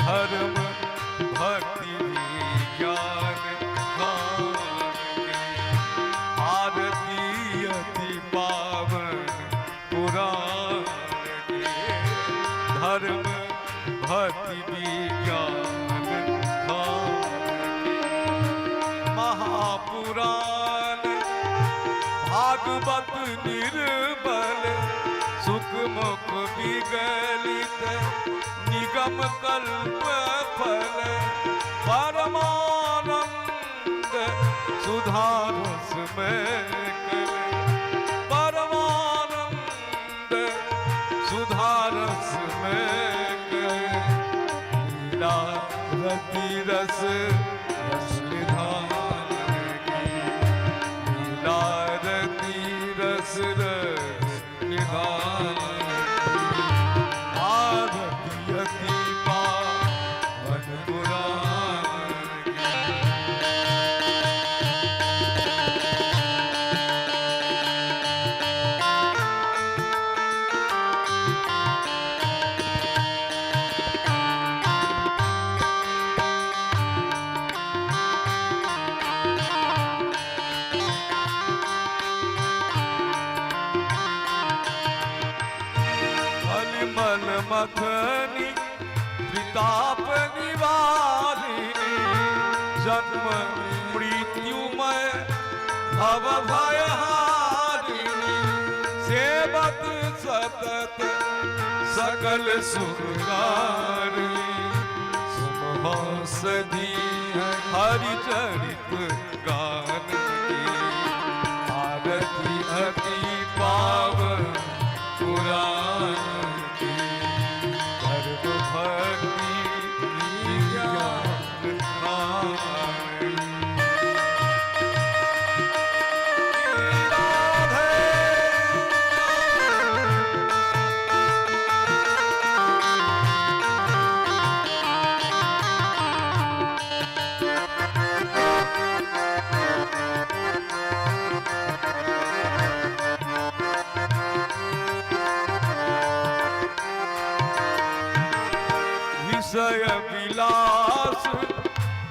धर्म भक्ति विज्ञान खान के, आरती अति पावन पुराण के, धर्म भक्ति विज्ञान खान के, महापुराण भागवत निर्बल, सुख मुख विगलित निगम कल्प फल, परमानंद सुधारस में कल, परमानंद सुधारस में कल, लीला रति रस रस निधान की, लीला रति रस रस निधान की, आरती अति पावन पुराण की। मन मथनी त्रिताप निवारिणी, जन्म मृत्युमय भव भयहारिणी, सेवत सतत सकल सुखकारिणी, सुमहौषधि हरिचरित गान की, आरती अति पावन पुराण की, धर्म भक्ति विज्ञान खान की। राधे। विषय विलास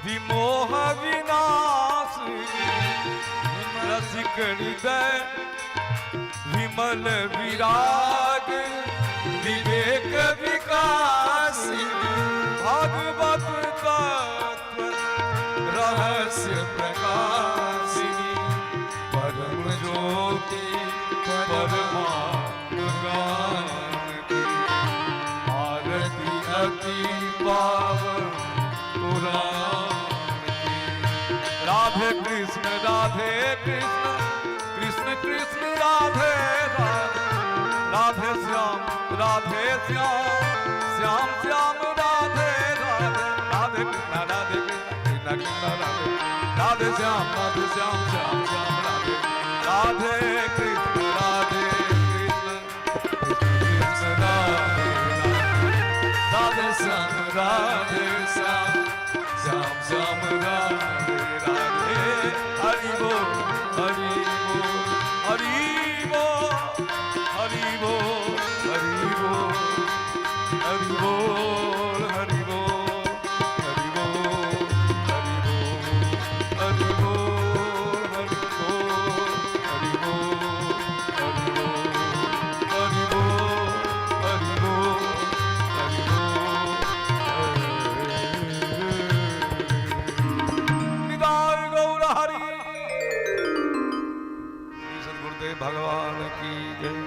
विमोह विनाश, रसिक हृदय विमल विराग विवेक विकास, भगवत तत्व रहस्य प्रकाशिनी, परम ज्योति परमात्म ज्ञान की, आरती अति पावन पुराण की। राधे कृष्ण कृष्ण कृष्ण राधे राधे, राधे श्याम श्याम श्याम राधे राधे, राधे कृष्ण कृष्ण कृष्ण राधे राधे, राधे श्याम श्याम श्याम राधे राधे, राधे कृष्ण कृष्ण कृष्ण राधे राधे, राधे श्याम श्याम श्याम राधे राधे। हरि बोल हरि बोल हरि बोल हरि बोल हरि बोल हरि बोल हरि बोल हरि बोल हरि बोल हरि बोल हरि बोल हरि बोल हरि बोल हरि बोल हरि बोल हरि बोल। निताई गौर हरि। श्री सद्गुरुदेव भगवान की जय।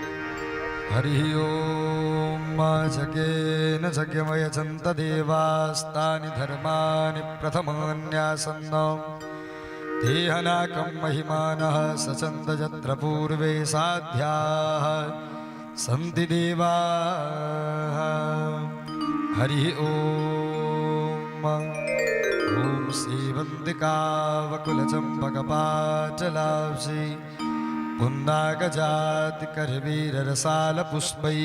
हरिः ॐ। जगेन जज्ञमयजन्त देवास्तानि धर्माणि प्रथमान्यासन्न देहनाकं महिमानः सचन्द यत्र पूर्वे साध्याः सन्ति देवाः। हरिः ॐ। ॐ सेवन्तिकावकुलचम्पकपाटलाब्धि पुन्नागजातिकरवीररसालपुष्पै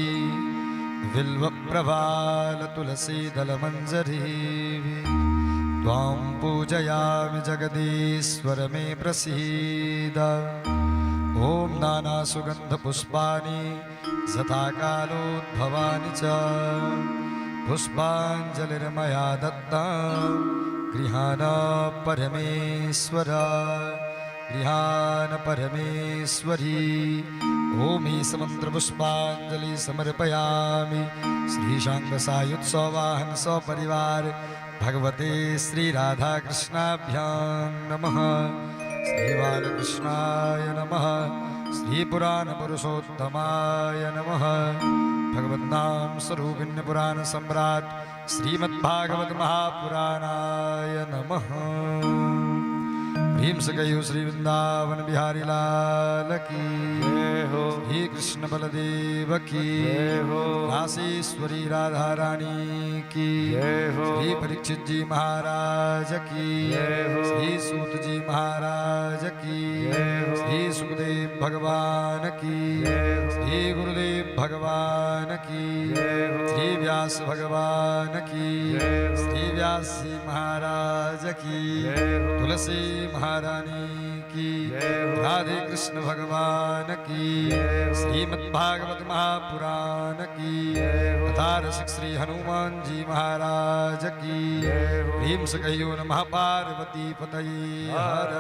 बिल्वप्रवालतुलसीदलमञ्जरीः त्वां पूजयामि जगदीश्वर मे प्रसीद। ॐ नानासुगन्धपुष्पाणि यथाकालोद्भवानि च पुष्पाञ्जलिर्मया दत्ता गृहाण परमेश्वर, गृहाण परमेश्वरी। ॐ मंत्र पुष्पांजलि समर्पयामि। श्रीशाङ्गसायुध सवाहन सपरिवार भगवते श्री राधा कृष्णाभ्यां नमः। श्री बालकृष्णाय नमः। श्री पुराण पुरुषोत्तमाय नमः। भगवन्नाम स्वरूपिण्य पुराण सम्राट श्रीमद्भागवत महापुराणाय नमः। भीम से कहियो श्री वृंदावन बिहारी लाल की जय हो। श्री कृष्ण बलदेव की जय हो। राशेश्वरी राधा रानी की जय हो। श्री परीक्षित जी महाराज की जय हो। श्री सूत जी महाराज की जय हो। श्री सुखदेव भगवान की जय हो। श्री गुरुदेव भगवान की जय हो। श्री व्यास भगवान की जय हो। श्री व्यास जी महाराज की जय हो। तुलसी महारानी की जय हो। राधे कृष्ण भगवान की जय हो। श्रीमद् भागवत महापुराण की जय हो। तथा रसिक श्री हनुमान जी महाराज की जय हो। भीम से कहियो नमः पार्वती पतये हर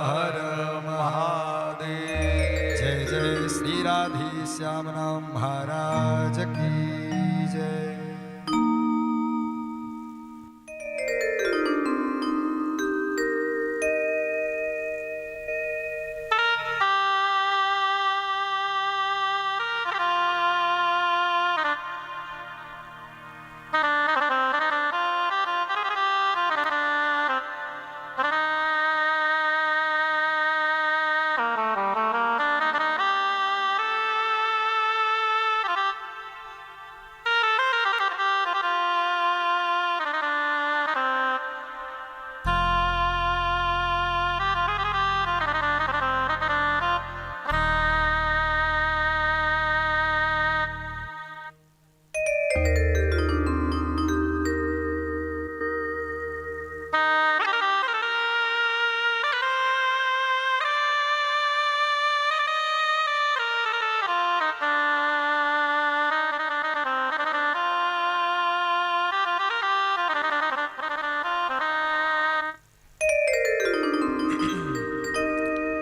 हर महादेव। जय जय श्री राधे श्याम नाम महाराज की जय।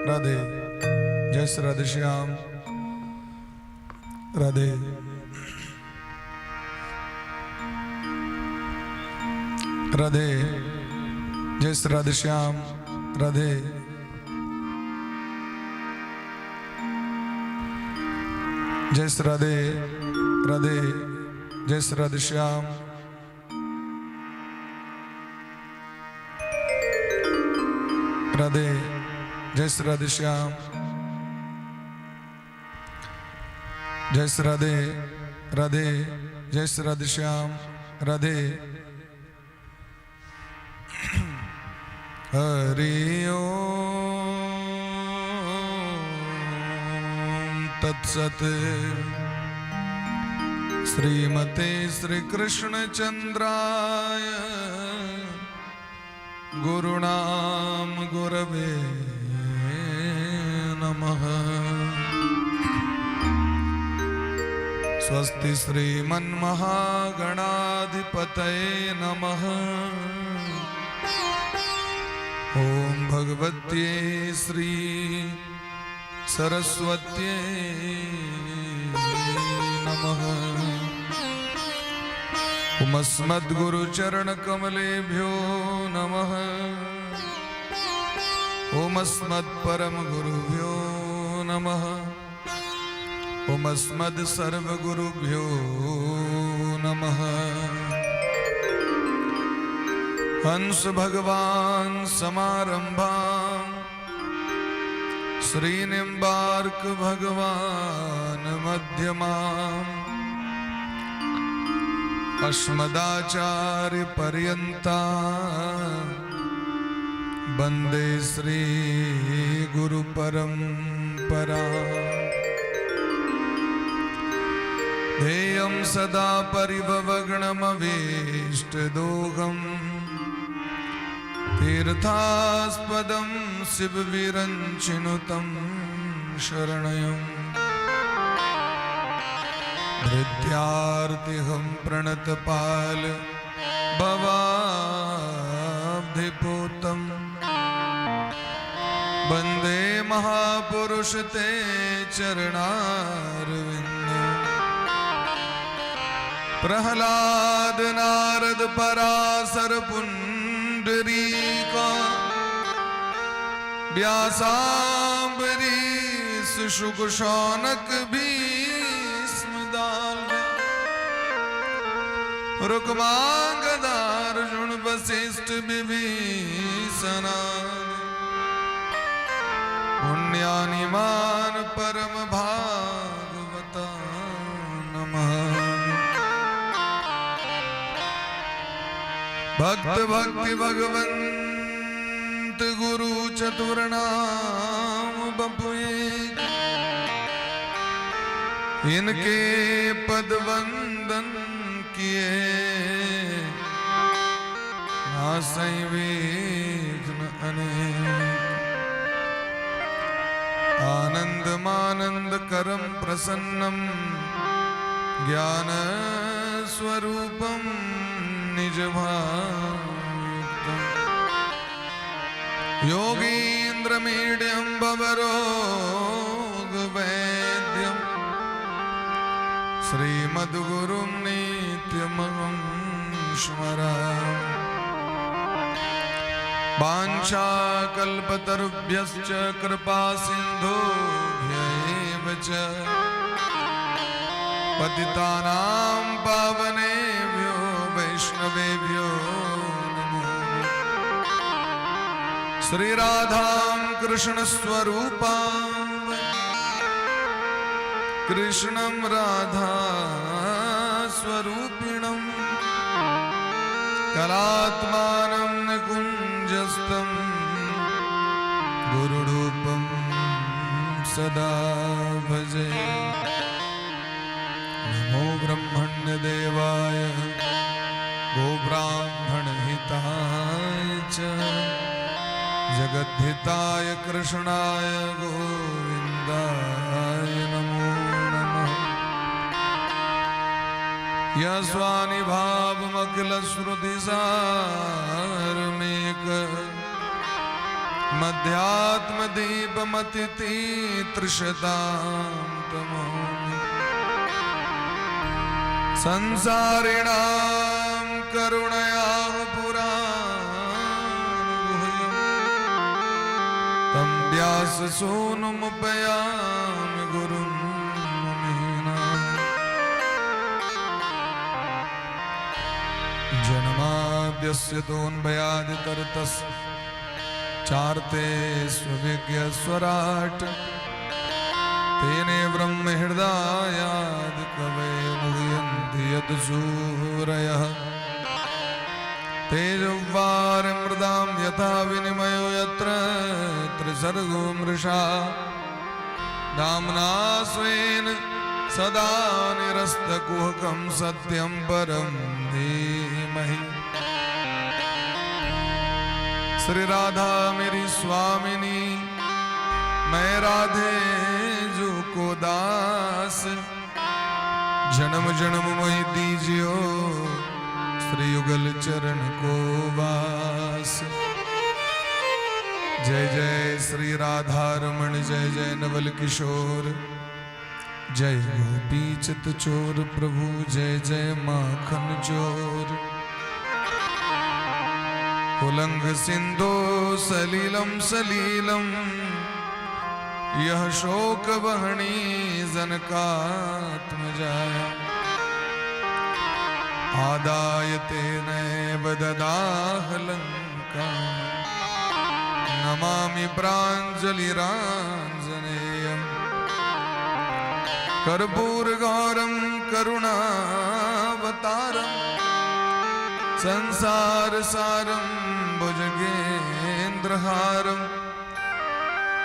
राधे, जय श्री राधे श्याम राधे। राधे, जय श्री राधे श्याम राधे। जय श्री राधे राधे, जय श्री राधे श्याम। राधे, जय श्री राधे श्याम। जय श्री राधे राधे, जय श्री राधे श्याम राधे। हरि ओम तत्सत। श्रीमते श्री कृष्ण चंद्राय गुरुणाम गुरवे नमः। स्वस्ति श्रीमन्महागणाधिपतये नमः। ॐ भगवत्यै श्री सरस्वत्यै नमः। उमस्मद्गुरुचरणकमलेभ्यो नमः। ओमस्मत्परमगुरुभ्यो नमः। ओमस्मद्सर्वगुरुभ्यो नमः। हंस भगवान समारंभां श्रीनिम्बार्क भगवान मध्यमाम् अस्मदाचार्य पर्यन्ता वंदे श्री गुरु परंपरा। ध्येयं सदा परिभवग्नमभीष्टदोहं तीर्थास्पदं शिवविरञ्चिनुतं शरणयम्। भृत्यार्तिहं प्रणतपाल भवाब्धिपूतम् वंदे महापुरुष ते चरणारविंद। प्रहलाद नारद पराशर पुंडरीका व्यासाम्बरीश शुक शौनक भीष्म दाल रुक्मांगदार्जुन वशिष्ठ विभीषणा पुण्यानिमान परम भागवता नमः। भक्त भक्ति भगवंत गुरु चतुर्नाम बपु एक, इनके पद वंदन किए नासई विघ्न अनेक। आनंदमानंद करम प्रसन्नम ज्ञान स्वरूपम निज भायुक्तम योगीन्द्र मीड्यं भवरोग वैद्यम श्रीमद्गुरुं नित्यमहं स्मरामि। वाञ्छाकल्पतरुभ्यश्च कृपा सिन्धुभ्य एव च पतितानां पावनेभ्यो वैष्णवेभ्यो नमो। श्री राधां कृष्ण स्वरूपां कृष्णं राधा स्वरूपिणं कलात्मानं निकुञ्जस्थं गुरुरूपं सदा भजे। नमो ब्रह्मण्यदेवाय गोब्राह्मणहिताय च जगद्धिताय कृष्णाय गोविन्दाय नमो नमः। यस्वानि भावमखिल श्रुतिसारमेक मध्यात्मदीपमतितृषतां तमोमि। संसारिणां करुणया पुराणगुह्यं तं व्याससूनुमुपयामि गुरुं मुनीनाम्। जन्माद्यस्य तोऽन्वयादितरतस् चार्ते स्वविज्ञस्वराट् तेने ब्रह्महृदायादि कवे मुह्यन्ति यत्सूरयः। तेजोवारिमृदां यथा विनिमयो यत्र त्रिसर्गो मृषा धाम्ना स्वेन सदा निरस्तकुहकं सत्यं परं धीमहि। श्री राधा मेरी स्वामिनी, मैं राधे जू को दास। जन्म जन्म मोहि दीजियो श्री युगल चरण को वास। जय जय श्री राधा रमण, जय जय नवल किशोर, जय गोपी चित चोर प्रभु, जय जय माखन चोर। उलंग सिंधु सलीलम सलीलम यह शोक बहनी जनकात्मजाया। आदाय तेनैव ददाह लंका नमामि प्राञ्जलिराञ्जनेयम्। कर्पूरगौरं करुणावतारं संसारसारं भुजगेन्द्रहारं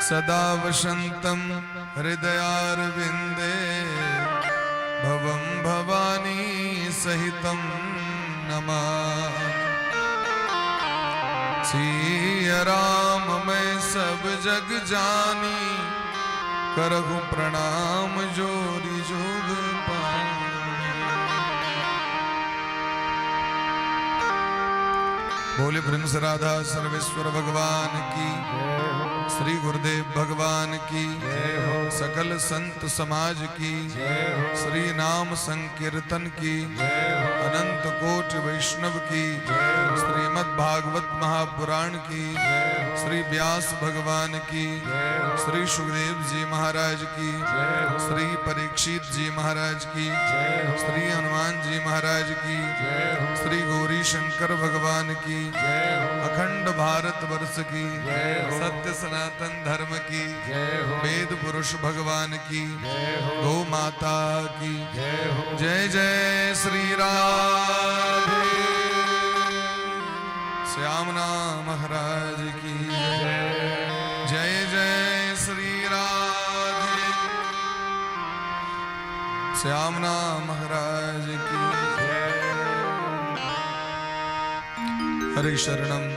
सदा वसन्तं हृदयारविन्दे भवं भवानी सहितं नमामि। सिय राम मैं सब जग जानी, करहु प्रणाम जोरी जोग पानी। बोले प्रेम से राधा सर्वेश्वर भगवान की, श्री गुरुदेव भगवान की, सकल संत समाज की, श्री नाम संकीर्तन की, अनंत कोटि वैष्णव की, श्रीमद् भागवत महापुराण की, श्री व्यास भगवान की, श्री सुखदेव जी महाराज की, श्री परीक्षित जी महाराज की, श्री हनुमान जी महाराज की, श्री गौरी शंकर भगवान की, अखंड भारत वर्ष की, सत्य सनातन धर्म की, वेद पुरुष भगवान की, गौ माता की जय। जय श्री राधे श्याम नाम महाराज की जय। जय जय श्री राधे श्याम नाम महाराज की। हरि शरणम।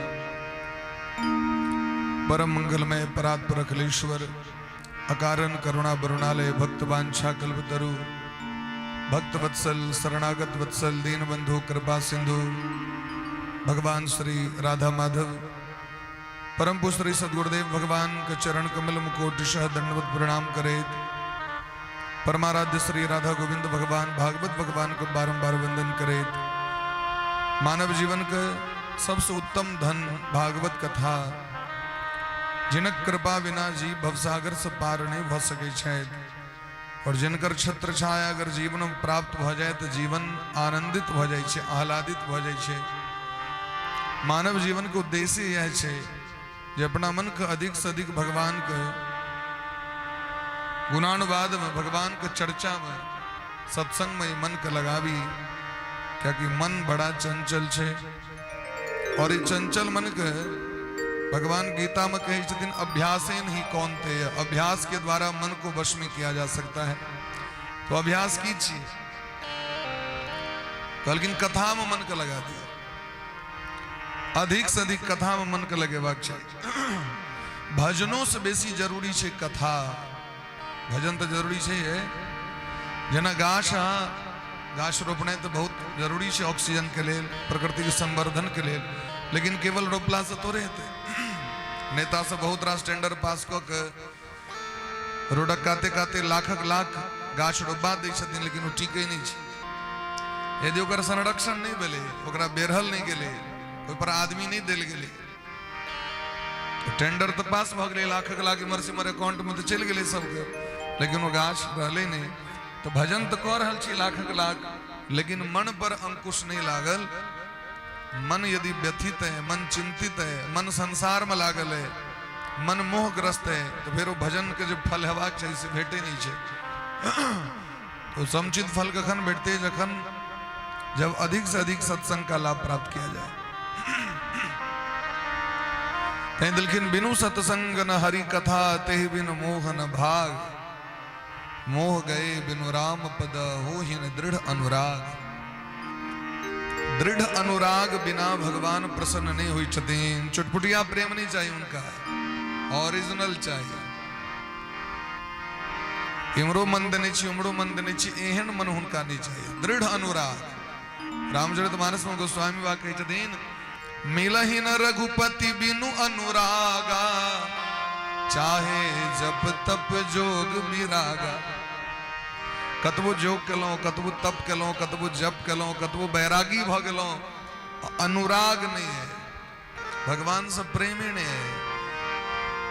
परम मंगलमय परात्पर अखिलेश्वर अकारण करुणा वरुणालय भक्त वांछा कल्पतरु भक्त वत्सल शरणागत वत्सल दीन बंधु कृपा सिंधु भगवान श्री राधा माधव परम पूज्य श्री सदगुरुदेव भगवान के चरण कमल कोटिशः दंडवत प्रणाम करे, परमाराध्य श्री राधा गोविंद भगवान भागवत भगवान को बारंबार वंदन करे, मानव जीवन के सबसे उत्तम धन भागवत कथा, जिनक कृपा बिना जीव भवसागर से पार नहीं भ सकै छथि और जिनकर छत्र छाया अगर जीवन में प्राप्त भ जाए तो जीवन आनंदित भ जाइ छै, आह्लादित भ जाइ छै। मानव जीवन के उद्देश्य यह छै जे अपना मन के अधिक से अधिक भगवान के गुणानुवाद में, भगवान के चर्चा में, सत्संग में मन के लगावी, क्योंकि मन बड़ा चंचल छै और ये चंचल मन के भगवान गीता में कहे छथिन, अभ्यासेन ही कौन्तेय, अभ्यास के द्वारा मन को वश में किया जा सकता है। तो अभ्यास कीजिए, कहलखिन कथा में मन के लगा दिया, अधिक से अधिक कथा में मन के लगेबाक चाही। भजनों से बेसी जरूरी छै कथा। भजन तऽ जरूरी छै, जेना गाछ, अहाँ गाछ रोपनाइ तऽ बहुत जरूरी छै ऑक्सीजन के लेल, प्रकृतिके संवर्धन के लेल, लेकिन केवल रोपलासँ थोड़े हेतै। नेता सब बहुत रास टेंडर पास कऽ के रोडक काते काते लाखक लाख गाछ रोपबा दै छथिन, लेकिन ओ टिकै नहि छै। यदि ओकर संरक्षण नहि भेलै, ओकरा बेढ़ल नहि गेलै, ओहिपर आदमी नहि देल गेलै, टेंडर तऽ पास भऽ गेलै, लाखक लाख इम्हर से इम्हर अकाउंटमे तऽ चलि गेलै सबके, लेकिन ओ गाछ रहलै नहि। तऽ भजन तऽ कऽ रहल छी लाखक लाख, लेकिन मन पर अंकुश नहि लागल। मन यदि व्यथित है, मन चिंतित है, मन संसार में लागल है, मन मोहग्रस्त है, तो फिर वो भजन के जो फल हेबाक चाही से भेटे नहीं छै। तो समुचित फल कखन भेटते? जखन जब अधिक से अधिक सत्संग का लाभ प्राप्त किया जाए। तैं देलखिन, बिनु सत्संग न हरि कथा, तेहि बिनु मोह न भाग, मोह गए बिनु राम पद, होहि न दृढ़ अनुराग। दृढ़ अनुराग बिना भगवान प्रसन्न नहीं हुई छथिन। चुटपुटिया प्रेम नहीं चाहिए उनका, ओरिजिनल चाहिए। इमरो मन देने छी, उमरो मन देने छी, एहन मन हुनका नहीं चाहिए, दृढ़ अनुराग। रामचरित मानस में गोस्वामी बा कहै छथिन, मिलहि न रघुपति बिनु अनुरागा, चाहे जप तप जोग बिरागा। कतबो जोग केलहुँ, कतबो तप केलहुँ, कतबो जप केलहुँ, कतबो बैरागी भऽ गेलहुँ, अनुराग नहीं है, भगवान से प्रेमे नहीं है।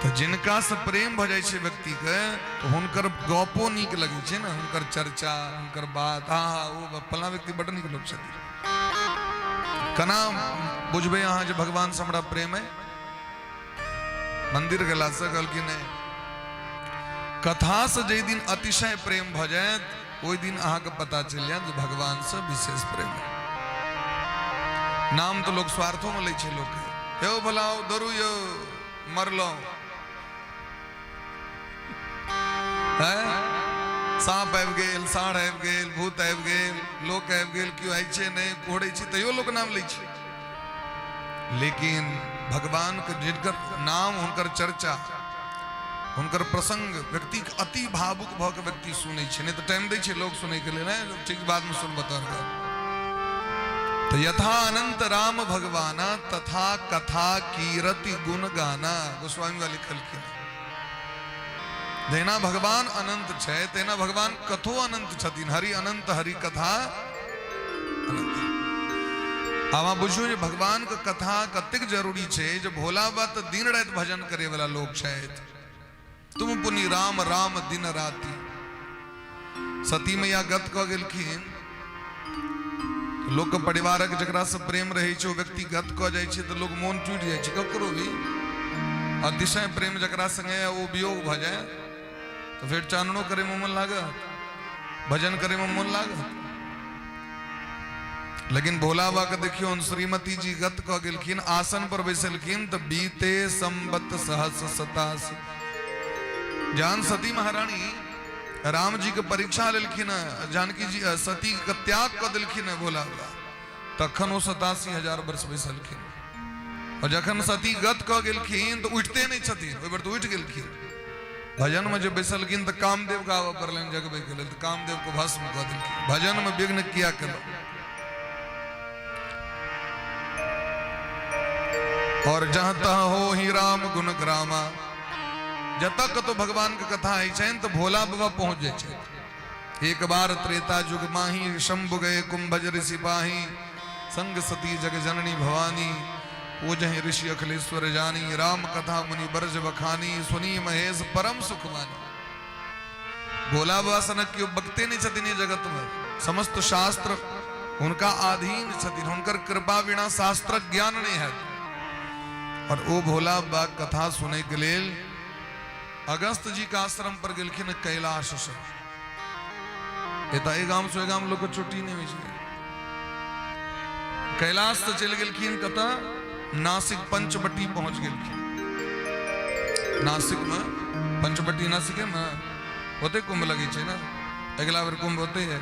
तऽ जिनका से प्रेम भऽ जाइ छै व्यक्तिके, तऽ हुनकर गपो नीक लगै छै ने, हुनकर चर्चा, हुनकर बात, हाँ हाँ, ओ फलां व्यक्ति बड्ड नीक लोक छथिन। केना बुझबै अहाँ जे भगवान से हमरा प्रेम है? मंदिर गेलासँ? कहलखिन नहि, कथा से जाहि दिन अतिशय प्रेम भऽ जायत, ओहि दिन अहाँके पता चलि जायत जे भगवान से विशेष प्रेम है। नाम तऽ लोक स्वार्थो में लै छै लोक। यौ भलाओ, दौड़ू यौ, मरलहुँ हैं, साँप आबि गेल, साँढ़ आबि गेल, भूत आबि गेल, लोक आबि गेल, केओ आइ छै नहि, कोहरै छै, तैयो लोक नाम लै छै। लेकिन भगवान के जिनकर नाम, हुनकर चर्चा, हुनकर प्रसंग व्यक्ति के अति भावुक भऽ के व्यक्ति सुनै छै, नहि तऽ टाइम दै छै लोक सुनैके लेल, नहि ठीक, बादमे सुनबऽ तोहर। तऽ यथा अनंत राम भगवाना तथा कथा कीरति गुण गाना, गोस्वामी वाली लिखलखिन। जहिना भगवान अनंत छै तहिना भगवान कथो अनंत छथिन। हरि अनंत हरि कथा अनंत। आब अहाँ बुझियौ जे भगवान के कथा कतेक जरूरी छै जे भोला बाबा तऽ दिन राति भजन करे वाला लोक छथि। तुम पुनि राम राम दिन राति। सती मैया गत कऽ गेलखिन, लोकके परिवारक जकरासँ प्रेम रहै छै ओ व्यक्ति गत कऽ जाइ छै तऽ लोक मोन टूटि जाइ छै। ककरो भी अतिशय प्रेम जकरा संगे ओ वियोग भऽ जाय तऽ फेर चाननो करैमे मोन लागत, भजन करैमे मोन लागत। लेकिन भोला बाबा के देखियौ, श्रीमती जी गत कऽ गेलखिन, आसन पर बैसलखिन तऽ बीते संबत सहस सतासी। जान सती महारानी राम जी के परीक्षा लेलखिन, जानकी जी सती के त्याग कऽ देलखिन भोला बाबा, तखन ओ 87,000 वर्ष बैसलखिन। और जखन सती गत कऽ गेलखिन तऽ उठिते नहि छथिन, ओहि बेर तऽ उठि गेलखिन। भजन में जे बैसलखिन तऽ कामदेव के आबऽ पड़लनि जगबै के लेल, तऽ कामदेव के भस्म कऽ देलखिन। भजन में विघ्न किया केलहुँ? और जहाँ तहाँ हो ही राम गुण ग्रामा, जतऽ कतौ भगवान के कथा होइ छनि तऽ भोला बाबा पहुँच जाइ छथि। एक बार त्रेता युग माही, शंभु गए कुंभज ऋषि पाही, संग सती जग जननी भवानी, पूजहि ऋषि अखिलेश्वर जानी, राम कथा मुनि बरज बखानी, सुनी महेश परम सुख मानी। भोला बाबा सनक केओ बकते नहि छथिन ई जगत में। समस्त शास्त्र हुनका अधीन छथिन, हुनकर कृपा बिना शास्त्रक ज्ञान नहि हैत। और ओ भोला बाबा कथा सुनै के लेल अगस्त जी के आश्रम पर गेलखिन कैलाश से। एतऽ एहि गाम से ओहि गाम लोक के छुट्टी नहि होइ छै। कैलाश से चलि गेलखिन कतऽ? नासिक पंचवटी पहुंच गेलखिन। नासिक में पंचवटी, नासिके में ओते कुंभ लगै छै ने, अगिला बेर कुंभ ओते है,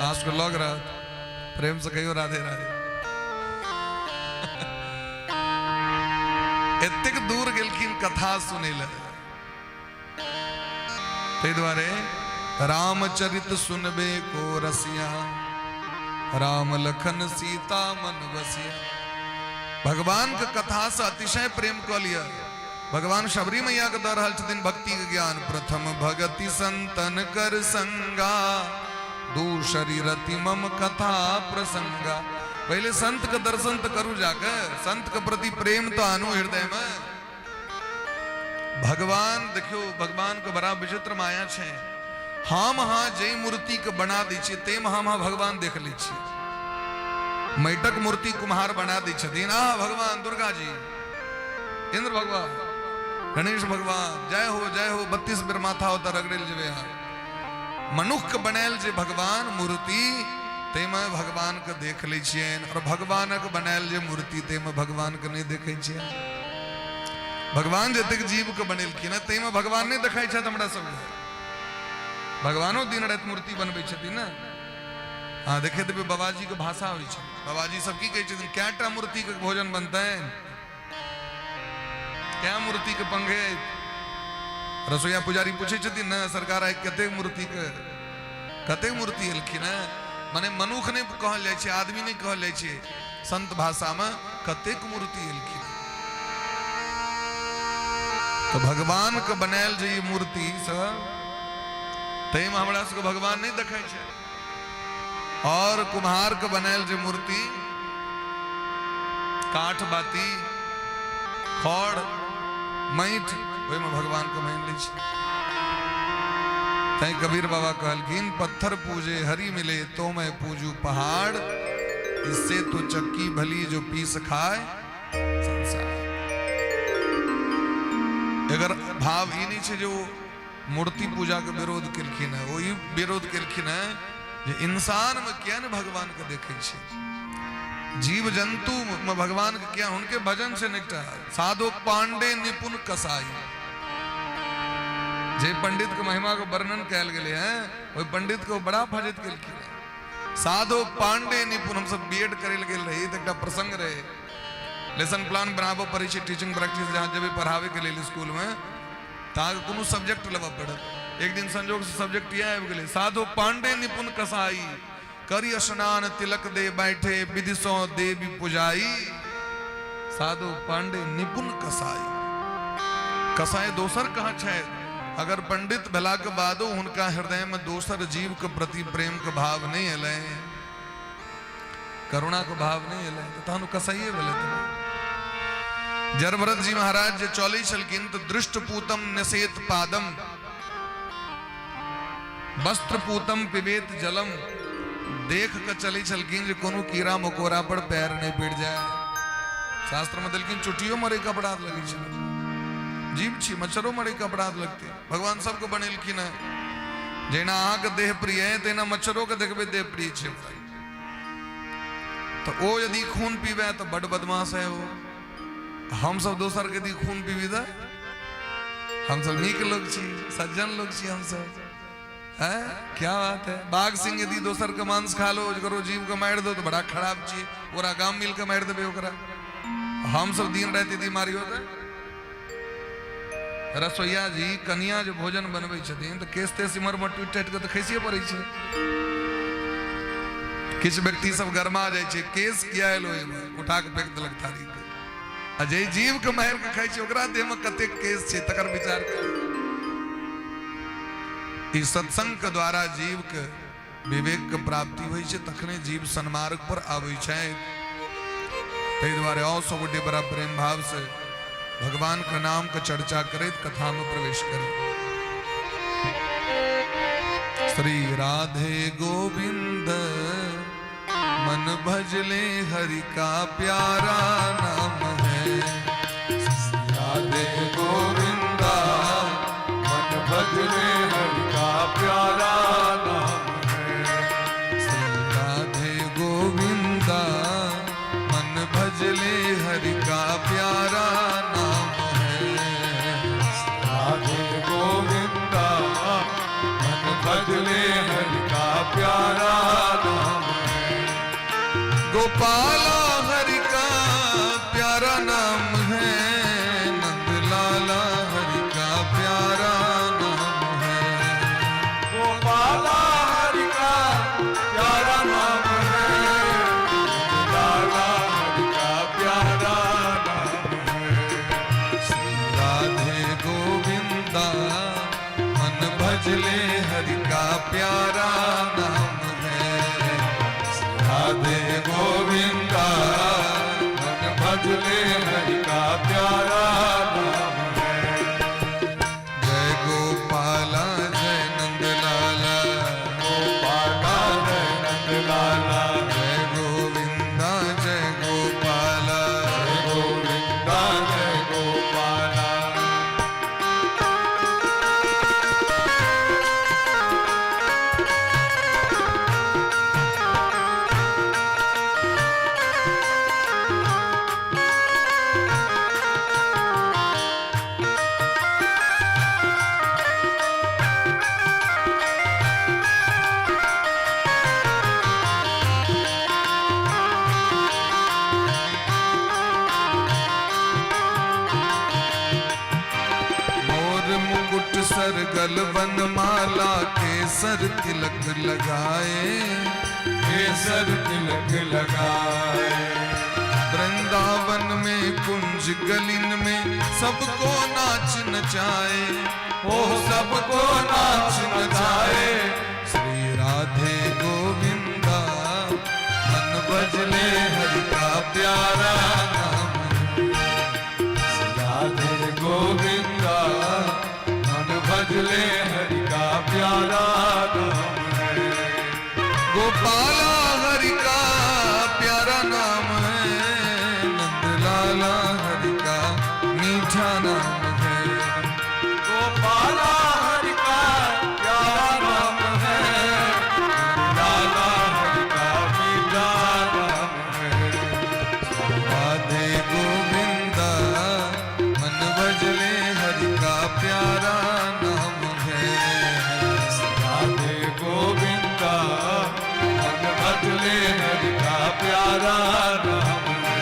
अहाँ सबके लग रहत। प्रेम से कहियो राधे राधे। एतेक दूर गेलखिन कथा सुनै लए। ताहि दुआरे रामचरित सुनबे को रसिया, राम लखन सीता मन बसिया। भगवान के कथा से अतिशय प्रेम कऽ लिअ। भगवान शबरी मैया के दऽ रहल छथिन भक्ति के ज्ञान। प्रथम भगति संतन कर संगा, दूसरी रति मम कथा प्रसंगा। पहले संत के दर्शन तो करू जाके, संत के प्रति प्रेम तो आनू हृदय में। भगवान देखियो, भगवान के बड़ा विचित्र माया छै। हम अहाँ जे मूर्ति के बना दै छियै ताहिमे हम अहाँ भगवान देख लै छियै। माटिक मूर्ति कुम्हार बना दै छथिन, आ भगवान दुर्गा जी, इंद्र भगवान, गणेश भगवान, जय हो जय हो, 32 बेर माथा ओतऽ रगड़े लए जेबै अहाँ। मनुख के बनायल जे भगवान मूर्ति ताहिमे भगवान के देख लै छियनि, और भगवानक बनायल जे मूर्ति ताहिमे भगवान के नहि देखै छियनि। भगवान जतेक जीव के बनेलखिन हँ ताहिमे भगवान नहि देखाइ छथि हमरा सबके। भगवानो दिन राति मूर्ति बनबै छथिन ने। अहाँ देखैत हेबै बाबाजी के भाषा होइ छै, बाबाजी सब की कहै छथिन, कएटा मूर्ति के भोजन बनतनि, कै मूर्ति के पंगे। रसोईया पुजारी पूछे छथिन ने, सरकार आइ कतेक मूर्ति के, कतेक मूर्ति एलखिन हैं? माने मनुख नहि कहल जाइ छै, आदमी नहि कहल जाइ छै, संत भाषा में कतेक मूर्ति एलखिन। तो भगवान के बनायल जे ई मूर्ति सब ताहिमे हमरा सबके भगवान नहि देखै छै, और कुम्हार के बनायल जे मूर्ति काठ बाती खड़ माटि ओहिमे भगवान के मानि लै छै। तैं कबीर बाबा कहलखिन, पत्थर पूजे हरि मिले तो मैं पूजू पहाड़, इससे तो चक्की भली जो पीस खाए संसार। एकर भाव ई नहीं छै जे ओ मूर्ति पूजा के विरोध केलखिन है, ओ ई विरोध केलखिन है जे इंसान में किया ने भगवान के देखे छै, जीव जंतु में भगवान के किया, उनके भजन से निकटा साधु पांडे निपुण कसाई। जे पंडित के महिमा के वर्णन कैल गेले हैं ओहि पंडित के बड़ा फजित केलखिन है। साधु पांडे निपुण, हम सब बीएड करे गेल रही तऽ एकटा प्रसंग रहे, लेसन प्लान बनाबऽ पड़ै छै टीचिंग प्रैक्टिस जहाँ जेबै पढ़ाबै के लेल स्कूल में तऽ अहाँके कोनो सब्जेक्ट लेबऽ पड़त। एक दिन संजोग से सब्जेक्ट इएह आबि गेलै, साधु पांडे निपुण कसाई। करी स्नान तिलक दे बैठे विधि सो देवी पुजाई, साधु पांडे निपुण कसाई। कसाई दोसर कहाँ छै? अगर पंडित भेला के बादो हुनका हृदय में दोसर जीव के प्रति प्रेम के भाव नहीं एलै, करुणा के भाव नहीं एलै, तऽ तहन ओ कसाइए भेलै। जड़भरत जी महाराज जे चलै छलखिन तऽ दृष्टपूतम निषेध पादम वस्त्रपूतम पिबेत जलम, देख के चलै छलखिन जे कोनो कीड़ा मकोड़ा पर पैर नहीं पड़ जाए। शास्त्र में देलखिन चुटियो मरे के अपराध लगै छलै, जीव छी मच्छरो मरे के अपराध लगते। भगवान सबके बनेलखिन है, जेना अहाँके देह प्रिय है तेना मच्छरो के देखबै देह प्रिय छै। तऽ ओ यदि खून पीबै तऽ बड बदमाश है ओ। हम सब दोसर के यदि खून पीबी तऽ हम सब नीक लोग छी, सज्जन लोग छी हम सब है। क्या बात है। बाघ सिंह यदि दोसर के मांस खा लो, ककरो जीव के मारि दो तऽ बड़ा खराब छी, ओकरा गाम मिल के मारि देबै ओकरा। हम सब दिन राति यदि मारियो तऽ रसोइया जी कनिया जे भोजन बनबै छथिन तऽ केस तेस इम्हर उम्हर टूटि टाटि कऽ तऽ खसिए पड़ै छै। किछु व्यक्ति सब गरमा जाइ छै, केस किया एलो ओहिमे, उठा कऽ फेंक देलक थारी पे। आ जे जीव के मारि कऽ खाइ छै ओकरा देह में कतेक केस छै तकर विचार करू। ई सत्संग के द्वारा जीव के विवेक के प्राप्ति होइ छै, तखने जीव सन्मार्ग पर आबै छै। ताहि दुआरे आओ सब गोटे बड़ा प्रेम भाव से भगवान के नाम के चर्चा करैत कथा में प्रवेश करी। श्री राधे गोविंद मन भजले हरि का प्यारा नाम है। राधे गोविंदा मन भजले हरि का प्यारा नाम है। श्री राधे गोविंदा मन भजले हरि का प्यारा नाम है। राधे गोविंदा मन भजले हरि का प्यारा नाम है। गोपाला हरि का प्यारा नाम है, नंदलाला हरि का प्यारा नाम है। गोपाला हरि का प्यारा नाम है, नंदलाला हरि का प्यारा नाम है। श्री राधे गोविंदा मन भजले हरि का प्यारा नाम है। राधे गोविंदा मन भजले हरि का प्यारा नाम है। जय गोपाला जय नंदलाला, गोपाला जय नंदलाला, जय गोविंदा जय गोपाला। जय गोविंदा जय गोपाला। मोर मुकुट सर गल माला केसर तिलक लगाए, केसर तिलक लगाए। वृंदावन में कुंज गलिन में सबको नाच नचाए, ओ सबको नाच नचाए। श्री राधे गोविंदा मन भजले हरि का प्यारा नाम। राधे गोविंदा मन भजले हरि का प्यारा नाम है। गोपाला हरि का प्यारा नाम है, नंदलाला हरि का मीठा नाम है। गोपाला हरि का प्यारा नाम है, लाला हरि का मीठा नाम है। राधे गोविंदा मन भजले हरि का प्यारा नाम है। राधे गोविंदा मन भजले हरि का प्यारा नाम है।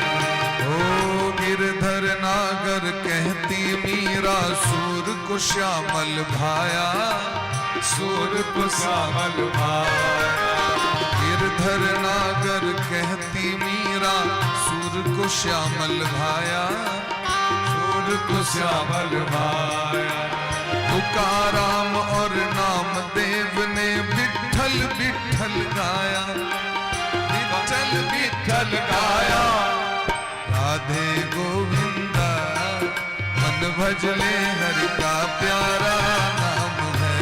ओ गिरधर नागर कहती मीरा सूर को श्यामल भाया, सूर को श्यामल भाया। गिरधर गिरधर नागर कहती मीरा, सूर को श्यामल भाया, सूर को श्यामल भाया। तुकाराम और नाम देव ने विठल विठल गाया, विठल विठल गाया। राधे गोविंदा मन भजले हरि का प्यारा नाम है।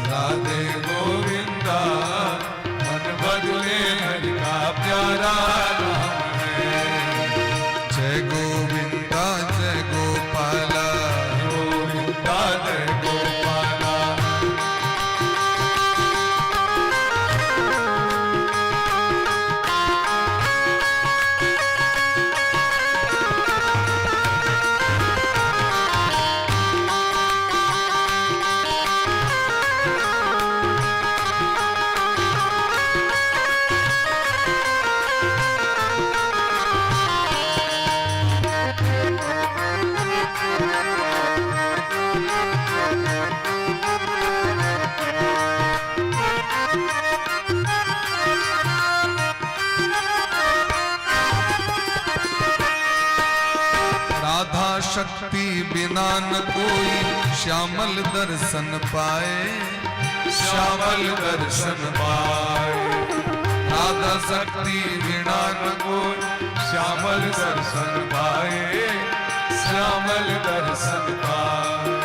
राधे गोविंदा मन भजले हरि का प्यारा नाम है। जय गोविंदा जय गोपाला, गोविंदा जय गोपाला। राधा शक्ति बिना न कोई श्यामल दर्शन पाए, श्यामल दर्शन पाए। राधा शक्ति बिना न कोई श्यामल दर्शन पाए, श्यामल दर्शन पाए।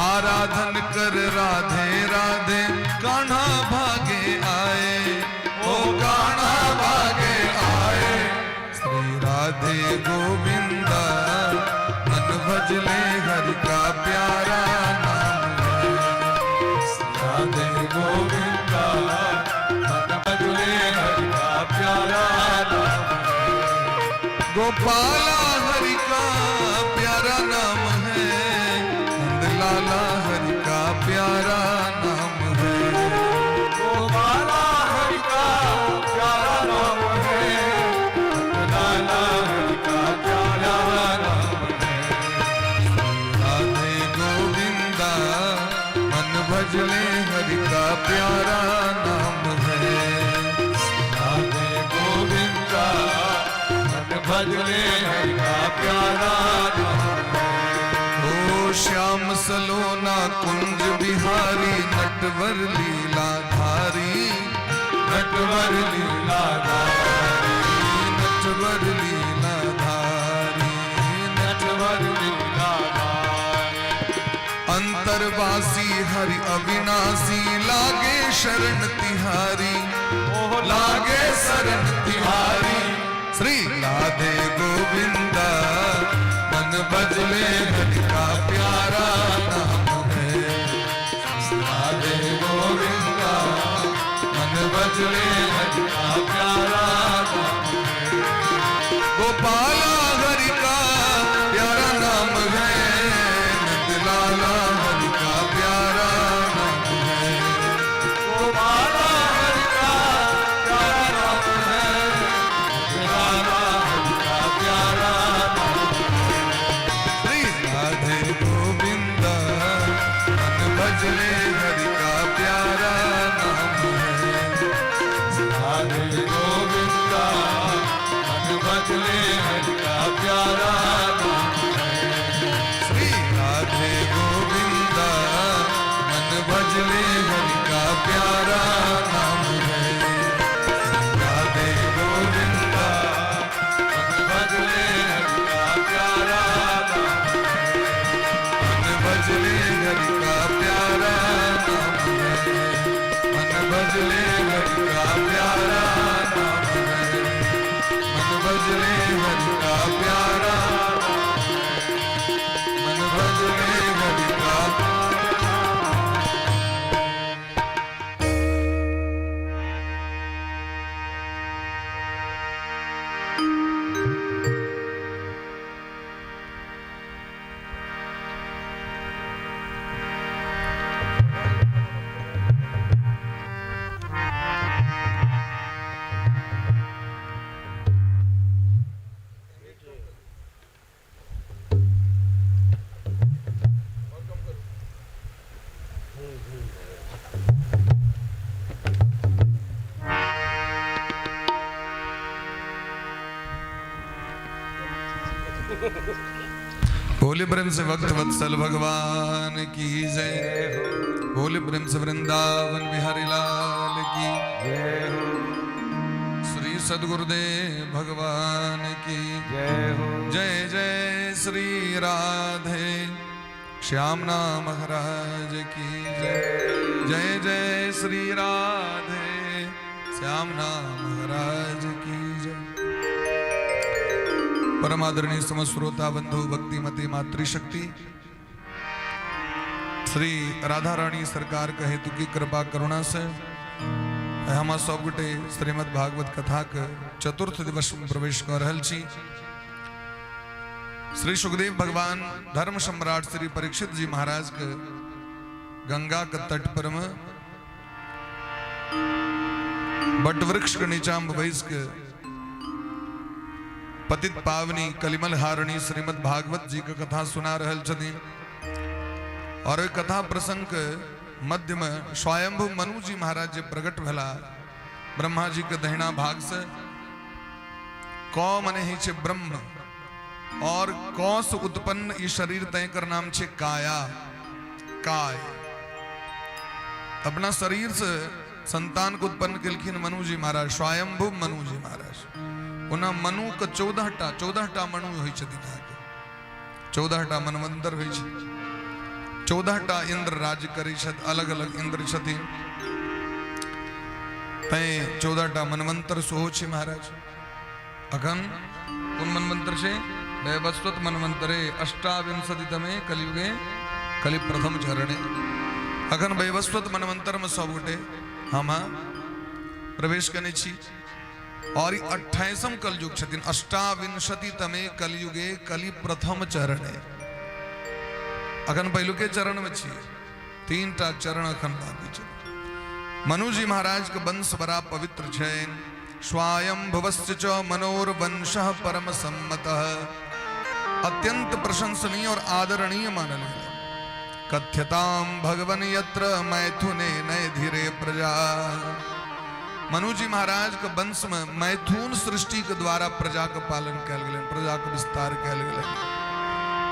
आराधन कर राधे राधे कान्हा भागे आए, ओ कान्हा भागे आए। श्री राधे गोविंदा मन भजले हरि का प्यारा नाम है। राधे गोविंदा मन भजले हरि का प्यारा नाम है। गोपाला हरि का प्यारा नाम है, नंदलाला हरि का प्यारा नाम है। गोपाला हरि का प्यारा नाम है, लाला हरि का प्यारा नाम है। राधे गोविंदा मन भजले हरि का प्यारा नाम है। राधे गोविंदा मन भजले हरि का प्यारा नाम है। ओ श्याम सलोना कुंज बिहारी, नटवर लीला धारी, नटवर लीला धारी, नटवर लीला धारी, नटवर लीला धारी। अंतरवासी हरि अविनाशी, लागे शरण तिहारी, ओह लागे शरण तिहारी। श्री राधे गोविंदा मन भजले हरि का प्यारा नाम है। राधे गोविंदा मन भजले हरि का प्यारा नाम है। गोपाला हरि का प्यारा नाम है, नंदलाला हरि का प्यारा नाम है। गोपाला हरि का प्यारा नाम है, लाला हरि का प्यारा नाम है। श्री राधे गोविंदा मन भजले हरि का प्यारा नाम है। राधे गोविंदा मन भजले हरि का बोले प्रेम से भक्त वत्सल भगवान की जय। बोले प्रेम से वृंदावन बिहारी लाल की जय हो। श्री सदगुरुदेव भगवान की जय हो। जय जय श्री राधे श्याम नाम महाराज की जय। जय जय श्री राधे श्याम नाम महाराज की जय। परमादरणीय समश्रोता बंधु भक्तिमती मातृशक्ति, श्री राधा रानी सरकार के हेतु की कृपा करुणा से हम सब गोटे श्रीमद् भागवत कथा के चतुर्थ दिवस में प्रवेश कर रहल छी। श्री सुखदेव भगवान धर्म सम्राट श्री परीक्षित जी महाराज के गंगा के तट पर में बटवृक्ष के नीचा में बैस के पतित पावनी कलिमल हारणी श्रीमद् भागवत जी के कथा सुना रहल छथिन और ओहि कथा प्रसंग के मध्य में स्वयंभू मनु जी महाराज जे प्रकट भेला ब्रह्मा जी के दहिना भाग से। क मने होइ छै ब्रह्म और क से उत्पन्न ई शरीर, तैं कर नाम छै काया, काय। अपना शरीर से संतान के उत्पन्न केलखिन मनु जी महाराज, स्वयंभू मनु जी महाराज। ओना मनु के 14टा 14टा मनु होइ छथिन अहाँके, 14टा मनवंतर होइ छै, 14टा इंद्र राज्य करै छथि, अलग अलग इंद्र छथिन, तैं 14टा मनवंतर सेहो छै महाराज। अखन कोन मनवंतर छै? वैवस्वत मनवंतरे अष्टाविंशति तमे कलियुगे कलि प्रथम चरणे। अखन वैवस्वत मनवंतर में सब गोटे हम प्रवेश केने छी और 28म कलयुग छथिन, अष्टाविंशति तमे कलयुगे कलि प्रथम चरणे। अखन पहिलुके चरण में छी, 3टा चरण अखन बाकी छै। मनु जी महाराज के वंश बड़ा पवित्र छैन। स्वयंभुवस्य च मनोर्वंशः परम सम्मतः, अत्यंत प्रशंसनीय और आदरणीय मानल गेल। कथ्यताम भगवन यत्र मैथुने नय धीरे प्रजा। मनु जी महाराज के वंश में मैथुन सृष्टि के द्वारा प्रजा के पालन कयल गेलनि, प्रजा के विस्तार कयल गेलनि।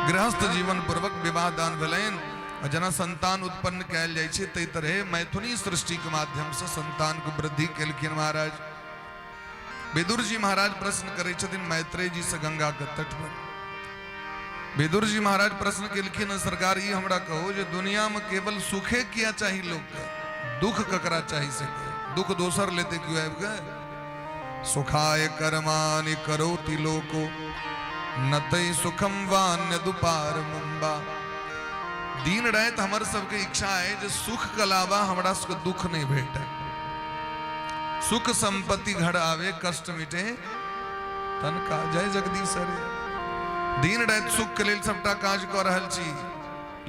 गृहस्थ जीवन पूर्वक विवाह दान भेलनि आ जेना संतान उत्पन्न कयल जाइ छै ताहि तरहे मैथुनी सृष्टि के माध्यम से संतान के वृद्धि केलखिन महाराज। विदुर जी महाराज प्रश्न करै छथिन मैत्रेय जी से गंगा के तट पर। विदुर जी महाराज प्रश्न केलखिन, सरकार ई हमरा कहो जे दुनिया में केवल सुखे किया चाही लोग के, दुख ककरा चाही से कहो, दुख दोसर लेते क्यों आबि गए? सुखाय कर्माणि करोति लोको न तै सुखम वान्यदुपार मुंबा। दिन राति हमर सबके इच्छा है जे सुख के अलावा हमरा सबके दुख नहीं भेटे। सुख संपत्ति घर आवे कष्ट मिटे तन का। जय जगदीश हरे। दिन राति सुख के लेल सबटा काज कऽ रहल छी,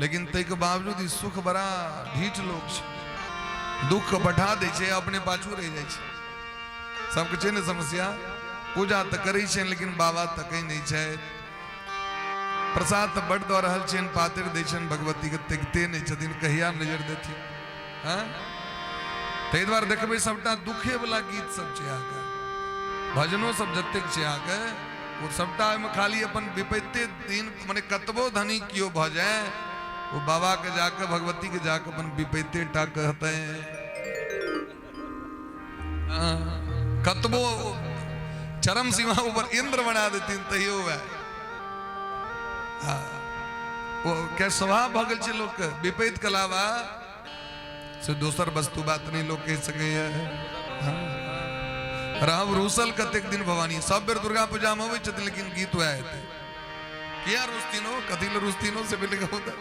लेकिन ताहिके बावजूद ई सुख बड़ा ढीठ लोक छै, दुख के बढ़ा दै छै, अपने पाछू रहि जाइ छै। सबके छै ने समस्या, पूजा तऽ करै छै लेकिन बाबा तकै नहि छै, प्रसाद तऽ बड दऽ रहल छियनि, पातरि दै छियनि भगवती के, तकिते नहि छथिन, कहिया नजर देथिन। हँ, ताहि दुआरे देखबै सबटा दुखे वाला गीत सब छै अहाँके, भजनो सब जतेक छै अहाँके ओ सबटा ओहिमे खाली अपन विपैते दिन, मने कतबो धनी केओ भऽ जाय ओ बाबा के जाके भगवती के जाके अपन विपैते टा कहतै। कतबो चरम सीमा ऊपर इंद्र बना देथिन तैयो वएह। हाँ, ओ के स्वभाव भऽ गेल छै लोकके, विपैत के अलावा से दोसर वस्तु बात नहीं लोग कहि सकैए। हाँ। रहब रूसल कतेक दिन भवानी, सब बेर दुर्गा पूजा में अबै छथिन लेकिन गीत वएह हेतै। किया रुसथिन ओ, कथी लए रुसथिन ओ से पहिले कहू तऽ।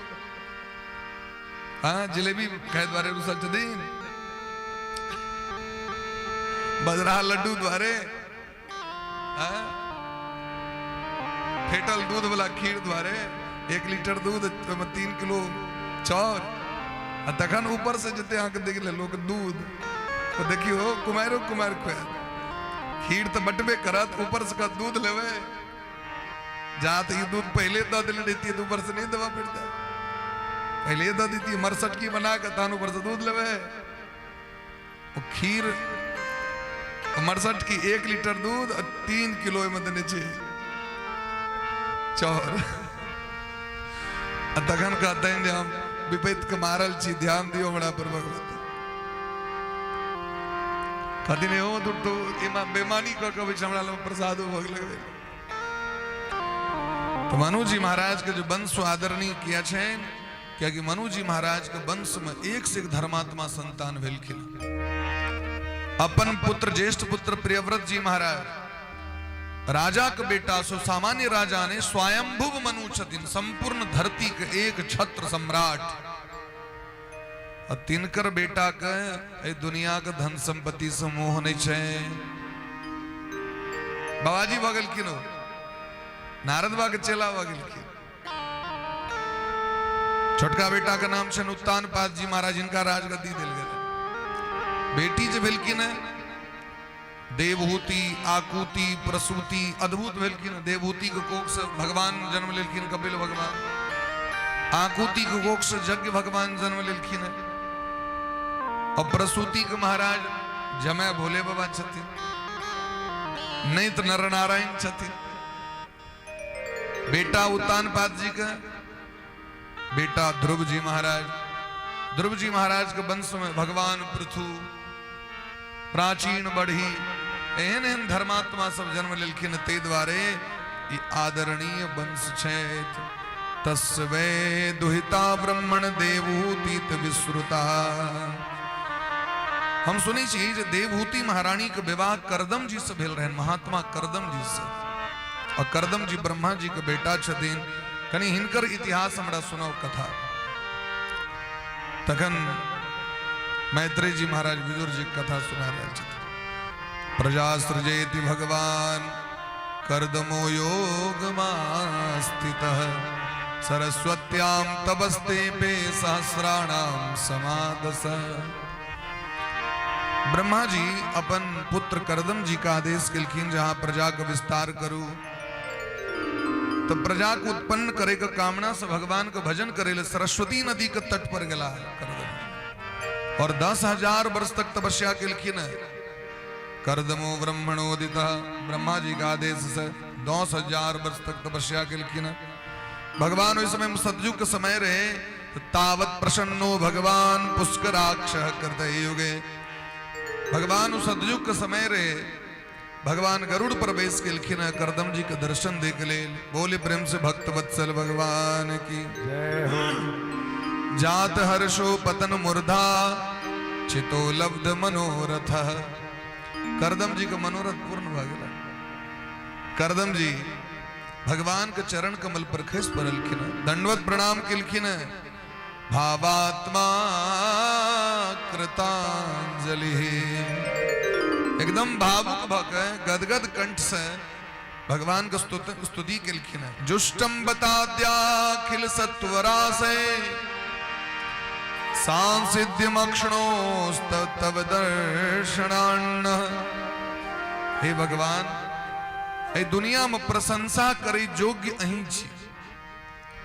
हाँ, जिलेबी खाय दुआरे रुसल छथिन, बजरा लड्डू दुआरे, हाँ, फेटल दूध वाला खीर दुआरे, 1 लीटर दूध ओहिमे 3 किलो चाउर, आ तखन ऊपर से जते अहाँके देख ले लोक दूध, तो देखियो कुमारो कुमार खुआत, खीर तऽ बटबे करत, ऊपर से कहत दूध लेबै, जा तऽ ई दूध पहिले दऽ देने रहितियै तऽ ऊपर से नहीं देबऽ पड़तै, पहिले दऽ दैतियै मरसटकी बना कऽ तहन ऊपर से दूध लेबै। ओ खीर मरसटकी 1 लीटर दूध आ 3 किलो ओहिमे देने छै चाउर। आ तखन कहतनि जे हम विपैत के मारल छी, ध्यान दियौ हमरा पर भगवती। कहथिन हो तू तो एमा बेमानी कऽ के अबै छै हमरा लग प्रसादो भोग लगबै। तो मनु जी महाराज के जो वंश आदरणीय किया छनि, कियाकि मनु जी महाराज के वंश में एक से एक धर्मात्मा संतान भेलखिन। अपन पुत्र ज्येष्ठ पुत्र प्रियव्रत जी महाराज राजा के बेटा सो सामान्य राजा ने स्वयंभुव मनु छथिन, संपूर्ण धरती के एक छत्र सम्राट। आ तिनकर बेटा के एहि दुनिया के धन संपत्ति से मोह नहीं छै। बाबाजी भऽ गेलखिन, ओ नारद बाबा के चेला भऽ गेलखिन। छोटका बेटा के नाम छनि उत्तानपाद जी महाराज, जिनका राजगद्दी देल गेल। बेटी जे भेलखिन है देवहूति, आकूति, प्रसूति, अद्भुत भेलखिन। देवहूति के कोख से भगवान जन्म लेलखिन कपिल भगवान, आकूति के कोख से यज्ञ भगवान जन्म लेलखिन, और प्रसूति के महाराज जमय भोले बाबा छथिन, नहीं तो नर नारायण छथिन। बेटा उत्तानपाद जी के बेटा ध्रुव जी महाराज, ध्रुव जी महाराज के वंश में भगवान पृथु, प्राचीन बढ़ी, एहन एहन धर्मात्मा सब जन्म लेलखिन। ताहि दुआरे ई आदरणीय वंश छथि। तस्वे दुहिता ब्राह्मण देवहूतित विश्रुता। हम सुनै छी जे देवहूति महारानी के विवाह करदम जी से भेल रहनि, महात्मा करदम जी से, और करदम जी ब्रह्मा जी के बेटा छथिन। कनि हिनकर इतिहास हमरा सुनाउ कथा। तखन मैत्रेय जी महाराज विदुर जी के कथा सुना रहल छथिन। प्रजा सृजेति भगवान कर्दमो योगमास्थितः सरस्वत्यां तपस्ते पे सहस्राणाम समादस। ब्रह्मा जी अपन पुत्र करदम जी का आदेश केलखिन जहां प्रजा के विस्तार करू। तो प्रजा को उत्पन्न करे के कामना से भगवान के भजन करे ले सरस्वती नदी के तट पर गेला करदम, और 10,000 वर्ष तक तपस्या केलखिन। करदमो ब्रह्मणोदित, ब्रह्मा जी का आदेश से 10,000 वर्ष तक तपस्या केलखिन। भगवान उस समय सतयुग के समय रहे, तो तावत प्रसन्नो भगवान पुष्कराक्ष कृत युगे। भगवान उस सतयुग के समय रहे, भगवान गरुड़ पर बैस केलखिन करदम जी के दर्शन दे के लेल। बोले प्रेम से भक्त वत्सल भगवान की जय हो। जात हर्षो पतन मूर्धा चितो लब्ध मनोरथ। करदम जी के मनोरथ पूर्ण भऽ गेल। करदम जी भगवान के चरण कमल पर खसि पड़लखिन, दंडवत प्रणाम केलखिन। भावात्मा कृतांजलि, एकदम भावुक भऽ के गदगद कंठ से भगवान के स्तुति केलखिन। जुष्टम बताद्याखिल सत्वरासे सांसिद्यमक्षणोस्त तव दर्शनान्न। हे भगवान, एहि दुनिया में प्रशंसा करे योग्य अहीं छी।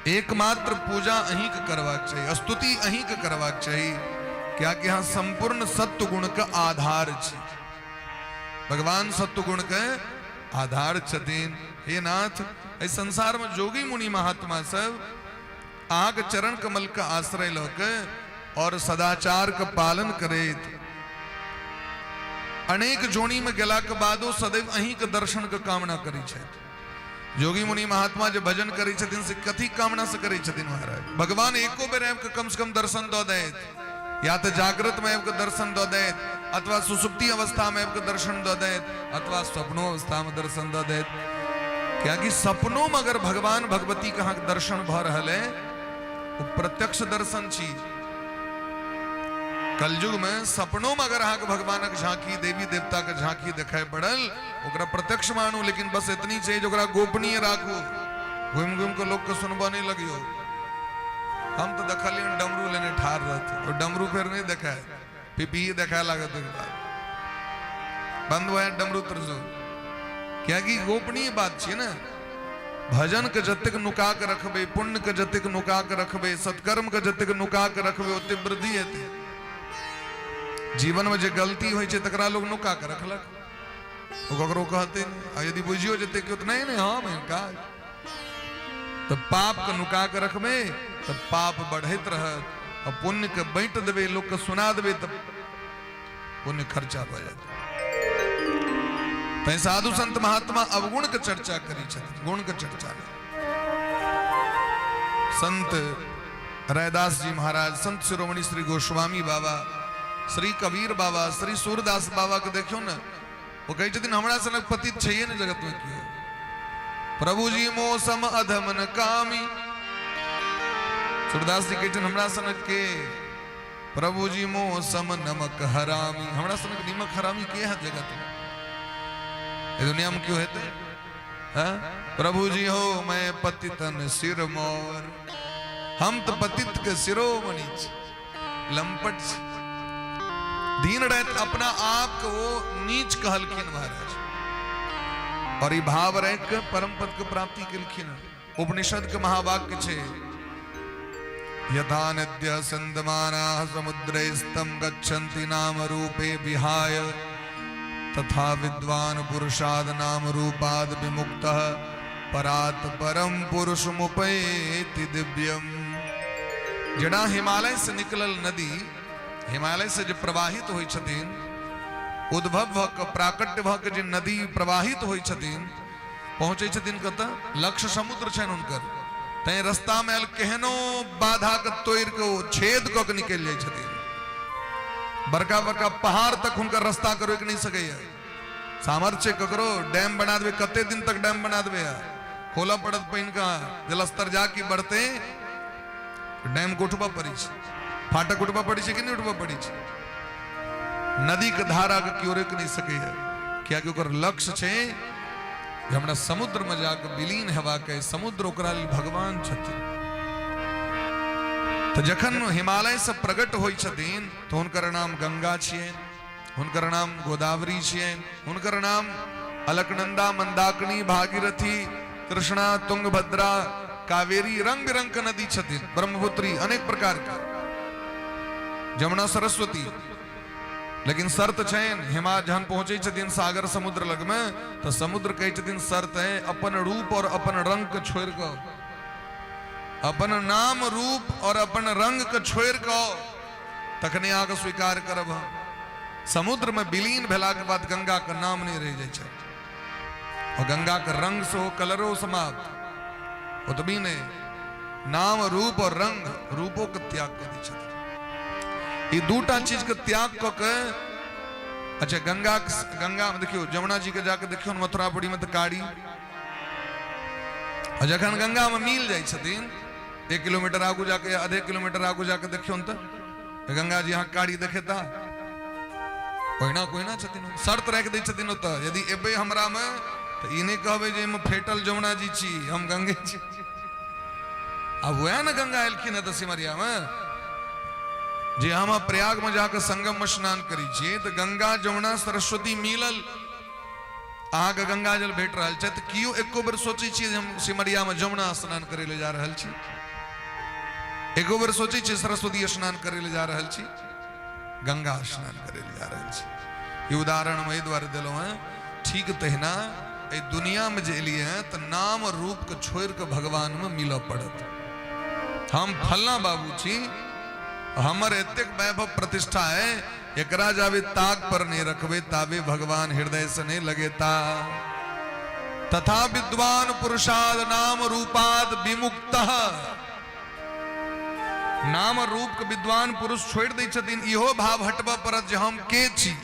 एकमात्र पूजा अहीं के करबाक चाही, स्तुति अहीं के करबाक चाही, कियाकि अहाँ संपूर्ण सत्व गुण के आधार छी। भगवान सत्व गुण के आधार छथिन। हे नाथ, एहि संसार में जोगी मुनि महात्मा सब अहाँके चरण कमल के आश्रय लऽ के और सदाचार के पालन करैत अनेक जोनी में गेला के बादो सदैव अहीं के दर्शन के कामना करै छथि। जोगी मुनि महात्मा जे भजन करै छथिन से कथी कामना से करै छथिन महाराज? भगवान एको बेर आबि के कम से कम दर्शन दऽ दैत, या तऽ जागृत में आबि के दर्शन दऽ दैत, अथवा सुसुप्ति अवस्था में आबि के दर्शन दऽ दैत, अथवा स्वप्नो अवस्था में दर्शन दऽ दैत। कियाकि सपनो में अगर भगवान भगवती के अहाँके दर्शन भऽ रहल है, ओ प्रत्यक्ष दर्शन छी। कलयुग में सपनों में अगर अहाँके भगवानक झांकी, देवी देवता के झांकी देखाय पड़ल, ओकरा प्रत्यक्ष मानू, लेकिन बस एतनी छै जे ओकरा गोपनीय राखू, घुमि घुमि के लोक के सुनबऽ नहि लगियौ। हम तऽ देखलियनि डमरू लेने ठाढ़ रहथिन, ओ डमरू फेर नहि देखाय, पिपही देखाय लागत ओहिके बाद बंद भऽ जायत डमरू त्रिशूल। कियाकि गोपनीय बात छियै ने। भजन के जतेक नुका के रखबै, पुण्य के जतेक नुका के रखबै, सत्कर्म के जतेक नुका के रखबै, ओते वृद्धि हेतै। जीवन में जे गलती होइ छै तकरा लोग नुका के रखलक, ओ ककरो कहते नहि, आ यदि बुझियो जेतै केओ तऽ नहि नहि हम एहन काज। तऽ पापके नुका कऽ रखबै तऽ पाप बढ़ैत रहत आ पुण्यके बाँटि देबै, लोकके सुना देबै तऽ पुण्य खर्चा भऽ जायत। तैं साधु संत महात्मा अवगुण के चर्चा करै छथिन, गुण के चर्चा नहि। संत रैदास जी महाराज, संत शिरोमणि श्री गोस्वामी बाबा, श्री कबीर बाबा, श्री सूरदास बाबा के देखियौ ने, ओ कहै छथिन हमरा सनक पतित छैहे ने जगत में केओ। प्रभु जी मौसम अधमन कामी। सूरदास जी कहै छथिन हमरा सनक के प्रभु जी मौसम नमक हरामी, हमरा सनक निमक हरामी के है जगत में, ए दुनिया में क्यों हेतै? हाँ? प्रभु जी हो मैं पतितन सिर मोर, हम तो पतित के शिरोमणि छी, लंपट छी। दिन रात अपना आप के वो नीच कहलखिन महाराज, और ई भाव रख के परम पद के प्राप्ति केलखिन। उपनिषद के महावाक्य छे, यथा नद्य संदमानाः समुद्रैस्तं गच्छन्ति नाम रूपे विहाय तथा विद्वान पुरुषाद नाम रूपाद विमुक्तः परात परम पुरुषमुपैति दिव्यम। जेना हिमालय से निकलल नदी, हिमालय से जे प्रवाहित होइ छथिन, उद्भव भऽ कऽ प्राकट्य भऽ कऽ जे नदी प्रवाहित होइ छथिन, पहुँचै छथिन कतऽ? लक्ष्य समुद्र छनि हुनकर। तैं रस्तामे आयल केहनो बाधाके तोड़ि कऽ ओ छेद कऽ के निकलि जाइ छथिन। बड़का बड़का पहाड़ तक हुनकर रस्ताके रोकि नहि सकैया। सामर्थ्य छै ककरो? डैम बना देबै, कते दिन तक डैम बना देबै? खोलऽ पड़त पानिके, जलस्तर जा कि बढ़तै, डैम के उठबऽ पड़ै छै, फाटक उठबऽ पड़ै छै कि नहि उठबऽ पड़ै छै? नदीके धाराके केओ रोकि नहि सकैया, कियाकि ओकर लक्ष्य छै जे हमरा समुद्रमे जाके विलीन हेबाक अइ। समुद्र ओकरा लेल भगवान छथिन। तऽ जखन हिमालयसँ प्रकट होइ छथिन तऽ हुनकर नाम गंगा छियनि, हुनकर नाम गोदावरी छियनि, हुनकर नाम अलकनंदा, मंदाकिनी, भागीरथी, कृष्णा, तुंगभद्रा, कावेरी, रंग बिरंग के नदी छथिन, ब्रह्मपुत्री, अनेक प्रकार के, जमुना, सरस्वती। लेकिन शर्त छनि, हिमा जहन पहुंचे छथिन सागर समुद्र लगमे तऽ समुद्र कहै छथिन शर्त है, अपन रूप और अपन रंग के छोड़ि कऽ, अपन नाम रूप और अपन रंग के छोड़ि कऽ तखने अहाँके स्वीकार करब हम। समुद्र में विलीन भेलाके बाद गंगा के नाम नहीं रहि जाइ छै, और गंगा के रंग सेहो, कलरो समाप्त। ओतबी नहि, नाम रूप और रंग, रूपो के त्याग कऽ दै छथिन। ई दूटा चीज के त्याग कऽ के, अच्छा गंगा, गंगा में देखियौ, जमुना जी के जाके देखियौ मथुरापुरी में तऽ कारी, आ जखन गंगा में मिल जाइ छथिन, 1 किलोमीटर आगू जाके या आधे किलोमीटर आगू जाके देखियौ तऽ गंगा जी अहाँ कारी देखेता, ओहिना कोहिना छथिन। शर्त राखि दै छथिन ओतऽ, यदि एबै हमरामे तऽ ई नहि कहबै जे एहिमे फेटल जमुना जी छी, हम गंगे छी। आब वएह ने गंगा एलखिन हेँ तऽ सिमरियामे, जे हम प्रयागमे जाकऽ संगममे स्नान करै छियै तऽ गंगा जमुना सरस्वती मिलल, अहाँके गंगा जल भेट रहल छै, तऽ कियो एको बेर सोचै छियै जे हम सिमरियामे जमुना स्नान करै लए जा रहल छी? एको बेर सोचै छियै सरस्वती स्नान करै लए जा रहल छी? गंगा स्नान करै लए जा रहल छी। ई उदाहरण हम एहि दुआरे देलहुँ हेँ, ठीक तहिना एहि दुनियामे जे एलियै हेँ तऽ नाम रूपके छोड़ि कऽ भगवानमे मिलऽ पड़त। हम फल्लाँ बाबू छी, हमर एतेक वैभव प्रतिष्ठा है, एकरा जाबे ताक पर नहीं रखबे ताबे भगवान हृदय से नहीं लगेता। तथा विद्वान पुरुषाद नाम रूपाद विमुक्त, नाम रूप के विद्वान पुरुष छोड़ दै छथिन। इहो भाव हटबऽ पड़त जे हम के छी।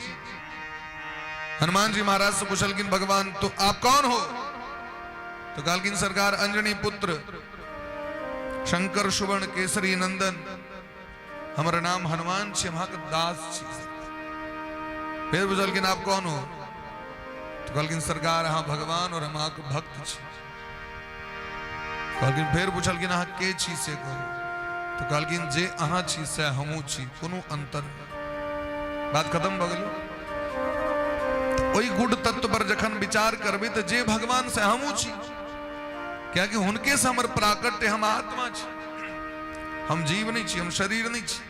हनुमान जी महाराज से पूछलखिन भगवान तो आप कौन हो? तो कहलखिन सरकार अंजनी पुत्र शंकर सुवर्ण केसरी नंदन, हमर नाम हनुमान छी, हम अहाँके दास छी। फेर बुझलखिन आप कौन हो? तो कहलखिन सरकार अहाँ भगवान और हम अहाँके भक्त छी। कहलखिन, फेर पुछलखिन अहाँ के छी से कहू। तो कहलखिन जे अहाँ छी से हमहूँ छी, कोनो अंतर नहि। बात खत्म भऽ गेलै। ओहि गुड तत्व पर जखन विचार करबै तऽ जे भगवान से हमहूँ छी, कियाकि हुनके से हमर प्राकट्य, हम आत्मा छी, हम जीव नहीं छी, हम शरीर नहीं छी।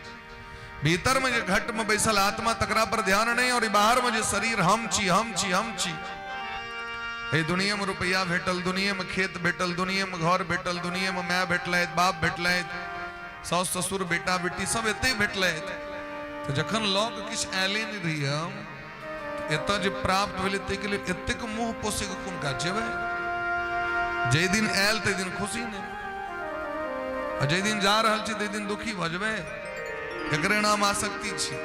भीतर में जे घट में बैसल आत्मा तकरा पर ध्यान नहीं, और बाहर में जे शरीर हम छी, हम छी, हम छी। एहि दुनियामे रुपैआ भेटल, दुनियामे खेत भेटल, दुनियामे घर भेटल, दुनियामे माय भेटलथि, बाप भेटलथि, साउस ससुर बेटा बेटी सब एतै भेटलथि। तऽ जखन लऽ कऽ किछु आयले नहि रही हम, एतऽ जे प्राप्त भेलै ताहिके लेल एतेक मोह पोसैके कोन काज छै भाइ? जाहि दिन आयल ताहि दिन खुशी नहि, आ जाहि दिन जा रहल छी ताहि दिन दुखी भऽ जेबै। एकरे नाम आसक्ति छी।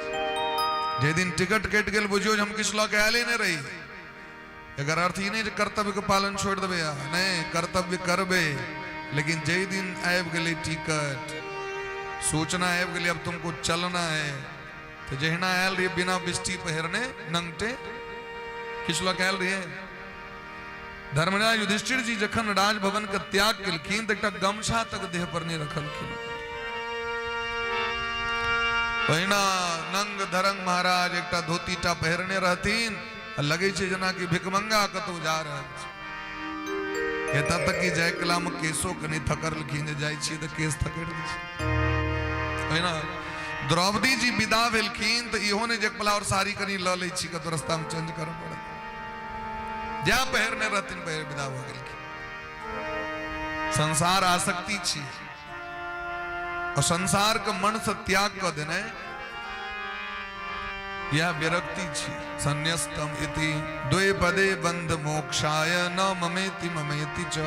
जाहि दिन टिकट कटि गेल बुझियौ जे हम किछु लऽ कऽ आयले नहि रही। एकर अर्थ ई नहि जे कर्तव्यके पालन छोड़ि देबै अहाँ, नहि, कर्तव्य करबै, लेकिन जाहि दिन आबि गेलै टिकट, सूचना आबि गेलै अब तुमको चलना है, तऽ जहिना आयल रहियै बिना बिष्टी पहिरने नंगटे किछु लऽ कऽ आयल रहियै। धर्मराज युधिष्ठिर जी जखन राजभवन के त्याग केलखिन तऽ एकटा गमछा तक देह पर नहि रखलखिन। ओहिना नंग धरंग महाराज एकटा धोती टा पहिरने रहथिन, आ लगै छै जेनाकि भिखमंगा कतौ जा रहल छै। एतऽ तक कि जाय कला मे केशो कनि थकरलखिन जे जाइ छियै तऽ केश थकरि दै छै। ओहिना द्रौपदी जी विदा भेलखिन तऽ इहो नहि जे एक पला और साड़ी कनि लऽ लै छी, कतौ रस्तामे चेंज करऽ पड़त। जा पहिरने रहथिन पहिर विदा भऽ गेलखिन। संसार आसक्ति छी, और संसार के मन से त्याग कऽ देनाइ यह विरक्ति छी। संन्यस्तम इति द्वे पदे बंध मोक्षाय न ममेति ममेति च।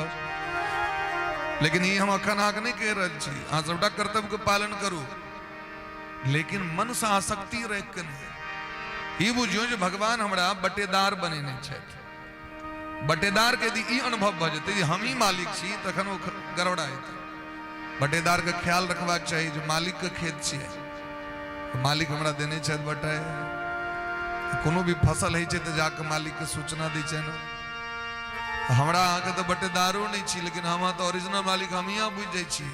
लेकिन ई हम अखन अहाँके नहि कहि रहल छी, अहाँ सबटा कर्तव्य के पालन करू, लेकिन मन से आसक्ति राखि के नहि। ई बुझियौ जे भगवान हमरा बटेदार बनेने छथि। बटेदार के यदि ई अनुभव भऽ जेतै जे हमही मालिक छी, तखन ओ गड़बड़ा हेतै। बटेदार के ख्याल रखबाक चाही जे मालिक के खेत छियै, मालिक हमरा देने छथि बटाइ। कोनो भी फसल होइ छै तऽ जाके मालिक के सूचना दै छै ने। हमरा अहाँके तऽ बटेदारो नहि छी, लेकिन हम अहाँ तऽ ओरिजिनल मालिक हमही अहाँ बुझि जाइ छियै।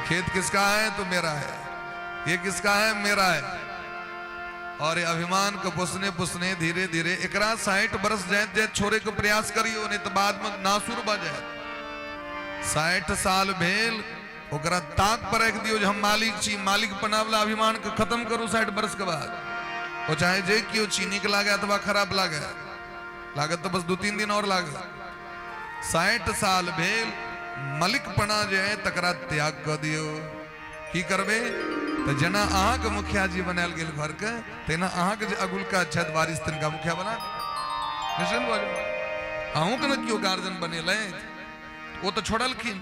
खेत किसका है तो मेरा है, ये किसका है मेरा है। और ये अभिमान के पोसने पोसने धीरे धीरे एकरा 60 बरस जाइत जाइत छोड़े के प्रयास करियो, नहीं तो बाद में नासुर भऽ जायत। 60 साल भेल ओकरा ताक पर राखि दियौ जे हम मालिक छी। मालिक पनावला अभिमान के खत्म करू 60 बरस के बाद। ओ चाहे जे केओ छी, नीक लागे अथवा खराब लागे, लागत तऽ बस 2-3 दिन और लागत। 60 साल भेल मालिकपना जे है तकरा त्याग कऽ दियौ। की करबै तऽ जेना अहाँके मुखिया जी बनायल गेल घरके, तहिना अहाँके जे अगुलका छथि वारिस तिनका मुखिया बना निश्चिंत भऽ जाउ। अहूँके ने केओ गार्जियन बनेलथि, ओ तऽ छोड़लखिन,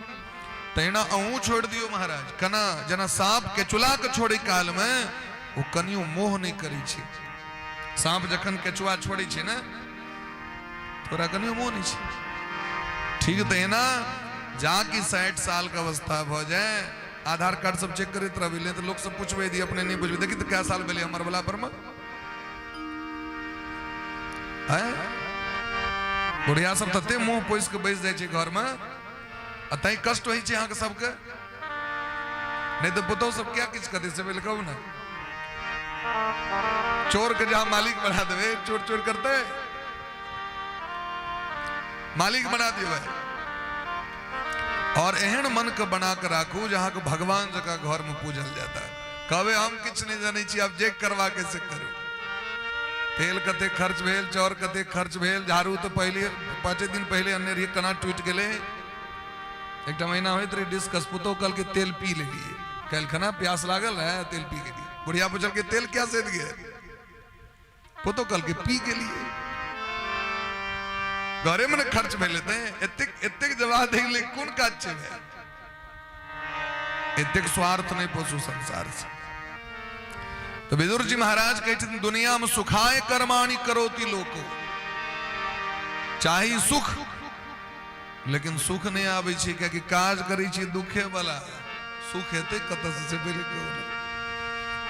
तहिना अहूँ छोड़ि दियौ महाराज। केना? जेना साँप केचुला के छोड़ै कालमे ओ कनियो मोह नहि करै छै। साँप जखन केचुआ छोड़ै छै ने, तोरा कनियो मोह नहि छै। ठीक तहिना जा कि 60 साल के अवस्था भऽ जाए, आधार कार्ड सब चेक करैत रहबै, नहि तऽ लोक सब पुछबै यदि अपने नहि बुझबै, देखी तऽ कए साल भेलै हमर वला पर मे। आँय? बुढ़िया सब तते मुंह पोसि के बैस जाइ छै घर मे, आ तैं कष्ट होइ छै अहाँके सबके। नहीं तो पुतोह सब क्या किछु करतै से पहिले कहू ने। चोर के जहां मालिक बना देबै, चोर चोर करतै, मालिक बना दियौ भाई। और एहन मन के बना के राखू जहां के भगवान जकाँ घर में पूजल जाता है। कहबे हम किछु नहीं जानै छी, आब जे करवा के से करू। तेल कते खर्च भेल, चाउर कते खर्च भेल, झाड़ू तो पहले 5 दिन पहले अनने रहियै, केना टूटि गेलै। एकटा महीना होइत रहे डिस्कस, पुतोह कहलकै तेल पी लेलियै, काल्हि खना प्यास लागल रहे तेल पी गेलियै। बुढ़िया पुछलकै तेल क्या सैद गेल? पुतोह कहलकै पी गेलियै। घरे में ने खर्च भेल हेतै। एतेक एतेक जवाब दै गेलै, कोन काज छै भाई? एतेक स्वार्थ नहीं पोसू संसार से। तो विदुर जी महाराज कहै छथिन दुनिया में सुखाय कर्माणि करोति लोको। चाही सुख, लेकिन सुख नहीं आबै छै, कियाकि काज करै छी दुखे वाला, सुख हेतै कतऽ से, से पहिले कहू ने।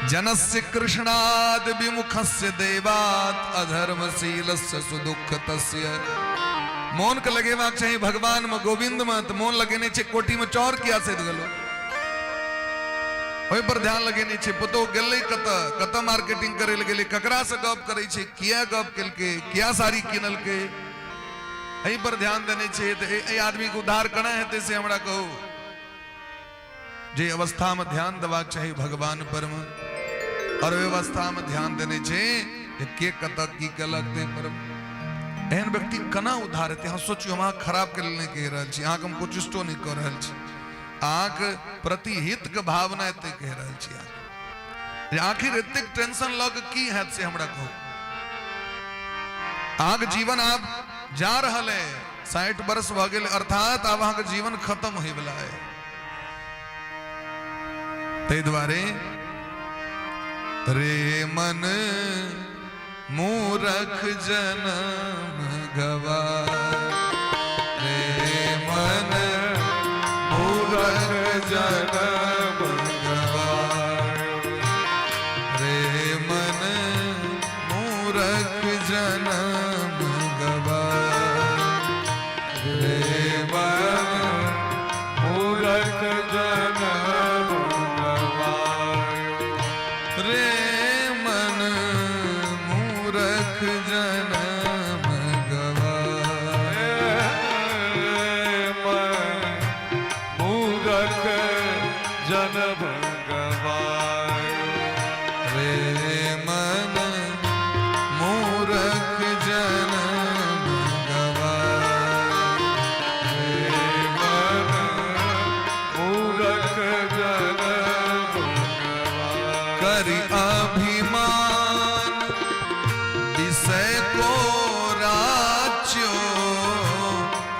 जनस्य कृष्णाद विमुखस्य दैवात अधर्मशीलस्य सुदुःख तस्य। मोन के लगेबाक चाही भगवान में, गोविंद में, तऽ मोन लगेने छै कोठी में चौर किया सैद गेलो, ओहि पर ध्यान लगेने छै। पुतोह गेलै कतऽ, कतऽ मार्केटिंग करै लए गेलै, ककरा से गप करै छै, किया गप केलकै, किया साड़ी किनलकै, एहि पर ध्यान देने छै। तऽ एहि आदमीके उद्धार केना हेतै से हमरा कहू। जे अवस्थामे ध्यान देबाक चाही भगवान पर मे, और ओहि अवस्थामे ध्यान देने छै जे के कतऽ की केलक ताहि पर। एहन व्यक्ति केना उद्धार हेतै? अहाँ सोचियौ, हम अहाँके खराबके लेल नहि कहि रहल छी, अहाँके हम कुचिष्टो नहि कऽ रहल छी, अहाँके प्रति हितके भावना एते कहि रहल छी अहाँके जे आखिर एतेक टेंशन लऽ कऽ की हैत से हमरा कहू। अहाँके जीवन आब जा रहल है, 60 वर्ष भऽ गेल, अर्थात आब अहाँके जीवन खत्म होइवला है। ताहि दुआरे रे मन मूरख जनम गवा, रे मन मूरख जनम गवा, रे मन मूरख जनम गवा, रे मन मूरख जनम गवा, रे मन मूरख जनम गवा, मन मूरख जनम गवाय, रे मन मूरख जनम गवा, रे मन मूरख जनम गवाय। करि अभिमान विषय को राच्यो,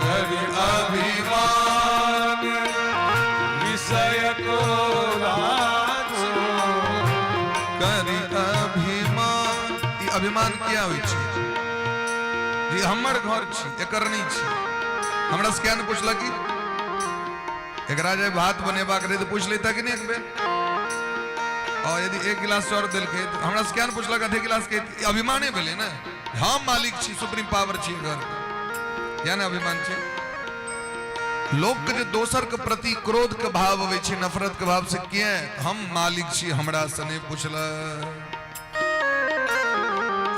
करि अभिमान विषय को राचो, करि अभिमान। ई अभिमान किया होइ छै? जे हमर घर छी, एकर नहि छी। हमरा से किया नहि पुछलक? की एकरा जे भात बनेबाक रहै तऽ पूछि लेता कि नहि एक बेर? और यदि एक गिलास चाउर देलकै तऽ हमरा से किया नहि पुछलक आधे गिलास के? ई अभिमाने भेलै ने, हम मालिक छी, सुप्रीम पावर छी घर, या ने अभिमान छै। लोक के जे दोसर के प्रति क्रोध के भाव अबै छै, नफरत के भाव से किया? हम मालिक छी, हमरा से नहि पुछलक।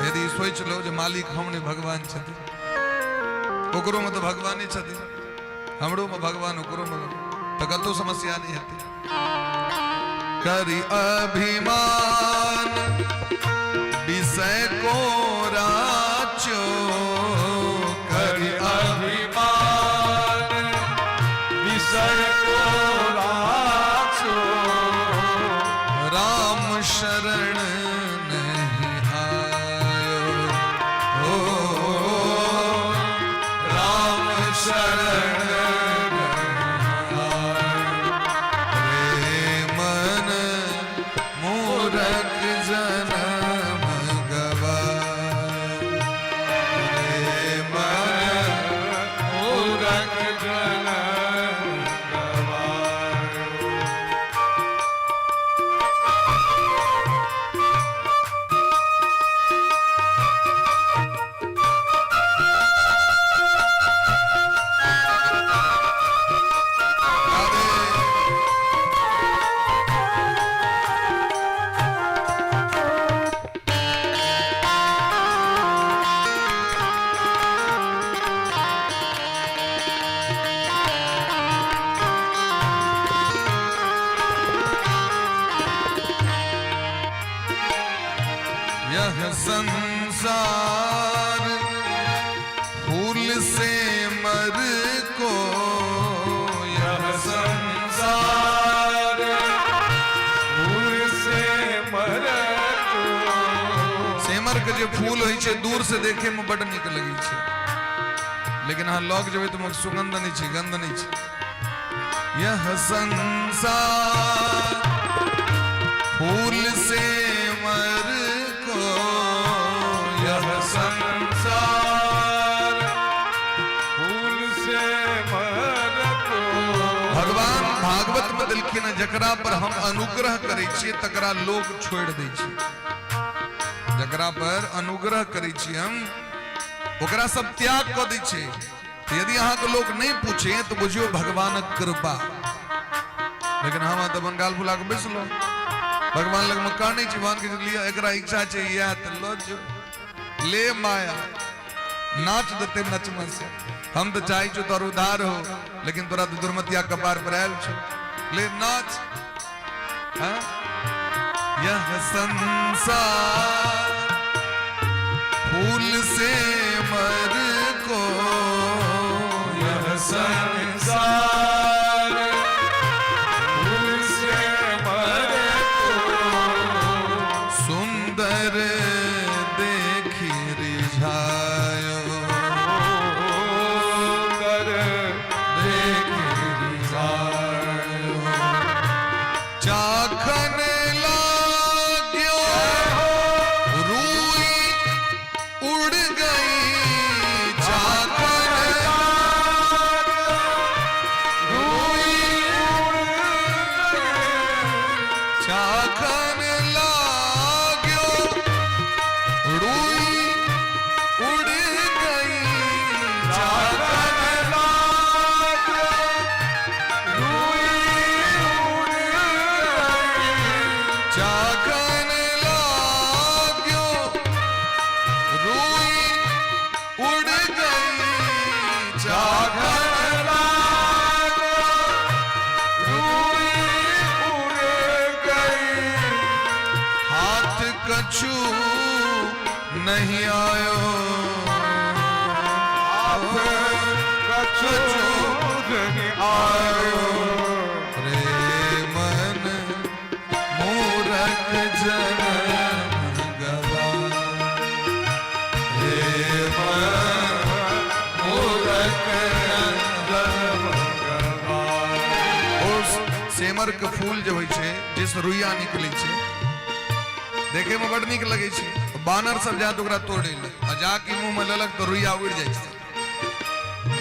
यदि सोचि लो जे मालिक हम नहि भगवान छथिन, ओकरो मे तऽ भगवाने छथिन, हमरो मे भगवान, ओकरो मे, तऽ कतहु समस्या नहि हेतै। करि अभिमान विषय को राचो, करि अभिमान विषय को राचो, राम शरण नहीं आयो, हो राम शरण नहीं आयो, रे मन मूरख जनम गवा, रे मन मूरख जनम गवाय। राधे। यह संसार फूल से मर को, यह संसार फूल से मर को, सेमर के जे फूल होइ छै दूर से देखे में बड नीक लगै छै, लेकिन अहाँ लग जेबै तऽ ओहिमे सुगंध नहि छै, गंध नहि छै। यह संसार फूल से मर को, यह संसार फूल से मर को, भगवान भागवत में देलखिन हँ, जकरा पर हम अनुग्रह करै छियै तकरा लोक छोड़ि दै छै। जकरा पर अनुग्रह करै छियै हम, ओकरा सब त्याग कऽ दै छै। यदि अहाँके लोक नहि पूछे तऽ बुझियौ भगवानक कृपा। लेकिन हम तऽ बंगाल फुला कऽ बैसलहुँ, भगवान लगमे कानै छी, भगवान के लिअ एकरा इच्छा छै इएह तऽ लऽ जो, ले माया नाच देते नचमा से। हम तऽ चाहै छियौ तोहर उद्धार हो, लेकिन तोरा तऽ दुर्मतिया कपार पर आयल छौ, ले नाच। हाँ? यह संसार फूल से मर संसार भूल से मर को सुंदर देखी रिझायो। सुंदर देखी रिझायो। चाखन लाग्यो रूई उड़ गई। चाखन रूई उड़ गई। चाखन लाग्यो रूई उड़ गई। चाखन चाखन लाग्यो रूई उड़ गई। चाखन लाग्यो रूई उड़ गई। चाखन चाखन लाग्यो रूई उड़ गई। हाथ कछु नहीं आयो। हाथ कछु नहीं आयो। रे मन मूरख जन्म गवा। रे मन मूरख जन्म गवार। ओ सेमर के फूल जे होइ छै, जिस रुइया निकलै छै, देखे में बड नीक लगै छै। बानर सब जात ओकरा तोड़ै ले आ जाके मुंह में लेलक तऽ रुइया उड़ि जाइ छै।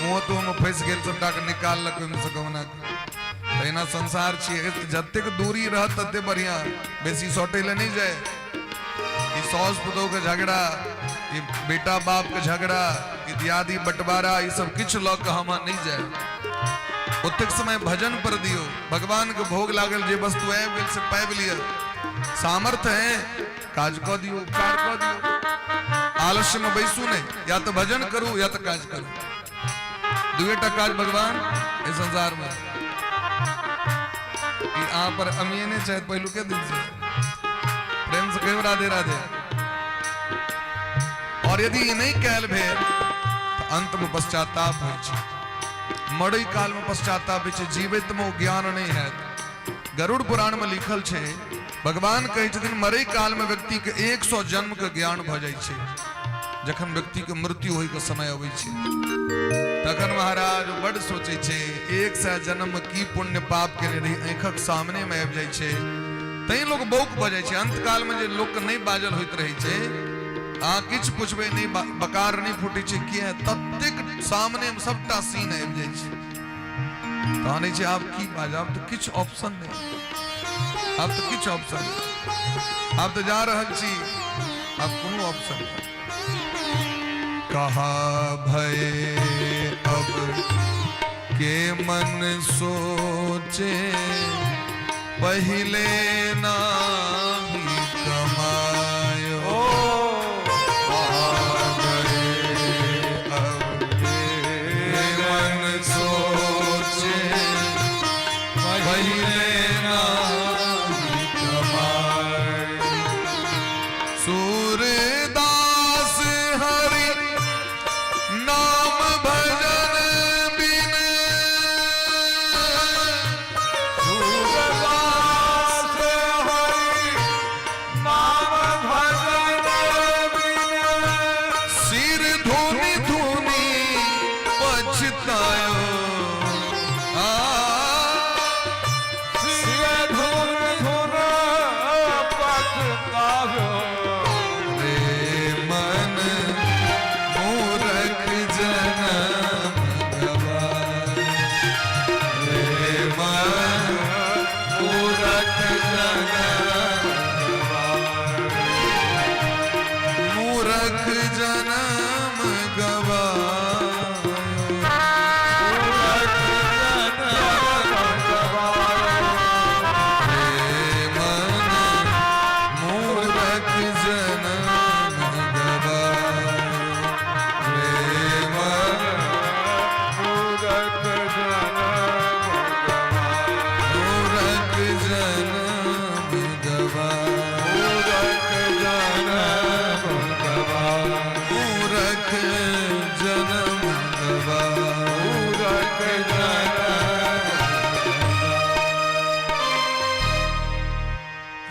मुँह तो में फंसि गेल, सबटा के निकाललक ओहिमे से कहुना के। तहिना संसार छियै, जतेक दूरी रहत तते बढ़िया, बेसी सटै लए नहि जाय। ई साउस पुतोह के झगड़ा, ई बेटा बाप के झगड़ा, ई दियादी बंटवारा, ई सब किछु लऽ कऽ हम नहि जाय। ओतेक समय भजन पर दियौ। भगवान के भोग लागल जे वस्तु आबि गेल से पाबि लिअ। सामर्थ्य है, काज कऽ दियौ, उपकार कऽ दियौ। आलस्य में बैसू नहि, या तऽ भजन करू या तऽ काज करू। दुएटा काज भगवान एहि संसार में। ई अहाँ पर अमियने छथि पहिलुके दिन से। प्रेम से कहियो राधे राधे। और यदि ई नहि कयल भेल तऽ अंत में पश्चाताप होइ छै। मरै काल में पश्चाताप होइ छै, जीवित में ओ ज्ञान नहि हैत। गरुड़ पुराण में लिखल छै, भगवान कहै छथिन मरै काल में व्यक्ति के 100 जन्म के ज्ञान भऽ जाइ छै। जखन व्यक्ति के मृत्यु होय के समय अबै छै तखन महाराज बड सोचै छै, 100 जन्म में की पुण्य पाप केने रही, आँखिक सामने में आबि जाइ छै। तैं लोक बौक भऽ जाइ छै। अंतकाल में जे लोक के नहि बाजल होइत रहै छै, अहाँ किछु पुछबै नहि, बकार नहि फूटै छै। किया? ततेक सामने में सबटा सीन आबि जाइ छै। तहन होइ छै आब की बाजब, आब तऽ किछु ऑप्शन नहि, आब तऽ किछु ऑप्शन नहि, आब तऽ जा रहल छी, आब कोनो ऑप्शन नहि। कहा भय अब के मन सोचे, पहले नाही कमायो। कहा भय अब के मन सोचे, पहले नाही कमायो। सूरदास हरि नाम भजन बिन, सूरदास हरि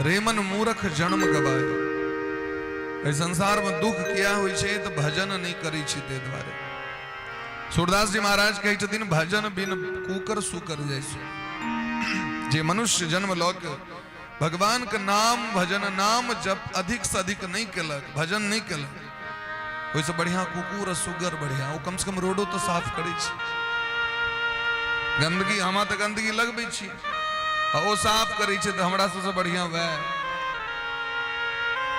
रेमन मूरख जन्म गवायो। एहि संसारमे दुख किया होइ छै? तऽ भजन नहि करै छी ताहि दुआरे। सूरदास जी महाराज कहै छथिन, भजन बिन कुकर सुकर जैसो। जे मनुष्य जन्म लऽ के भगवान के नाम भजन नाम जप अधिक से अधिक नहि केलक, भजन नहि केलक, ओहिसँ बढ़िया कुकुर आ सुगर बढ़िया। ओ कम से कम रोडो तऽ साफ करै छै। गंदगी हम तऽ गंदगी लगबै छी आ ओ साफ करै छै, तऽ हमरा सबसँ बढ़िया वएह।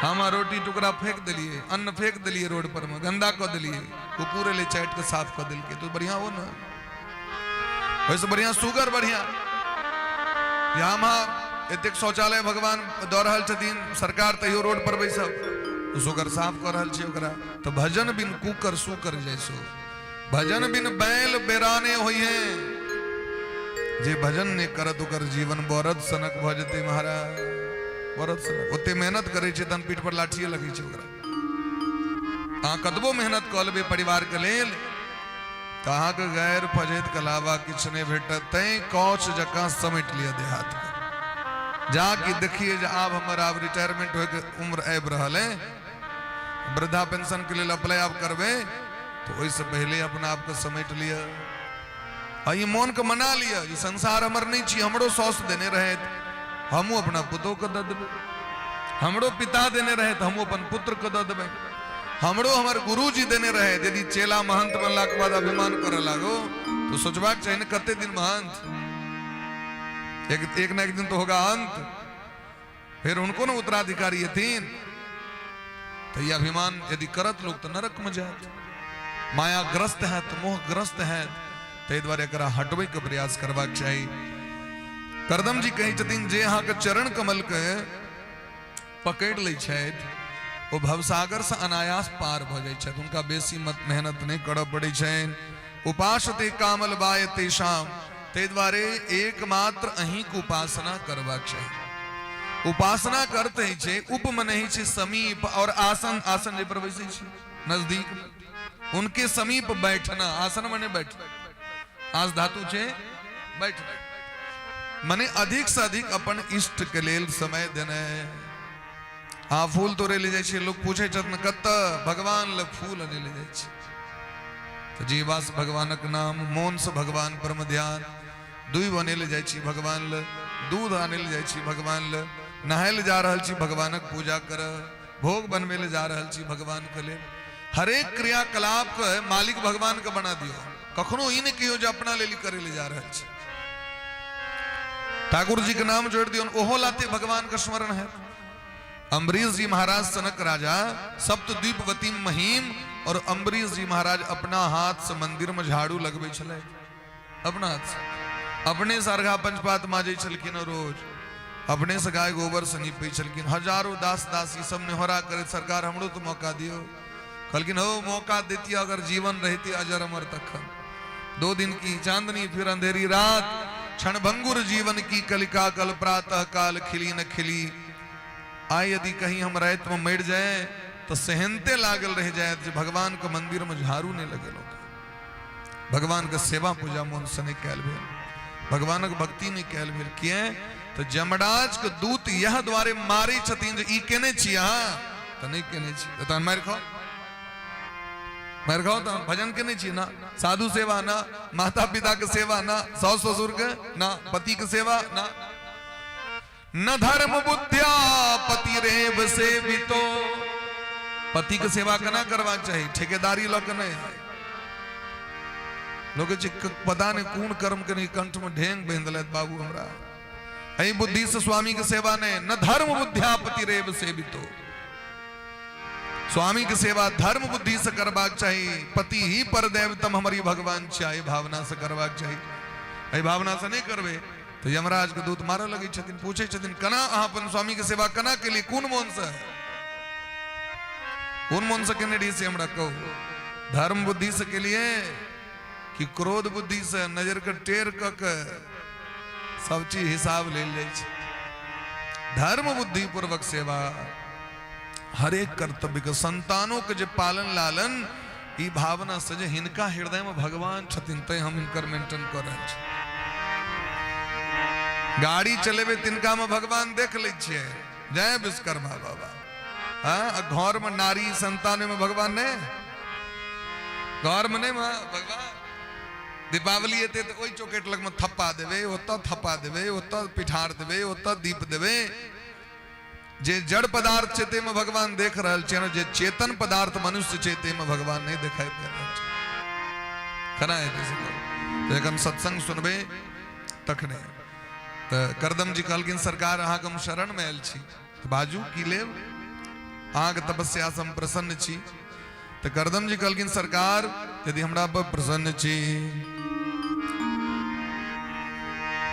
हम रोटी टुकड़ा फेंक देलियै, अन्न फेंक देलियै, रोड पर मे गंदा कऽ देलियै, कुकुर एलै, चाटि कऽ साफ कऽ देलकै, तऽ बढ़िया हो ने? ओहिसँ बढ़िया सुगर बढ़िया। या हम एतेक शौचालय भगवान दऽ रहल छथिन सरकार, तैयो रोड पर बैसब, तऽ सुगर साफ कऽ रहल छै ओकरा। तऽ भजन बिन कुकर सुकर जैसो, भजन बिन बैल बेराने होइ है। जे भजन नहि करत ओकर जीवन बरद सनक भऽ जेतै महाराज, बरद सनक। ओते मेहनत करै छै तहन पीठ पर लाठिए लगै छै ओकरा। अहाँ कतबो मेहनत कऽ लेबै परिवारके लेल, तऽ अहाँके गैर फजैत के अलावा किछु नहि भेटत। तैं कौच जकाँ समेट लिअ देहातके। जा कि देखिए जे आब हमर आब रिटायरमेंट होइके उम्र आबि रहल है, वृद्धा पेंशन के लेल अप्लाई आब करबै, तऽ ओहिसँ पहिले अपना आपके समेट लिअ आ ई मोनके मना लिअ, ई संसार हमर नहि छी। हमरो साउस देने रहथि, हमहूँ अपना पुतोहके दऽ देबै। हमरो पिता देने रहथि, हमहूँ अपन पुत्रके दऽ देबै। हमरो हमर गुरुजी देने रहे। यदि चेला महंत बनला के बाद अभिमान करऽ लागो, तो सोचबाक चाही ने, कते दिन महंत? एक एक ना एक दिन तो होगा अंत, फिर उनको ना उत्तराधिकारी हेथिन। तो ये अभिमान यदि करत लोग तो नरक में जात, मायाग्रस्त है, मोहग्रस्त है। ताहि दुआरे एकरा हटबै के प्रयास करबाक चाही। करदम जी कहै छथिन, जे अहाँके चरण कमल के पकड़ि लै छथि, ओ भवसागर से अनायास पार भऽ जाइ छथि। हुनका बेसी मत मेहनत नहि करऽ पड़ै छनि। उपासते कामल बाय तेषाम। ताहि दुआरे एकमात्र अहींके उपासना करबाक चाही। उपासना करते छै, उप मने छै समीप और आसन, आसन जे पर बैसै छी नजदीक, उनके समीप बैठना। आसन मने बैठना, आस धातु छै बैठना, मने अधिक से अधिक अपन इष्ट के लेल समय देने। आ फूल तोड़े ले जाइ छै, लोग पूछे छथिन कतऽ? भगवान ले फूल अने ले जाइ छै। तऽ जीवा से भगवानक नाम, मोन से भगवान परम ध्यान। दुई बने ले जाइ छी भगवान ले, दूध आने ले जाइ छी भगवान ले, नहाय ले जा रहल छी भगवानक पूजा कर, भोग बनबै ले जा रहल छी भगवान के लेल। हरेक क्रियाकलाप के मालिक भगवान के बना दियौ। कखनो ई नहि कहियौ जे अपना लेल करे ले जा रहल छी। ठाकुर जी के नाम जोड़ दियौ, ओहो लाते भगवान के स्मरण है। अम्बरीश जी महाराज सनक राजा, सप्तद्वीपवती महीम, और अम्बरीश जी महाराज अपना हाथ से मंदिर में झाड़ू लगबै छलै, अपना हाथ से, अपने से अर्घा पंचपात माजै छलखिन, रोज अपने से गाय गोबर से नीपै छलखिन। हजारों दास दासी सब नेहोरा करे, सरकार हमरो तो मौका दियो। कहलखिन, हो मौका देती अगर जीवन रहती अजर अमर तखन। दो दिन की चांदनी फिर अंधेरी रात, क्षण भंगुर जीवन की कलिका, कल प्रातः काल खिली न खिली। आइ यदि कहीं हम राति में मरि जाए तो सेहनते लागल रह जाए जे भगवान के मंदिर में झाड़ू नहीं लगेलो, भगवान के सेवा पूजा मन से नहीं कैल भेल, भगवानक भक्ति नहीं कैल भेल। किए तो जमराज के दूत यह द्वारे मारे छथिन जे ई केने छी अहाँ? तऽ नहि केने छी। तऽ तहन मारि खाओ, मारि खाओ। तऽ भजन केने छी ना, साधु सेवा ना, माता पिता के सेवा ना, सास ससुर के ना, पति के सेवा ना। न धर्म बुद्धिया पति रेव सेवितो। पति के सेवा केना करबाक चाही? ठेकेदारी लऽ के नहि। लोक छै पता नहि कोन कर्म के कंठ में ढेंग बांधि देलथि बाबू हमरा। एहि बुद्धि से स्वामी के सेवा नहि। न धर्म बुद्धिया पति रेव सेवितो। स्वामी के सेवा धर्म बुद्धि से करबाक चाही। पति ही पर देवतम हमारी भगवान चाही, भावना से करबाक चाही। एहि भावना से नहि करबै तऽ यमराज के दूत मारऽ लगै छथिन। पूछै छथिन, केना अहाँ अपन स्वामी के सेवा केना केलियै? कोन मोन से, कोन मोन से केने रहियै से हमरा कहू। धर्म बुद्धि से केलियै कि क्रोध बुद्धि से? नजर के टेर कऽ के सब चीज हिसाब लेल जाइ छै। धर्म बुद्धि पूर्वक सेवा हरेक कर्तव्य के, संतानों के जे पालन लालन, ई भावना से जे हिनका हृदय में भगवान छथिन, तैं हम हिनकर मेंटेन कऽ रहल छी। गाड़ी चलेबै, तिनका में भगवान देख लै छियै। जय विश्वकर्मा बाबा। हाँ, घर में नारी संतान में भगवान ने घर में नहीं भगवान। दीपावली एते तऽ ओहि चौकेट लगमे थप्पा देबै, ओतऽ थप्पा देबै, ओतऽ पिठार देबै, ओतऽ दीप देबै। जे जड़ पदार्थ छै ताहिमे भगवान देख रहल छै, जे चेतन पदार्थ मनुष्य छै ताहिमे भगवान नहि देखाइ दे रहल छै। केना हेतै से कहू? तऽ जखन सत्संग सुनबै तखने। तऽ करदम जी कहलखिन सरकार अहाँके हम शरणमे आयल छी, तऽ बाजू की लेब, अहाँके तपस्यासँ हम प्रसन्न छी। तऽ करदम जी कहलखिन सरकार यदि हमरा पर प्रसन्न छी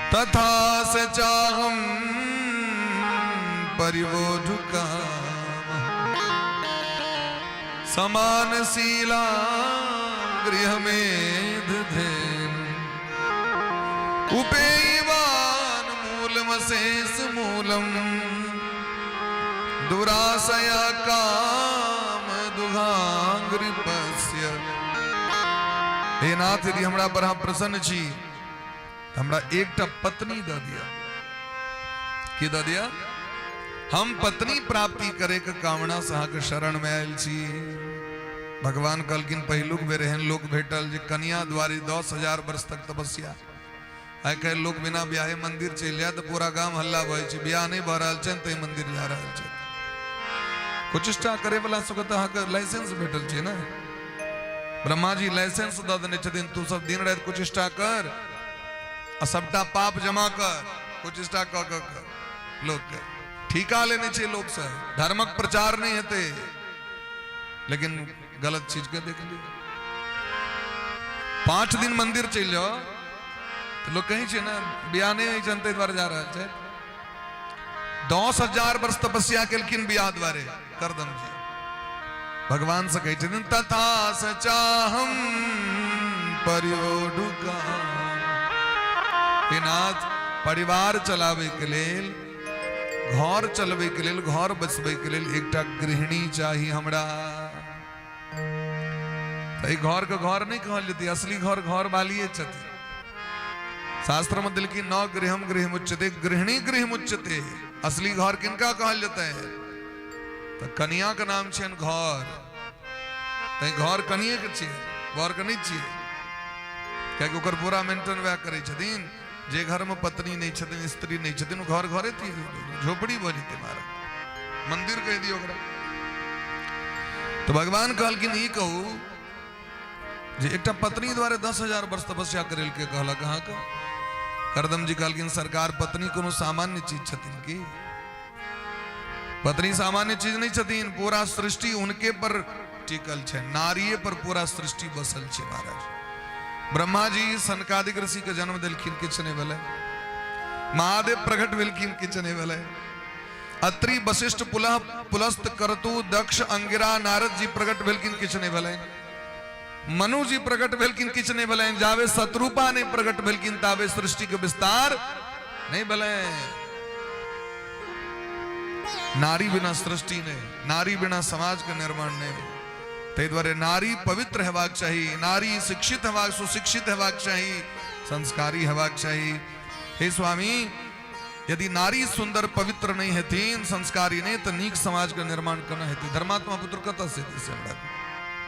तथा से चाहम परिबोधु काम समान शीला गृह में धेनु उपेवान मूलम शेष मूलम दुराशय काम दुघांग्रिपस्य। हे नाथ, यदि हमरा पर अहाँ प्रसन्न छी तऽ हमरा एकटा पत्नी दऽ दिअ। की दऽ दिअ? हम पत्नी प्राप्ति करे के कामना से अहाँके शरण में आयल छी। भगवान कहलखिन पहिलुक बेर एहन लोक भेटल जे कनिया द्वारे 10,000 वर्ष तक तपस्या। आइ काल्हि लोक बिना ब्याहे मंदिर चलि जाय तऽ पूरा गाम हल्ला भऽ जाइ छै, बियाह नहि भऽ रहल छनि ताहि मंदिर जा रहल छै। कुचेष्टा करे वाला सबके तऽ अहाँके लाइसेंस भेटल छै ने, ब्रह्मा जी लाइसेंस दऽ देने छथिन, तू सब दिन राति कुचेष्टा कर आ सबटा पाप जमा कर। कुचेष्टा कऽ कऽ कऽ लोकके ठीका लेने छै लोक से, धर्मक प्रचार नहि हेतै, लेकिन गलत चीज के देख लियौ। 5 दिन मंदिर चलि जाओ तऽ लोक कहै छै ने बियाह नहि होइ छनि ताहि दुआरे जा रहल छै। 10,000 वर्ष तपस्या केलखिन बियाह दुआरे करदम जी। भगवान से कहै छथिन तथा सचाहम परियोडु हे नाथ, परिवार चलाबै के लेल, घर चलबै के लेल, घर बसबै के लेल एकटा गृहिणी चाही हमरा। एहि घर के घर नहि कहल जेतै, असली घर घर वालिए छथिन। शास्त्र में देलखिन न गृहम गृह मुच्यते गृहिणी गृह मुच्यते। असली घर किनका कहल जेतै? तऽ कनिया के नाम छनि घर, तैं घर कनिए के छियै, वर के नहि छियै, कियाकि ओकर पूरा मेंटेन वएह करै छथिन। जे घर में पत्नी नहीं छथिन, स्त्री नहीं छथिन, ओ घर घरे थी, झोपड़ी भऽ जेतै महाराज, मंदिर कहि दियौ ओकरा। तऽ भगवान कहलखिन ई कहू जे एकटा पत्नी द्वारे 10,000 वर्ष तपस्या करै के कहलक अहाँके? करदम जी कहलखिन सरकार पत्नी कोनो सामान्य चीज छथिन की? पत्नी सामान्य चीज नहीं छथिन, पूरा सृष्टि उनके पर टिकल छै, नारिये पर पूरा सृष्टि बसल छै महाराज। ब्रह्मा जी सनकादिक ऋषि के जन्म देलखिन, किछु नहि भेलै। महादेव प्रकट भेलखिन, किछु नहि भेलै। अत्रि वशिष्ठ पुलह पुलस्त करतु दक्ष अंगिरा नारद जी प्रकट भेलखिन, किछु नहि भेलै। मनु जी प्रकट भेलखिन, किछु नहि भेलै। जाबे शत्रुपा नहि प्रकट भेलखिन ताबे सृष्टि के विस्तार नहि भेलै। नारी बिना सृष्टि नहि, नारी बिना समाज के निर्माण नहि। ताहि दुआरे नारी पवित्र हेबाक चाही, नारी शिक्षित हेबाक, सुशिक्षित हेबाक चाही, संस्कारी हेबाक चाही। हे स्वामी, यदि नारी सुंदर पवित्र नहीं हेथिन, संस्कारी नहीं, तो नीक समाज के निर्माण केना हेतै? धर्मात्मा पुत्र कतऽ से हेतै से हमरा?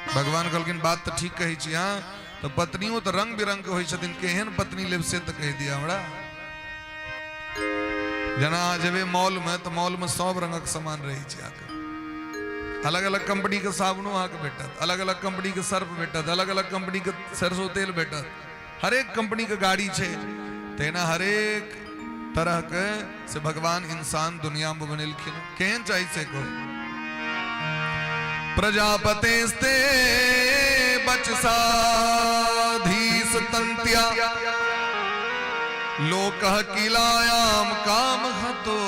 भगवान कहलखिन बात तऽ ठीक कहै छी अहाँ, तऽ पत्नियों तऽ रंग बिरंग के होइ छथिन, केहन पत्नी लेब से तऽ कहि दिअ हमरा। जेना अहाँ जेबै मॉलमे तऽ मॉलमे सब रंगक सामान रहै छै अहाँके, अलग अलग कंपनी के साबुनो अहाँके भेटत, अलग अलग कंपनी के सर्फ भेटत, अलग अलग कंपनी के सरसों तेल भेटत, हरेक कंपनी के गाड़ी छै। तहिना हरेक तरह के से भगवान इंसान दुनिया में बनेलखिन, केहन चाही से कहू। प्रजापतेस्ते बचसाधीस तंत्या लोक किलायाम काम हतो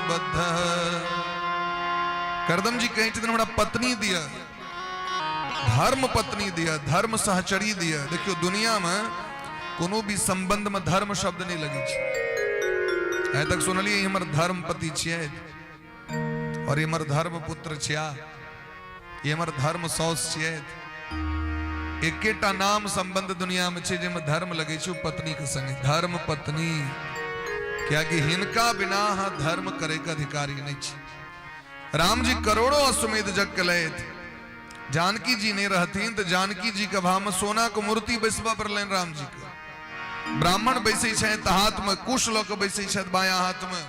बद्ध। करदम जी कहै छथिन हमरा पत्नी दिअ, धर्म पत्नी दिअ, धर्म सहचरी दिअ। देखियौ दुनिया में कोनो भी संबंध में धर्म शब्द नहीं लगे छै। आइ तक सुनलियै हमर धर्म पति छियै और हमर धर्म पुत्र छिया, ई हमर धर्म सौस छियै। एकेटा नाम संबंध दुनिया में छै जाहिमे धर्म लगै छै, ओ पत्नी के संगे, धर्म पत्नी। कियाकि हिनका बिना अहाँ धर्म करैके अधिकारी नहि छी। राम जी करोड़ों अश्वमेध यज्ञ केलथि, जानकी जी नहि रहथिन तऽ जानकी जी के भाव में सोना के मूर्ति बैसबऽ पड़लनि राम जी के। ब्राह्मण बैसै छथि तऽ हाथ में कुश लऽ के बैसै छथि, बायां हाथ में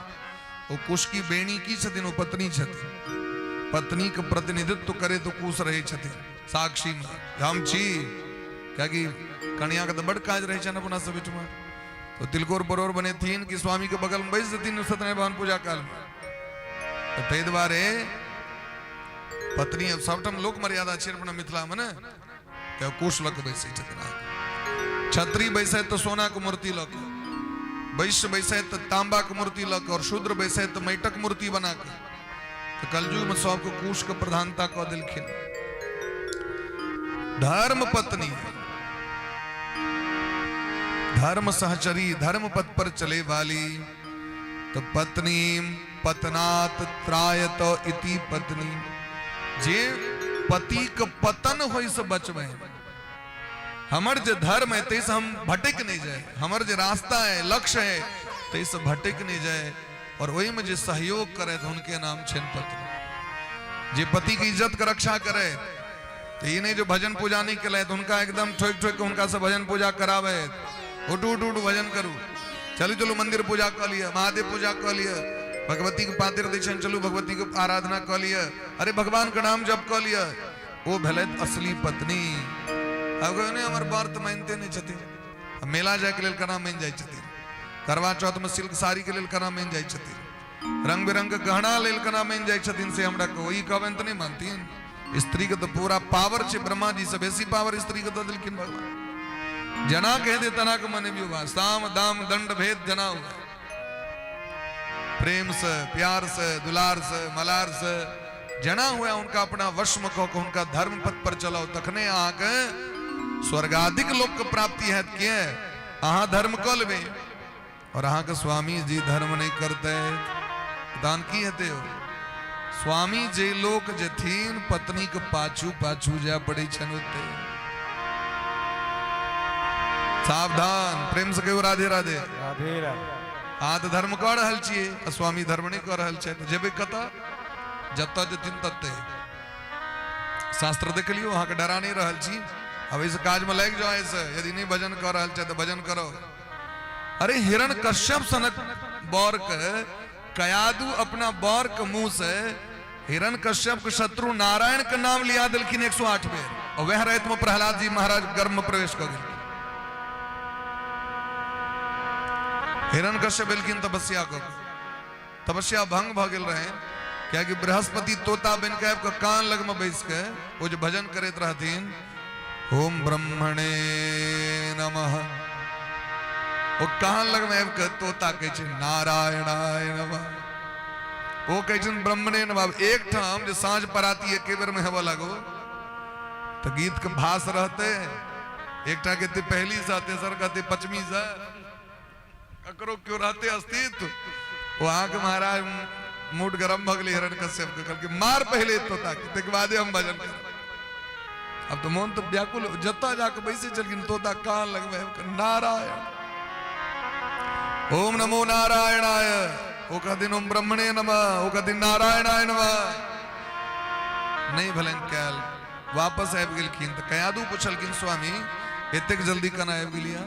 ओ कुश की बेणी की छथिन, ओ पत्नी छथिन। पत्नी के प्रतिनिधित्व करे तो कुश रहै छथिन साक्षी में, हम छी। कियाकि कनिया के तऽ बड काज रहै छनि अपना सब ओहिठमा, तो तिलकोर परोर बनेथिन कि स्वामी के बगल में बैस जेथिन सत्यनारायण भगवान पूजा काल में। तऽ ताहि दुआरे पत्नी अब सबठाम लोक मर्यादा छै अपना मिथिला में ने, तऽ कुश लऽ के बैसै छथिन। छत्री बैसै तऽ सोना के मूर्ति लऽ के, वैश्य बैसै तऽ तांबा के मूर्ति लऽ के, और शूद्र बैसै तऽ माटिक मूर्ति बना के। तऽ कलयुग में सबके कुश के प्रधानता कऽ देलखिन। धर्म पत्नी, धर्म सहचरी, धर्म पथ पर चले वाली, तो पत्नी पतनात त्रायत इति पत्नी, जे पति के पतन होय से बचबै। हमर जे धर्म है ताहिसँ हम भटक नहि जाए, हमर जे रास्ता है, लक्ष्य है, ताहिसँ भटक नहि जाए, और ओहिमे जे सहयोग करे हुनके नाम छनि पत्नी। जे पति के इज्जत के रक्षा करे, तो ई नहीं जो भजन पूजा नहीं केलथि हुनका एकदम ठोकि ठोकि के हुनका से भजन पूजा करावे, उठू उठू उठू भजन करू, चलू चलू मंदिर पूजा कऽ लिअ, महादेव पूजा कऽ लिअ, भगवती के पातिर दै छनि, चलू भगवती के आराधना कऽ लिअ, अरे भगवान के नाम जप कऽ लिअ, ओ भेलथि असली पत्नी। आब कहियो नहि हमर व्रत मानिते नहि छथिन, मेला जायके लेल केना मानि जाइ छथिन, करवा चौथ में सिल्क साड़ी के लेल केना मानि जाइ छथिन, रंग बिरंग के गहना लेल केना मानि जाइ छथिन, से हमरा कहू। ई कहबनि तऽ नहि मानथिन। स्त्री के तऽ पूरा पावर छै, ब्रह्मा जी से बेसी पावर स्त्री के दऽ देलखिन भगवान। जना कह दे तना के मनेबियो बा, साम दाम दंड भेद जना हुआ, प्रेम से प्यार से दुलार से मलार से जना हुआ उनका अपना वश में कऽ के हुनका धर्म पथ पर चलाओ, तखने अहाँके स्वर्गादिक लोक के प्राप्ति हैत। के अहाँ धर्म कऽ लेबै और अहाँके स्वामी जी धर्म नहीं करते, दान की हेतै? हो स्वामी जे लोक जेथिन पत्नी के पाछू पाछू जाय पड़ै छनि ओते। सावधान, प्रेम से कहियो राधे राधे। राधे राधे। अहाँ तऽ धर्म कऽ रहल छियै आ स्वामी धर्म नहि कऽ रहल छथि, जेबै कतऽ? जतऽ जेथिन तते। शास्त्र देख लियौ, अहाँके डरा नहि रहल छी। अब एहिसँ काजमे लागि जाउ, एहिसँ यदि नहि भजन कऽ रहल छथि तऽ भजन करो। अरे हिरण कश्यप सनक बर के कयादू अपना बर के मुंह से हिरण कश्यप के शत्रु नारायण के नाम लिया देलखिन 108 बेर, और वह रात में प्रहलाद जी महाराज गर्भ में प्रवेश कर गेलखिन। हिरण कश्यप एलखिन तपस्या कऽ, तपस्या भंग भऽ गेल रहे, कियाकि बृहस्पति तोता बनि के आबि कऽ कान लग में बैस के ओ जे भजन करैत रहथिन, ओम ब्रह्मणे नमः, ओ कान लग में आबि कऽ तोता कहै छै नारायणाय नमः, ओ कहै छनि ब्रह्मणे नमः। एक ठाम जे साँझ पराती एके बेर में हेबऽ लागो तऽ गीत के भास रहते, एकटा कहते पहली सा, तेसर कहते पचमी सा, ककरो क्यों रहते अस्तित्व। ओ अहाँके महाराज मूड गरम भऽ गेलै हिरण कश्यप के, कहलकै मार पहिले तोता के, तकर बादे हम भजन करब। अब तऽ मोन तऽ व्याकुल, जतऽ जाके बैसै छलखिन तोता कान लगबै, नारायण ओम नमो नारायणाय, ओ कहथिन ओम ब्रह्मणे नमः, ओ कहथिन नारायणाय नमः। नहि भेलनि कयल, वापस आबि गेलखिन तऽ कयादू पुछलखिन स्वामी एतेक जल्दी केना आबि गेलियै?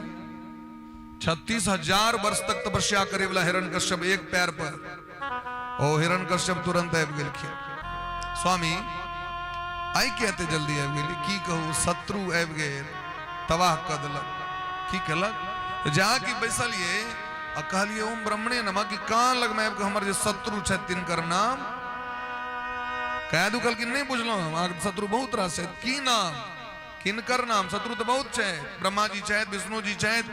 36,000 वर्ष तक तपस्या करे वाला हिरण कश्यप एक पैर पर, ओ हिरण कश्यप तुरंत आबि गेलखिन। स्वामी आइ के एते जल्दी आबि गेली? की कहू, शत्रु आबि गेल, तबाह कऽ देलक। की केलक? जहाँ की बैसलिए आ कहलिए ओम ब्रह्मणे नमः कि कान लगमे आबि कऽ हमर जे शत्रु छथि तिनकर नाम कह दू। कहलखिन नहि बुझलहुँ हम, अहाँके शत्रु बहुत रास छथि, की नाम, किनकर नाम? शत्रु तऽ बहुत छै, ब्रह्मा जी छथि, विष्णु जी छथि,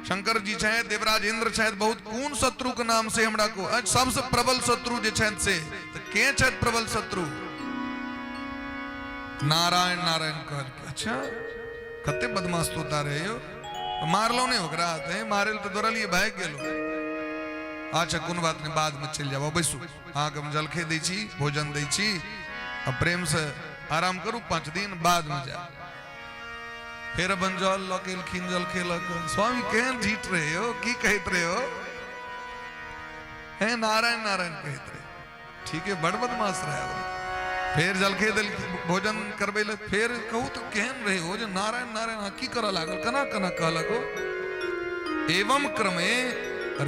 शंकर जी छथि, देवराज इंद्र छथि, बहुत, कोन शत्रु के नाम से हमरा को सबसे प्रबल शत्रु जे छथि से तऽ के छथि प्रबल शत्रु? नारायण नारायण कहलकै। अच्छा कते बदमाश तोता रहे यौ, मारलो नहि ओकरा? तऽ मारे तऽ दौड़लियै, भागि गेलो। अच्छा कोनो बात नहि, बाद में चलि जाब, बैसू, अहाँके हम जलखै दै छी, भोजन दै छी, आ प्रेम से आराम करू, 5 दिन बाद में जायब। फेर अपन जल लऽ के एलखिन, जलखै लऽ के। स्वामी केहन ढीठ रहे हो, की कहैत रहे हो? हे नारायण नारायण कहैत रहे। ठीक है, बड़ बदमाश रहे। फेर जलखे देलखिन, भोजन करबै लए। फेर कहू तऽ केहन रहे हो जे नारायण नारायण अहाँ की करऽ लागल, केना केना कहलक हो। एवं क्रमे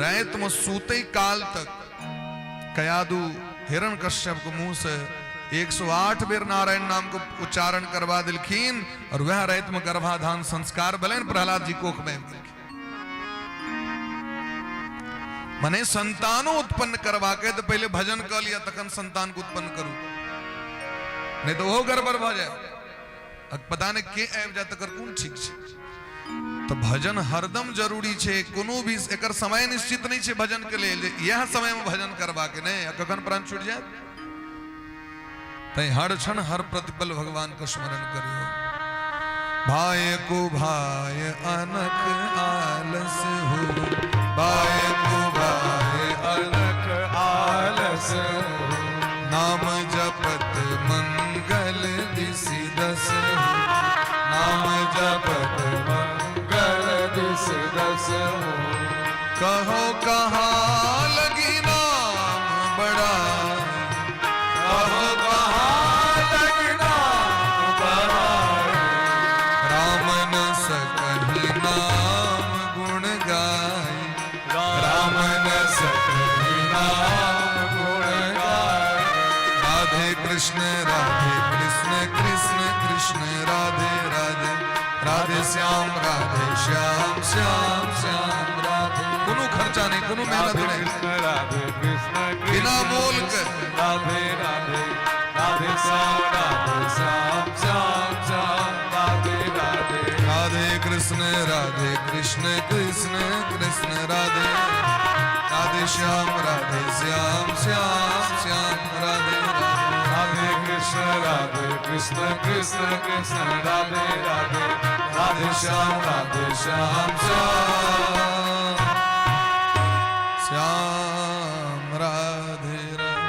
रातिमे सुतै काल तक कयादू हिरण कश्यप के मुंह से 108 बेर नारायण नाम के उच्चारण करवा दिलखिन और वह रात में गर्भाधान संस्कार भेलनि, प्रहलाद जी कोख में आबि गेलखिन। मने संतानो उत्पन्न करवा के तो पहले भजन कऽ लिअ, तखन संतान के उत्पन्न करू, नहीं तो ओहो गड़बड़ भऽ जाए, पता नहीं के आबि जाए, तकर कोन ठीक छै। तऽ भजन हरदम जरूरी छै, कोनो भी एकर समय निश्चित नहि छै भजन के लेल, इएह समय में भजन करबाक नहि, आ कखन प्राण छूटि जायत। तैं हर क्षण हर प्रतिपल भगवान के स्मरण करियो। भाय को भाय अनक आलस हो, भाय को भाय अनक आलस हो, नाम जपत मंगल दिशि दस हो, नाम जपत मंगल दिस दस हो। कहो कहाँ लगी नाम बड़ा, कहो कहाँ लगी नाम बड़ाई, राम न सकहि नाम गुण गाई, राम न सकहि नाम गुण गाई। राधे कृष्ण राधे कृष्ण कृष्ण कृष्ण राधे राधे, राधे श्याम राधे श्याम श्याम श्याम राधे। कोनो खर्चा नहीं, कोनो मेहनत राधे नहीं, कृष्ण राधे कृष्ण कृष्ण बिना मोल के। राधे राधे, राधे श्याम राधे श्याम श्याम श्याम राधे राधे। राधे कृष्ण राधे कृष्ण कृष्ण कृष्ण राधे राधे, श्याम राधे श्याम श्याम श्याम राधे राधे। राधे कृष्ण राधे कृष्ण कृष्ण कृष्ण राधे राधे, राधे श्याम राधे श्याम श्याम श्याम राधे राधे।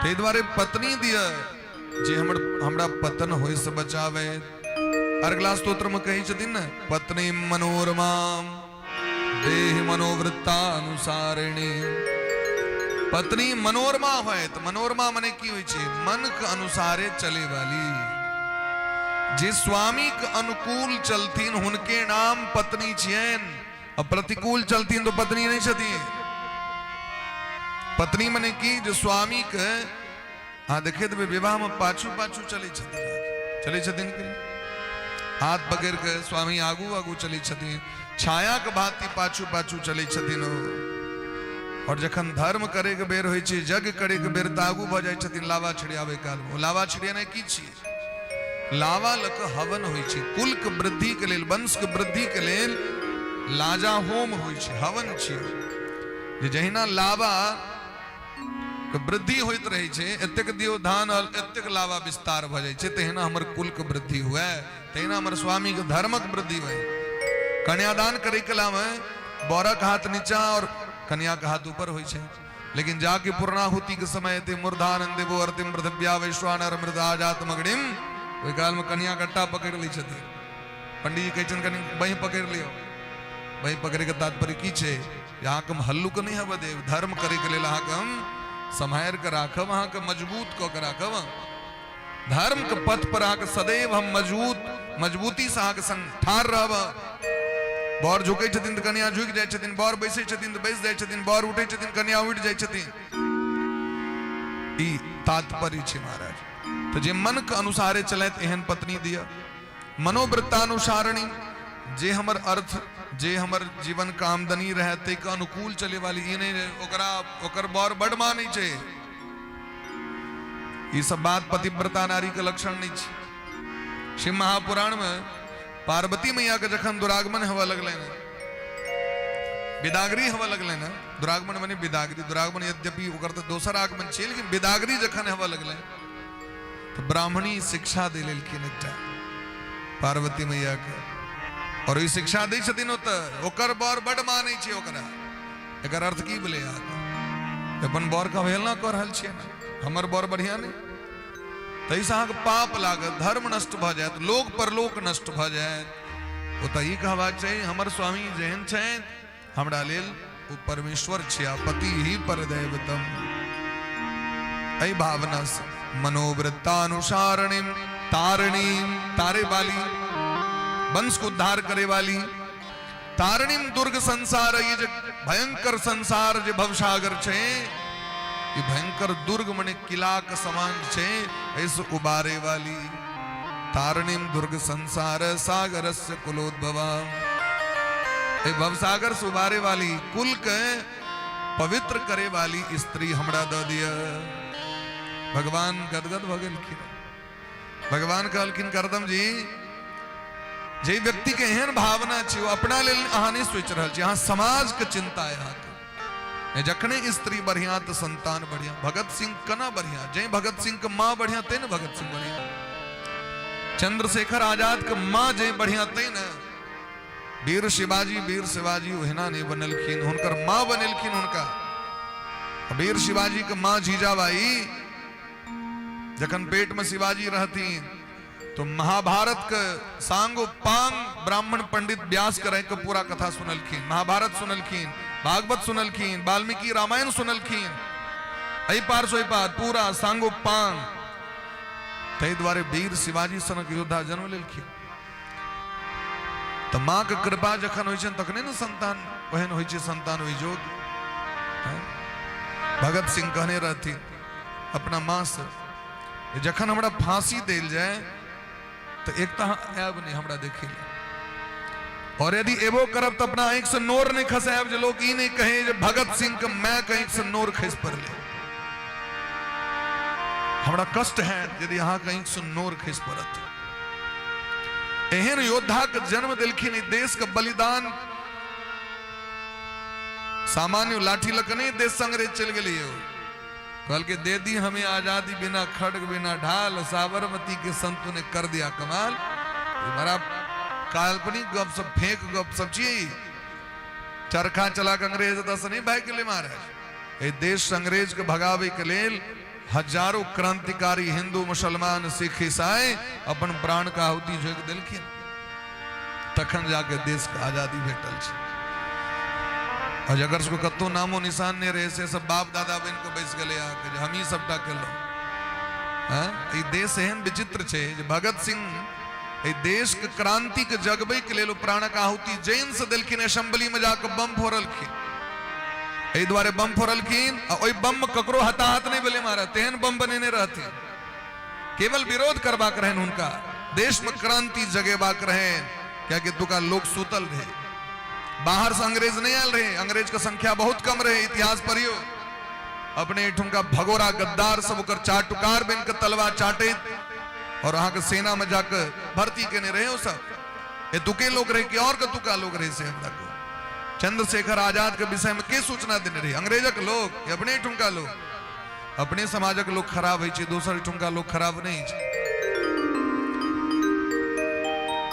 ताहि दुआरे पत्नी दिअ जे हमर हमरा पतन होइसँ बचावे। अर्गला स्तोत्रमे कहै छथिन ने, पत्नी मनोरमा देह मनोवृत्तानुसारिणी। पत्नी मनोरमा होयत, मनोरमा मने की होइ छै? मन के अनुसारे चले वाली, जे स्वामी के अनुकूल चलथिन हुनके नाम पत्नी छियनि, आ प्रतिकूल चलथिन तो पत्नी नहीं छथिन। पत्नी मने की? जे स्वामी के अहाँ देखे देबै विवाह में पाछू पाछू चलै छथिन, चलै छथिन कि हाथ पकड़ि के स्वामी आगू आगू चलै छथिन, छाया के भांति पाछू पाछू चलै छथिन ओ। और जखन धर्म करे के बेर होइ छै, यज्ञ करे के बेर, तऽ आगू भऽ जाइ छथिन लावा छिड़ियाबै काल में। ओ लावा छिड़ियेनाइ की छियै? लावा लऽ कऽ हवन होइ छै, कुल के वृद्धि के लेल, वंश के वृद्धि के लेल लाजा होम होइ छै, हवन छियै। जे जहिना लावा के वृद्धि होइत रहै छै, एतेक दियौ धान एतेक लावा विस्तार भऽ जाइ छै, तहिना हमर कुल के वृद्धि हुए, तहिना हमर स्वामी के धर्मक वृद्धि हुए। कन्यादान करै कला में बरक हाथ नीचा और कन्या के हाथ ऊपर होइ छै, लेकिन जाके पूर्णाहुति के समय एते मूर्धानंद देवो अर्तिम पृथिव्या वैश्वानर मृदाजात मगणिम, ओहि काल में कन्या गट्टा पकड़ि लै छथिन। पंडीजी कहै छथिन कनि बहि पकड़ि लियौ। बहि पकड़ै के तात्पर्य की छै? जे अहाँके हम हल्लुक नहि हेबऽ देब, धर्म करै के लेल अहाँके हम सम्हारि कऽ राखब, अहाँके मजबूत कऽ के राखब, धर्म के पथ पर अहाँके सदैव हम मजबूती से अहाँके संग ठाढ़ रहब। बर झुकै छथिन तऽ कन्या झुकि जाइ छथिन, बर बैसै छथिन तऽ बैस जाइ छथिन, बर उठै छथिन कन्या उठि जाइ छथिन। ई तात्पर्य छै महाराज। तऽ जे मन के अनुसारे चलैत एहन पत्नी दिअ। मनोवृत्तानुसारिणी, जे हमर अर्थ, जे हमर जीवन के आमदनी रहै ताहिके अनुकूल चले वाली, ई नहि ओकरा ओकर बर बड मानै छै, ई सब बात पतिव्रता नारी के लक्षण नहि छै। शिव महापुराण में पार्वती मैया के जखन दुरागमन हेबऽ लगलनि, विदागरी हेबऽ लगलनि, दुरागमन मने विदागरी, दुरागमन यद्यपि ओकर तऽ दोसर आगमन छै, लेकिन विदागरी जखन हेबऽ लगलनि तऽ ब्राह्मणी शिक्षा दे लेलखिन एकटा पार्वती मैया के, और ई शिक्षा दै छथिन ओतऽ ओकर बर बड मानै छै ओकरा। एकर अर्थ की भेलै? अहाँके अपन बर के अवहेलना कऽ रहल छियै ने, हमर बर बढ़िया नहि, ताहिसँ अहाँके पाप लागत, धर्म नष्ट भऽ जायत, लोक परलोक नष्ट भऽ जायत। ओतऽ ई कहबाक चाही हमर स्वामी जेहन छथि हमरा लेल ओ परमेश्वर छिया, पति ही परदैवतम। एहि भावना से मनोवृत्तानुसारिणी तारिणी, तारे वाली, वंश को उद्धार करे वाली, तारिणीम दुर्ग संसार, ये जे भयंकर संसार जे भवसागर छे, ये भयंकर दुर्ग मने किला के समान छे, ऐसे उबारे वाली तारिणीम दुर्ग संसार सागरस्य कुलोद्भवा। ए भवसागर से उबारे वाली, कुल के पवित्र करे वाली स्त्री हमरा द दिया। भगवान गदगद भ गेलखिन। भगवान कहलखिन करदम जी, जे व्यक्ति के एहन भावना छै, ओ अपना लेल अहाँ नहि सोचि रहल छी, अहाँ समाज के चिंता है अहाँके। जखने स्त्री बढ़िया तऽ संतान बढ़िया। भगत सिंह केना बढ़िया? जे भगत सिंह के माँ बढ़िया ते ने भगत सिंह बढ़िया। चंद्रशेखर आजाद के माँ जे बढ़िया ते ने। वीर शिवाजी, वीर शिवाजी ओहिना नहि बनेलखिन, हुनकर माँ बनेलखिन हुनका। वीर शिवाजी के माँ जीजाबाई जखन पेट में शिवाजी रहथिन तो महाभारत के सांगो पांग ब्राह्मण पंडित व्यास करे के पूरा कथा सुनलखिन, महाभारत सुनलखिन, भागवत सुनलखिन, वाल्मीकि रामायण सुनलखिन, एहि पार से ओहि पार पूरा सांगो पांग। ताहि दुआरे वीर शिवाजी सनक योद्धा जन्म लेलखिन। तऽ माँ के कृपा जखन होइ छै तखने ने संतान ओहन होइ छै, संतान ओहि जोग। भगत सिंह कहने रहथिन अपना माँ से, जखन हमरा फांसी देल जाए तो एक तऽ अहाँ आयब नहीं हमरा देखै लए, और यदि एबो करब तऽ अपना आँखि से नोर नहीं खसायब जे लोग ई नहीं कहे जे भगत सिंह के my के आँखि से नोर खसि पड़लै। हमरा कष्ट है यदि अहाँके आँखि से नोर खसि पड़त। एहन योद्धा के जन्म देलखिन, ई देश के बलिदान सामान्य लाठी लऽ के नहीं देश से अंग्रेज चलि गेलै। कहलकै दे दी हमें आजादी बिना खड़ग बिना ढाल, साबरमती के संतों ने कर दिया कमाल। ई बड़ा काल्पनिक गप सब, फेक गप सब छियै। चरखा चला के अंग्रेज एतऽ से नहीं भागि गेलै महाराज। एहि देश से अंग्रेज के भगाबै के लेल हजारों क्रांतिकारी हिंदू मुसलमान सिख ईसाई अपन प्राण के आहुति झोंकि देलखिन, तखन जाके देश के आजादी भेटल छै। और जकर सबके कतहु नामो निशान नहि रहै, से सब बाप दादा बनि कऽ बैस गेलै अहाँके जे हमही सबटा केलहुँ। हँ, ई देश एहन विचित्र छै जे भगत सिंह एहि देशके क्रांतिके जगबैके लेल ओ प्राणक आहुति जैन से देलखिन, असेंबलीमे जाकऽ बम फोड़लखिन। एहि दुआरे बम फोड़लखिन आ ओहि बम में ककरो हताहत नहि भेलै महाराज, तेहन बम बनेने रहथिन। केवल विरोध करबाक रहनि हुनका, देश में क्रांति जगेबाक रहनि, कियाकि एतुका लोक सुतल रहे। बाहर से अंग्रेज नहीं आयल रहे, अंग्रेज के संख्या बहुत कम रहे। इतिहास पढ़ियो, अपने एठुमका भगोरा गद्दार सब ओकर चाटुकार बन के तलवा चाटैत और अहाँके सेना में जाके भर्ती केने रहे। ओ सब एतुके लोग रहे कि और कतुका लोग रहे से हमरा को। चंद्रशेखर आजाद के विषय में के सूचना देने रहे? अंग्रेजक लोग कि अपने एठुमका लोग? अपने समाजक लोग खराब होइ छै, दोसर एठुमका लोग खराब नहीं छै।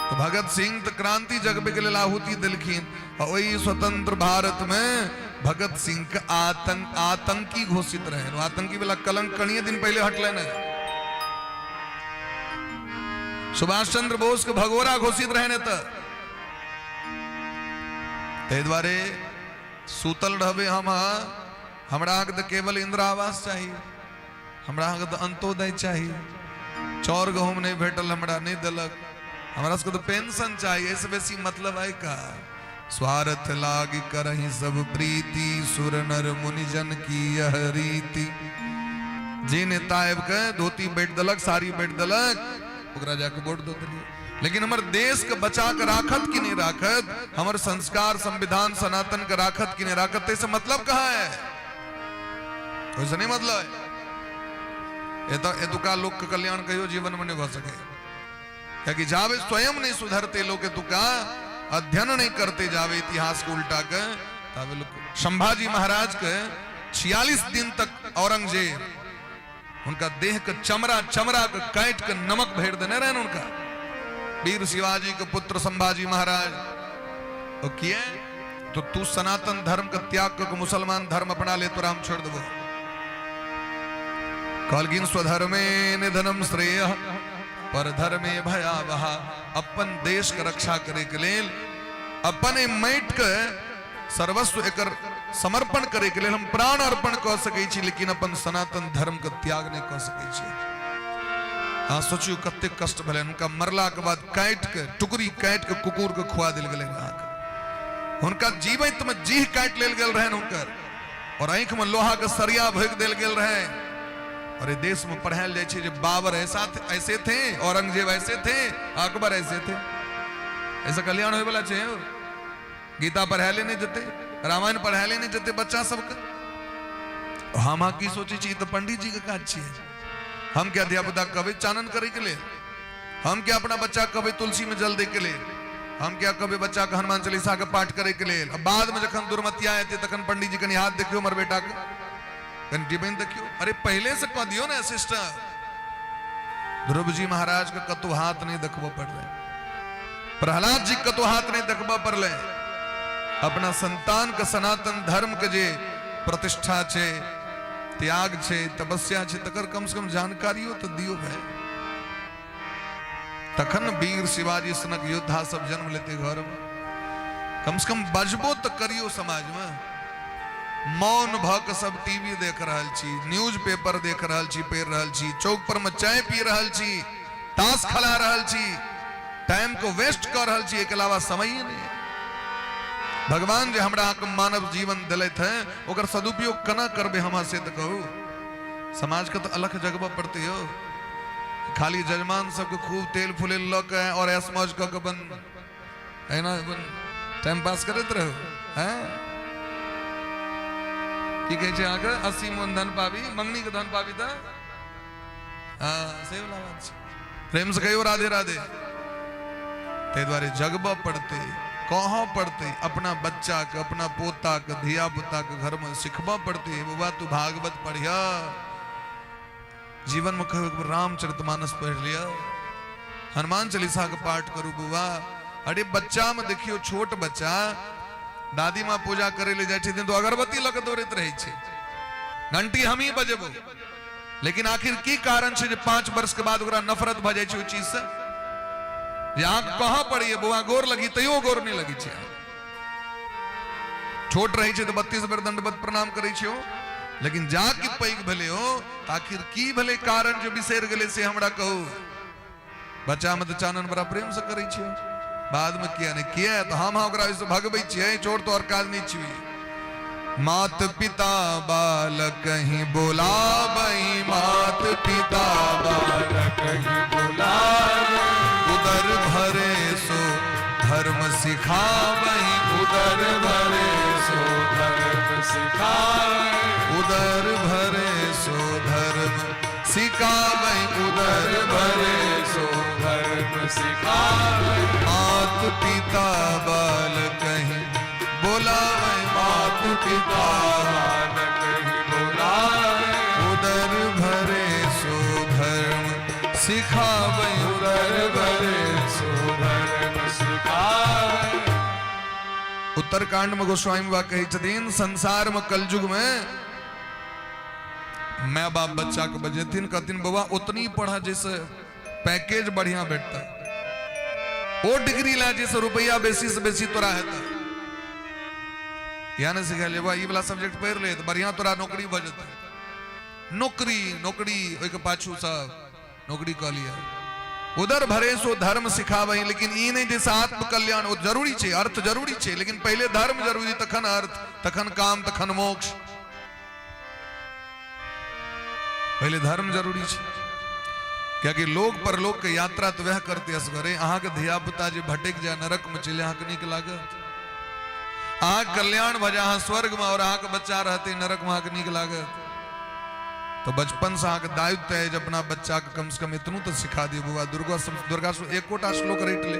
तो भगत सिंह तो क्रांति जगबे के लेल आहुति देलखिन आ ओहि स्वतंत्र भारत में भगत सिंह के आतंकी घोषित रहे। आतंकी वाला कलंक कनिए दिन पहले हटले ने। सुभाष चंद्र बोस के भगोरा घोषित रहे ने। तऽ ताहि दुआरे सुतल रहबै हम अहाँ, हमरा अहाँके तऽ केवल इंदिरा आवास चाही, हमरा अहाँके तऽ अंत्योदय चाही, चाउर गहूम नहि भेटल हमरा नहि देलक, हमरा सबके तऽ पेंशन चाही, एहिसँ बेसी मतलब है का? स्वार्थ लाग करही सब प्रीति, सुर नर मुनि जन की यह रीति। जे नेता आबि के धोती बैठ देलक, साड़ी बैठ देलक, ओकरा जाके वोट दऽ देलियै। लेकिन हमर देश के बचा के राखत कि नहीं राखत, हमर संस्कार संविधान सनातन के राखत कि नहीं राखत, ताहिसँ मतलब कहाँ है? ओहिसँ नहीं मतलब है। एतऽ एतुका लोक के कल्याण कहियो जीवन में नहीं भऽ सकै, कियाकि जाबे स्वयं नहीं सुधरते लोग, एतुका अध्ययन नहीं करते जाबे इतिहास के उल्टा के, ताबे लोग। संभाजी महाराज के 46 दिन तक औरंगजेब उनका देह के चमड़ा चमड़ा के काट के नमक भर देने रहे उनका। वीर शिवाजी के पुत्र संभाजी महाराज तो किए तो तू सनातन धर्म के त्याग करके मुसलमान धर्म अपना ले तो राम छोड़ देबो। कहलखिन स्वधर्मे निधनम श्रेय पर धर्मे भयावह। अपन देश के रक्षा करे के लेल अपन माटि के सर्वस्व एकर समर्पण करैके लेल हम प्राण अर्पण कऽ सकै छी, लेकिन अपन सनातन धर्मके त्याग नहि कऽ सकै छी। अहाँ सोचियौ कतेक कष्ट भेलनि हुनका। मरलाके बाद काटि के टुकड़ी काटि के कुकुरके खुआ देल गेलनि। अहाँके हुनका जीवैतमे जीह काटि लेल गेल रहनि हुनकर, और आँखिमे लोहाके सरिया भोगि देल गेल रहै। और ये देश में पढ़ायल जाइ छै जे बाबर ऐसा थे, ऐसे थे, औरंगजेब ऐसे थे, अकबर ऐसे थे। ऐसा कल्याण होय वाला छै यौ। गीता पढ़ायले नहि जेतै, रामायण पढ़ायले नहि जेतै बच्चा सबके। हम अहाँ की सोचै छी, ई तऽ पंडित जी के काज छियै। हम क्या धिया पुता कहबै चानन करे के लेल? हम क्या अपना बच्चा कहबै तुलसी में जल दै के लेल? हम क्या कहबै बच्चा के हनुमान चालीसा के पाठ करे के लेल? आ बाद में जखन दुर्मतिया एतै तखन पंडित जी कनि हाथ देखियौ, हमर बेटा के कनि टिपनि देखियौ। अरे पहिले से कह दियौ ने सिस्टर। ध्रुव जी महाराज के कतौ हाथ नहीं देखबऽ पड़लै, प्रहलाद जी कतौ हाथ नहीं देखबऽ पड़लै। अपना संतान के सनातन धर्म के जे प्रतिष्ठा छै, त्याग छै, तपस्या छै, तकर कम से कम जानकारियो तऽ दियौ भाई। तखन वीर शिवाजी सनक योद्धा सब जन्म लेते घर में। कम से कम बजबो तऽ करियो समाज में। मौन भऽ कऽ सब टीवी देख रहल छी, न्यूज पेपर देख रहल छी, पढ़ि रहल छी, चौक पर में चाय पी रहल छी, ताश खेला रहल छी, टाइम को वेस्ट कऽ रहल छी। एहिके अलावा समय ही नहीं। भगवान जे हमरा अहाँके मानव जीवन दिलथि है, ओकर सदुपयोग केना करबै हम से तऽ कहू। समाजके तऽ अलख जगबऽ पड़तै यौ। खाली जजमान सबके खूब तेल फुलेल लऽ के और ऐश मौज कऽ के अपन एना अपन टाइम पास करैत रहू। हैं, की कहै छै अहाँके, 80 मन धन पाबी, मंगनी के धन पाबी तऽ हँ, से वाला बात छै। प्रेम से कहियो राधे राधे। ताहि दुआरे जगबऽ पड़तै, कहऽ पड़तै अपना बच्चाके, अपना पोताके, धिया पुताके घरमे सिखबऽ पड़तै, बौआ तू भागवत पढ़िह, जीवनमे कहियो एक बेर रामचरितमानस पढ़ि लिअ, हनुमान चालीसाके पाठ करू बौआ। अरे बच्चामे देखियौ, छोट बच्चा दादी माँ पूजा करै लए जाइ छथिन तऽ अगरबत्ती लऽ कऽ दौड़ैत रहै छै, घंटी हमही बजेबो। लेकिन आखिर की कारण छै जे 5 वर्ष के बाद ओकरा नफरत भऽ जाइ छै ओहि चीज से? जे अहाँके कहऽ पड़ैए बौआ गोर लगी, तैयो गोर नहि लगै छै। छोट रहै छै तऽ 32 बेर दंडवत प्रणाम करै छै ओ, लेकिन जा कि पैघ भेलै ओ, तऽ आखिर की भेलै कारण जे बिसरि गेलै, से हमरा कहू। बच्चामे तऽ चानन बड़ा प्रेमसँ करै छै, बादमे किया नहि? किया तऽ हम ओकरा ओहिसँ भगबै छियै, छोड़, तोहर काज नहि छियै। मात पिता बालक ही बोलाबई, मात पिता बालक ही बोलाबई, उदर भरे सो धर्म सिखाबई, उदर भरे सो धर्म सिखाबई, उदर भरे सो धर्म सिखाबई, उदर भरे सो धर्म सिखाबई, मात पिता बालक ही बोलाबई, मात पिता बालक ही बोलाबई, उदर भरे सो धर्म सिखाबई, उदर भरे सो धर्म सिखाबई। उत्तरकांड में गोस्वामी बाबा कहै छथिन, संसार में कलयुग में माय बाप बच्चा के बजेथिन, कहथिन बौआ उतनी पढ़ा जैसे पैकेज बढ़िया भेटता, ओ डिग्री ला जैसे रुपया बेसी से बेसी तोरा हेता। या ने सिखायल, बौआ ई वाला सब्जेक्ट पढ़ि ले तऽ बढ़िया तोरा नौकरी भऽ जेतै। नौकरी नौकरी, ओहिके पाछू सब नौकरी कऽ लिअ। उदर भरे सो धर्म सिखाबै, लेकिन ई नहि जैसे आत्म कल्याण ओ जरूरी छै, अर्थ जरूरी छै, लेकिन पहिले धर्म जरूरी, तखन अर्थ, तखन काम, तखन मोक्ष। पहिले धर्म जरूरी छै, कियाकि लोक परलोक के यात्रा तऽ वएह करतै असगरे। अहाँके धिया पुता जे भटकि जाय, नरक में चलि, अहाँके नीक लागत? अहाँके कल्याण भऽ जाय, अहाँ स्वर्ग में, और अहाँके बच्चा रहतै नरक में, अहाँके नीक लागत? तऽ बचपन से अहाँके दायित्व है जे अपना बच्चा के कम से कम इतनो तऽ सिखा दियौ, बौआ दुर्गा दुर्गा एकोटा श्लोक रटि ले,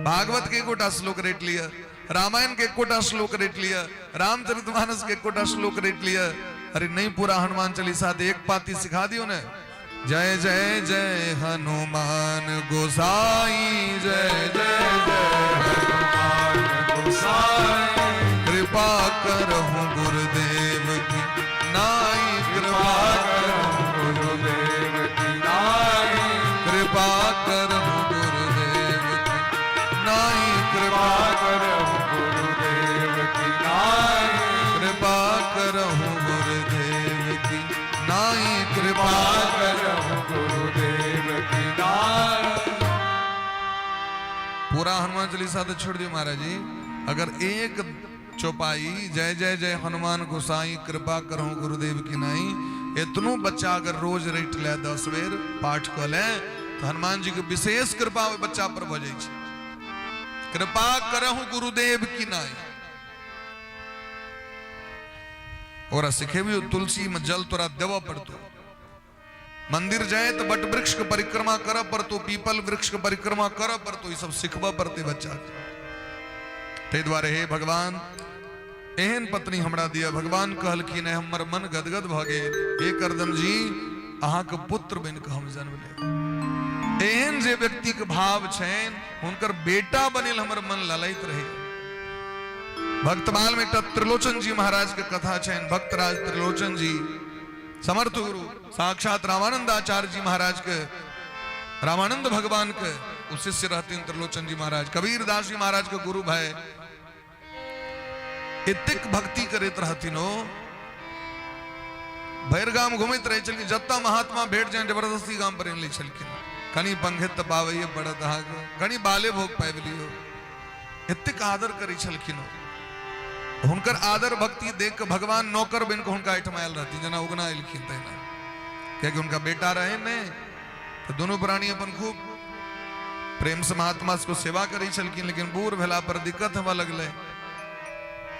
भागवत के एकोटा श्लोक रटि लिअ, रामायण के एकोटा श्लोक रटि लिअ, रामचरितमानस के एकोटा श्लोक रटि लिअ। अरे नहीं पूरा हनुमान चालीसा तो एक पाती सिखा दियो ने, जय जय जय हनुमान गोसाई, जय जय जय हनुमान गोसाई, कृपा करहु गुरुदेव की नाई, कृपा करहु गुरुदेव की नाई, कृपा करहु गुरुदेव की नाई, कृपा करहु गुरुदेव की नाई। हनुमान चालीसा तऽ छोड़ि दियौ महाराज जी, अगर एक चौपाई जय जय जय हनुमान गोसाई कृपा करहु गुरुदेव की नाई, एतनो बच्चा अगर रोज रटि ले 10 बेर पाठ कऽ ले तऽ हनुमान जी के विशेष कृपा ओहि बच्चा पर भऽ जाइ छै। कृपा करहु गुरुदेव की नाई। ओकरा सिखेबियौ, तुलसी में जल तोरा देबऽ पड़तौ, मंदिर जाए तो बट वृक्ष के परिक्रमा करऽ पड़तौ, पीपल वृक्ष के परिक्रमा करऽ पड़तौ, ई सब सिखबऽ पड़तै बच्चा के। ताहि दुआरे हे भगवान एहन पत्नी हमरा दिअ। भगवान कहलखिन हमर मन गदगद भऽ गेल, हे करदम जी अहाँके पुत्र बनि कऽ हम जन्म लेब। एहन जे व्यक्ति के भाव छनि हुनकर बेटा बनेल हमर मन ललैत रहे। भक्तमाल में एकटा त्रिलोचन जी महाराज के कथा छनि। भक्तराज त्रिलोचन जी समर्थ गुरु साक्षात रामानंद आचार्य जी महाराज के, रामानंद भगवान के वो शिष्य रहते त्रिलोचन जी महाराज, कबीर दास जी महाराज के गुरु भाई। एतेक भक्ति करैत रहथिन ओ, भरि गाम घुमैत रहै छलखिन, जतऽ महात्मा भेट जाए जबरदस्ती गाम पर आनि लै छलखिन, कनि पंखे तऽ पाबैए पड़त अहाँके, कनि बाले भोग पाबि लियौ, एतेक आदर करै छलखिन ओ। हुनकर आदर भक्ति देख कऽ भगवान नौकर बनि कऽ हुनका एहिठाम आयल रहथिन, जेना उगना एलखिन तहिना, कियाकि हुनका बेटा रहै नहि, तऽ दुनू प्राणी अपन खूब प्रेम से महात्मा सबके सेवा करै छलखिन। लेकिन बूढ़ भेला पर दिक्कत होबऽ लगलै,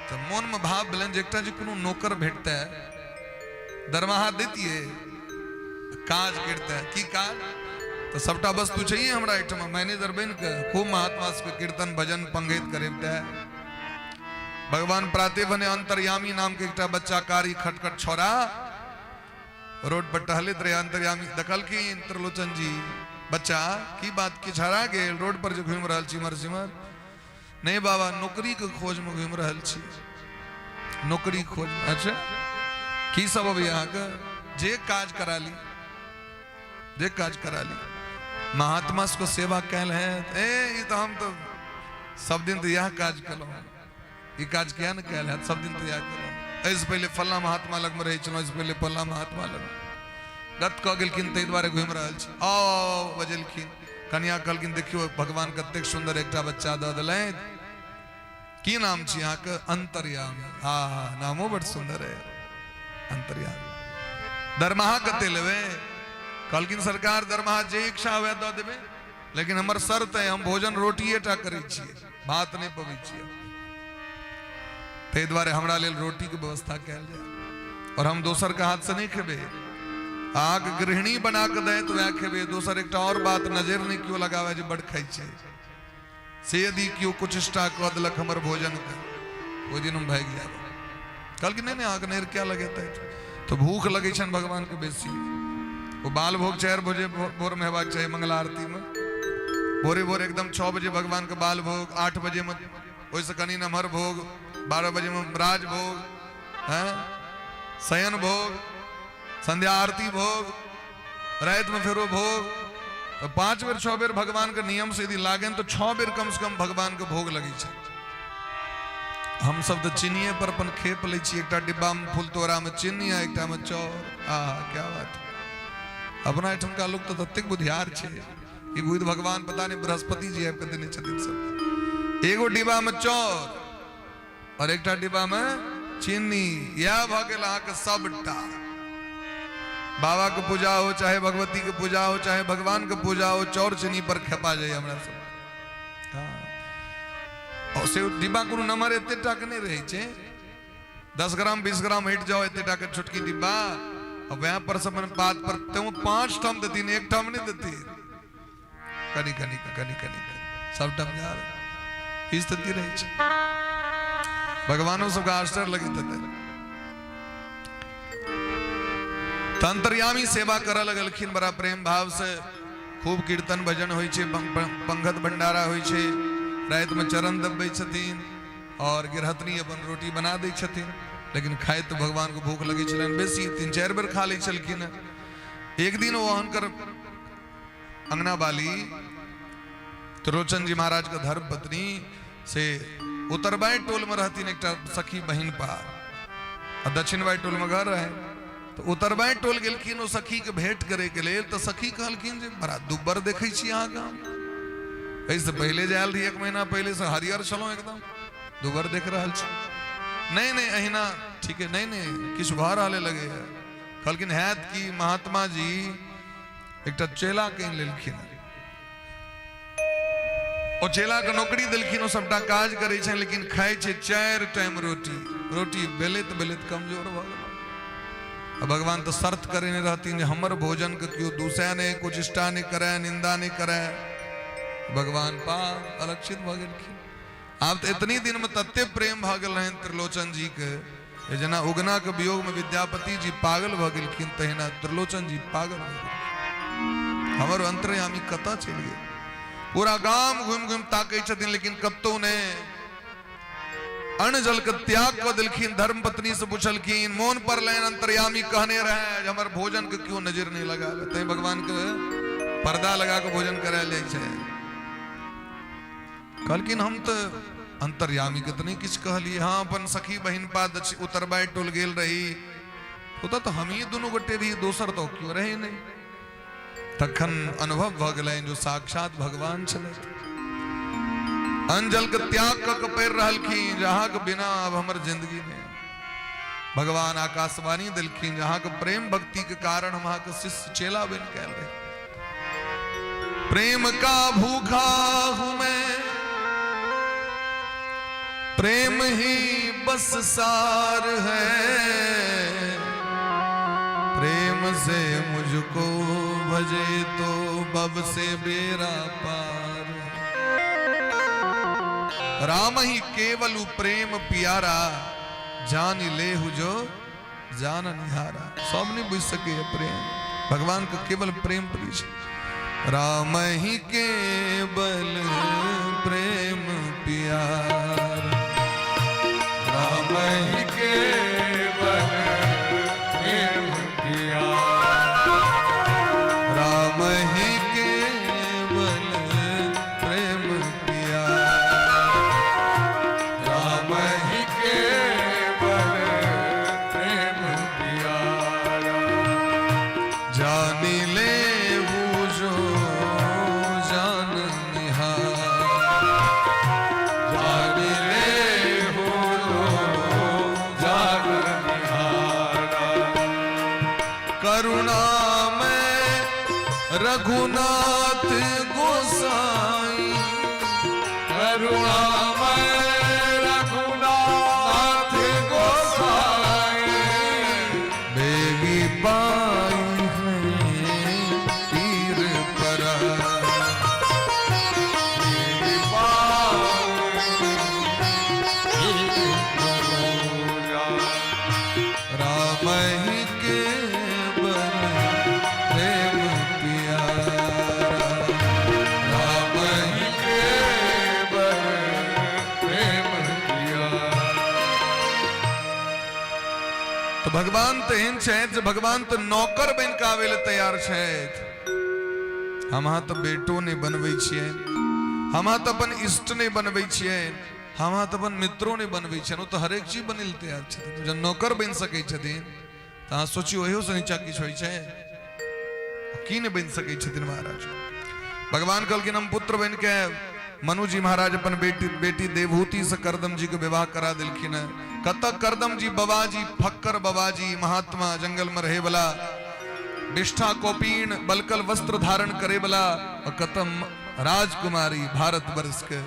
तऽ मोनमे भाव भेलनि जे एकटा जे कोनो नौकर भेटतै, दरमाहा दैतियै, काज करितै, की काज, तऽ सबटा वस्तु छैहे हमरा एहिठाम, मैनेजर बनि कऽ खूब महात्मा सबके कीर्तन भजन पंगैत करेबतै। भगवान प्राते भने अंतर्यामी नाम के एकटा बच्चा कारी खटखट छोरा रोड पर टहलैत रहे। अंतर्यामी देखलखिन त्रिलोचन जी, बच्चा की बात, किछु हरा गेल, रोड पर जे घुमि रहल छी इम्हर सिम्हर? नहीं बाबा, नौकरी के खोज में घुमि रहल छी, नौकरी खोज में। अच्छा की सब अभी अहाँके? जे काज करा ली, जे काज करा ली। महात्मा सबके सेवा कैल है, ए ई तऽ हम तऽ सब दिन तऽ इएह काज केलहुँ, ई काज किया ने कैल है, सब दिन तऽ इएह केलहुँ, एहिसँ पहिले फल्लाँ महात्मा लगमे रहै छलहुँ, एहिसँ पहिले फल्लाँ महात्मा लग। गत कऽ गेलखिन ताहि दुआरे घुमि रहल छी। आओ बजेलखिन, कनिया कहलखिन देखियौ भगवान कतेक सुन्दर एकटा बच्चा दऽ देलथि, की नाम छी अहाँके? अंतर्यामी। हा हा, नामो बड़ सुन्दर है, अंतर्यामी। दरमाहा कते लेबै? कहलखिन सरकार दरमाहा जे इच्छा हुए दऽ देबै, लेकिन हमर शर्त है हम भोजन रोटिए टा करै छियै, भात नहि पबै छियै, ताहि दुआरे हमरा लेल रोटीके व्यवस्था कयल जाय, और हम दोसर के हाथ से नहीं खेबै, अहाँके गृहिणी बना कऽ दै तऽ वएह खेबै। दोसर एकटा और बात, नजर नहि केओ लगाबै जे बड़ खाइ छै, से यदि केओ कुचेष्टा कऽ देलक हमर भोजनके, ओहि दिन हम भागि जायब। कहलखिन नहि नहि, अहाँके नैर क्या लगेतै? तऽ भूख लगै छनि भगवानके बेसी। ओ बाल भोग 4 बजे भोरमे हेबाक चाही, मंगला आरतीमे भोरे भोर एकदम 6 बजे भगवानके बाल भोग, 8 बजेमे ओहिसँ कनि नमहर भोग, 12 बजेमे राज भोग, हैं शयन भोग, संध्या आरती भोग, रातिमे फेरो भोग। तऽ 5 बेर 6 बेर भगवानके नियम से यदि लागनि तऽ 6 बेर कम से कम भगवानके भोग लगै छै। हम सब तऽ चीनिये पर अपन खेप लै छी, एकटा डिब्बामे फुलतोड़ामे चीनी आ एकटामे चाउर। आहा क्या बात। अपना एहिठमका लोक तऽ ततेक बुधियार छै, ई बुद्धि भगवान पता नहि बृहस्पति जी आबि कऽ देने छथिन सब। एगो डिब्बामे चाउर और एकटा डिब्बामे चीनी, इएह भऽ गेल अहाँके सबटा। बाबा के पूजा हो चाहे भगवती के पूजा हो चाहे भगवान के पूजा हो, चाउर चीनी पर खेपा जाइए हमरा सब। हाँ। और से डिब्बा कोनो नम्बर एते टा के नहीं रहै छै, 10 ग्राम 20 ग्राम हटि जाओ एते टा के छोटकी डिब्बा, और वह पर सब पात पर ते 5 ठाम देथिन, एक ठाम नहीं देथिन, कनि कनि कनि कनि सब ठाम जा रहे स्थिति रहै छै। भगवानो सबके आश्चर्य लगैत हेतै। तऽ अंतर्यामी सेवा करऽ लगलखिन बड़ा प्रेम भाव से, खूब कीर्तन भजन होइ छै, पंगत भंडारा होइ छै, रातिमे चरण दबबै छथिन और गृहस्थनी अपन रोटी बना दै छथिन, लेकिन खाइत भगवानके भूख लगै छलनि बेसी, 3-4 बेर खा लै छलखिन। एक दिन ओ हुनकर अंगना वाली त्रिलोचन जी महाराज के धर्म पत्नी से उतरबाई टोल में रहतीन एकटा सखी बहिन पा, आ दक्षिणबाई टोल में घर रहे, तो उतरबाई टोल गेलखिन ओ सखी के भेंट करे के लेल। तो सखी कहलखिन जे बड़ा दुब्बर देखै छी अहाँके हम, एहिसँ पहिले जे आयल रही एक महीना पहिले से हरियर छलहुँ एकदम दुबर देख रहल छी। नहि नहि अहिना ठीक है, नहि नहि किछु भऽ रहल लगैए। कहलखिन हैत कि महात्मा जी एकटा चेला के आनि लेलखिन, ओ चेला के नौकरी देलखिन, ओ सबटा काज करै छै लेकिन खाइ छै 4 टाइम रोटी, रोटी बेलैत बेलैत कमजोर भऽ गेल। आ भगवान तऽ शर्त करेने रहथिन जे हमर भोजन के केओ दूसै नहि, कुचिष्टा नहि करै, निंदा नहि करै। भगवान पाप अलक्षित भऽ गेलखिन। आब तऽ एतनी दिन में तते प्रेम भऽ गेल रहनि त्रिलोचन जी के, जेना उगना के वियोग में विद्यापति जी पागल भऽ गेलखिन तहिना त्रिलोचन जी पागल भऽ गेलखिन। हमर अंतर्यामी कतऽ चलि गेल? पूरा गाम घुमि घुमि ताकै छथिन लेकिन कतौ नहि। अन्न जल के त्याग कऽ देलखिन। धर्म पत्नी से पुछलखिन, मोन पड़लनि अंतर्यामी कहने रहे जे हमर भोजन के केओ नजर नहि लगाबे, तैं भगवान के पर्दा लगा के भोजन करायल जाइ छै। कहलखिन हम तऽ अंतर्यामी के तऽ नहि किछु कहलियै, हाँ अपन सखी बहिन पा उतरबाई टोल गेल रही, ओतऽ तऽ हमही दुनू गोटे रही, दोसर तऽ केओ रहे नहि। तखन अनुभव भऽ गेलनि जो साक्षात भगवान छलथि। अंजल के त्याग कऽ के पड़ि रहलखिन जे अहाँके बिना आब हमर जिंदगी नहि। भगवान आकाशवाणी देलखिन जे अहाँके प्रेम भक्ति के कारण हम अहाँके शिष्य चेला बनि के आयल रही। प्रेम का भूखा हूं मैं, प्रेम ही बस सार है, प्रेम से मुझको भजे तो बब से बेरा पार। राम ही केवल प्रेम प्यारा, जान लेहु जो जान निहारा। सब नहीं बुझ सके है प्रेम, भगवान का केवल प्रेम प्रिय है। राम ही केवल प्रेम प्यारा, राम ही केवल प्रेम प्यारा, राम ही केवल प्रेम प्यारा, राम ही केवल प्रेम प्यारा, जान ले जो जान निहार, जान ले हो जान निहारा। करुणा में रघुनाथ गोसाई, करुणा में रघुनाथ गोसाई, बेगी पाई है पीर पर, राम ही केवल प्रेम प्यारा, राम ही केवल प्रेम प्यारा। तो भगवान तो एहन छथि जे भगवान तो नौकर बनि कऽ आबै लए तैयार छथि। हम अहाँ तऽ बेटो नहि बनबै छियै, हम अहाँ तऽ अपन इष्ट नहि बनबै छियै, हम अहाँ तऽ अपन मित्रो नहि बनबै छियनि, ओ तऽ हरेक चीज बनै लए तैयार छथिन। जब नौकर बनि सकै छथिन तऽ अहाँ सोचियौ ओहियोसँ नीचा किछु होइ छै? की नहि बनि सकै छथिन महाराज? भगवान कहलखिन हम पुत्र बनि के आयब। मनु जी महाराज अपन बेटी बेटी देवहूति से करदम जी के विवाह करा देलखिन है। कतऽ करदम जी बाबाजी, फक्कर बाबाजी महात्मा, जंगल में रहे वाला, विष्ठा कौपीन बलकल वस्त्र धारण करे वाला, और कतऽ राजकुमारी भारत वर्ष के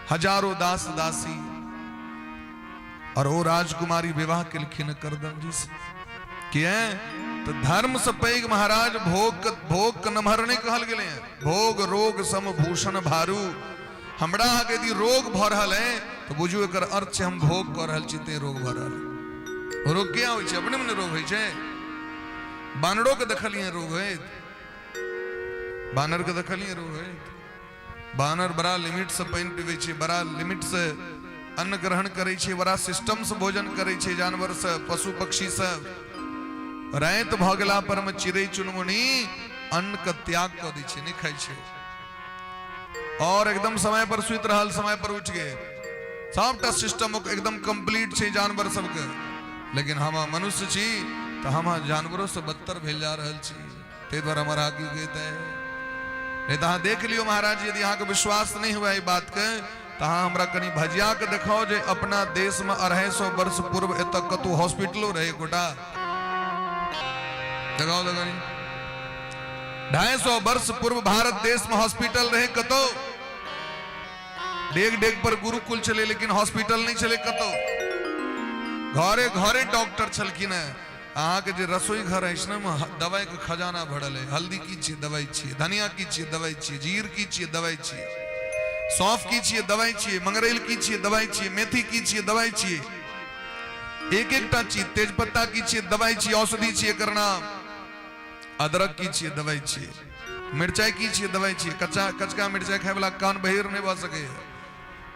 हजारों दास दासी, और ओ राजकुमारी विवाह केलखिन करदम जी से। किया तो धर्म से पैघ महाराज भोग भोग के नमहर नहीं कहल गेलै हैं। भोग रोग सम भूषण भारू। हमरा अहाँके यदि रोग भऽ रहल है तो बुझू एकर अर्थ छै हम भोग कऽ रहल छी तें रोग भऽ रहल है। रोग किया होइ छै? अपने मने रोग होइ छै। बानरो के देखलियै रोग होइत, बानर के देखलियै रोग होइत। बानर बड़ा लिमिट से पानि पीबै छै, बड़ा लिमिट से अन्न ग्रहण करै छै, बड़ा सिस्टम से भोजन करै छै। जानवर से पशु पक्षी से राति भऽ गेला पर में चिड़ै चुनमुनी अन्न के त्याग कऽ दै छै, नहि खाइ छै, और एकदम समय पर सुति रहल, समय पर उठि गेल। सबटा सिस्टम एकदम कंप्लीट छै जानवर सबके। लेकिन हम मनुष्य छी तऽ हम जानवरों से बदतर भेल जा रहल छी। ताहि दुआरे हमर की कहते नहि तऽ अहाँ देख लियौ महाराज, यदि अहाँके विश्वास नहि हुए एहि बातके तऽ अहाँ हमरा कनि भजिया के देखाउ जे अपना देशमे 250 वर्ष पूर्व एतऽ कतहु हॉस्पिटलो रहै एकोटा। देखाउ तऽ कनि। 250 वर्ष पूर्व भारत देशमे हॉस्पिटल रहै कतहु? डेग डेग पर गुरुकुल छलै, लेकिन हॉस्पिटल नहि छलै कतहु। घरे घरे डॉक्टर छलखिन हेँ। अहाँके जे रसोई घर अछि ने, ओहिमे दवाइके खजाना भरल है। हल्दी की छियै? दवाइ छियै। धनिया की छियै? दवाइ छियै। जीर की छियै? दवाइ छियै। सौंफ की छियै? दवाइ छियै। मंगरैल की छियै? दवाइ छियै। मेथी की छियै? दवाइ छियै। एक एकटा चीज, तेजपत्ता की छियै? दवाइ छियै, औषधि छियै एकर नाम। अदरक की छियै? दवाइ छियै। मिरचाइ की छियै? दवाइ छियै। कच्चा कचका मिरचाइ खाय वाला कान बहिर नहि भऽ सकैए,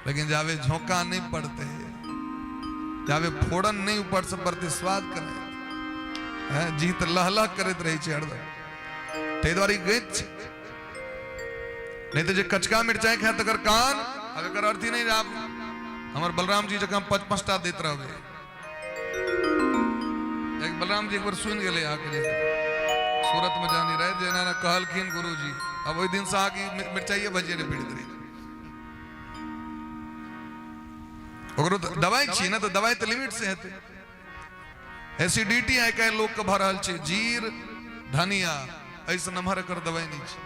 लेकिन जाबे झोंका नहि पड़तै, जाबे फोड़न नहि ऊपर से पड़तै, स्वाद केना है? जी तऽ लहलह करैत रहै छै हरदम। ताहि दुआरे ई गैत छै। नहि तऽ जे कचका मिरचाइ खाय तकर कान। आब एकर अर्थ ही नहि जे आब हमर बलराम जी जकाँ पाँच पाँचटा दैत रहबै। एक बलराम जी एक बेर सुनि गेलै अहाँके जे सूरत में जानी रहे जे एना एना कहलखिन गुरुजी, अब ओहि दिन से अहाँके मिरचाइए भजिए नहि पीड़ित रही। ओकरो तऽ दवाइ छियै ने, तऽ दवाइ तऽ लिमिट से हेतै। एसिडिटी आइ काल्हि लोकके भऽ रहल छै, जीर धनिया एहिसँ नमहर एकर दवाइ नहि छै।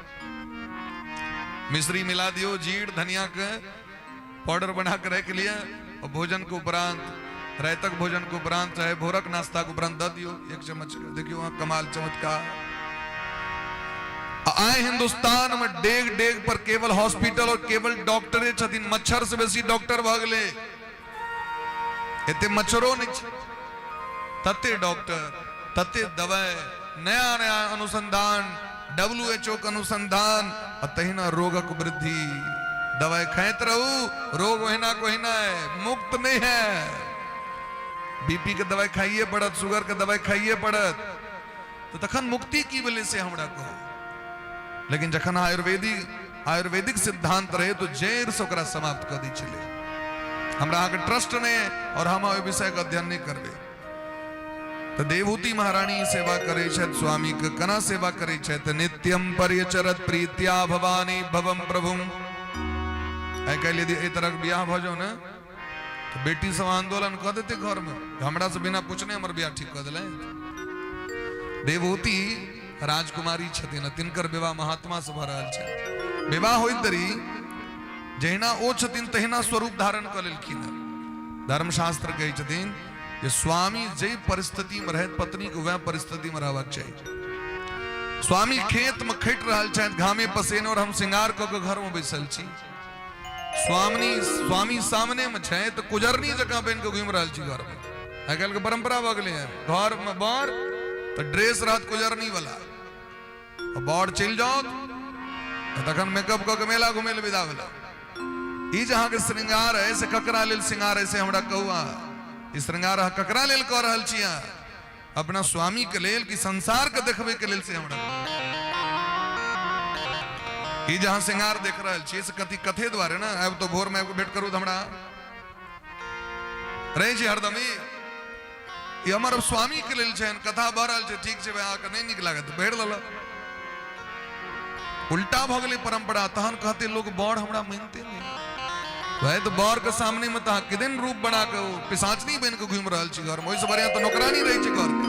मिश्री मिला दियौ, जीर धनिया के पाउडर बना के राखि लिअ और भोजन के उपरांत, रातिक भोजन के उपरांत चाहे भोरक नाश्ता के उपरांत दऽ दियौ एक चम्मच, देखियौ अहाँ कमाल चमत्कार। आइ हिंदुस्तान में डेग डेग पर केवल हॉस्पिटल और केवल डॉक्टरे छथिन। मच्छर से बेसी डॉक्टर भऽ गेलै, एते मच्छरो नहि छै तते डॉक्टर, तते दवाइ, नया नया अनुसंधान, डब्ल्यू एच ओ के अनुसंधान, आ तहिना रोगक वृद्धि। दवाइ खाइत रहू, रोग ओहिना के ओहिना है, मुक्त नहीं है। बीपी के दवाइ खाइए पड़त, शुगर के दवाइ खाइए पड़त, तऽ तखन मुक्ति की भेलै से हमरा कहू। लेकिन जखन आयुर्वेदिक सिद्धांत रहे तो जड़ि से ओकरा समाप्त कऽ दै छलै। हमरा अहाँके ट्रस्ट नहि और हम ओहि विषयके अध्ययन नहि करबै। तऽ देवहूति महारानी सेवा करै छथि स्वामीके। केना सेवा करै छथि? नित्यम पर्यचरत प्रीत्या भवानी भवम प्रभुम। आइ काल्हि यदि एहि तरहक बियाह भऽ जाउ ने तऽ बेटी सब आंदोलन कऽ देतै घरमे, हमरा से बिना पूछने हमर बियाह ठीक कऽ देलै। देवहूति राजकुमारी छथिन, तिनकर विवाह महात्मा से भऽ रहल छै। विवाह होइत देरी जहिना ओ छथिन तहिना स्वरूप धारण कऽ लेलखिन। धर्मशास्त्र कहै छथिन जे स्वामी जाहि परिस्थितिमे रहैत, पत्नीके वएह परिस्थितिमे रहबाक चाही। स्वामी खेतमे खटि रहल छथि घामे पसेने और हम श्रृंगार कऽ के घरमे बैसल छी। स्वामी स्वामी सामने में छै तऽ कुजरनी जकाँ बनि कऽ घुमि रहल छी घरमे। आइ काल्हिके परम्परा भऽ गेलै हँ, घरमे बर तऽ ड्रेस रहत कुजरनी वाला, आ बर चलि जाओ तऽ तखन मेकअप कऽ के मेला घुमै लए विदा भेला। ई जे अहाँके श्रृंगार है से ककरा लेल श्रृंगार है से हमरा कहू अहाँ। ई श्रृंगार अहाँ ककरा लेल कऽ रहल छी? अहाँ अपना स्वामी के लेल कि संसार के देखबे के लेल से हमरा? ई जहाँ श्रृंगार देख रहल छी से कथी कथे द्वारे ने आब तो भोर में भेंट करू तऽ हमरा रहै छी हरदम। ई ई हमर स्वामी के लेल छनि। कथा भऽ रहल छै, ठीक छै भाई, अहाँके नहि नीक लागत भरि लेलक। उल्टा भऽ गेलै परंपरा। तहन कहते लोग बड़ हमरा मानिते नहि। भाई तऽ बर के सामने में तऽ अहाँ किदन रूप बना के पिशाचनी बनि के घुमि रहल छी घर में, ओहिसँ बढ़िया तऽ नौकरानी रहै छै घर के।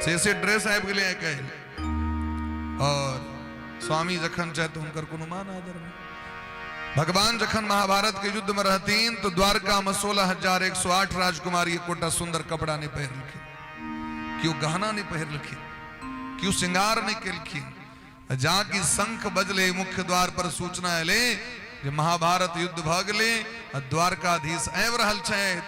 से से ड्रेस आबि गेलै आइ काल्हि, और स्वामी जखन चाहे तऽ हुनकर कोनो मान आदर नहि। भगवान जखन महाभारत के युद्ध में रहतीन तो द्वारका में 16,108 राजकुमारी एकोटा सुंदर कपड़ा नहीं पहिरलखिन, केओ गहना नहीं पहिरलखिन, केओ श्रृंगार नहीं केलखिन। जाकि शंख बजले, मुख्य द्वार पर सूचना एलै जे महाभारत युद्ध भऽ गेलै आ द्वारकाधीश आबि रहल छथि,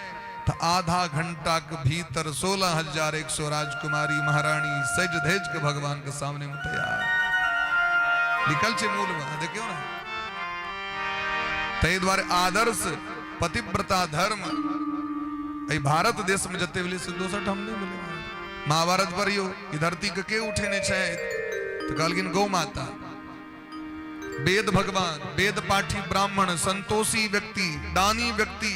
तऽ आधा घंटा के भीतर 16,100 राजकुमारी महारानी सज धज के भगवान के सामने में तैयार। लिखल छै मूल में, देखियौ ने। ताहि दुआरे आदर्श पतिव्रता धर्म एहि भारत देश में जते भेलै से दोसर ठाम नहि भेलै। महाभारत पढ़ियौ, ई धरती के के उठेने छै? तऽ कहलखिन गौ माता, वेद भगवान, वेद पाठी ब्राह्मण, संतोषी व्यक्ति, दानी व्यक्ति।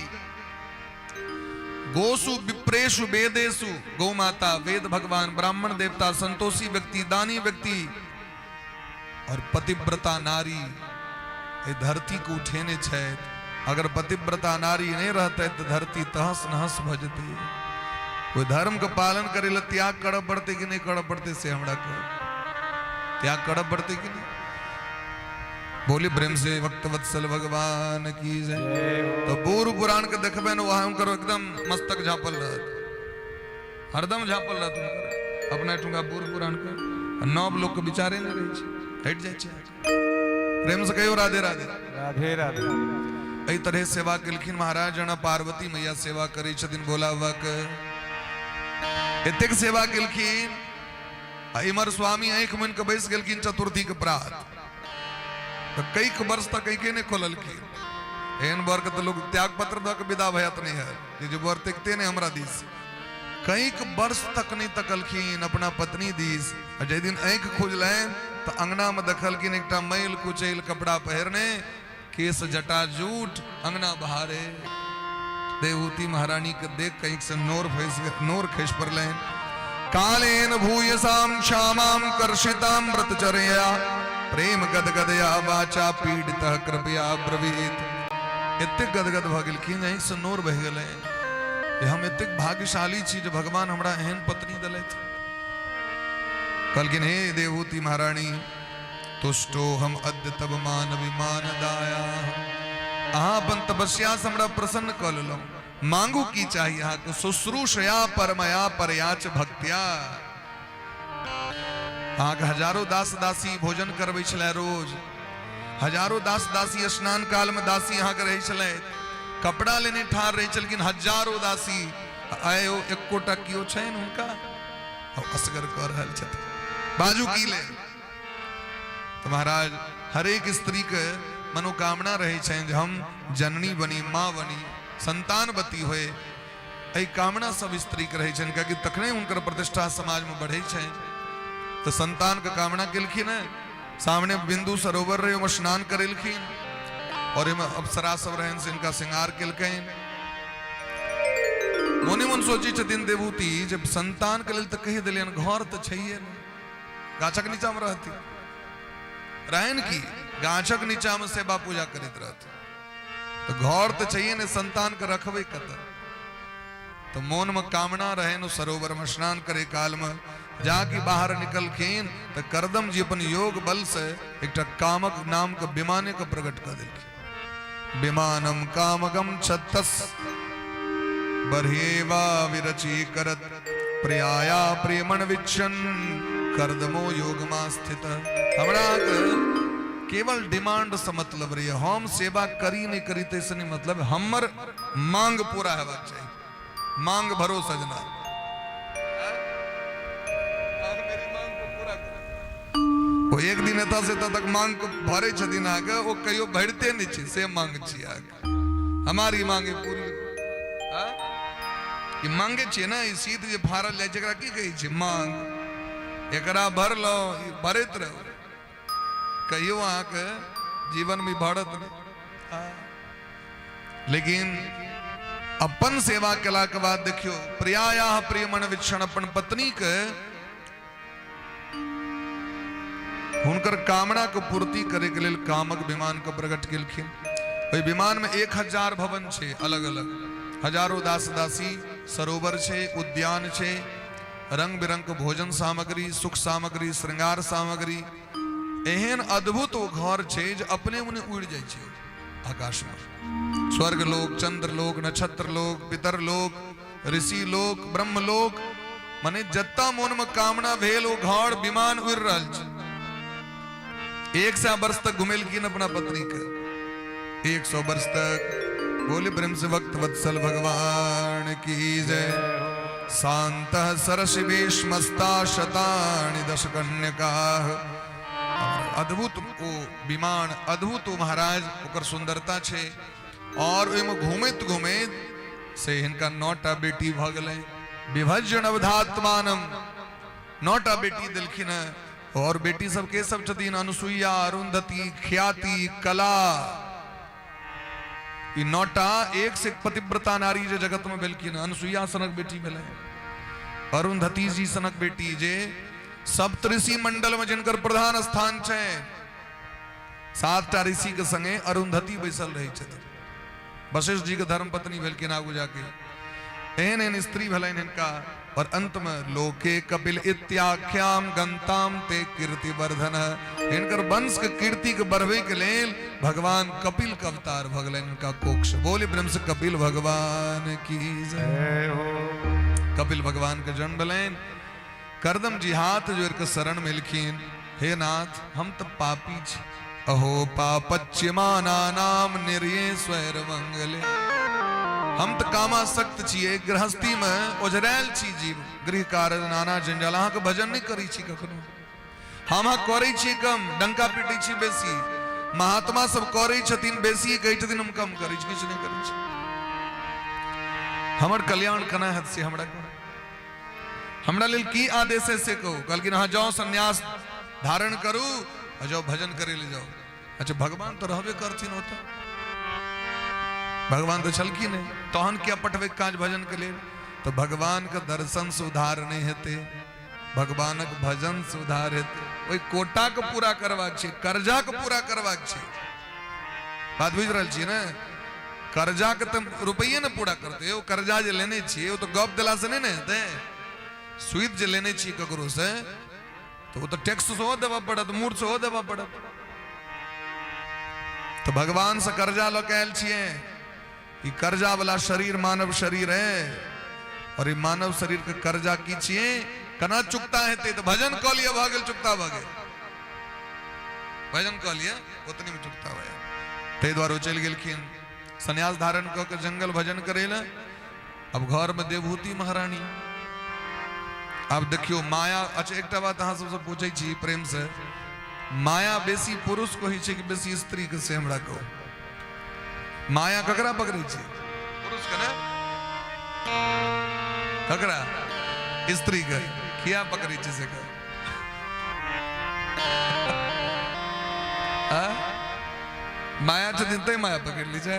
गोसु विप्रेषु वेदेशु, गौ माता, वेद भगवान, ब्राह्मण देवता, संतोषी व्यक्ति, दानी व्यक्ति। और पतिव्रता नारी एहि धरती के उठेने छथि। अगर पतिव्रता नारी नहीं रहते तो धरती तहस नहस भऽ जेतै। ओहि धर्म के पालन करे ला त्याग करऽ पड़तै कि नहीं करऽ पड़तै से हमरा कहू, त्याग करऽ पड़तै कि नहीं? बोली प्रेम से भक्त वत्सल भगवान की जय। तो बूढ़ पुराण के देखबे ने वहां हुनकर एकदम मस्तक झापल रहत, हरदम झापल रहत हुनकर। अपना ठुंगा बूढ़ पुराण के नव लोग के विचारे नहीं रहे छै, हटि जाइ छै। प्रेम से कहियो राधे राधे। राधे राधे। एहि तरह सेवा केलखिन महाराज। जना पार्वती मैया सेवा करै छथिन भोला बाबा के, एतेक सेवा केलखिन आ इमर स्वामी आँखि मुनि के बैस गेलखिन चतुर्थी के प्रात, तऽ कैक वर्ष तक आँखे नहि खोललखिन। एहन बर के तऽ लोग त्याग पत्र दऽ के विदा भयत नहि है जे बर तकिते नहि हमरा दिस। कैक वर्ष तक नहि तकलखिन अपना पत्नी दिस। आ जाहि दिन आँखि खुजलनि तऽ अंगना में देखलखिन एकटा मैल कुचैल कपड़ा पहिरने, केस जटा जूट, अंगना बहारे। देवहूति महारानी के देख कहीं से नोर फैस नोर खसि पड़लनि। कालेन भूयसाम श्यामाम कर्षिताम व्रतचर्या प्रेम गदगदया वाचा पीड़ित कृपया ब्रवीत। एतेक गदगद भऽ गेलखिन, आँखि से नोर बहि गेलनि जे हम एतेक भाग्यशाली छी जे भगवान हमरा एहन पत्नी देलथि। कहलखिन हे देवहूति महारानी, तुष्टो हम अद्य तब मान विमान दाया, अहाँ अपन तपस्या से हमरा प्रसन्न कऽ लेलहुँ, मांगू की चाही अहाँके? शुश्रूषया परमया परयाच भक्त्या। अहाँके हजारों दास दासी भोजन करबै छलै रोज, हजारों दास दासी स्नान काल में दासी अहाँके रहै छलै, कपड़ा लेने ठाढ़ रहै छलखिन हजारों दासी। आयो एकोटा केओ छनि हुनका? असगर कऽ रहल छथिन, बाजू की ले? तऽ महाराज हरेक स्त्री के मनोकामना रहै छनि जे हम जननी बनी, माँ बनी, संतानवती होए। एहि कामना सब स्त्री के रहै छनि, कियाकि तखने हुनकर प्रतिष्ठा समाज में बढ़ै छनि। तऽ संतान के कामना केलखिन हेँ, सामने बिंदु सरोवर रहे, ओहिमे स्नान करेलखिन और ओहिमे अप्सरा सब रहनि से हिनका श्रृंगार केलकनि। मोने मोन सोचै छथिन देवहूति जे संतान के लेल तऽ कहि देलियनि, घर तऽ छैहे नहि, गाछक नीचा में रहती रहनि की गाछक नीचा में सेवा पूजा करैत रहती, तो घर तो चाहिए ने, संतान के रखबे कतऽ? तो मोन में कामना रहे न सरोवर में स्नान करे काल में जाकि बाहर निकलखिन तो करदम जी अपन योग बल से एकटा कामक नाम के विमाने के प्रकट कर देलखिन। विमानम कामगम छत्तस बर्हेवा विरची करत प्रियाया प्रेमण विच्छन करदमो योगमा स्थित। हमरा केवल डिमांड से मतलब रही, हम सेवा करी नहीं करी तैसे नहीं मतलब, हमर मांग पूरा हेबाक चाही, मांग भरो सजना। ओ एक दिन एतऽ से एतऽ तक मांग के भरै छथिन अहाँके, ओ कहियो भरिते नहि छै, से मांग छी अहाँके, हमारी मांगे पूरी। हाँ? ई मांगे छियै ने, ई सीध जे फाड़ल जाइ छै एकरा की कहै छै? मांग। एकरा भरलहुँ, ई भरैत रहू, कहियो अहाँके जीवन में भरत नहीं। लेकिन अपन सेवा केला के बाद देखियो प्रियाया प्रियमण विक्षण अपन पत्नी के हुनकर कामना के पूर्ति करे के लेल कामक विमान के प्रकट केलखिन। ओहि विमान में 1000 भवन छै, अलग अलग हजारों दास दासी, सरोवर छै, उद्यान छै, रंग बिरंग के भोजन सामग्री, सुख सामग्री, श्रृंगार सामग्री, एहन अद्भुत ओ घर छै जे अपने मुने उड़ि जाइ छै आकाश में। स्वर्ग लोक, चंद्र लोक, नक्षत्र लोक, पितर लोक, ऋषि लोक, ब्रह्म लोक, माने जत्ता मोन में कामना भेल ओ घर विमान उड़ि रहल छै। 100 वर्ष तक घुमेलखिन अपना पत्नी के, 100 वर्ष तक। बोले प्रेम से भक्त वत्सल भगवान की जय। शांत सरस भीष्मस्ता शतानि दश कन्यका। अद्भुत ओ विमान, अद्भुत ओ महाराज, ओकर सुंदरता छै। और ओहिमे घूमैत घूमैत से हिनका 9टा बेटी भऽ गेलै। विभज्य नवधात्मानम, 9टा बेटी देलखिन हेँ। और बेटी सब के सब छथिन? अनुसुईया, अरुंधति, ख्याति, कला, ई 9टा एक से एक पतिव्रता नारी जे जगत में भेलखिन। अनुसुईया सनक बेटी भेलै, अरुंधति जी सनक बेटी जे सप्तऋषि मंडल में जिनकर प्रधान स्थान छै, 7टा ऋषि के संगे अरुंधति बैसल रहै छथिन। वशिष्ठ जी के धर्मपत्नी भेलखिन आगू जाके। एहन एहन स्त्री भेलनि हिनका। और अंत में लोके कपिल इत्याख्याम गंताम ते कीर्ति वर्धन, हिनकर वंश के कीर्ति के बढ़वे के लेल भगवान कपिल के अवतार भऽ गेलनि हिनका कोख से। बोले ब्रह्म से कपिल भगवान की जय हो। कपिल भगवान के जन्म भेलनि। करदम जी हाथ जोड़ के शरण में एलखिन, हे नाथ हम तऽ पापी छी, अहो पापच्यमाना नाम निर्ये स्वैर मंगले, हम तऽ कामासक्त छियै, गृहस्थी में ओझरायल छी जीव, गृह कार्य नाना जंजाल, अहाँके भजन नहि करै छी कखनो, हम अहाँ करै छी कम, डंका पीटै छी बेसी, महात्मा सब करै छथिन बेसी, कहै छथिन हम कम करै छी, किछु नहि करै छी, हमर कल्याण केना हैत से हमरा कहू, हमरा लेल की आदेश है से कहू। कहलखिन अहाँ जाओ संन्यास धारण करू आ जाओ भजन करे ले जाओ। अच्छा भगवान तो रहबे करथिन ओतऽ, भगवान तो छलखिन नहि, तहन किया पठबै काज भजन के लेल? तो भगवान के दर्शन से उधार नहीं हेतै, भगवानक भजन से उधार हेतै। ओहि कोटा के पूरा करबाक छै, कर्जा के पूरा करबाक छै। बात बुझि रहल छियै ने? कर्जा के तऽ रुपैये ने पूरा करतै। ओ कर्जा जे लेने छियै ओ तऽ गप देलासँ नहि ने हेतै। सुइत जे लेने छियै ककरो से तऽ ओ तऽ टैक्स सेहो देबऽ पड़त, मूर सेहो देबऽ पड़त। तऽ भगवान से कर्जा लऽ के आयल छियै। ई कर्जा वाला शरीर मानव शरीर है और ई मानव शरीर के कर्जा की छियै, केना चुकता हेतै? तऽ भजन कऽ लिअ, भऽ गेल, चुकता भऽ गेल। भजन कऽ लिअ, ओतनी में चुकता भऽ जायत। ताहि दुआरे ओ चलि गेलखिन सन्यास धारण कऽ के जंगल भजन करै लए। अब घर में देवहूति महारानी। आब देखियौ माया। अच्छा एकटा बात अहाँ सबसँ पूछै छी प्रेम से, माया बेसी पुरुष को होइ छै कि बेसी स्त्री के, से हमरा कहू। माया ककरा पकड़ै छै? पुरुष के ने? ककरा? स्त्री के। किया पकड़ै छै से कहू? माया छथिन तै माया पकड़ि लै छै।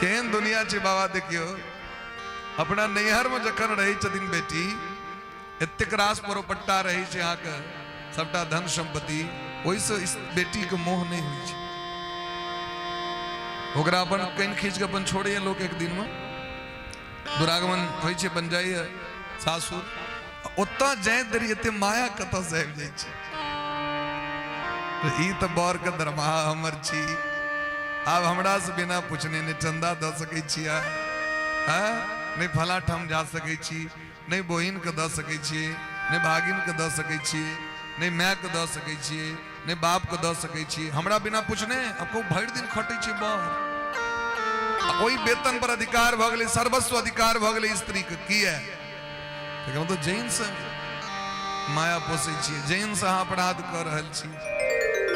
केहन दुनिया छै बाबा। देखियौ अपना नैहर में जखन रहै छथिन बेटी, एतेक रास परोपट्टा रहै छै अहाँके, सबटा धन संपत्ति, ओहिसँ बेटीके मोह नहि होइ छै। ओकरा अपन कनि खींच के अपन छोड़ैए लोक, एक दिनमे दुरागमन होइ छै, बन जाइए सासुर। ओतऽ जाइत देरी एते माया कतऽसँ आबि जाइ छै? ई तऽ बरके दरमाहा हमर छी, आब हमरासँ बिना पूछने नहि चन्दा दऽ सकै छी अहाँ, नहि फला ठाम जा सकै छी, नहि बहिनके दऽ सकै छी, नहि भागिनके दऽ सकै छी, नहि मायके दऽ सकै छी, नहि बापके दऽ सकै छी, हमरा बिना पूछने। आब कहू भरि दिन खटै छै बर, आ ओहि वेतन पर अधिकार भऽ गेलै, सर्वस्व अधिकार भऽ गेलै स्त्रीके। किया? लेकिन तऽ जैनसँ माया पोसै छियै, जैनसँ अहाँ अपराध कऽ रहल छी,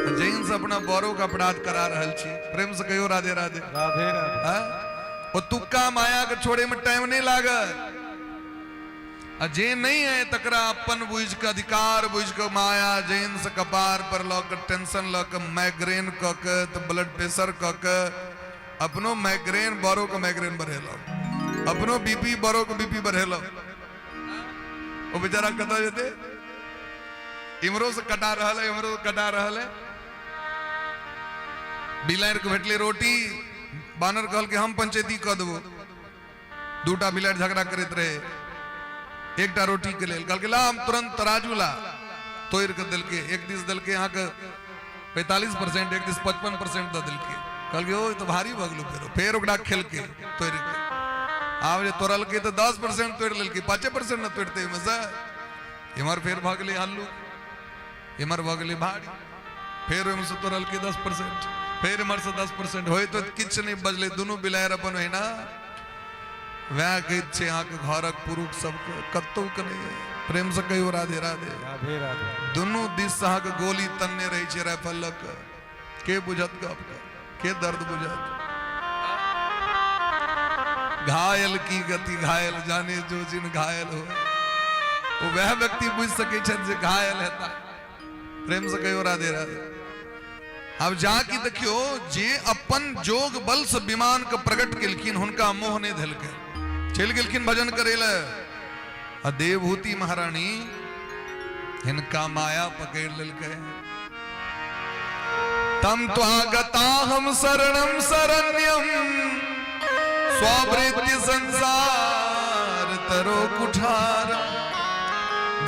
जैनसँ अपना बड़ोके अपराध करा रहल छी। प्रेमसँ कहियो राधे राधे। राधे राधे। आँय? ओतुक्का मायाके छोड़ैमे टाइम नहि लागल, आ जे नहि है तकरा अपन बुझि कऽ, अधिकार बुझि कऽ माया जैन से कपार पर लऽ कऽ, टेंशन लऽ कऽ, माइग्रेन कऽ कऽ, तऽ ब्लड प्रेशर कऽ कऽ, अपनो माइग्रेन बड़ो के माइग्रेन बढ़ेलक, अपनो बीपी बड़ो के बीपी बढ़ेलक। ओ बेचारा कतऽ जेतै? इम्हरो से कटा रहल है, इम्हरो से कटा रहल है। बिलाड़ि के भेटलै रोटी, बानर कहलकै हम पंचायती कऽ देबो। दूटा बिलाड़ि झगड़ा करैत रहे एकटा रोटी के लेल। कहलकै ला हम तुरंत तराजू ला, तोड़ि के देलकै। एक दिस देलकै अहाँके 45%, एक दिस 55% दऽ देलकै। कहलकै ओ तऽ भारी भऽ गेलो। फेरो फेर ओकरा खेलकै तोड़ि के। आब जे तोड़लकै तऽ 10% तोड़ि लेलकै, 5% ने तोड़तै ओहिमे से। इम्हर फेर भऽ गेलै हल्लुक, इम्हर भऽ गेलै भारी, फेर ओहिमे से तोड़लकै 10%, फेर इम्हर से 10%। होइत होइत किछु नहि बजलै। दुनू बिलाड़ि अपन ओहिना। वएह गीत छै अहाँके घरक पुरुष सबके कतौ के नहि है। प्रेम से कहियो राधे राधे। राधे राधे। दुनू दिस से अहाँके गोली तन्ने रहै छै राइफल लऽ के। के बुझत गप के, के दर्द बुझत? घायल की गति घायल जाने जो जिन घायल हो। ओ वएह व्यक्ति बुझि सकै छथि जे घायल हेता। प्रेम से कहियो राधे राधे। आब जाकि देखियो जे अपन जोग बल से विमान के प्रकट केलखिन, हुनका मोह नहीं धेलकै, चलि गेलखिन भजन करे ले। आ देवहूति महारानी हिनका माया पकड़ि लेलकै। तम त्वागताहं शरणं शरण्यम स्ववृत्ति संसार तरो कुठार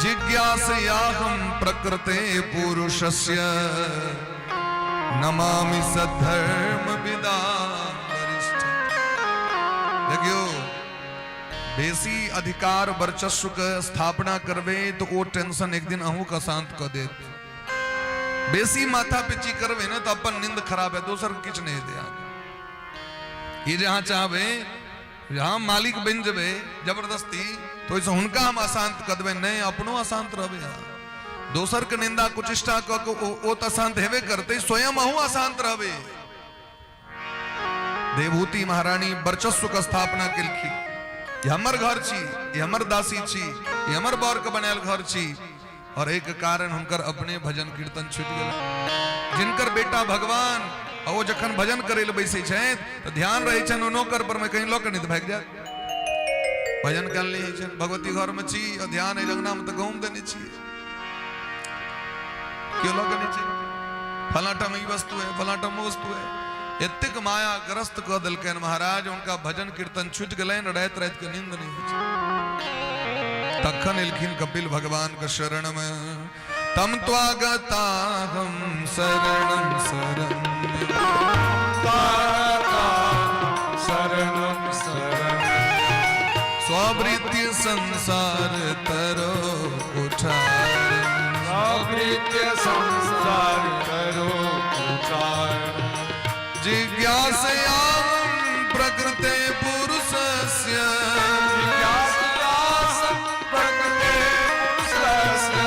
जिज्ञासयाहं प्रकृते पुरुषस्य नमामि सद्धर्म विदा वरिष्ठ। देखियो, बेसी अधिकार वर्चस्व के स्थापना करबे तो ओ टेंशन एक दिन अहूँ के शांत कऽ देत। बेसी माथा पेची करबे ने तो अपन नींद खराब है, दोसर के किछु नहीं हेतै। अहाँके ई जे अहाँ चाहबै जे हम मालिक बनि जेबै जबरदस्ती, तो ओहिसँ हुनका हम अशांत कऽ देबै, नहि, अपनो अशांत रहबै अहाँ। दोसर के निंदा कुचेष्टा कऽ के ओ तऽ अशांत हेबे करतै, स्वयं अहूँ अशांत रहबै। देवहूति महारानी वर्चस्व के स्थापना केलखिन। ई हमर घर छी, ई हमर दासी छी, ई हमर बर के बनायल घर छी। और एक कारण हुनकर अपने भजन कीर्तन छूटि गेल। जिनकर बेटा भगवान, आ ओ जखन भजन करे लए बैसै छथि तऽ ध्यान रहै छनि ओ नौकर पर में कहीं लऽ के नहि तऽ भागि जायत। भजन कयल नहि होइ छनि। भगवती घर में छी आ ध्यान एहि अंगना में तऽ गहूँम देने छियै, केओ लऽ के नहि छै, फलां ठाम ई वस्तु है, फलां ठाम ओ वस्तु है। एतेक माया ग्रस्त कऽ देलकनि महाराज, हुनका भजन कीर्तन छूटि गेलनि, राति राति के नींद नहि होइ छै। तखन एलखिन कपिल भगवान के शरण में। तम त्वागताहं शरणं शरण शरणं शरण स्ववृत्ति संसार तरो उठार आवृत्य संसार करो उचार जिज्ञासयां प्रकृते पुरुषस्य जिज्ञासासं प्रकृते पुरुषस्य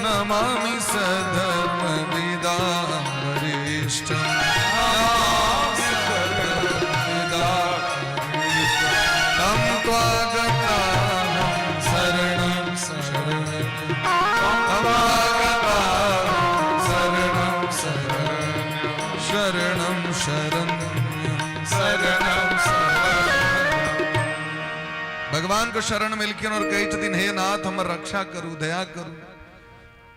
नमामि सधर्म विदां वरिष्ठं। तं त्वागताहं शरणं शरणं त्वागताहं शरणं शरणं शरणं शरणं शरण। भगवान के शरण में एलखिन और कहै छथिन, हे नाथ, हमर रक्षा करू, दया करू,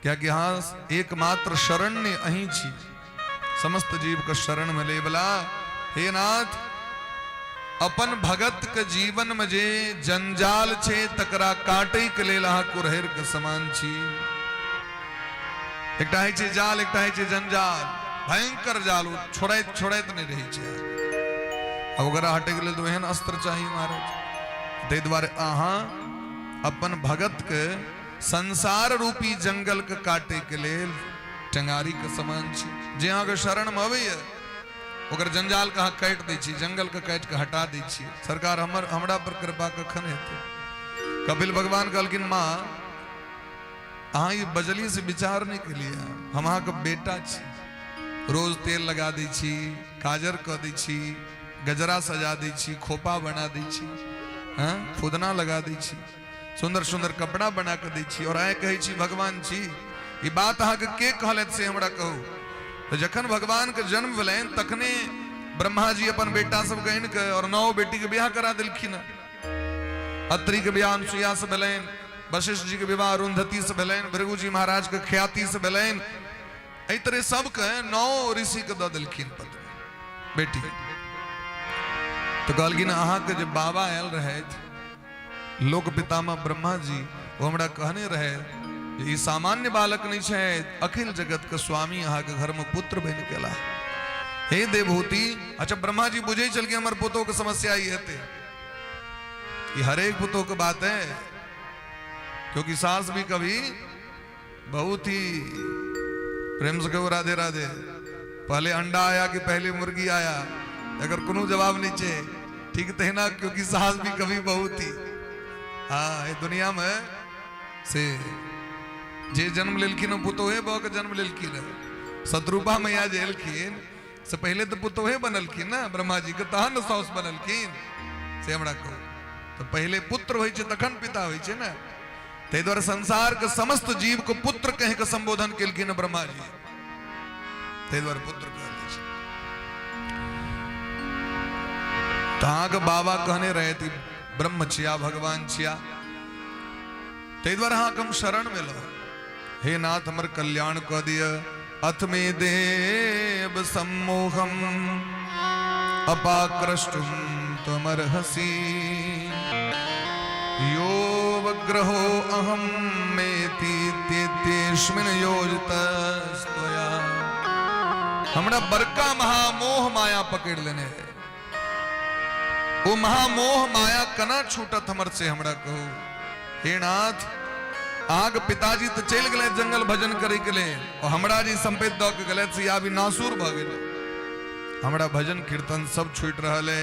कियाकि अहाँ एकमात्र शरण्य अहीं छी, समस्त जीव के शरण में लेबला। हे नाथ, अपन भगत के जीवन में जे जंजाल छै तकरा काटै के लेल अहाँ कुरहरि के समान छी। एकटा होइ छै जाल, एकटा होइ छै जंजाल। भयंकर जाल, ओ छोड़ैत छोड़ैत नहि रहै छै। आ ओकरा हटैके लेल तऽ ओहन अस्त्र चाही महाराज। ताहि दुआरे अहाँ अपन भगत के संसार रूपी जंगल के काटे के लेल टेंगारी के समान छी। जे अहाँके शरण में अबैया ओकर जंजाल के अहाँ काटि दै छी, जंगल के काटि के हटा दै छी। सरकार, हमर हमरा पर कृपा कखन हेतै? कपिल भगवान कहलखिन, माँ, अहाँ ई बजली से विचार नहि केलियै, हम अहाँके बेटा छी, रोज तेल लगा दै छी, काजर कऽ दै छी, गजरा सजा दै छी, खोपा बना दै छी, हँ, फुदना लगा दै छी, सुन्दर सुन्दर कपड़ा बना कऽ दै छी, और आइ कहै छी भगवान छी। ई बात अहाँके के कहलथि से हमरा कहू। तऽ जखन भगवानके जन्म भेलनि तखने ब्रह्मा जी अपन बेटा सबके आनि कऽ और 9 बेटीके बियाह करा देलखिन। अत्रि के बियाह अनुसुईया से भेलनि, वशिष्ठ जी के विवाह अरुंधति से भेलनि, भृगु जी महाराज के ख्याति से भेलनि। एहि तरह सबके 9 ऋषि के दऽ देलखिन पत्नी बेटी। तऽ कहलखिन, अहाँके जे बाबा आयल रहथि, लोक पितामह ब्रह्मा जी, ओ हमरा कहने रहे जे ई सामान्य बालक नहि छै, अखिल जगत के स्वामी अहाँके घर में पुत्र बनि गेला। हे देवहूति, अच्छा, ब्रह्मा जी बुझै छलखिन हमर पुतोह के समस्या ई हेतै। ई हरेक पुतोह के बात है, क्योंकि सास भी कभी बहुत ही प्रेम से कहो राधे राधे। पहले अंडा आया कि पहले मुर्गी आया, अगर कोनो जवाब नहीं छे ठीक तहिना, क्योंकि सास भी कभी बहुत ही, हाँ, ये दुनिया में से जे जन्म लेलखिन पुतोहे भऽ के जन्म लेलखिन। शत्रुपा मैया जे एलखिन से पहले तो पुतोहे बनलखिन ना ब्रह्मा जी के, तहन साउस बनलखिन। से हमरा कहू तो पहले पुत्र होइ छै तखन पिता होइ छै ने। ताहि दुआरे संसार के समस्त जीव के पुत्र कहि के संबोधन केलखिन ब्रह्मा जी, ताहि दुआरे पुत्र कहल जाइ छै। तऽ अहाँके बाबा कहने रहथि ब्रह्म छिया, भगवान छिया, ताहि दुआरे अहाँके हम शरण में लौ। हे नाथ, हमर कल्याण कऽ दिअ। अथ मे देव सम्मोहम अपाक्रष्टुम त्वमर्हसि, योऽवग्रहो अहं मेति तेष्मिन योजितस्त्वया। हमरा बड़का महामोह माया पकड़ि लेने है। ओ महामोह माया केना छूटत हमर, से हमरा कहू। हे नाथ, अहाँके पिताजी तऽ चलि गेलै जंगल भजन करैके लेल और हमरा जे सम्पत्ति दऽ के गेलथि से आब नासुर भऽ गेलै। हमरा भजन कीर्तन सब छूटि रहल है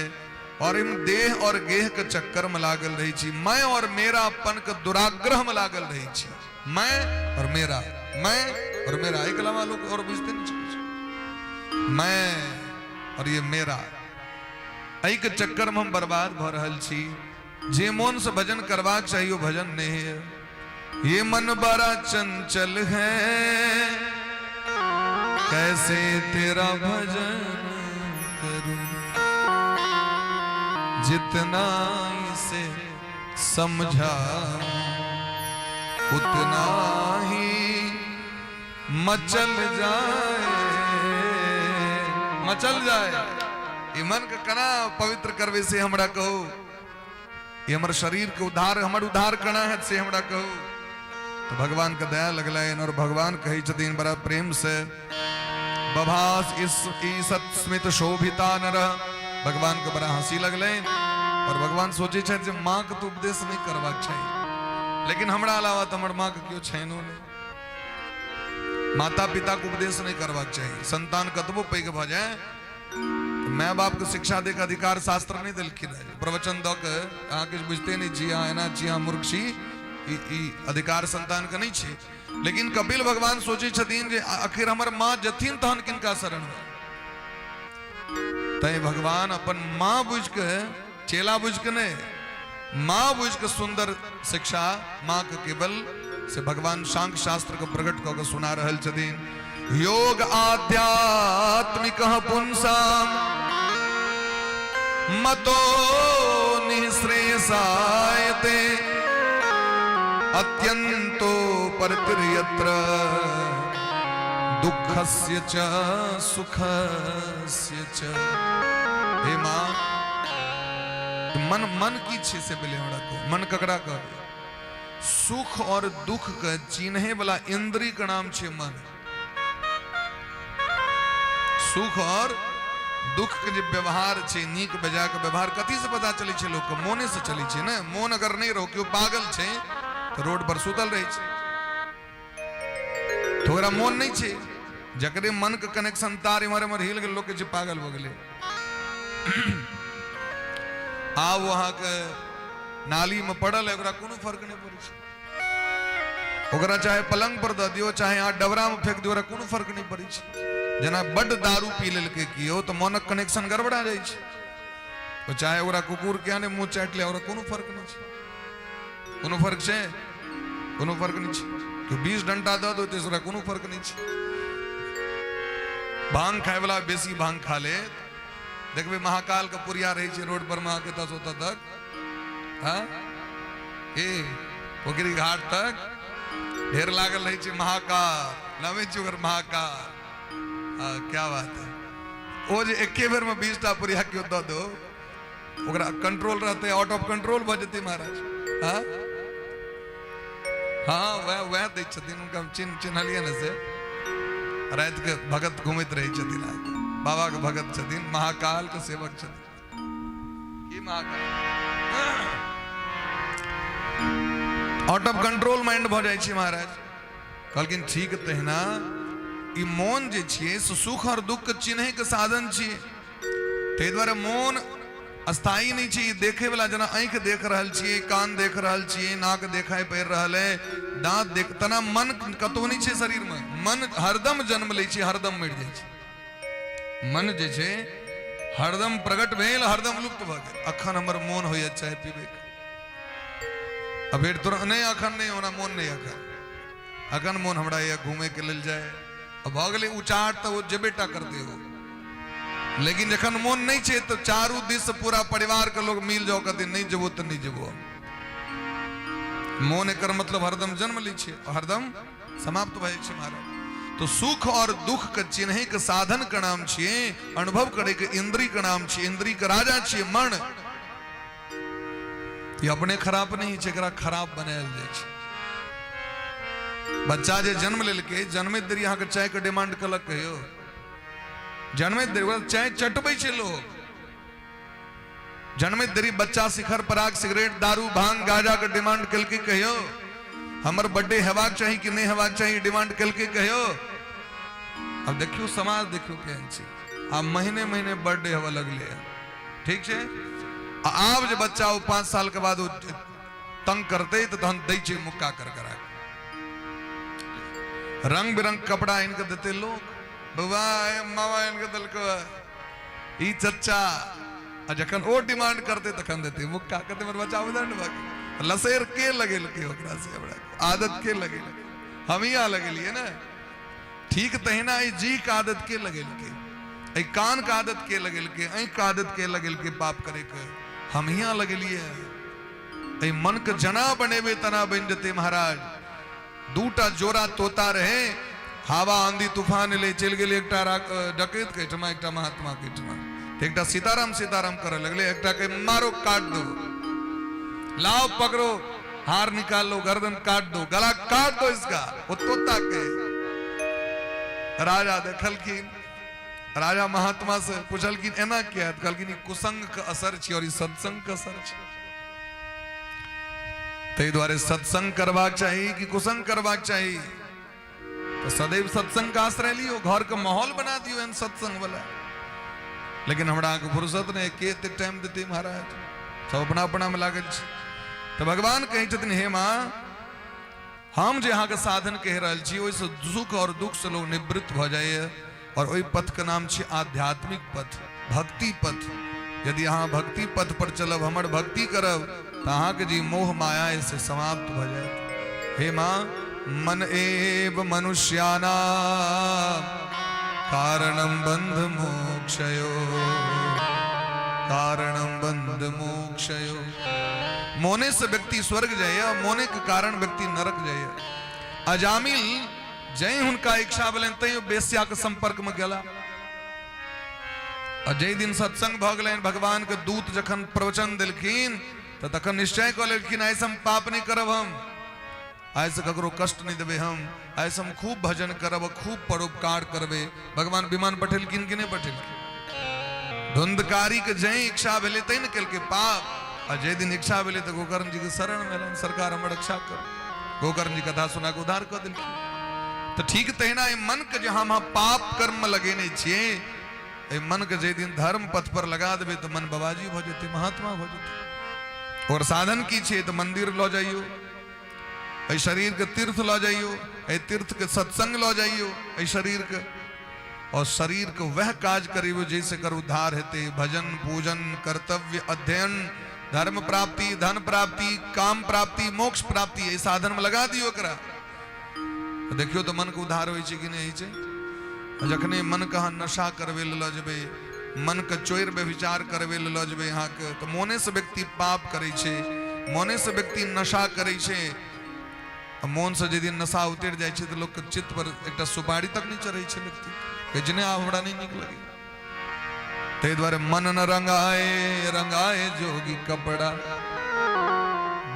और हम देह और गेह के चक्कर में लागल रही छी। मैं और मेरा अपन के दुराग्रह में लागल रही छी। मैं और मेरा, मैं और मेरा, एहिके अलावा लोग और बुझते नहीं छै। मैं और ये मेरा, एहिके चक्कर में हम बर्बाद भऽ रहल छी। जे मोन से भजन करबाक चाही ओ भजन नहीं है। ये मन बड़ा चंचल है, कैसे तेरा भजन करूं, जितना इसे समझा उतना ही मचल जाए, मचल जाए। ई मन के केना पवित्र करबै से हमरा कहू। ई हमर शरीर के उद्धार, हमर उद्धार केना हैत से हमरा कहू। तो भगवान के दया लगलनि और भगवान कहै छथिन बड़ा प्रेम से, बभास इस ईसत स्मित शोभिता नर। भगवान के बड़ा हंसी लगलनि और भगवान सोचै छथि जे माँ के तो उपदेश नहीं करबाक चाही, लेकिन हमरा अलावा तऽ हमर माँ के केओ छैनो नहि। माता पिता के उपदेश नहीं करबाक चाही। संतान कतबो पैघ भऽ जाय, माय बाप के शिक्षा दे के अधिकार शास्त्र नहीं देलखिन है। प्रवचन दऽ के अहाँ किछु बुझते नहीं छी, अहाँ एना छी, अहाँ मूर्ख छी, ई अधिकार संतान के नहीं छै। लेकिन कपिल भगवान सोचै छथिन जे आखिर हमर माँ जथिन तहन किनका शरण में। तैं भगवान अपन माँ बुझि के, चेला बुझि के नहीं, माँ बुझि के सुंदर शिक्षा माँ के केवल से भगवान सांख्य शास्त्र के प्रकट कऽ के सुना रहल छथिन। योग आध्यात्मिक पुंसाम मतो निःश्रेयसायते अत्यंतो परतिर्यत्र दुःखस्य च सुखस्य च। हे माँ, मन मन की छै से पहिले हमरा कहू। मन ककरा कहबै? सुख और दुख के चिन्हे वाला इंद्री के नाम छै मन। सुख और दुख के जे व्यवहार छै, नीक बेजा के व्यवहार कथी से पता चलै छै लोक के? मोने से चलै छै ने। मोन अगर नहीं रहो, केओ पागल छै तऽ रोड पर सुतल रहै छै, तऽ ओकरा मोन नहि छै। जकरे मन के कनेक्शन तार इम्हर इम्हर हिल गेल, लोक के जे पागल भऽ गेलै। आब अहाँके नाली में पड़ल है, ओकरा कोनो फर्क नहि पड़ै छै। ओकरा चाहे पलंग पर दऽ दियौ, चाहे अहाँ डबरा में फेंक दियौ, ओकरा कोनो फर्क नहि पड़ै छै। जेना बड्ड दारू पी लेलकै केओ तऽ मोनक कनेक्शन गड़बड़ा जाइ छै। ओ चाहे ओकरा कुकुर किया नहि मुँह चाटि ले, ओकरा कोनो फर्क नहि छै। कोनो फर्क छै? कोनो फर्क नहि छै। केओ 20 डंटा दऽ दो तऽ ओकरा कोनो फर्क नहि छै। भांग खायवला बेसी भांग खा ले, देखबै महाकाल के पुरिया रहै छै रोड पर मे अहाँके एतऽ से ओतऽ तक, हाँ ए पोखरी घाट तक ढेर लागल रहै छै महाकाल, नामे छै ओकर महाकाल। हाँ, क्या बात है। ओ जे एके बेर में 20 टा पुरिया केओ दऽ दो, ओकरा कंट्रोल रहतै? आउट ऑफ कंट्रोल भऽ जेतै महाराज। हाँ हाँ, वएह वएह दै छथिन हुनका, हम चिन्हलियै ने से। रातिके भगत घुमैत रहै छथिन अहाँके, बाबाके भगत छथिन, महाकालके सेवक छथिन। की Mahakal out of control mind भऽ जाइ छै महाराज। कहलखिन ठीक तहिना ई मोन जे छियै से सुख और दुख के चिन्है के साधन छियै। ताहि दुआरे मोन स्थायी नहि छै। ई देखै वला जेना आँखि देख रहल छियै, कान देख रहल छियै, नाक देखाइ पड़ि रहल है, दाँत देख, तेना मन कतहु नहि छै शरीरमे। मन हरदम जन्म लै छै, हरदम मरि जाइ छै। मन जे छै हरदम प्रकट भेल, हरदम लुप्त भऽ गेल। अखन हमर मोन होइए चाय पीबैके, आ फेर तुरंत नहि, अखन नहि, हमरा मोन नहि, अखन अखन मोन हमरा यऽ घूमैके लेल जाय। आ भऽ गेलै उचाट तऽ ओ जेबे टा करतै ओ। लेकिन जखन मोन नहि छै तऽ चारू दिस से पूरा परिवार के लोग मिल जाओ, कहते नहि जेबो तऽ नहि जेबो। मोन एकर मतलब हरदम जन्म लै छै, हरदम समाप्त भऽ जाइ छै महाराज। तो सुख और दुख के चिन्है के साधन के नाम छियै, अनुभव करे के इंद्री के नाम छियै, इंद्री के राजा छियै मन। ई अपने खराब नहीं छै, एकरा खराब बनायल जाइ छै। बच्चा जे जन्म लेलकै, जन्मैत देरी अहाँके चाय के डिमांड कलक कहियो? जन्मैत देरी ओकरा चाय चटबै छै लोग। जन्मैत देरी बच्चा शिखर पराग सिगरेट दारू भांग गांजा के डिमांड केलकै कहियो? हमर बर्थडे हेबाक चाही कि नहि हेबाक चाही डिमांड केलकै कहियो? अब देखियौ समाज देखियौ केहन छै। आब महीने महीने बर्थडे हेबऽ लगलै हन, ठीक छै। आ आब जे बच्चा ओ 5 साल के बाद ओ तंग करतै तऽ तहन दै छै मुक्का कर करा के। रंग बिरंग कपड़ा आनि कऽ देतै लोक, बौआ मामा आनि कऽ देलको ई चच्चा। आ जखन ओ डिमांड करतै तखन देतै मुक्का, कहतै हमर बच्चा उदंड भऽ गेल। लसेर के लगेलकै ओकरा से? हमरा आदत के लगेलकै? हमही आ लगेलियै ने। ठीक तहिना एहि जी के आदत के लगेलकै, एहि कान के आदत के लगेलकै, आँखि के आदत के लगेलकै पाप करैके? हमही आ लगेलियै। एहि मन के जना बनेबै तना बनि जेतै महाराज। दूटा जोड़ा तोता रहे, हवा आंधी तूफान एलै, चलि गेलै एकटा डकैत के एहिठमा, एकटा महात्मा के एहिठमा। एकटा सीताराम सीताराम करऽ लगलै, एकटा के मारो काट दो, लाओ पकड़ो, हार निकाल लो, गर्दन काट दो, गला काट दो इसका, वो तोता के। राजा देखलखिन, राजा महात्मा से पुछलखिन एना किया? कहलखिन ई कुसंग के असर छी और ई सत्संग के असर छै। ताहि दुआरे सत्संग करबाक चाही कि कुसंग करबाक चाही? तऽ सदैव सत्संग के आश्रय लियौ, घर के माहौल बना दियौ एहन सत्संग वाला। लेकिन हमरा अहाँके फुर्सत नहि, के एते टाइम देतै महाराज? सब अपना अपना मे लागल छै। तऽ भगवान कहै छथिन हे माँ, हम जे अहाँके साधन कहि रहल छी ओहिसँ सुख और दुख से लोग निवृत्त भऽ जाइए, और ओहि पथ के नाम छै आध्यात्मिक पथ, भक्ति पथ। यदि अहाँ भक्ति पथ पर चलब, हमर भक्ति करब, तऽ अहाँके जे मोह माया है से समाप्त भऽ जायत। हे माँ, मन एव मनुष्याना कारणम बंध मोक्षयो, कारणम बंध मोक्षयो। मोने से व्यक्ति स्वर्ग जाइए, मोने के कारण व्यक्ति नरक जाइए। अजामिल जै हुनका इच्छा भेलनि तै बेश्या के संपर्क में गेला, आ जाहि दिन सत्संग भऽ गेलनि, भगवान के दूत जखन प्रवचन देलखिन तऽ तखन निश्चय कऽ लेलखिन, आइ से हम पाप नहि करब, हम आइ से ककरो कष्ट नहि देबै, हम आइ से हम खूब भजन करब, खूब परोपकार करबै। भगवान विमान पठेलखिन कि नहि पठेलखिन? धुंधकारी के जै इच्छा भेलै तै ने केलकै पाप, आ जाहि दिन इच्छा भेलै तऽ गोकर्ण जी के शरण में एलनि, सरकार हमर रक्षा करू। गोकर्ण जी कथा सुना के उद्धार कऽ देलखिन। तऽ ठीक तहिना एहि मन के जे हम पाप कर्म में लगेने छियै, एहि मन के जाहि दिन धर्म पथ पर लगा देबै तऽ मन बाबाजी भऽ जेतै, महात्मा भऽ जेतै। और साधन की छै? तऽ मंदिर लऽ जाइयौ, एहि शरीर के तीर्थ लऽ जाइयौ, एहि तीर्थ के सत्संग लऽ जाइयौ एहि शरीर के, और शरीर के वह काज करेबै जैसे कर उद्धार हेतै। भजन पूजन कर्तव्य अध्ययन धर्म प्राप्ति धन प्राप्ति काम प्राप्ति मोक्ष प्राप्ति, एहि साधन में लगा दियौ एकरा। देखियौ तऽ मन के उद्धार होइ छै कि नहि होइ छै। जखने मन के अहाँ नशा करबै लए लऽ जेबै, मन के चोरि व्यभिचार करबै लए लऽ जेबै अहाँके, तऽ मोने से व्यक्ति पाप करै छै, मोने से व्यक्ति नशा करै छै। आ मोन से जाहि दिन नशा उतरि जाइ छै तऽ लोकके चित्त पर एकटा सुपारी तक नहि चढ़ै छै, व्यक्ति कहै छै नहि आब हमरा नहि नीक लगैए। ताहि दुआरे मन न रंगाए रंगाए जोगी कपड़ा,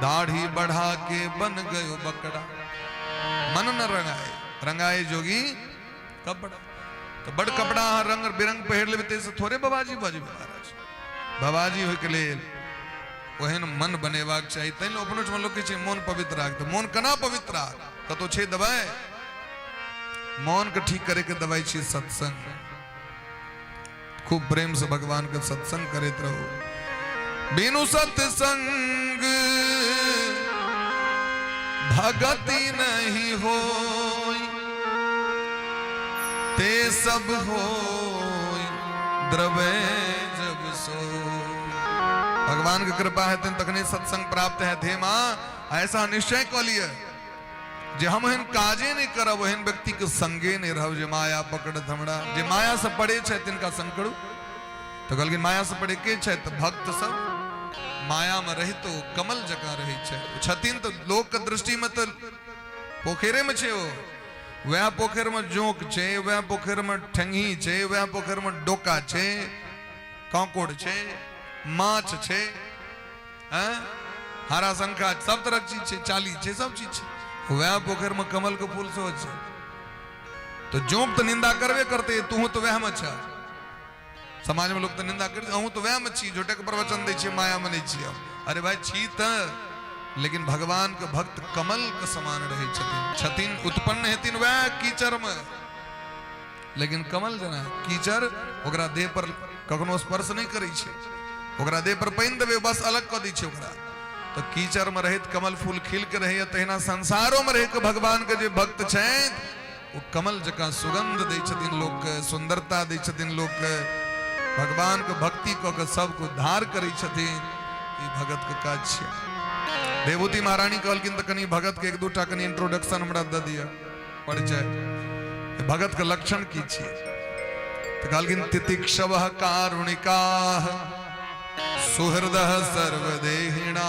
दाढ़ी बढ़ा के बन गयो बकरा। मन न रंगाए रंगाए जोगी कपड़ा। तऽ बड़ कपड़ा अहाँ रंग बिरंग पहिर लेबै ताहिसँ थोड़े बाबाजी भऽ जेबै महाराज। बाबाजी होइके लेल ओहन मन बनेबाक चाही। तैं अपनो ठमा लोक कहै छै मोन पवित्र राख। तऽ मोन केना पवित्र राख? कतहु छै दवाइ? मोन के ठीक करे के दवाइ छै सत्संग। खूब प्रेम से भगवान के सत्संग करैत रहू। बिनु सत्संग भगति नहीं होई, ते सब होई द्रवे जब सो। भगवान के कृपा हेतनि तखने सत्संग प्राप्त हैत। हे माँ, ऐसा निश्चय कऽ लिअ जे हम एहन काजे नहि करब, ओहन व्यक्ति के संगे नहि रहब जे माया पकड़त हमरा। जे माया से पड़े छथि तिनका संग करू। तऽ कहलखिन माया से पड़े के छथि? तऽ भक्त सब माया में रहितो कमल जकाँ रहै छथि। छथिन तऽ लोक के दृष्टि में तऽ पोखरिमे छै ओ। वएह पोखरिमे जोंक छै, वएह पोखरिमे ठेंगी छै, वएह पोखरिमे डोका छै, कांकोड़ छै, माछ छै, हैं, हरा शंखा, सब तरहक चीज छै, चाली छै, सब चीज छै। वएह पोखरिमे कमलके फूल सेहो छै। तऽ जोंक तऽ निंदा करबे करतै, तूहू तऽ वएहमे छह। समाजमे लोक तऽ निंदा करै, अहूँ तऽ वएहमे छी, झूठेके प्रवचन दै छियै, मायामे नहि छियै। अरे भाई, छी तऽ, लेकिन भगवानके भक्त कमलके समान रहै छथिन। छथिन उत्पन्न हेथिन वएह कीचड़मे, लेकिन कमल जेना कीचड़ ओकरा देह पर कखनो स्पर्श नहि करै छै। ओकरा देह पर पानि देबै, बस अलग कऽ दै छै ओकरा। तऽ कीचड़मे रहैत कमल फूल खिल के रहैए, तहिना संसारोमे रहि कऽ भगवानके जे भक्त छथि ओ कमल जकाँ सुगंध दै छथिन लोकके, सुन्दरता दै छथिन लोकके। भगवानके भक्ति कऽ के सबके उद्धार करै छथिन। ई भगतके काज छियै। देवहूति महारानी कहलखिन तऽ कनि भगतके एक दूटा कनि इंट्रोडक्शन हमरा दऽ दिअ, परिचय, भगतके लक्षण की छियै? तऽ कहलखिन तितिक्षवः कारुणिकाः सुहृदः सर्वदेहिना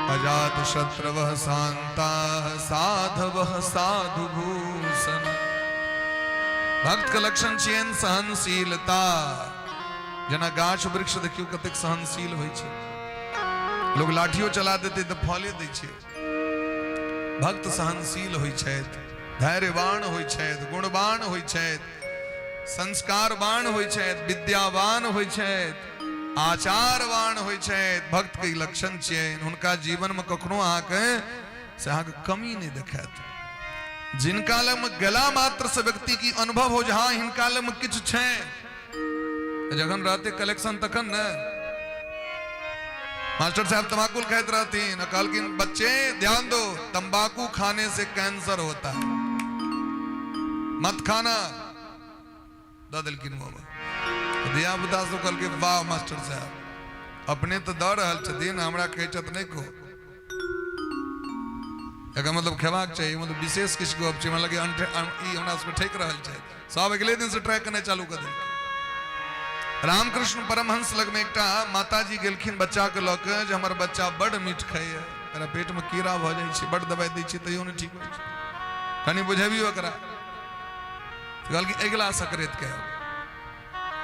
अजात शत्रवः शान्ताः साधवः साधुभूषण। भक्त के लक्षण छियनि सहनशीलता। जेना गाछ वृक्ष देखियौ कतेक सहनशील होइ छै, लोग लाठियो चला देतै तऽ फले दै छै। भक्त सहनशील होइ छथि, धैर्यवान होइ छथि, गुणवान होइ छथि, संस्कारवान होइ छथि, विद्यावान होइ छथि, आचारवान होइ छथि। भक्त के ई लक्षण छियनि। हुनका जीवन में कखनो अहाँके से अहाँके कमी नहि देखायत। जिनका लग में गेला मात्र से व्यक्ति की अनुभव हो जे हाँ हिनका लग में किछु छै। जखन रहते कलेक्शन तखन ने। मास्टर साहब तम्बाकू खाइत रहथिन, कहलखिन बच्चे ध्यान दो, तंबाकू खाने से कैंसर होता है, मत खाना। दऽ देलखिन मुँहमे। धिया पुता सब कहलकै वाह मास्टर साहब, अपने तऽ दऽ रहल छथिन, हमरा कहै छथि नहि खो, एकर मतलब खेबाक चाही, मतलब विशेष किछु गप छै। हमरा लगैए ई हमरा सबके ठकि रहल छै। सब अगले दिन से ट्राई करनाइ चालू कऽ देलकै। रामकृष्ण परमहंस लगमे एकटा माताजी गेलखिन बच्चाके लऽ कऽ जे हमर बच्चा बड्ड मीठ खाइए, एकरा पेटमे कीड़ा भऽ जाइ छै, बड्ड दबाइ दै छियै तैयो नहि ठीक होइ छै, कनि बुझेबियौ एकरा। कहलखिन अगिला संक्रांति के आयब।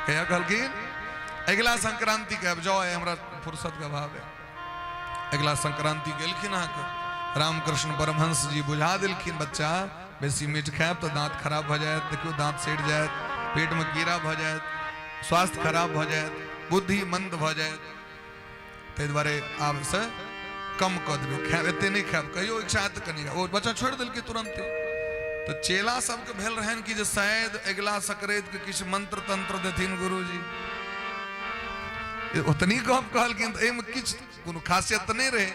कहिया कहलखिन? अगिला संक्रांति के आयब। जाओ, आइ हमरा फुर्सत के अभाव है। अगिला संक्रांति गेलखिन अहाँके, रामकृष्ण परमहंस जी बुझा देलखिन बच्चा बेसी मीठ खायब तऽ दाँत खराब भऽ जायत, देखियौ दाँत सड़ि जायत, पेटमे कीड़ा भऽ जायत, स्वास्थ्य खराब भऽ जायत, बुद्धि मंद भऽ जायत, ताहि दुआरे आब से कम कऽ देबै, खायब एते नहि खायब, कहियो इच्छा हैत तऽ कनि। ओ बच्चा छोड़ि देलकै तुरन्ते। तऽ चेला सबके भेल रहनि कि जे शायद अगिला संक्रांतिके किछु मंत्र तंत्र देथिन गुरुजी। ओतनी गप कहलखिन तऽ एहिमे किछु कोनो खासियत तऽ नहि रहै।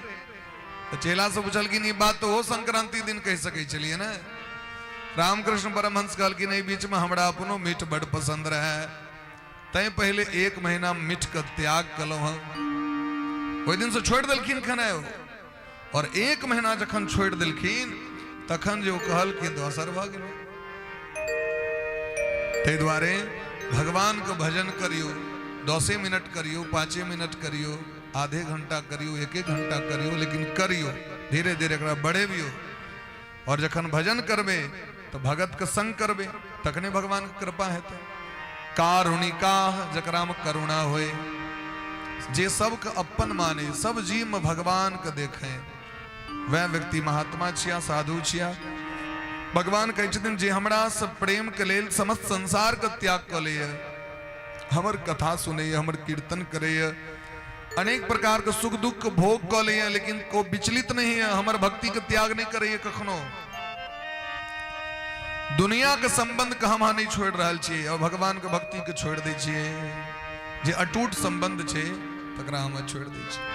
तऽ चेला सब पुछलखिन ई बात तऽ ओहो संक्रांति दिन कहि सकै छलियै ने। रामकृष्ण परमहंस कहलखिन एहि बीचमे हमरा अपनो मीठ बड्ड पसन्द रहै, तैं पहिले एक महीना मीठके त्याग केलहुँ हँ। ओहि दिनसँ छोड़ि देलखिन खेनाइ ओ, और एक महीना जखन छोड़ि देलखिन तखन जे ओ कहलखिन तऽ असर भऽ गेलै। ताहि दुआरे भगवानके भजन करियौ, 10 मिनट करियौ, 5 मिनट करियौ, आधे घंटा करियौ, एक एक घंटा करियौ, लेकिन करियौ, धीरे धीरे एकरा बढ़ेबियौ। और जखन भजन करबे तऽ भगतके संग करबे, तखने भगवानके कृपा हेतै। कारुणिका, जकरामे करुणा होए, जे सबके अपन माने, सब जीवमे भगवानके देखे, वएह व्यक्ति महात्मा छिया, साधु छिया। भगवान कहै छथिन जे हमरा से प्रेम के लेल समस्त संसार के त्याग कऽ लैए, हमर कथा सुनैए, हमर कीर्तन करैए, अनेक प्रकार के सुख दुख के भोग कऽ लैए, लेकिन को विचलित नहीं है, हमर भक्ति के त्याग नहीं करैए कखनो। दुनिया के संबंध के हम नहीं छोड़ रहल छियै और भगवान के भक्ति के छोड़ दै छियै। जे अटूट संबंध छै तकरा हम छोड़ दै छियै।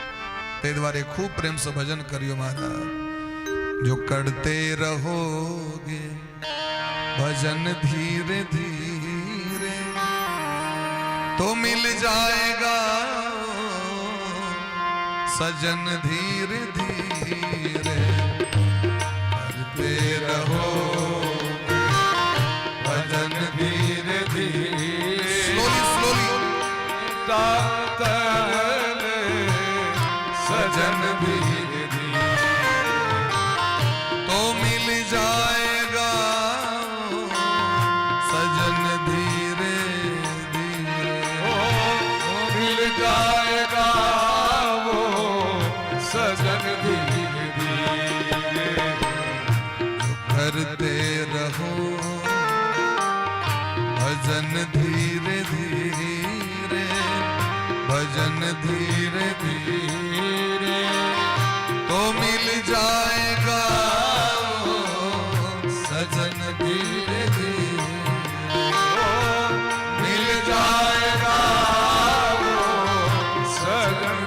ताहि दुआरे खूब प्रेम से भजन करियो महाराज। जो करते रहोगे भजन धीरे धीरे तो मिल जाएगा सजन धीरे धीरे। करते रहो भजन धीरे धीरे, स्लोली स्लोली, सजन धीरे धीरे तो मिल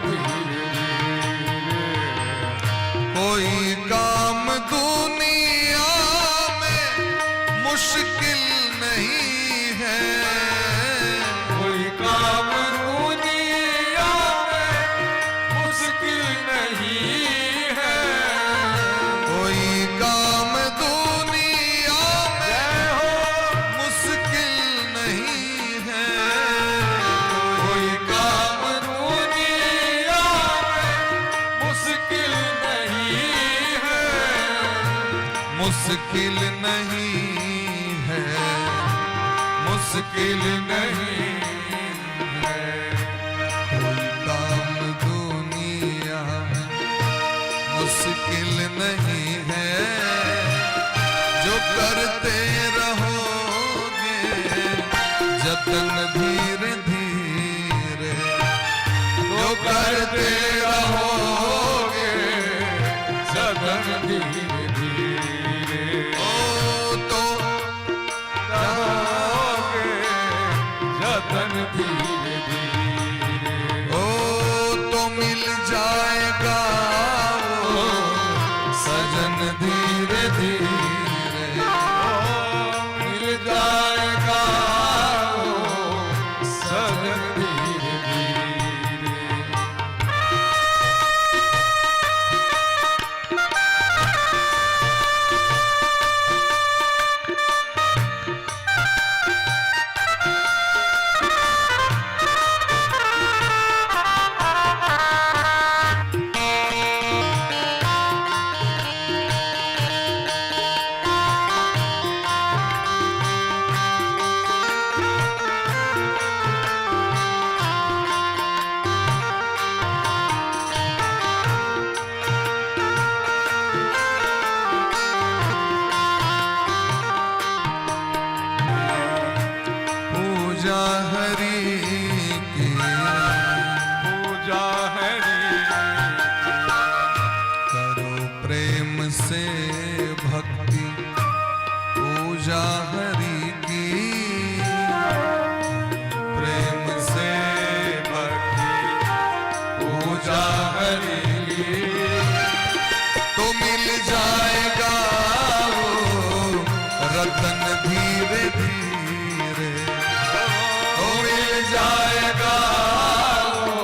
धीरे धीरे। कोई काम दुनिया में मुश्किल नहीं है। कोई काम दुनिया में मुश्किल नहीं है। कोई काम दुनिया में जय हो। मुश्किल नहीं है। कोई काम दुनिया में मुश्किल नहीं है। मुश्किल नहीं है, मुश्किल नहीं है। कोई काम दुनिया में मुश्किल नहीं है, जो करते रहोगे जतन धीरे धीरे, जो करते रहोगे जतन धीरे धीरे, ओ तो रहोगे जतन धीरे धीरे, ओ तो मिल जाएगा वो सजन धीरे धीरे। ओ मिल जाएगा वो सजन धीरे धीरे। पूजा हरि की, पूजा हरि करो प्रेम से भक्ति, पूजा हरि की, प्रेम से भक्ति, पूजा हरि की, तो मिल जाएगा वो रतन धीरे धीरे, तो मिल जाएगा वो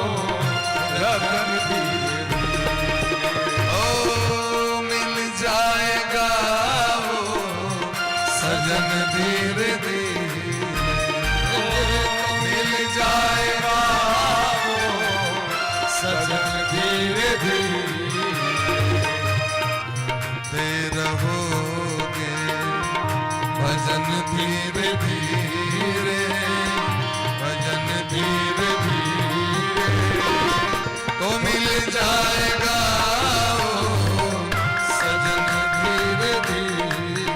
रतन धीरे धीरे, ओ मिल जाएगा वो सजन धीरे धीरे, मिल जाएगा वो सजन धीरे धीरे। ते रहोगे भजन धीरे धीरे, भजन धीरे धीरे, तो मिल जाएगा वो सजन धीरे धीरे,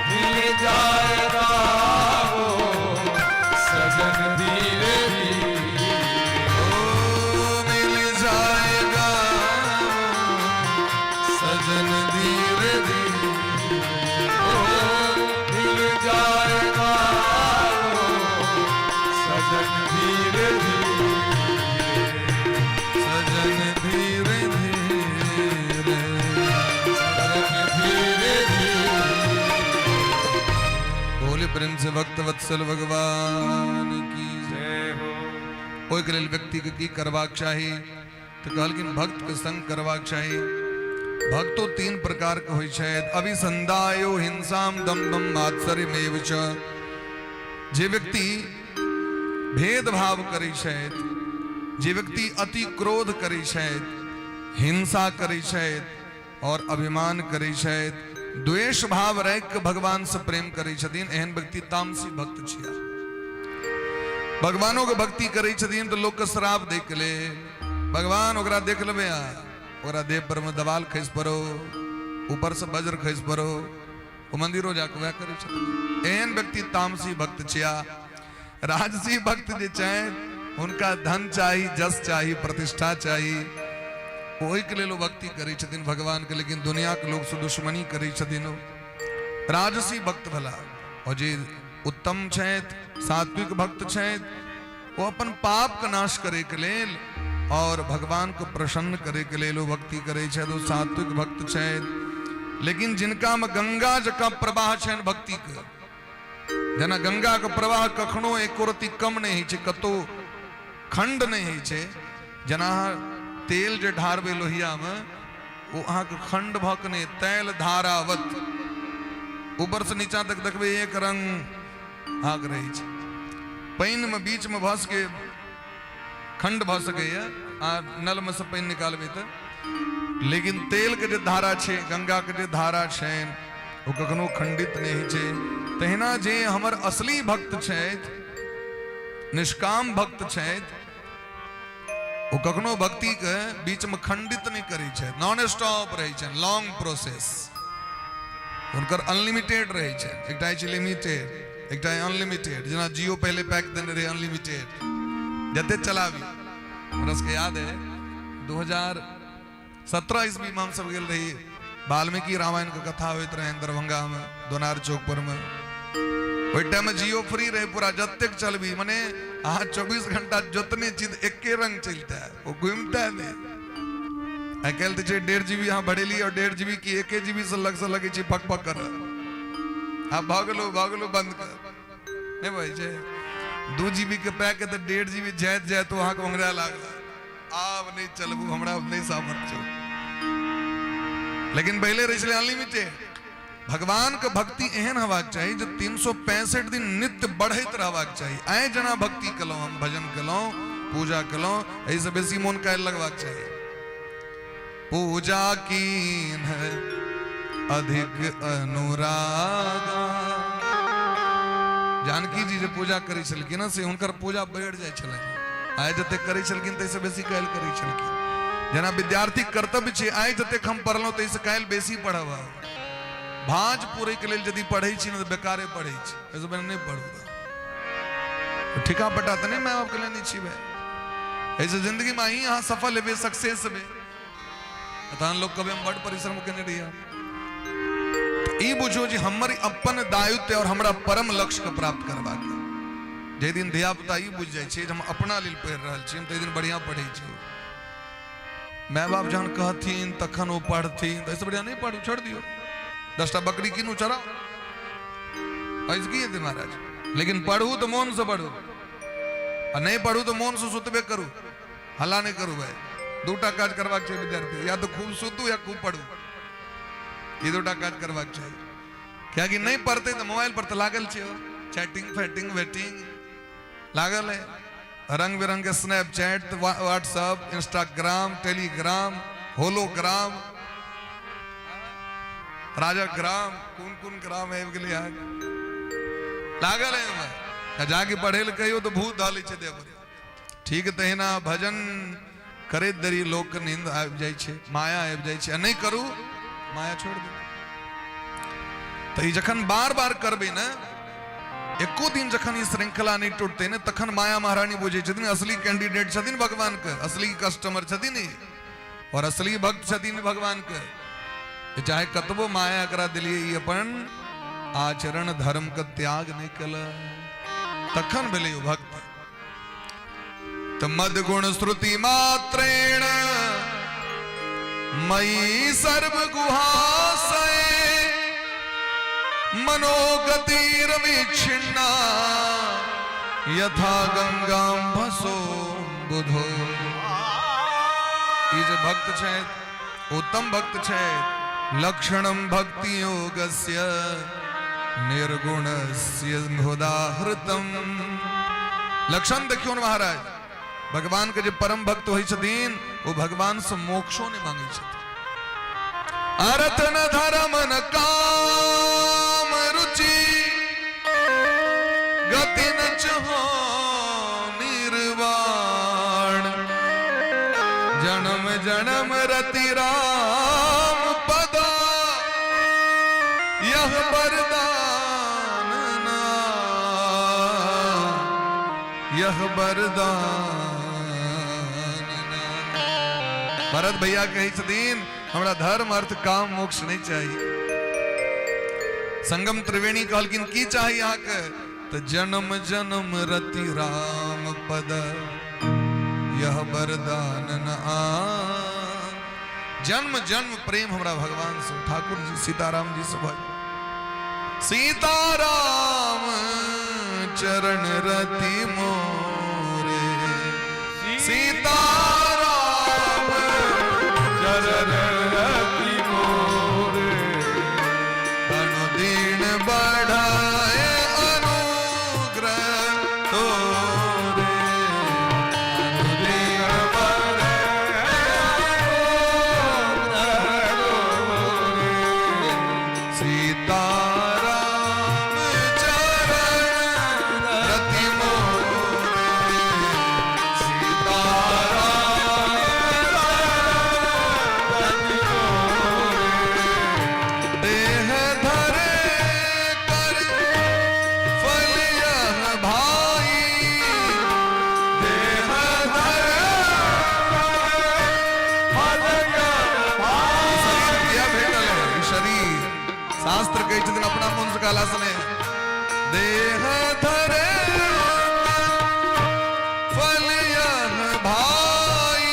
मिल जाएगा वो सजन धीरे धीरे, ओ मिल जाएगा वो सजन धीरे धीरे, मिल जाएगा वो सजन धीरे धीरे, सजन धीरे धीरे, सजन धीरे धीरे। बोले प्रेम से भक्त वत्सल भगवान की जय। जय हो। ओहिके लेल व्यक्तिके की करबाक चाही? तऽ कहलखिन, भक्तके संग करबाक चाही। भक्तो तीन प्रकार के होइ छै, अभिसंधायो हिंसाम दम्भम मात्सर्यमेव च। जे व्यक्ति भेदभाव करै छथि, जे व्यक्ति अति क्रोध करै छथि, हिंसा करै छथि और अभिमान करै छथि, द्वेष भाव राखि कऽ भगवान से प्रेम करै छथिन, एहन व्यक्ति तामसी भक्त छिया। भगवानों के भक्ति करै छथिन तऽ लोकके श्राप दै के लेल, भगवान, ओकरा देख लेबै आ ओकरा देह पर में दवाल खसि पड़ो, ऊपर से वज्र खसि पड़ो, ओ मंदिरो जाके वएह करै छथिन। एहन व्यक्ति तामसी भक्त छिया। राजसी भक्त जे छनि, हुनका धन चाही, जस चाही, प्रतिष्ठा चाही। ओहिके लेल ओ भक्ति करै छथिन भगवान के, लेकिन दुनिया के लोग से दुश्मनी करै छथिन। ओ राजसी भक्त भला। और जे उत्तम छथि, सात्विक भक्त छथि, ओ अपन पापके नाश करैके लेल आओर भगवानके प्रसन्न करैके लेल ओ भक्ति करै छथि, ओ सात्विक भक्त छथि। लेकिन जिनकामे गंगा जकाँ प्रवाह छनि भक्तिके, जेना गंगाके प्रवाह कखनो एको रत्ती कम नहि होइ छै, कतहु खंड नहि होइ छै। जेना अहाँ तेल जे ढारबै लोहियामे, ओ अहाँके खंड भऽ कऽ नहि, तैल धारावत ऊपरसँ नीचा तक देखबै एक रंग अहाँके रहै छै। पानिमे बीचमे भऽ सकै खंड भऽ सकैए, आ नलमे से पानि निकालबै तऽ, लेकिन तेलके जे धारा छै, गंगाके जे धारा छनि, ओ कखनो खंडित नहि होइ छै। तहिना जे हमर असली भक्त छथि, निष्काम भक्त छथि, ओ कखनो भक्तिके बीचमे खंडित नहि करै छथि, नॉन स्टॉप रहै छनि, लॉन्ग प्रोसेस हुनकर अनलिमिटेड रहै छनि। एकटा अछि लिमिटेड, एकटा अनलिमिटेड। जेना जियो पहिले पैक देने रहै अनलिमिटेड, जते चलाबी। हमरा सबके याद है 2017 ईस्वी में हम सब गेल रही, वाल्मीकि रामायण के कथा होइत रहे दरभंगा में दोनार चौक पर में। ओहि टाइम में जियो फ्री रहे पूरा, जतेक चलबी, मने अहाँ 24 घंटा जितने चीज एके रंग चलता है, वो घूमता है नहीं। आइ काल्हि तऽ छै 1.5 जीबी अहाँ भरेली और 1.5 जीबी की 1 जीबी से लग से लगै छै पक पक कर, आब भऽ गेलो भऽ गेलो बंद कर नहि भऽ छै। 2 जीबी के पैक तऽ 1.5 जीबी जाइत जाइत अहाँके ओंगरा लागल, आब नहि चलबू, हमरा नहि सामर्थ्य छौ। लेकिन पहिले रहै छलै अनलिमिटेड। भगवान के भक्ति एहन हेबाक चाही जे 365 दिन नित्य बढ़ैत रहबाक चाही। आइ जेना भक्ति केलहुँ, हम भजन केलहुँ, पूजा केलहुँ, एहिसँ बेसी मोन काल्हि लगबाक चाही। पूजा कीन है अधिक अनुरागा। जानकी जी जे पूजा करै छलखिन से हुनकर पूजा बढ़ि जाइ छलनि। आइ जतेक करै छलखिन ताहिसँ बेसी काल्हि करै छलखिन। जेना विद्यार्थी कर्तव्य छै, आइ जतेक हम पढ़लहुँ ताहिसँ काल्हि बेसी पढ़ब। भाँज पूरैके लेल यदि पढ़ै छी ने तऽ बेकारे पढ़ै छी, एहिसँ पहिने नहि पढ़ू। ठीका पटा तऽ नहि माय बापके लेने छी भाय। एहिसँ जिंदगीमे अहीं अहाँ सफल हेबै, सक्सेस हेबै। तहन लोक कहबै हम बड्ड परिश्रम केने रहियै। ई बुझो जे हमर अपन दायित्व और हमरा परम लक्ष्य के प्राप्त करबाक। जाहि दिन धिया पुता ई बुझि जाइ छै जे हम अपना लेल पढ़ि रहल छी, हम ताहि दिन बढ़िआँ पढ़ै छी। माय बाप जहन कहथिन तखन ओ पढ़थिन, तऽ एहिसँ बढ़िआँ नहि पढ़ू, छोड़ि दियौ, 10टा बकरी कीनू चराउ, एहिसँ की हेतै महाराज। लेकिन पढ़ू तऽ मोनसँ पढ़ू, आ नहि पढ़ू तऽ मोनसँ सुतबे करू, हल्ला नहि करू भाई। दूटा काज करबाक छै विद्यार्थी, या तऽ खूब सुतू या खूब पढ़ू, ई दूटा काज करबाक चाही। कियाकि नहि पढ़तै तऽ मोबाइल पर तऽ लागल छै, चैटिंग फैटिंग वेटिंग लागल है, रंग बिरंग के Snapchat, WhatsApp, Instagram, Telegram, hologram, Rajagram, कोन कोन ग्राम आबि गेलै अहाँके लागल है ओहिमे। आ जाके पढ़े लए कहियो तऽ भूत धऽ लै छै देह पर। ठीक तहिना भजन करैत देरी लोकके नींद आबि जाइ छै, माया आबि जाइ छै, आ नहि करू माया छोड़ि देबै। तऽ ई जखन बार बार करबै ने, एको दिन जखन ई श्रृंखला नहि टूटतै ने, तखन माया महारानी बुझै छथिन असली कैंडिडेट छथिन भगवानके, असली कस्टमर छथिन ई, और असली भक्त छथिन भगवानके। चाहे कतबो माया एकरा देलियै, ई अपन आचरण धर्म के त्याग नहि केलक, तखन भेलै ओ भक्त। तऽ मद गुण श्रुति मात्रेण मयि सर्व गुहाशय मनोगतिर विच्छिन्ना यथा गंगाम्भसो बुधो। ई जे भक्त छथि उत्तम भक्त छथि। लक्षणम भक्ति योगस्य निर्गुणस्य उदाहृतम। लक्षण देखियौ ने महाराज, भगवान के जे परम भक्त होइ छथिन ओ भगवान से मोक्षो नहि मांगै छथिन। अर्थ न धर्म न काम रुचि गति न चहो निर्वाण, जन्म जन्म रति राम पदा यह वरदान ना, यह वरदान ना। भरत भैया कहै छथिन हमरा धर्म अर्थ काम मोक्ष नहीं चाही। संगम त्रिवेणी कहलखिन की चाही अहाँके, तऽ जन्म जन्म रति राम पद यह वरदान न आन। जन्म जन्म प्रेम हमरा भगवान से, ठाकुर जी सीताराम जी से भऽ सीताराम चरण रति मोरे, सीताराम चरण रति मोरे, अनुदीन बढ़ाए अनुग्रह तोरे, अनुदीन बढ़ाए सीताराम चरण रति मोरे, सीताराम देह धरे कर फल यह भाई, देह धरे फल यह भाई। शरीर किया भेटल है ई शरीर, शास्त्र कहै छथिन अपना मन से कहला से नहि। देह धरे फल यह भाई,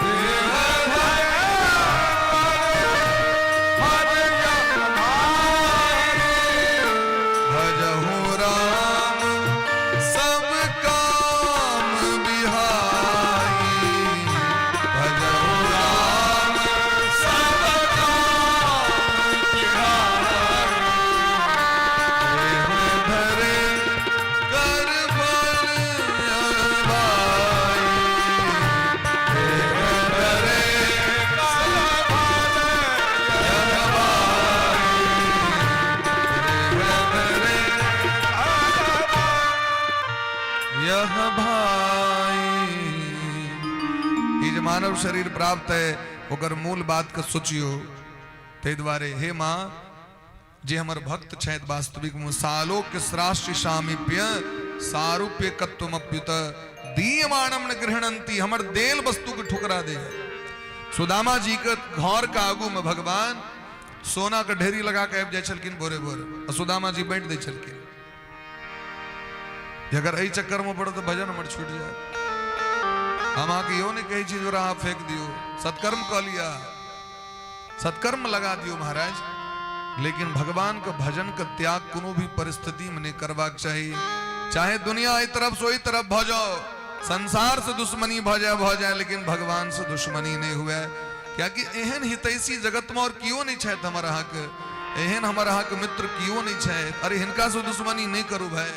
देह धरे फल यह भाई, भजहु राम सब काम बिहाई, भजहु राम सब काम बिहाई। देह धरे कर फल यह भाई, देह धरे कर फल यह भाई, देह धरे यह भाई। ई जे मानव शरीर प्राप्त है ओकर मूल बात के सोचियो। ताहि दुआरे हे माँ, जे हमर भक्त छथि वास्तविक में सालोक श्राष्टि सामीप्य सारूप्य कत्वमप्युत दीयमानम न गृहणंती, हमर देल वस्तु के ठुकरा दे। सुदामा जी के घर के आगू में भगवान सोना के ढेरी लगा के आबि जाइ छलखिन भोरे भोरे, आ सुदामा जी बांटि दै छलखिन। अगर एहि चक्कर में पड़त तऽ भजन हमर छूटि जायत। हम अहाँके इहो नहि कहै छी जे अहाँ फेंक दियौ, सत्कर्म कऽ लिअ, सत्कर्म लगा दियौ महाराज, लेकिन भगवान के भजन के त्याग कोनो भी परिस्थिति में नहीं करबाक चाही। चाहे दुनिया एहि तरफ से ओहि तरफ भऽ जाओ, संसार से दुश्मनी भऽ जाए भऽ जाए, लेकिन भगवान से दुश्मनी नहीं हुए। कियाकि एहन हितैषी जगत में और कियो नहीं छथि हमर अहाँके, एहन हमर अहाँके मित्र कियो नहीं छथि। अरे हिनका से दुश्मनी नहीं करू भाई,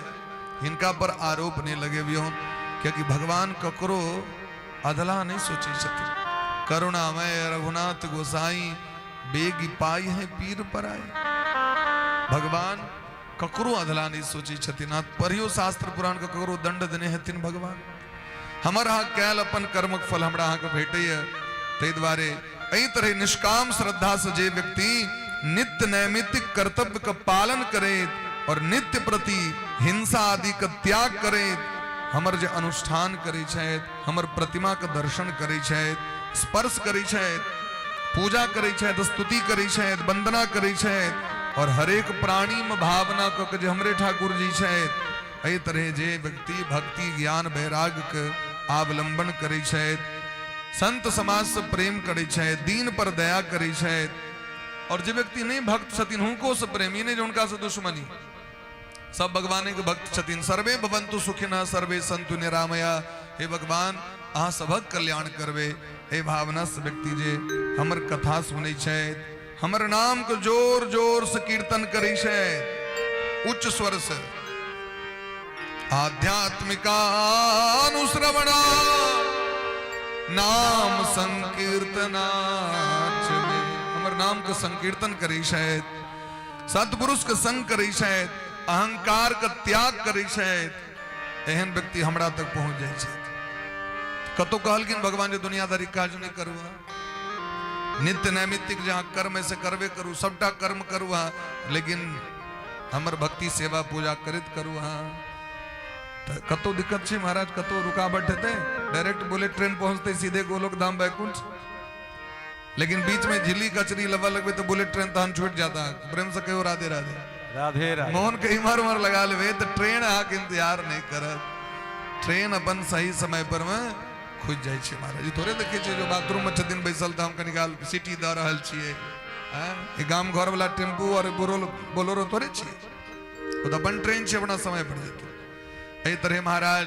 हिनका पर आरोप नहीं लगेबियौन, कियाकि भगवान ककरो अधला नहीं सोचै छथिन। करुणामय रघुनाथ गोसाई बेगी पाई है पीर पर आए। भगवान ककरो अधला नहीं सोचै छथिन। अहाँ पढ़ियो शास्त्र पुराण के, ककरो दंड देने हेथिन भगवान? हमर अहाँ कैल अपन कर्मक फल हमरा अहाँके भेटैए। ताहि दुआरे एहि तरह निष्काम श्रद्धा से जे व्यक्ति नित्य नैमित्तिक कर्तव्य के पालन करैत और नित्य प्रति हिंसा आदि के त्याग करैत हमर जे अनुष्ठान करै छथि, हमर प्रतिमा के दर्शन करै छथि, स्पर्श करै छथि, पूजा करै छथि, स्तुति करै छथि, वंदना करै छथि, और हरेक प्राणी में भावना कऽ के जे हमरे ठाकुर जी छथि, एहि तरह जे व्यक्ति भक्ति ज्ञान वैराग्य के अवलंबन करै छथि, संत समाज से प्रेम करै छथि, दीन पर दया करै छथि, और जे व्यक्ति नहीं भक्त छथिन हुनको से प्रेम, ई नहीं जे हुनका से दुश्मनी, सब भगवान के भक्त छथिन। सर्वे भवन्तु सुखिनः सर्वे सन्तु निरामया। हे भगवान अहाँ सभक कल्याण करबे, एहि भावना से व्यक्ति जे हमर कथा सुनै छथि, हमर नाम के जोर जोर से कीर्तन करै छथि उच्च स्वर से, आध्यात्मिकानुश्रवणा नाम संकीर्तनाच में हमर नाम के संकीर्तन करै छथि, सत्पुरुष के संग करै छथि, अहंकार के त्याग करै छथि, एहन व्यक्ति हमरा तक पहुंच जाइ छथि। कतौ कहलखिन भगवान जे दुनियादारी काज नहि करू, अहाँ नित्य नैमित्तिक जहाँ कर्म है से करबे करू, सबटा कर्म करू अहाँ, लेकिन हमर भक्ति सेवा पूजा करैत करू अहाँ। तऽ कतौ दिक्कत छै महाराज? कतौ रुकावट हेतै? डायरेक्ट बुलेट ट्रेन पहुंचते सीधे गोलोक धाम वैकुंठ, लेकिन बीच में झिल्ली कचरी लबा लगबे तो बुलेट ट्रेन तहन छूट जाता। प्रेम से कहियो राधे राधे। राधे राधे। मोहन के इमहर उमहर लगा लेबे तो ट्रेन अहाँके इंतजार नहीं करत। ट्रेन अपन सही समय पर मे खुजि जाइ छै महाराज। ई थोड़े देखै छियै जो बाथरूम मे छथिन बैसल तऽ हम कनी काल सीटी दऽ रहल छियै। ई गाम घर वाला टेम्पू और बोलोरो थोड़े छियै, ओ तऽ अपन ट्रेन छै, अपना समय पर जेतै। एहि तरहे महाराज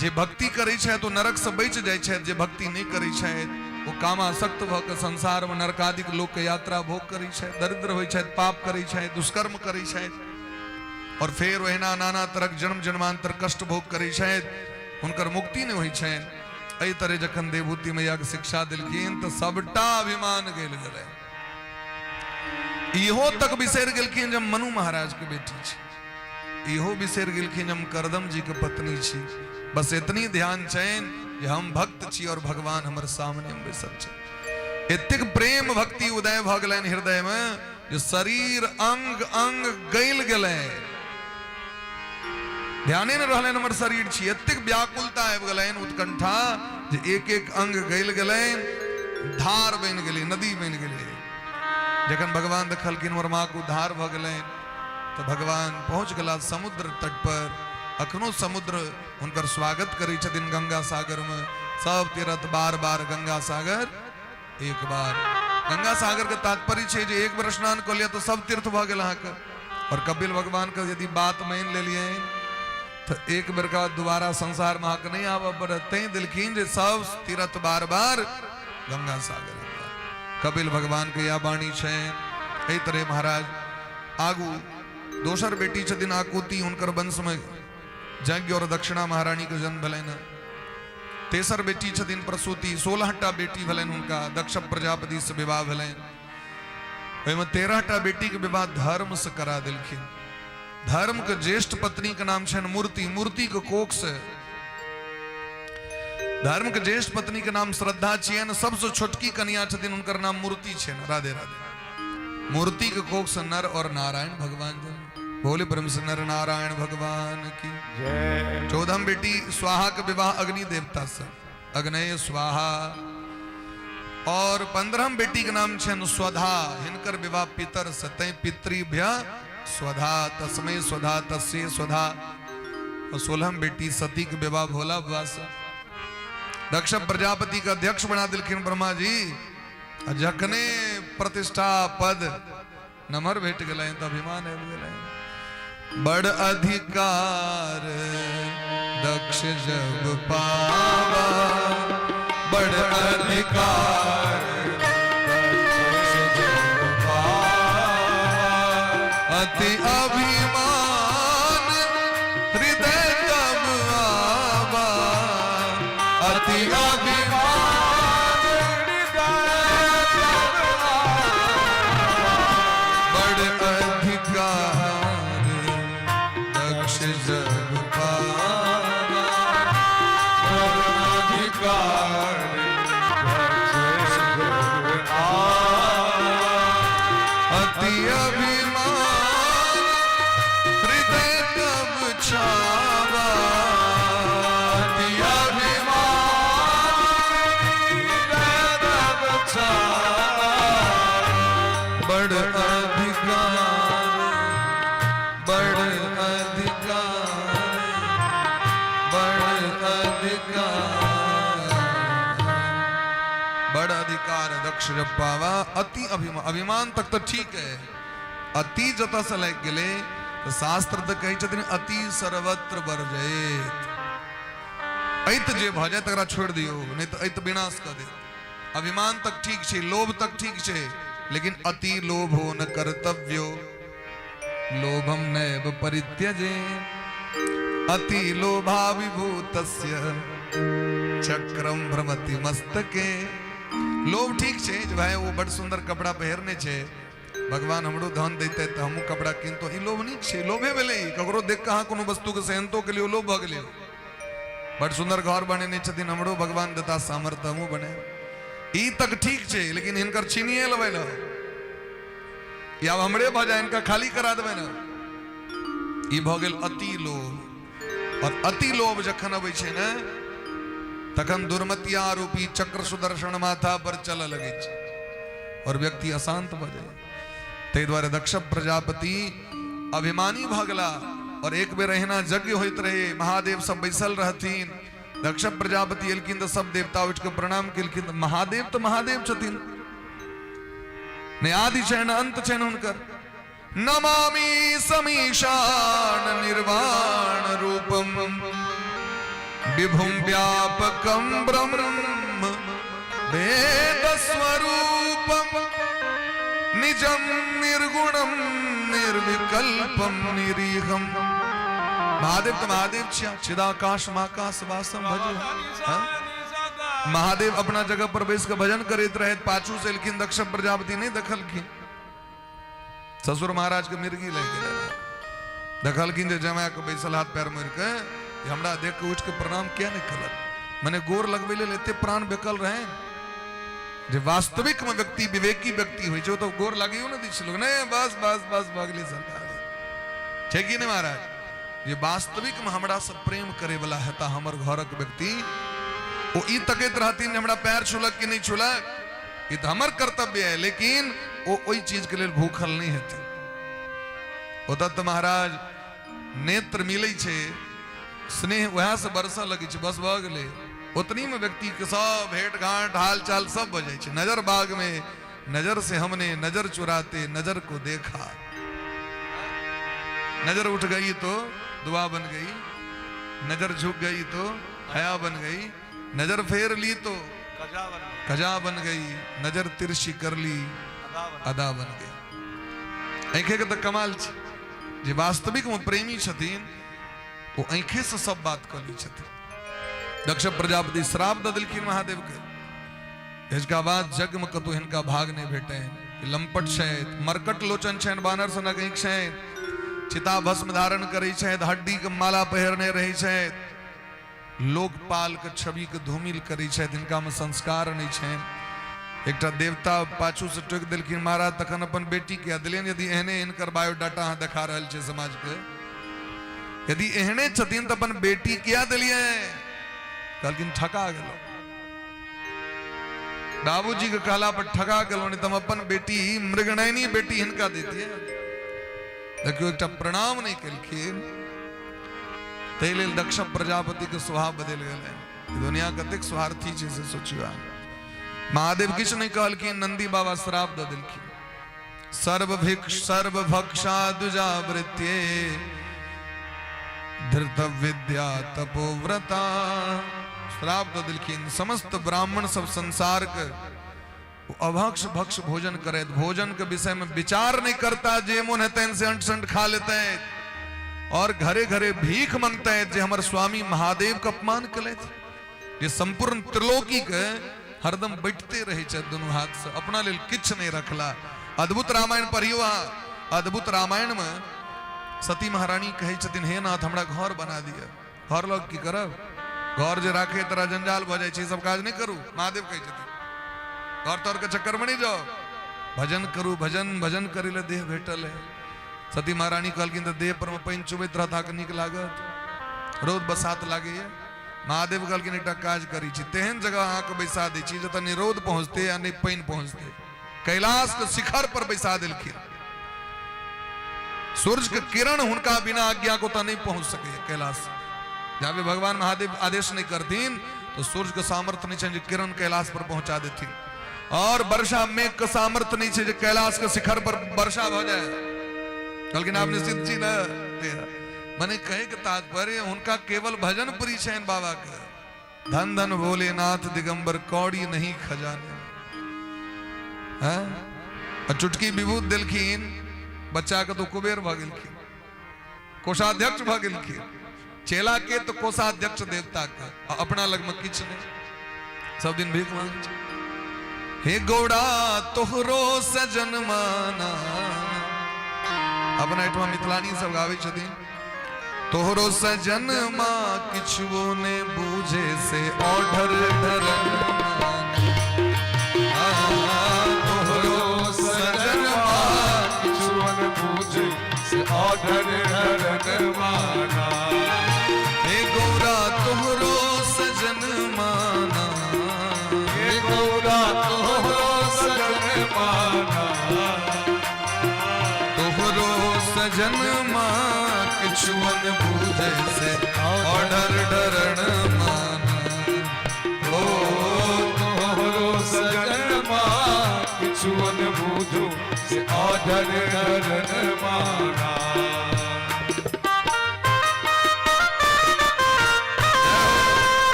जे भक्ति करै छथि ओ नरकसँ बचि जाइ छथि, जे भक्ति नहि करै छथि ओ कामासक्त भऽ कऽ संसारमे नरकादिक लोकके यात्रा भोग करै छथि, दरिद्र होइ छथि, पाप करै छथि, दुष्कर्म करै छथि और फेर ओहिना नाना तरहक जन्म जन्मांतर कष्ट भोग करै छथि, हुनकर मुक्ति नहि होइ छनि। एहि तरहे जखन देवहूति मैयाके शिक्षा देलखिन तऽ सबटा अभिमान गेल गेलै। इहो तक बिसरि गेलखिन जे हम मनु महाराजके बेटी छी, इहो बिसरि गेलखिन जे हम करदम जी के पत्नी छी। बस एतनी ध्यान छनि जे हम भक्त छी और भगवान हमर सामने में बैसल छथि। एतेक प्रेम भक्ति उदय भऽ गेलनि हृदय में जे शरीर अंग अंग गलि गेलनि, ध्याने नहि रहलनि हमर शरीर छी। एतेक व्याकुलता आबि गेलनि, उत्कंठा, जे एक एक अंग गलि गेलनि, धार बनि गेलै, नदी बनि गेलै। जखन भगवान देखलखिन हमर माँ के उद्धार भऽ गेलनि तऽ भगवान पहुँच गेला समुद्र तट पर। अखनो समुद्र हुनकर स्वागत करै छथिन गंगा सागर में। सब तीर्थ बार बार गंगा सागर एक बार। गंगा सागर के तात्पर्य छै जे एक बेर स्नान कऽ लिअ तऽ सब तीर्थ भऽ गेल अहाँके। और कपिल भगवान के यदि बात मानि लेलियै तऽ एक बेर के बाद दोबारा संसार में अहाँके नहि आबऽ पड़त। तैं देलखिन जे सब तीर्थ बार बार गंगा सागर एक बार। कपिल भगवान के यह वाणी छै। एहि तरह महाराज आगू दोसर बेटी छथिन आकुति, हुनकर वंश में यज्ञ और दक्षिणा महारानी के जन्म भेलनि। तेसर बेटी छथिन प्रसूति, 16टा बेटी भेलनि हुनका, दक्ष प्रजापति से विवाह भेलनि। ओहिमे 13टा बेटी के विवाह धर्म से करा देलखिन। धर्म के ज्येष्ठ पत्नी के नाम छनि मूर्ति, मूर्ति के कोख से धर्म के ज्येष्ठ पत्नी के नाम श्रद्धा छियनि। सबसे छोटकी कन्या छथिन हुनकर नाम मूर्ति छनि। राधे राधे। मूर्ति के कोख से नर और नारायण भगवान जन्म। बोले ब्रह्म से नर नारायण भगवान की जय। 14 बेटी स्वाहा के विवाह अग्नि देवता से, अग्नय स्वाहा। और 15 बेटी के नाम छनि स्वधा, हिनकर विवाह पितर से, तैं पितृभ्य स्वधा, तस्मै स्वधा, तस्य स्वधा। और 16 बेटी सती के विवाह भोला बाबा से। दक्ष प्रजापति के अध्यक्ष बना दिलखिन ब्रह्मा जी। आ जखने प्रतिष्ठा पद नमर भेट गेलनि तऽ अभिमान आबि गेलनि। बड़ अधिकार दक्ष जब पावा, बड़ अधिकार दक्ष जब पावा, अति अभिमान हृदय तब आवा, अति अभिमान हृदय तब आवा, बड़ अधिकार दक्ष जग पावा, बड़ अधिकार दक्ष जग पावा, अति अभिमान हृदय तब छावा, अति अभिमान हृदय तब छावा, बड़ अधिकार, बड़ अधिकार, बड़ अधिकार, बड़ अधिकार दक्ष जब पावा। अति अभिमान, अभिमान तक तो ठीक है, अति जतऽ से लागि गेलै तऽ शास्त्र तऽ कहै छथिन अति सर्वत्र वर्जयेत। ऐत जे भऽ जाय तकरा छोड़ि दियौ, नहि तऽ ऐत विनाश कऽ देत। अभिमान तक ठीक छै, लोभ तक ठीक छै, लेकिन अति लोभो न कर्तव्यो, लोभम नैव परित्यजे, अति लोभाविभूतस्य चक्रम भ्रमति मस्तके। लोभ ठीक छै जे भाई ओ बड़ सुंदर कपड़ा पहिरने छै, भगवान हमरो धन देते तऽ हमहूँ कपड़ा किनतो, ई लोभ नीक छै, लोभे भेलै। ककरो देख कऽ अहाँ कोनो वस्तुके सेहनतो के लिए लोभ भऽ गेलै। बड़ सुंदर घर बनेने छथिन, हमरो भगवान देता सामर्थ्य हमहूँ बने, ई तक ठीक छै, लेकिन हिनकर छीनिए लेबै ने, ई आब हमरे भऽ जाय, हिनका खाली करा देबै ने, ई भऽ गेल अति लोभ। और अति लोभ जखन अबै छै ने तखन दुर्मतिया रूपी चक्र सुदर्शन माथा पर चलऽ लगै छै और व्यक्ति अशांत भऽ जाय। ताहि दुआरे दक्ष प्रजापति अभिमानी भऽ गेला। और एक बेर एहिना यज्ञ होइत रहे, महादेव सब बैसल रहथिन। दक्ष प्रजापति एलखिन तऽ सब देवता उठि कऽ प्रणाम केलखिन। तऽ महादेव तऽ महादेव छथिन, नहि आदि छनि अंत छनि हुनकर। नमामि समीशान निर्वाण रूपम विभुम व्यापकम ब्रह्म वेद स्वरूपम निजम निर्गुणम निर्विकल्पम निरीहम। महादेव तऽ महादेव छिया, चिदाकाश महाकाश वासम भजे। हाँ? महादेव अपना जगह पर बैस के भजन करैत रहे, पाछू से एलखिन दक्ष प्रजापति, नहीं देखलखिन। ससुर महाराज के मिर्गी लागि गेलै रहै। देखलखिन जे जमाए के बैसल हाथ पैर मोड़ि के, जे हमरा देख के उठि के प्रणाम किया नहि केलक, मने गोर लगबै लेल एते प्राण बेकल रहै जे वास्तविक में व्यक्ति विवेकी व्यक्ति होइ छै, ओ तऽ गोर लागियो ने दै छै लोक। नहि, बस बस बस, भऽ गेलै सरकार। छै कि नहि महाराज? जे वास्तविक में हमरा से प्रेम करे वाला हेता हमर घरक व्यक्ति, ओ ई तकैत रहथिन जे हमरा पैर छुलक कि नहि छुलक, ई तऽ हमर कर्तव्य है, लेकिन ओ ओहि चीज के लेल भूखल नहि हेतै। ओतऽ तऽ महाराज नेत्र मिलै छै, स्नेह वएह से बरसऽ लगै छै, बस भऽ गेलै। ओतनी में व्यक्ति के सब भेंट घाट हाल चाल सब भऽ जाइ छै। नजर बाग में नजर से हमने नजर चुराते नजर को देखा, नजर उठ गई तो दुआ बन गई, नजर झुक गई तो हया बन गई, नजर फेर ली तो कजा बन गई, नजर तिरछी कर ली अदा बन गई। आँखे के तऽ कमाल छै, जे वास्तविक में प्रेमी छथिन ओ आँखे से सब बात कऽ लै छथिन। दक्ष प्रजापति श्राप दऽ देलखिन महादेव के, इसका बाद जग में कतौ हिनका भाग नहीं भेटनि। लंपट छथि, मरकट लोचन छनि, बानर सनक आँखि छनि, चिता भस्म धारण करै छथि, हड्डी के माला पहिरने रहै छथि, लोकपाल के छवि के धूमिल करै छथि, हिनका में संस्कार नहीं छनि। एकटा देवता पाछू से टोकि देलखिन, महाराज तखन अपन बेटी के देलियनि, यदि एहने हिनकर बायोडाटा अहाँ देखा रहल छै समाज के, यदि एहने छथिन तऽ अपन बेटी किया देलियै? कहलखिन ठका गेलहुँ, बाबूजी के कहला पर ठका गेलहुँ, नहीं तऽ हम अपन बेटी मृगनयनी बेटी हिनका दैतियै। देखियौ, एकटा प्रणाम नहि केलखिन, ताहि लेल दक्ष प्रजापति के स्वभाव बदलि गेलै। दुनिया कतेक स्वार्थी छै से सोचियौ अहाँ। महादेव किछु नहि कहलखिन, नंदी बाबा श्राप दऽ देलखिन, सर्व भिक्ष सर्व भक्षा दुजावृत्ये धृत विद्या तपोव्रता। श्राप दऽ देलखिन, समस्त ब्राह्मण सब संसार के अभक्ष भक्ष भोजन करैत, भोजन के विषय में विचार नहीं करता, जे मोन हेतनि से अंट संट खा लेते और घरे घरे भीख मंगते, जे हमर स्वामी महादेव के अपमान केलथि, जे संपूर्ण त्रिलोकी के हरदम बैठते रहे छथि दुनू हाथ से, अपना लेल किछु नहीं रखला। अद्भुत रामायण पढ़ियो अहाँ। अद्भुत रामायण में सती महारानी कहै छथिन, हे नाथ हमरा घर बना दिअ। घर लग की करब, घर जे राखे तोरा जंजाल भऽ जाइ छै, सब काज नहि करू। महादेव कहै छथिन घर तर के चक्कर में नहीं जाओ, भजन करू, भजन भजन करै लए देह भेटल है। सती महारानी कहलखिन तऽ देह पर में पानि चुबैत रहत अहाँके नीक लागत, रौद बसात लागैया। महादेव कहलखिन एकटा काज करै छी, तेहन जगह अहाँके बैसा दै छी जतऽ नहि रौद पहुँचतै आ नहि पानि पहुँचतै। कैलाश के शिखर पर बैसा देलखिन, सूर्य के किरण हुनका बिना आज्ञा को तो नहीं पहुंच सके कैलाश। जाबे भगवान महादेव आदेश नहीं करथिन तो सूर्य के सामर्थ्य नहीं छै किरण कैलाश पर पहुंचा देथिन, और वर्षा मेघ के सामर्थ्य नहीं छै जे कैलाश के शिखर पर वर्षा भ जाए। कहलखिन आप निश्चित छी न? मने कहे के तात्पर्य हुनका केवल भजन प्रिय छनि बाबा के। धन धन भोलेनाथ दिगंबर कौड़ी नहीं खजाने। हैं आ चुटकी विभूत देलखिन बच्चा के तो कुबेर भऽ गेलखिन, कोषाध्यक्ष भऽ गेलखिन। चेला के तो कोषाध्यक्ष देवता के, आ अपना लग में किछु नहीं, सब दिन भीख मांगे छै। हे गौड़ा तोहरो सजन माना, अपना एहिठमा मिथिलानी सब गाबै छथिन, तोहरो सजन माँ किछुओ ने बूझे से ऑर्डर धरन तोहरो सजन माँ किछुओ ने बूझे से ऑर्डर धरन माना। हे गौरा तोहरो सजन माना, हे गौरा तोहरो सजन माना, तोहरो सजन माँ किछु किछुअन बूझे से ऑर्डर डरन माना। ओ तोहरो सजन माँ किछुअन बूझो से ऑर्डर डरन माना।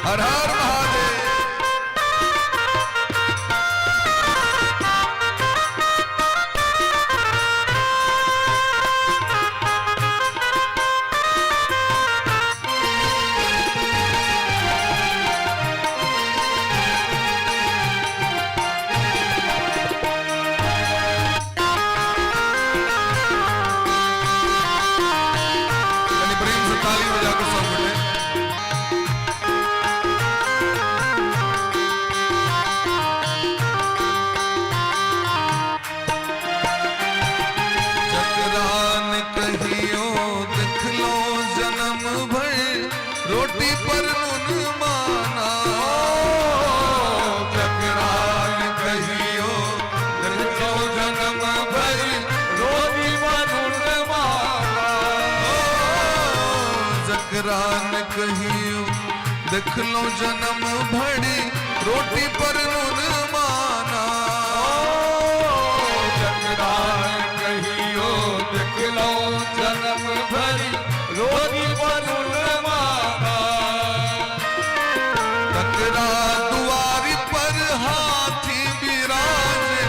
हर हर महादेव। कनी प्रेम से ताली बजा के सब गोटे। जकरान कहियो देखलो जन्म भर रोटी पर नून माना। जकरान कहियो देखलो जन्म भर रोटी पर नून माना। जकरान कहियो देखलो जन्म भर रोटी पर नून माना। जकरान कहियो देखलो जन्म भर रोटी पर नून माना। तकरा दुआरी पर हाथी बिराजे,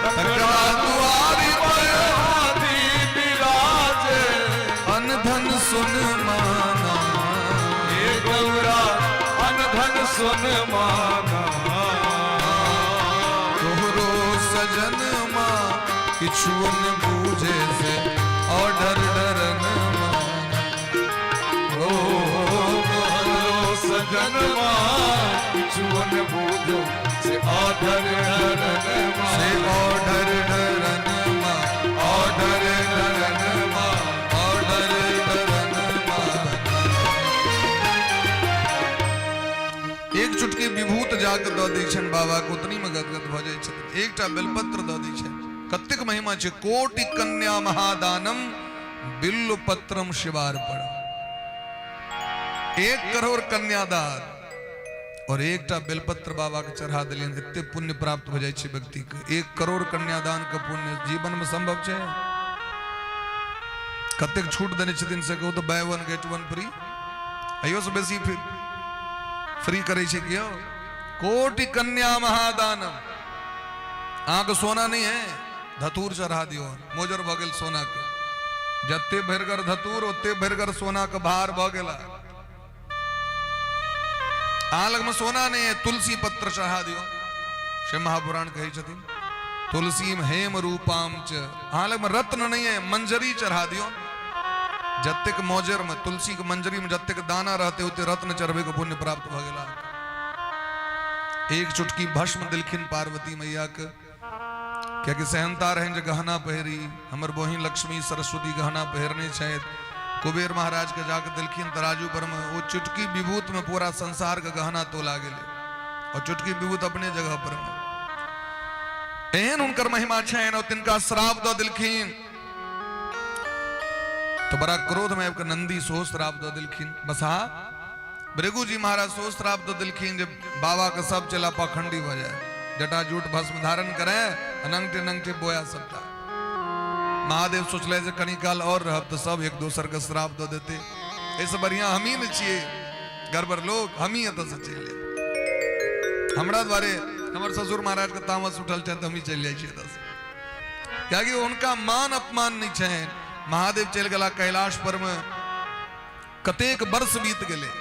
तकरा दुआरी पर हाथी बिराजे, अनधन सुन माना। हे गौरा अनधन सुन माना। तोहरो सजन माँ किछुअन बूझे से ऑर्डर डरन माना। ओ तोहरो सजन माँ किछुअन बूझो से ऑर्डर डरन से माना। ऑर्डर डरन माँ, ऑर्डर डरन माँ, ऑर्डर डरन माँ। एक चुटकी विभूत जाके दऽ दै छनि बाबा के, ओतनी में गदगद भऽ जाइ छथिन। एकटा बेलपत्र दऽ दै छनि, कतेक महिमा छै। कोटि कन्या महादानम बिल्व पत्रम शिवार्पण। 1 करोड़ कन्यादान और एकटा बेलपत्र बाबा के चढ़ा देलियनि, एते पुण्य प्राप्त भऽ जाइ छै व्यक्ति के। 1 करोड़ कन्यादान के पुण्य जीवन में संभव छै? कतेक छूट देने छथिन से कहू तऽ buy one get one free, अहियो से बेसी फ्री करै छै कियो। कोटि कन्या महादानम। अहाँके सोना नहीं है, धतूर चढ़ा दियौ, मोजर भऽ गेल सोना के। जते भरिगर धतूर ओते भरिगर सोना के भार भऽ गेला। अहाँ लगमे सोना नहीं है, तुलसी पत्र चढ़ा दियौ। शिव महापुराण कहै छथिन तुलसी हेम रूपाम च। अहाँ लगमे रत्न नहीं है, मंजरी चढ़ा दियौ। जतेक मोजर में तुलसी के मंजरी में जतेक दाना रहते ओते रत्न चढ़बे के पुण्य प्राप्त भऽ गेला। एक चुटकी भस्म दिलखिन पार्वती मैया के, कियाकि सेहनता रहनि जे गहना पहिरी, हमर बहिन लक्ष्मी सरस्वती गहना पहिरने छथि। कुबेर महाराज के जाके दिलखिन तराजू पर में, ओ चुटकी विभूत में पूरा संसार के गहना तोला गेलै और चुटकी विभूत अपने जगह पर में। एहन हुनकर महिमा छनि और तिनका श्राप दऽ दिलखिन तो बड़ा क्रोध में आबि कऽ नंदी सेहो श्राप दऽ दिलखिन। बसहा भृगु जी महाराज सेहो श्राप दऽ दिलखिन जे बाबा के सब चेला पाखंडी भऽ जाय, जटाजूट भस्म धारण करे, नंगटे नंगटे बोया सबटा। महादेव सोचले जे कनी काल और रहब तऽ सब एक दोसर के श्राप दऽ देते, एहिसँ बढ़िया हमही ने छियै गड़बड़ लोक, हमही एतऽ से चलि जायब। हमरा द्वारे हमर ससुर महाराज के तामस उठल छनि तऽ हमही चलि जाइ छियै एतऽ से, कियाकि हुनका मान अपमान नहि छनि। महादेव चलि गेला कैलाश पर में, कतेक वर्ष बीत गेलै,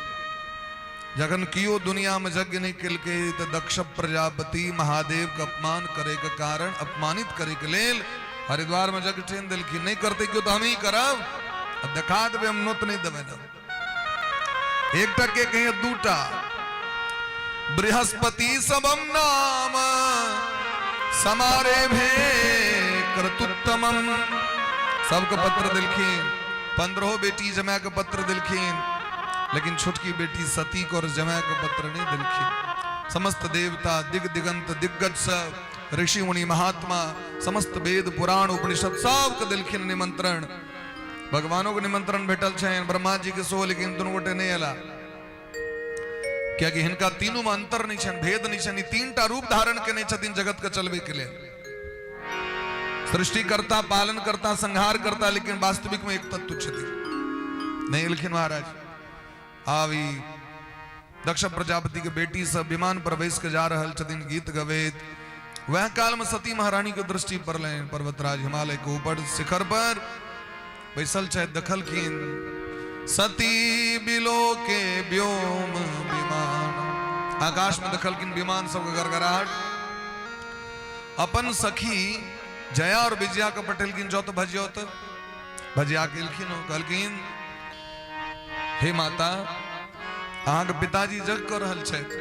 जखन कियो दुनिया में यज्ञ नहीं केलकै तऽ दक्ष प्रजापति महादेव के अपमान करे के कारण, अपमानित करे के लेल हरिद्वार में यज्ञ ठानि देलखिन। नहीं करते क्यों तो हम ही करब, आ देखा देबै, हम नोत नहीं देबै। एकटा के कहिए दूटा। बृहस्पति सबम नाम समारे भे क्रतुत्तमम। सबके पत्र दिलखिन, 15 बेटी जमा के पत्र दिलखिन, लेकिन छोटकी बेटी सती को और जमा के पत्र नहीं दिलखिन। समस्त देवता दिग दिगंत दिग्गज सब ऋषि मुनि महात्मा समस्त वेद पुराण उपनिषद सबके दिलखिन निमंत्रण। भगवानों के निमंत्रण भेटल छनि, ब्रह्मा जी के सेहो, लेकिन दुनू गोटे नहि एला, कियाकि हिनका तीनू में अंतर नहीं छनि, भेद नहीं छनि। 3टा रूप धारण केने छथिन जगत के चलबे के लेल, सृष्टिकर्ता, पालन करता, संहार करता, लेकिन वास्तविक में एक तत्व छथिन। नहीं एलखिन महाराज। आब ई दक्ष प्रजापति के बेटी सब विमान पर बैस के जा रहल छथिन गीत गबैत। वह काल में सती महारानी के दृष्टि पड़लनि, पर्वतराज हिमालय के ऊपर शिखर पर बैसल छथि। देखलखिन सती बिलो के व्योम विमान, आकाश में देखलखिन विमान सबके गड़गड़ाहट। अपन सखी जया और विजया के पठेलखिन, जो तो भजियो तो भजिया के एलखिन। कहलखिन हे माता, अहाँके पिताजी जग कऽ रहल छथि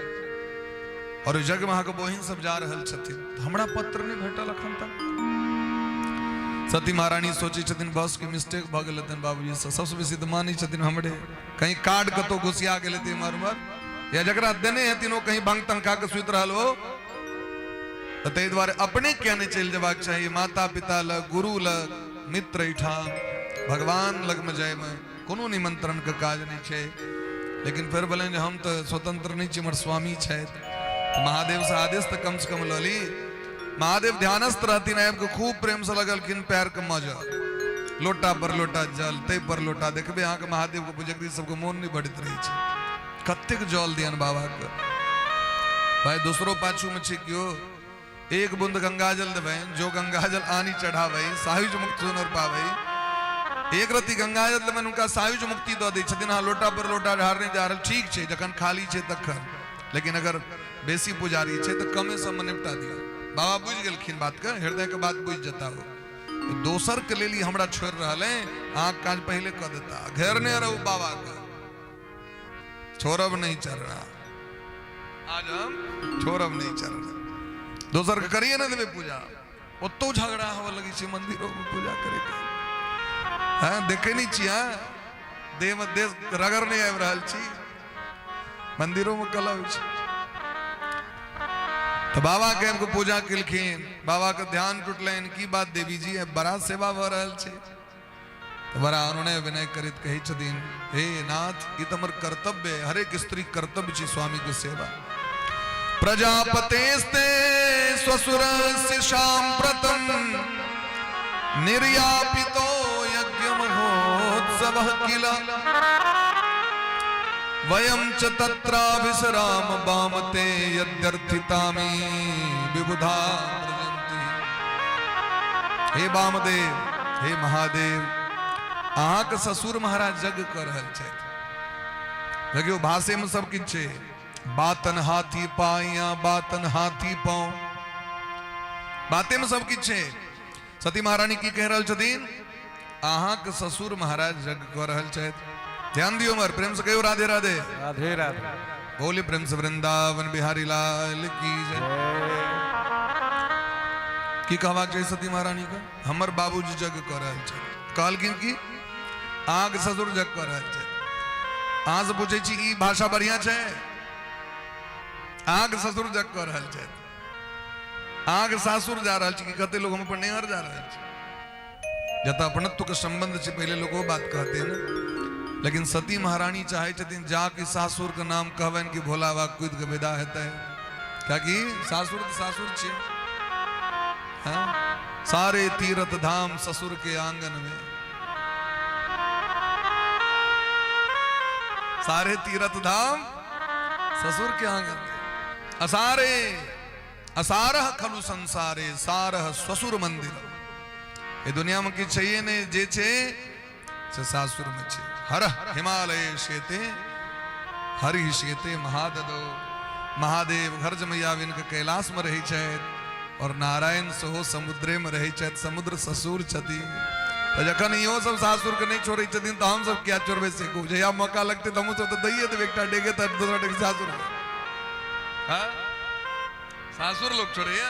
और ओहि जग में अहाँके बहिन सब जा रहल छथिन, हमरा पत्र नहि भेटल अखन तक। सती महारानी सोचै छथिन बस के मिस्टेक भऽ गेल हेतनि बाबूजी से, सबसँ बेसी तऽ मानै छथिन हमरे, कहीं कार्ड कतौ घुसिया गेल हेतै इम्हर उम्हर, या जकरा देने हेथिन ओ कहीं भंग तंग खा कऽ सुति रहल हो। तऽ ताहि दुआरे अपने किया नहि चलि जेबाक चाही माता पिता लग, गुरु लग, मित्र एहिठाम, भगवान लगमे जायमे कोनो निमंत्रण के काज नहीं छै। लेकिन फेर बोले जे हम तऽ स्वतंत्र नहीं छी, हमर स्वामी छथि, तऽ महादेव से आदेश तऽ कम से कम लऽ ली। महादेव ध्यानस्थ रहथिन, आबि कऽ खूब प्रेम से लगलखिन पैर के मजऽ, लोटा पर लोटा जल, तै पर लोटा। देखबै अहाँके महादेव के पूजकरी सबके मोन नहीं बढ़ैत रहै छै, कतेक जल दियन बाबा के। भाई दोसरो पाछू में छै केओ, एक बूंद गंगा जल देबै, जो गंगा जल आनी चढ़ाबै सायुज मुक्त सुनर पाबै। एक रत्ती गंगा जल देबनि हुनका सायुज मुक्ति दऽ दै छथिन। अहाँ लोटा पर लोटा ढारने जा रहल, ठीक छै जखन खाली छै तखन, लेकिन अगर बेसी पुजारी छै तऽ कमे सबमे निपटा दियौ। बाबा बुझि गेलखिन बातके, हृदयके बात बुझि जेता ओ। दोसर के लेल ई हमरा छोड़ि रहल है, अहाँके काज पहिले कऽ देता, घेरने रहू बाबाके, छोड़ब नहीं चरना, आज हम छोड़ब नहीं चरना। दोसर के करिए ना देवे पूजा, ओतो झगड़ा होवे लगी छै मंदिरों में पूजा करे के। हाँ देखे नहीं छी, हाँ देह में देश रगड़ नहीं आबि रहल छी, मंदिरों में कला होइ छै। तो बाबा के हमको पूजा केलखिन, बाबा के ध्यान टूटलनि, की बात देवी जी, बड़ा सेवा भऽ रहल छै। तऽ बड़ा अनुनय विनय करैत कहै छथिन, हे नाथ, ई तऽ हमर कर्तव्य है, हरेक स्त्री कर्तव्य छै स्वामी के सेवा। प्रजापतेस्ते स्वसुरस्य साम्प्रतम निर्यापितो यज्ञ महोत्सवः किल वयं च तत्राभिसराम वामते यद्यर्थितामि विबुधा व्रजन्ति। हे वामदेव, हे महादेव, अहाँके ससुर महाराज यज्ञ कऽ रहल छथि। देखियौ भाषे में सब किछु छै, बातन हाथी पाइया बातन हाथी पाँव, बाते में सब किछु छै। सती महारानी की कहि रहल छथिन, अहाँके ससुर महाराज यज्ञ कऽ रहल छथि। ध्यान दियौ हमर, प्रेम से कहियौ राधे राधे। राधे राधे। बोले प्रेम से वृंदावन बिहारी लाल की जय। की कहबाक चाही सती महारानी के, हमर बाबूजी यज्ञ कऽ रहल छथि। कहलखिन कि अहाँके ससुर यज्ञ कऽ रहल छथि। अहाँ से पूछै छी ई भाषा बढ़िया छै? अहाँके ससुर यज्ञ कऽ रहल छथि, अहाँके सासुर जा रहल छी कि कते लोग हम अपन नैहर जा रहल छी, जतऽ अपनत्व के संबंध छै पहिले लोग वो बात कहते हैं ना। लेकिन सती महारानी चाहे छथिन जा कि सासुर के नाम कहबनि कि भोला बाबा कूद के विदा हेतै, कियाकि सासुर तऽ सासुर छै। हाँ? सारे तीर्थ धाम ससुर के आंगन में, सारे तीर्थ धाम ससुर के आंगन में, असारे असारह खलु संसारे सारह ससुर मंदिर। ये दुनिया में की चाहिए नहीं, जे छे से सासुर में छे। हर हिमालय शेते हरि शेते महाददो। महादेव घर जमैया के कैलाश में रहे छथि और नारायण सेहो समुद्रे में रहे छथि, समुद्र ससुर छथिन। तऽ जखन इहो सब सासुर के नहीं छोड़ै छथिन तऽ हम सब किया छोड़बै से कहू। जहिया मौका लगतै तऽ हमहूँ सब तऽ दैये देबै एकटा डेगे तऽ दोसरा डेग सासुर में। हाँ? सासुर लोग छोड़ैया।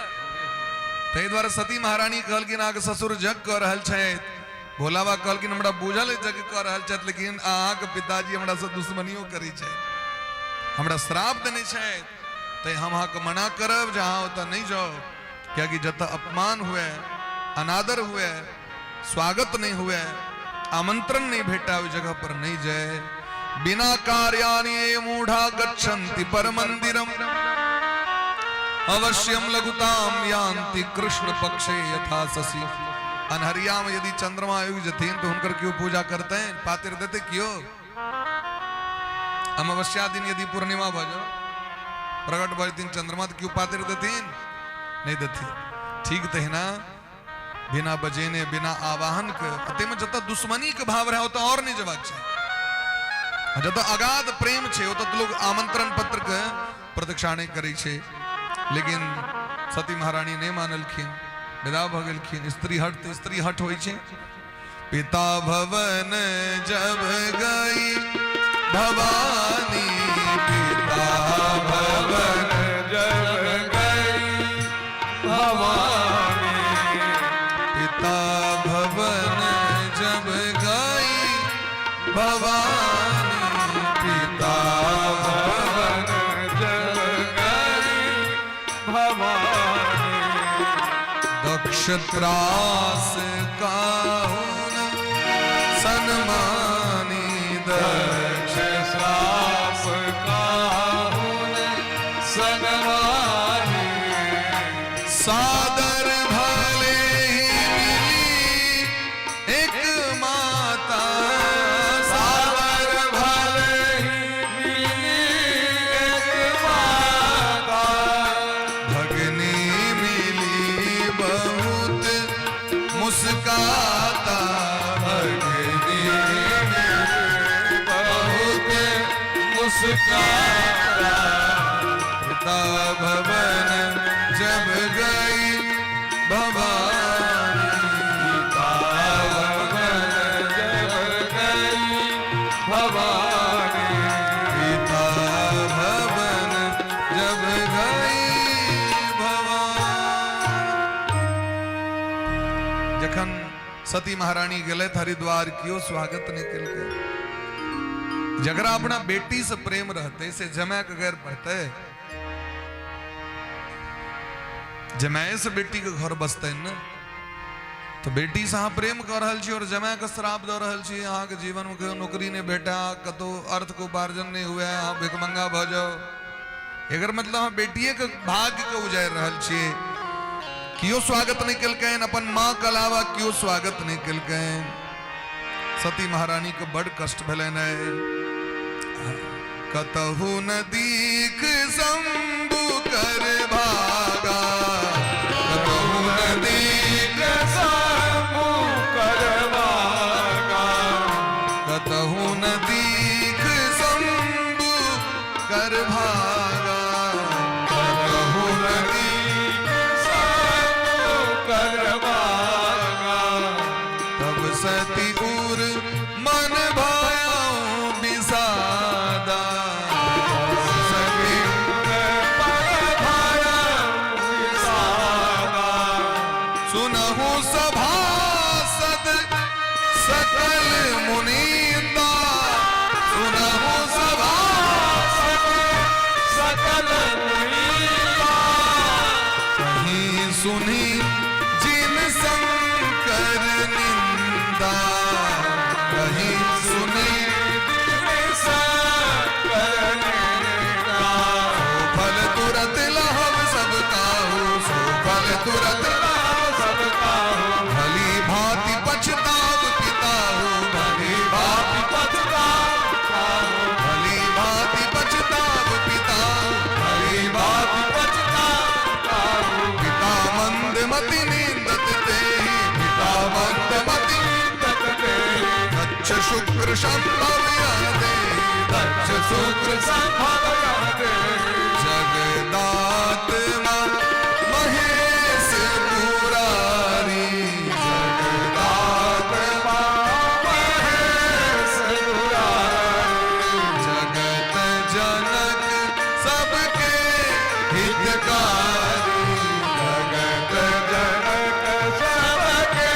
ताहि दुआरे सती महारानी कहलखिन अहाँके ससुर जग कऽ रहल छथि। भोला बाबा कहलखिन हमरा बुझल अछि जग कऽ रहल छथि, लेकिन अहाँके पिताजी हमरा से दुश्मनियो करै छथि, हमरा श्राप देने छथि, तैं हम अहाँके मना करब जे अहाँ ओतऽ नहि जाउ, कियाकि जतऽ अपमान हुए, अनादर हुए, स्वागत नहीं हुए, आमंत्रण नहि भेटा ओहि जगह पर नहि जाय। बिना कार्याणि मूढ़ा गच्छन्ति पर मंदिरम अवश्यम लघुताम यान्ति कृष्ण पक्षे यथा शशि। अनहरिया में यदि चंद्रमा उगि जथिन तो हुनकर क्यों पूजा करते हैं, पातिर देते क्यों? अमावस्या दिन यदि पूर्णिमा भऽ जाओ, प्रकट भऽ जेथिन चंद्रमा, तो क्यों पातिर देथिन? नहि देथिन। ठीक तहिना बिना बजेने बिना आवाहन के, ताहिमे जतऽ दुश्मनी के भाव रहे ओतऽ और नहि जेबाक चाही। आ जतऽ अगाध प्रेम छै ओतऽ तऽ लोग आमंत्रण पत्र के प्रतीक्षा नहि करै छै। लेकिन सती महारानी नहि मानलखिन, विदा भऽ गेलखिन। स्त्री हट तऽ स्त्री हट होइ छै। पिता भवन जब गई भवानी, पिता भवन जब गई भवानी, पिता भवन जब गई भवानी, पिता भवन जब गई भवानी, दक्ष त्रास काहुन सनमानी, दक्ष श्राप काहुन सनमानी, सादर भले ही मिली एक माता, सादर भले ही मिली एक माता, भगनी मिली बहुत मुस्काता, भगनी मिली बहुत मुस्काता, पिता भवन जब गई भवानी, पिता भवन जब गई भवानी, पिता भवन जब गई भवानी। जखन सती महारानी गेलथि हरिद्वार, केओ स्वागत नहि केलकै। जकरा अपना बेटी से प्रेम रहते से जमाय के गैर पड़ते, जमाए से बेटी के घर बसते ने, तो बेटी से अहाँ प्रेम कऽ रहल छी और जमाय के श्राप दऽ रहल छी, अहाँके जीवन में कहियो नौकरी नहि भेटा, कतौ अर्थ के उपार्जन नहि हुए, अहाँ भिखमंगा भऽ जाओ, एकर मतलब अहाँ बेटिए के भाग्य के उजारि रहल छी। केओ स्वागत नहि केलकनि, अपन माँ के अलावा केओ स्वागत नहि केलकनि। सती महारानी के बड़ कष्ट भेलनि। कतहु न दीख शंभु कर भागा, कतहु न दीख शंभु कर भागा, कतहु न दीख शंभु कर भागा, कतहु न दीख शंभु कर भागा, तब सती उर मन भाया विषादा, सती उर मन भाया विषादा, सुनहु सभासद सकल मुनींदा, सुनहु सभासद सकल मुनींदा, कहीं सुनी जिन शंकर निंदा, कहीं सुनी जिन शंकर निंदा, सो फल तुरत लहब सब काहू, सो फल तुरत लहब सब काहू, भली भांति पछताव पिताहू, भली भांति पछताव पिताहू, भली भांति पछताव पिताहू, भली भांति पछताव पिताहू, पिता मंद मति निंदत तेहि, पिता मंद मति निंदत तेहि, दक्ष शुक्र संभव यह देहि, दक्ष शुक्र संभव यह देहि, जगदात्मा महेश पुरारी, जगदात्मा महेश पुरारी, जगत जनक सबके हितकारी, जगत जनक सबके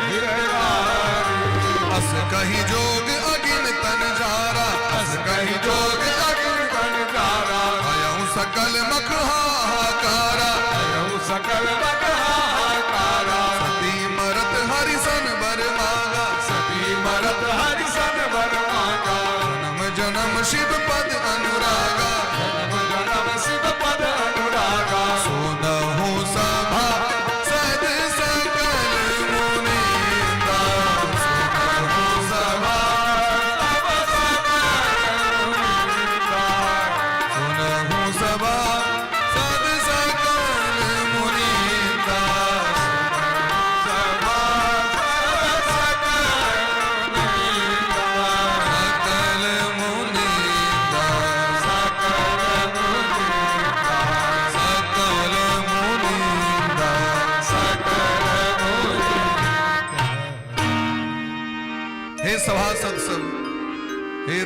हितकारी, अस कही जोग अगिन तन जारा, अस कही जोग अगिन तन जारा, भयउ सकल मख हाहाकारा, भयउ सकल मख हाहाकारा, सती मरत हरिसन बर मागा, सती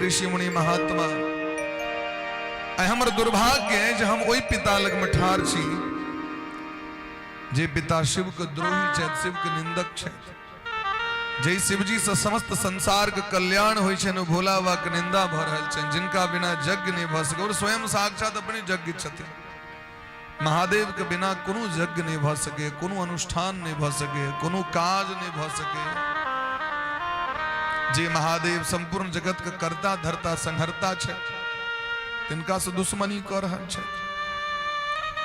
ऋषि मुनि महात्मा, आइ हमर दुर्भाग्य है जे हम ओहि पिता लगमे ठाढ़ छी जे पिता शिव के द्रोही छथि, शिव के निंदक छथि। जै शिवजी से समस्त संसार के कल्याण होइ छनि, ओ भोला बाबा के निंदा भऽ रहल छनि, जिनका बिना यज्ञ नहि भऽ सकै, और स्वयं साक्षात अपने यज्ञ छथिन। महादेव के बिना कोनो यज्ञ नहि भऽ सकै, कोनो अनुष्ठान नहि भऽ सकै, कोनो काज नहि भऽ सकै। जे महादेव सम्पूर्ण जगत के कर्ता धर्ता संहर्ता छथि, तिनका से दुश्मनी कऽ रहल छथि।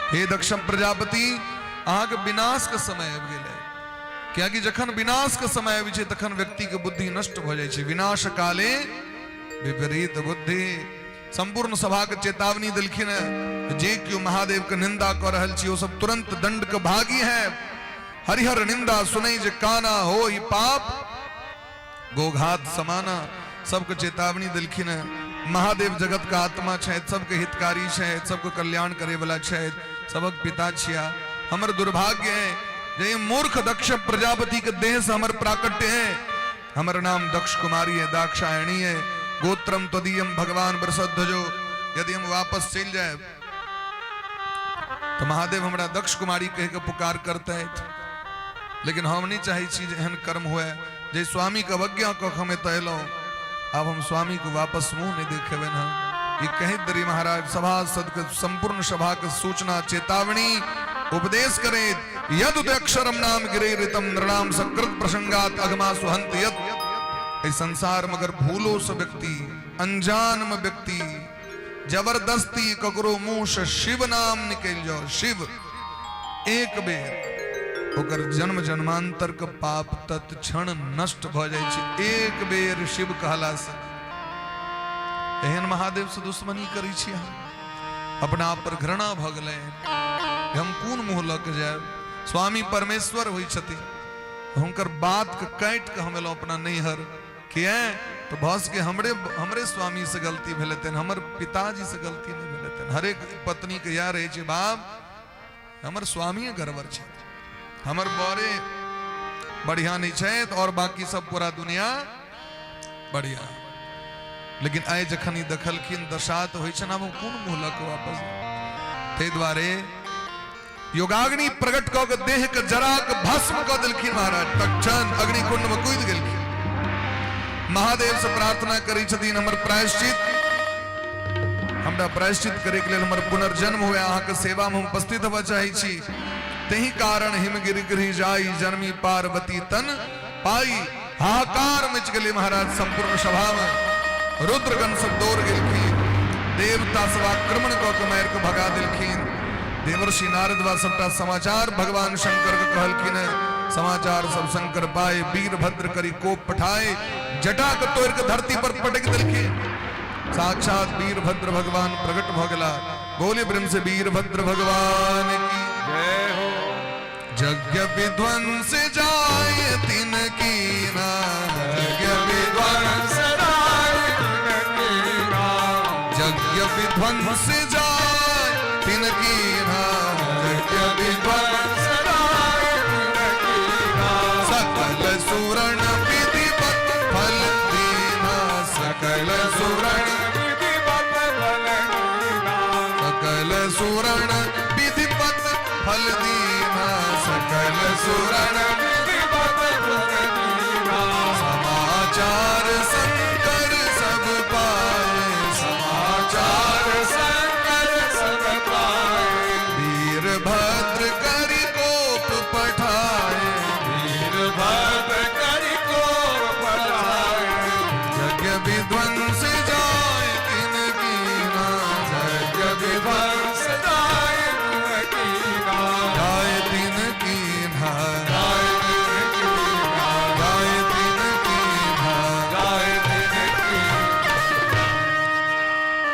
हे दक्ष प्रजापति, अहाँके विनाश के समय आबि गेलै, कियाकि जखन विनाश के समय आबै छै तखन व्यक्ति के बुद्धि नष्ट भऽ जाइ छै। विनाश काले विपरीत बुद्धि। संपूर्ण सभा के चेतावनी देलखिन है, जे केओ महादेव के निंदा कऽ रहल छी ओ सब तुरंत दंड के भागी है। हरिहर निंदा सुनै जे काना हो ई पाप गोघात समाना। सबके चेतावनी देलखिन है। महादेव जगत के आत्मा छथि, सबके हितकारी छथि, सबके कल्याण करे वाला छथि, सबक पिता छिया। हमर दुर्भाग्य है जे मूर्ख दक्ष प्रजापति के देह से हमर प्राकट्य है। हमर नाम दक्ष कुमारी है, दाक्षायणी है, गोत्रम त्वदीयम भगवान वृषध्वजो। यदि हम वापस चलि जाए तो महादेव हमरा दक्ष कुमारी कह के पुकार करते हैं, लेकिन हम नहीं चाहे छी जे एहन कर्म हुए। जे स्वामी के अवज्ञा कऽ हम एतऽ एलहुँ, आब हम स्वामी के वापस मुँह नहीं देखेबनि। हम ई कहैत देरी महाराज सभासद के संपूर्ण सभा के सूचना चेतावनी उपदेश करैत, यद अक्षरम नाम गिरे ऋतम नृणाम सकृत प्रसंगात अगमा सुहंत यद। एहि संसार में अगर भूलो से व्यक्ति, अनजान में व्यक्ति जबरदस्ती ककरो मुंह से शिव नाम निकल जाओ, शिव एक बेर, ओकर जन्म जन्मांतर के पाप तत्क्षण नष्ट भ जाइ छै एक बेर शिव कहला से। एहन महादेव से दुश्मनी करै छी अहाँ, अपना आप पर घृणा भ गेलै, हम कोन मुंह लऽ के जायब। स्वामी परमेश्वर होइ छथिन, हुनकर बात के काटि के हम एलहुँ अपना नैहर। किए तो भऽ सके हमरे हमरे स्वामी से गलती भेल हेतनि, हमर पिताजी से गलती नहि भेल हेतनि। हरेक पत्नी के इएह रहै छै, बाप हमर स्वामीए गड़बड़ छथि, हमर बरे बढ़िया नहीं छथि, और बाकी सब पूरा दुनिया बढ़िया। लेकिन आइ जखन ई देखलखिन दशा तऽ होइ छनि आब हम कोन मुँह लऽ कऽ वापस। ताहि दुआरे योगाग्नि प्रकट कऽ के देह के जरा के भस्म कऽ देलखिन महाराज। तक्षण अग्निकुंड में कूदि गेलखिन। महादेव से प्रार्थना करै छथिन, हमर प्रायश्चित, हमरा प्रायश्चित करे के लेल हमर पुनर्जन्म हुए, अहाँके सेवा में हम उपस्थित होबऽ चाहै छी। तही कारण हिमगिरि गृह जाई जन्मी पार्वती तन पाई। हाहाकार मच गेलै महाराज संपूर्ण सभा में। रुद्रगण सब दौड़ गेलखिन, देवता सब आक्रमण कऽ के मारि के भगा देलखिन। देवर्षि नारद बा सबटा समाचार भगवान शंकर के कहलखिन। समाचार सब शंकर पाए, वीरभद्र करी कोप पठाए, जटा के तोड़ के धरती पर पटक देलखिन। साक्षात वीरभद्र भगवान प्रकट भ गेला। बोले प्रेम से वीरभद्र भगवान की जय हो। यज्ञ विध्वंस जाय तिन कीना, यज्ञ विध्वंस जाय तिन कीना, यज्ञ विध्वंस जाय तिन कीना, यज्ञ विध्वंस जाय तिन कीना, सकल सुरण विधिवत फल दीना, सकल सुरण विधिवत फल दीना, सकल सुरण विधिवत फल दीना, सकल सुरण विधिवत फल दीना, समाचार शंकर सब पाए, समाचार शंकर सब पाए, वीरभद्र करि कोप पठाए, वीरभद्र करि कोप पठाए, यज्ञ विध्वंस जाय तिन कीना, यज्ञ विध्वंस विध्वंस जाय तिन कीना, जाय तिन कीना, जाय तिन कीना, जाय तिन कीना। जाय तिन कीना।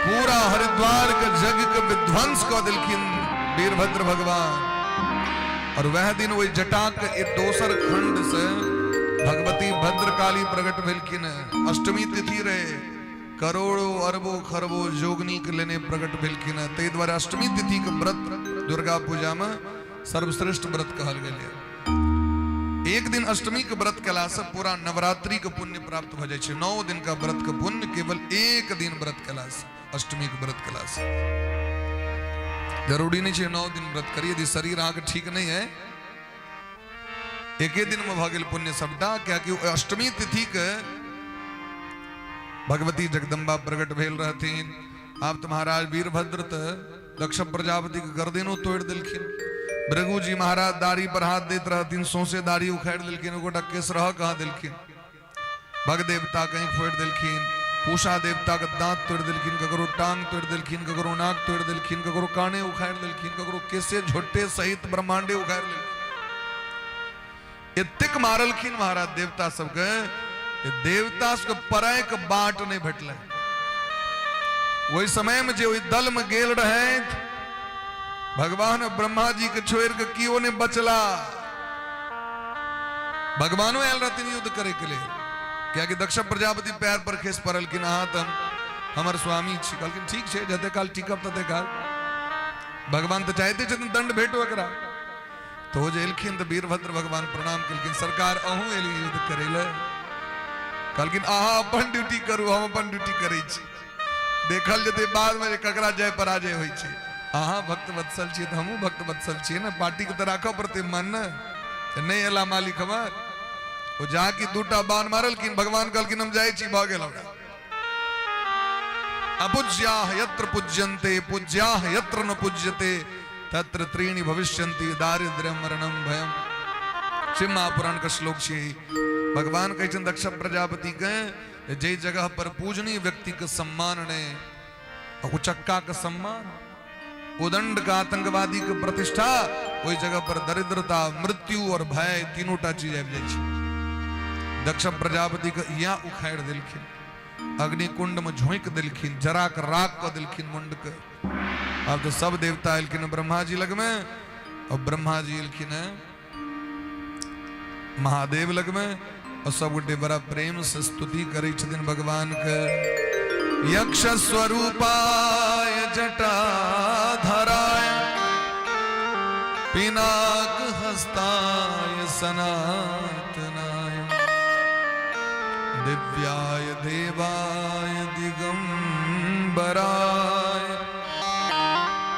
पूरा हरिद्वार के यज्ञ के विध्वंस कऽ देलखिन वीरभद्र भगवान। और वह दिन वही जटा के एक दोसर खंड से भगवती भद्रकाली प्रकट भेलखिन। अष्टमी तिथि रहे, करोड़ों अरबों खरबों जोगनी के लेने प्रकट भेलखिन। ताहि दुआरे अष्टमी तिथि के व्रत दुर्गा पूजा में सर्वश्रेष्ठ व्रत कहल गेलै। एक दिन अष्टमी के व्रत केलासँ पूरा नवरात्रि के पुण्य प्राप्त भऽ जाइ छै। 9 दिन का व्रत के पुण्य केवल एक दिन व्रत केलासँ, अष्टमी के व्रत केलासँ। जरूरी नहीं छै 9 दिन व्रत करी, यदि शरीर अहाँके ठीक नहीं है एके दिन में भऽ गेल पुण्य सबटा, कियाकि ओहि अष्टमी तिथि के भगवती जगदम्बा प्रकट भेल रहथिन। आब तऽ महाराज वीरभद्र तऽ दक्ष प्रजापति के गर्दनो तोड़ि देलखिन। भृगु जी महाराज दाढ़ी पर हाथ दैत रहथिन, सौंसे दाढ़ी उखाड़ि देलखिन, एगोटा केस रह कहाँ देलखिन। भग देवता कहीं फोड़ि देलखिन, पूषा देवता के दांत तोड़ि देलखिन, ककरो टांग तोड़ि देलखिन, ककरो नाक तोड़ि देलखिन, ककरो काने उखाड़ि देलखिन, ककरो केसे झोटे सहित ब्रह्मांडे उखाड़ि लेलखिन। एतेक मारलखिन महाराज देवता सबके, देवता सबके पराय के बाट नहीं भेटलै। ओहि समय में जे ओहि दल में गेल रहे, भगवान ब्रह्मा जी के छोड़ के कियो नहीं बचला। भगवानो आयल रहथिन युद्ध करे के लिए, कियाकि दक्ष प्रजापति पैर पर खेस पड़लखिन, अहाँ तऽ हमर स्वामी छी। कहलखिन ठीक छै, जते काल टिकब तते काल। भगवान तऽ चाहते छथिन दंड भेटो एकरा। तो ओ जे एलखिन तऽ वीरभद्र भगवान प्रणाम केलखिन, सरकार अहूँ एली युद्ध करे ले? कहलखिन अहाँ अपन ड्यूटी करू, हम अपन ड्यूटी करै छी, देखल जेतै बाद में जे ककरा जय पराजय होइ छै। अहाँ भक्त वत्सल छियै तऽ हमहूँ भक्त वत्सल छियै ने, पार्टीके तऽ राखऽ पड़तै मन ने। तऽ नहि एला मालिक हमर। ओ जाकि दूटा बाण मारलखिन, भगवान कहलखिन हम जाइ छी, भऽ गेल हमरा। अपूज्याः यत्र पूज्यन्ते पूज्याः यत्र न पूज्यते तत्र त्रीणि भविष्यन्ति दारिद्र्यम मरणम भयम। शिव महापुराण का श्लोक छै। भगवान कहै छनि दक्ष प्रजापति के, जे जगह पर पूजनीय व्यक्ति के सम्मान ने, उचक्का के सम्मान, उदंड का आतंकवादी के प्रतिष्ठा, ओहि जगह पर दरिद्रता, मृत्यु और भय तीनों टा चीज आबि जाइ छै। दक्ष प्रजापति के या उखाड़ि देलखिन, अग्निकुंड में झोंकि देलखिन, जरा के राख कऽ देलखिन मुंड के। आब तो सब देवता एलखिन ब्रह्मा जी लग में, और ब्रह्मा जी एलखिन महादेव लग में, और सब गोटे बड़ा प्रेम से स्तुति करै छथिन भगवान के। यक्ष स्वरूपाय जटाधराय पिनाक हस्ताय सनातनाय दिव्याय देवाय दिगंबराय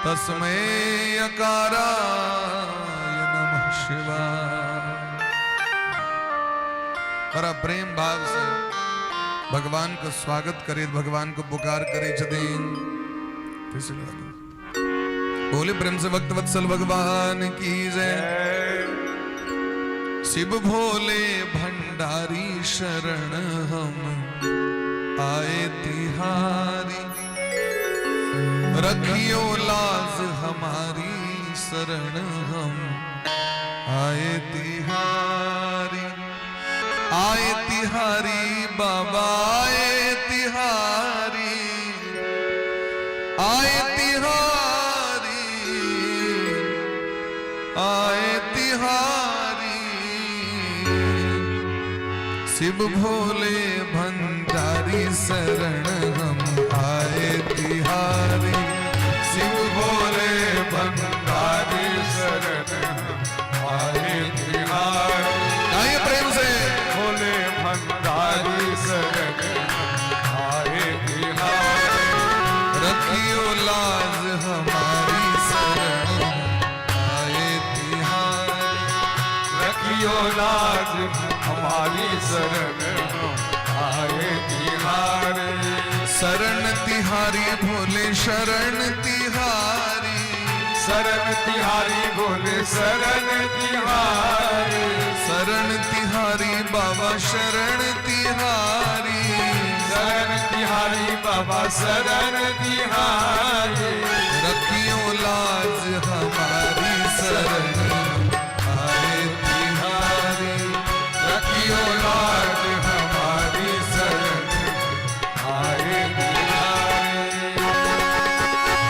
तस्मै अकाराय नमः शिवाय। बड़ा प्रेम भाव से भगवान को स्वागत करे, भगवान को पुकार करे छथिन। बोले प्रेम से भक्त वत्सल भगवान की जय। शिव भोले भंडारी शरण हम आए तिहारी, रखियो लाज हमारी शरण हम आए तिहारी। आए तिहारी बाबा आए तिहारी, आए तिहारी, आए तिहारी। शिव भोले भंडारी शरण हम आए तिहारी, शिव भोले भंडारी शरण हम आए तिहारी। आइए प्रेम से। भोले भंडारी शरण हम आए तिहारी, रखियो लाज हमारी शरण आए तिहारी, रखियो लाज हमारी शरण आए तिहारी। शरण तिहारी भोले शरण तिहारी, शरण तिहारी भोले शरण तिहारी, शरण तिहारी बाबा शरण तिहारी, शरण तिहारी बाबा शरण तिहारी, रखियो लाज हमारी शरण आए तिहारी, रखियो लाज हमारी शरण आए तिहारी।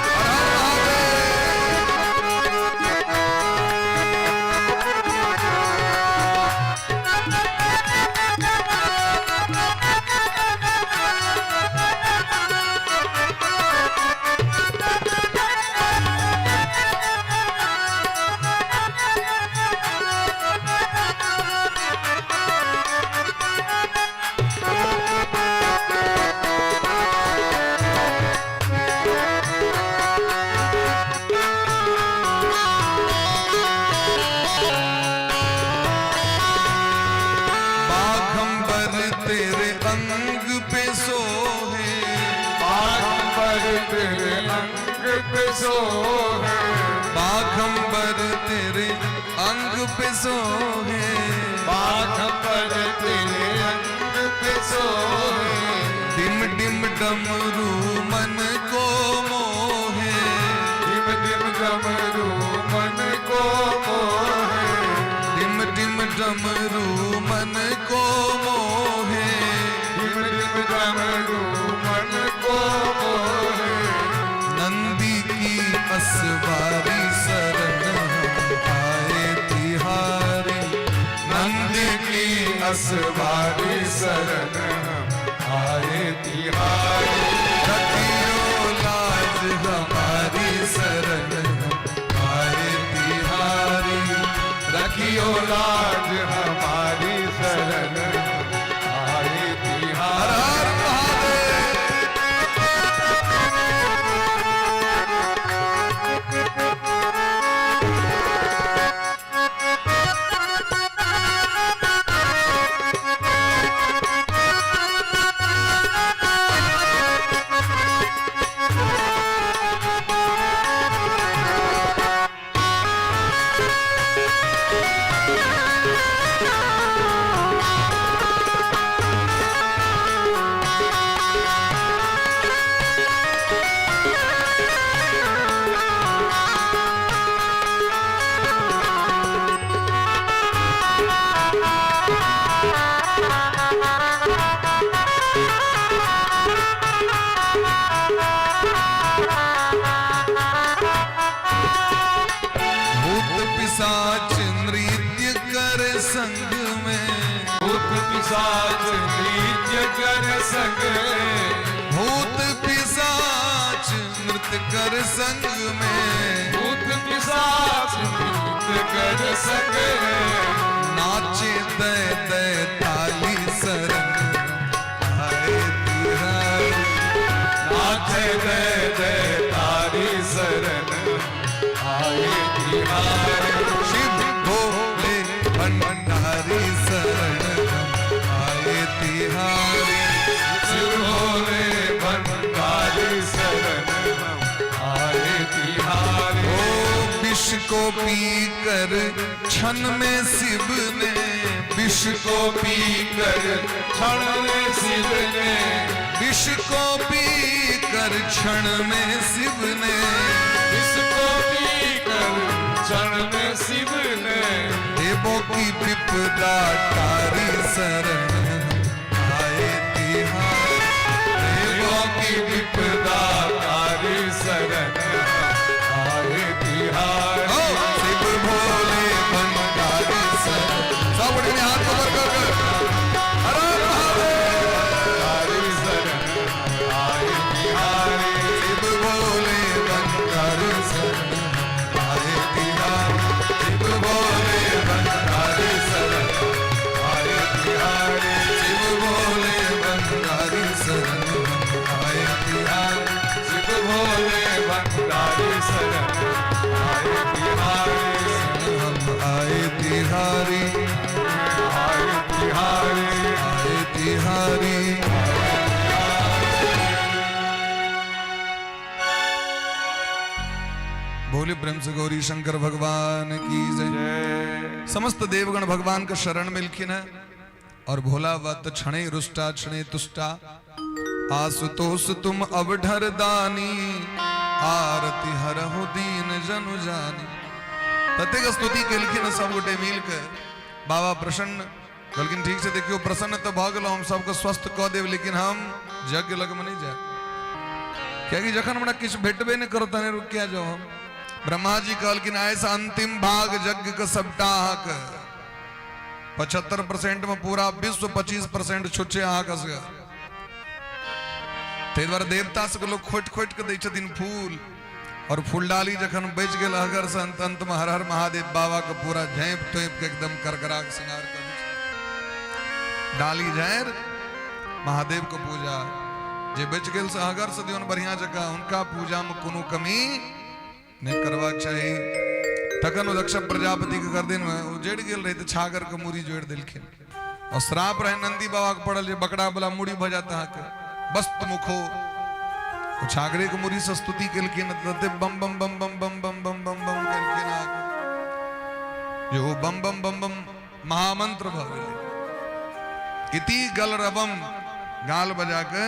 हर हर महादेव। सोहे। बाघंबर तेरे अंग पे सोहे। बाघंबर तेरे अंग पे सोहे। डिम डिम डमरू मन को मोहे। डिम डिम डमरू मन को मोहे। डिम डिम डमरू मन को मोहे। डिम डिम डमरू मन को मोहे। नंदी की असवारी शरण हम आए तिहारी। नंदी की असवारी शरण हम आए तिहारी। रखियो लाज हमारी शरण हम आए तिहारी। रखियो लाज हमारी शरण हम आए हर तिहारी। हर महादेव। भूत पिशाच नृत्य कर संग में। भूत पिशाच नृत्य कर संग। भूत पिशाच नृत्य कर संग में। भूत पिशाच नृत्य कर संग। नाचे दे दे ताली शरण आए तिहारी। नाचे दे दे तारी शरण आए तिहारी। शिव भोले भंडारी शरण आए तिहारी। शिव भोले भंडारी शरण आए तिहारी। ओ विष को पी कर क्षण में शिव ने। विष को पी कर क्षण में शिव ने। विष को पी कर क्षण में शिव ने। विष को पी कर क्षण में शिव ने। देवों की विपदा तारी शरण आए तिहारी। देवों की विपदा तारी शरण आए तिहारी। ओ शिव भोले भंडारी शरण। सब उठने हाथ ऊपर कर कर हर हर महादेव। तारी शरण आए तिहारी। शिव भोले भंडारी शरण आए तिहारी। शिव भोले भंडारी शरण आए तिहारी। शिव भोले भंडारी शरण आए तिहारी। शिव भोले भंडारी शरण आए तिहारी। हम आए तिहारी। आए तिहारी। आए तिहारी। बोले प्रेम से गौरी शंकर भगवान की जय। जय। समस्त देवगण भगवान के शरण मिलखिन है और भोला वत क्षणे रुष्टा क्षणे तुष्टा आसुतोष तुम अवढर दानी आरती हरहु दीन जनु जानी। ततेक स्तुति केलखिन सब गोटे मिल के बाबा प्रसन्न कहलखिन ठीक से देखियो प्रसन्न तो भऽ गेलहुँ, हम सबके स्वस्थ कऽ देब, लेकिन हम यज्ञ लगमे नहीं जायब, कियाकि जखन हमरा किछु भेटबे नहि करत तहन रुक किया जाउ हम। ब्रह्मा जी कहलखिन आइ से अंतिम भाग यज्ञ के सबटा अहाँके 75% में पूरा विश्व, 25% छुच्छे अहाँके से। ताहि दुआरे देवता सबके लोग खोटि खोटि के दै छथिन फूल और फूलडाली जखन बचि गेल अगर से अंत अंत में हर हर महादेव बाबा के पूरा झाँपि तोपि के एकदम करकरा के श्रृंगार कर दै छथिन। डाली झाड़ि महादेव के पूजा जे बचि गेल से अगर से दियौन बढ़िया जकाँ, हुनका पूजा में कोनो कमी नहि करबाक चाही। तखन ओ दक्ष प्रजापति के गर्दन में ओ जड़ि गेल रहे तऽ छागर के मूड़ी जोड़ि देलखिन और श्राप रहे नंदी बाबा के पड़ल जे बकरा वाला मूड़ी भऽ जायत अहाँके वस्त्र मुखो। ओ छागरे के मुड़ी से स्तुति केलखिन तते बम बम बम बम बम बम बम बम बम केलखिन आके जे ओ बम बम बम बम महामंत्र भऽ गेलै। इति गलरवम, गाल बजा के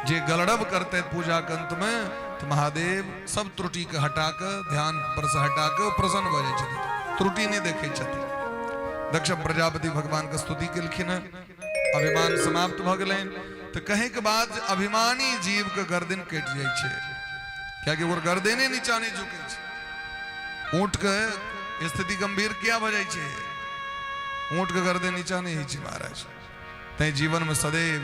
जे गलरव करते पूजा के अंत में, तो महादेव सब त्रुटि के हटा के, ध्यान पर से हटा के प्रसन्न भऽ जाइ छथिन, त्रुटि नहि देखै छथिन। दक्ष प्रजापति भगवान के स्तुति केलखिन हँ, अभिमान समाप्त भऽ गेलनि। तऽ कहै के बाद जे अभिमानी जीव के गर्दन कटि जाइ छै, कियाकि ओकर गर्दने नीचा नहि झुकै छै। ऊँट के स्थिति गंभीर किया भऽ जाइ छै? ऊँट के गर्दन नीचा नहि होइ छै महाराज। तैं जीवन में सदैव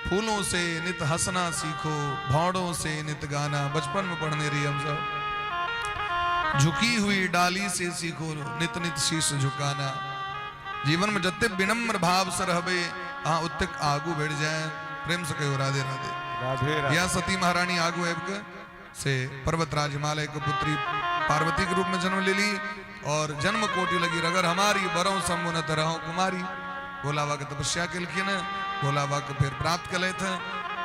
फूलों से नित हंसना सीखो, भौड़ों से नित गाना। बचपन में पढ़ने रही हम सब। झुकी हुई डाली से सीखो नित नित शीश झुकाना। जीवन में जते विनम्र भाव से रहबे अहाँ ओतेक आगू बढ़ि जाए। प्रेम से कहियो राधे राधे। राधे राधे। या सती महारानी आगू आबि के से पर्वतराज हिमालय के पुत्री पार्वती के रूप में जन्म लेली और जन्म कोटि लगी रगर हमारी, बरौ समुनत रहो कुमारी। भोला बाबा के तपस्या केलखिन, भोला बाबा के फिर प्राप्त केलथि।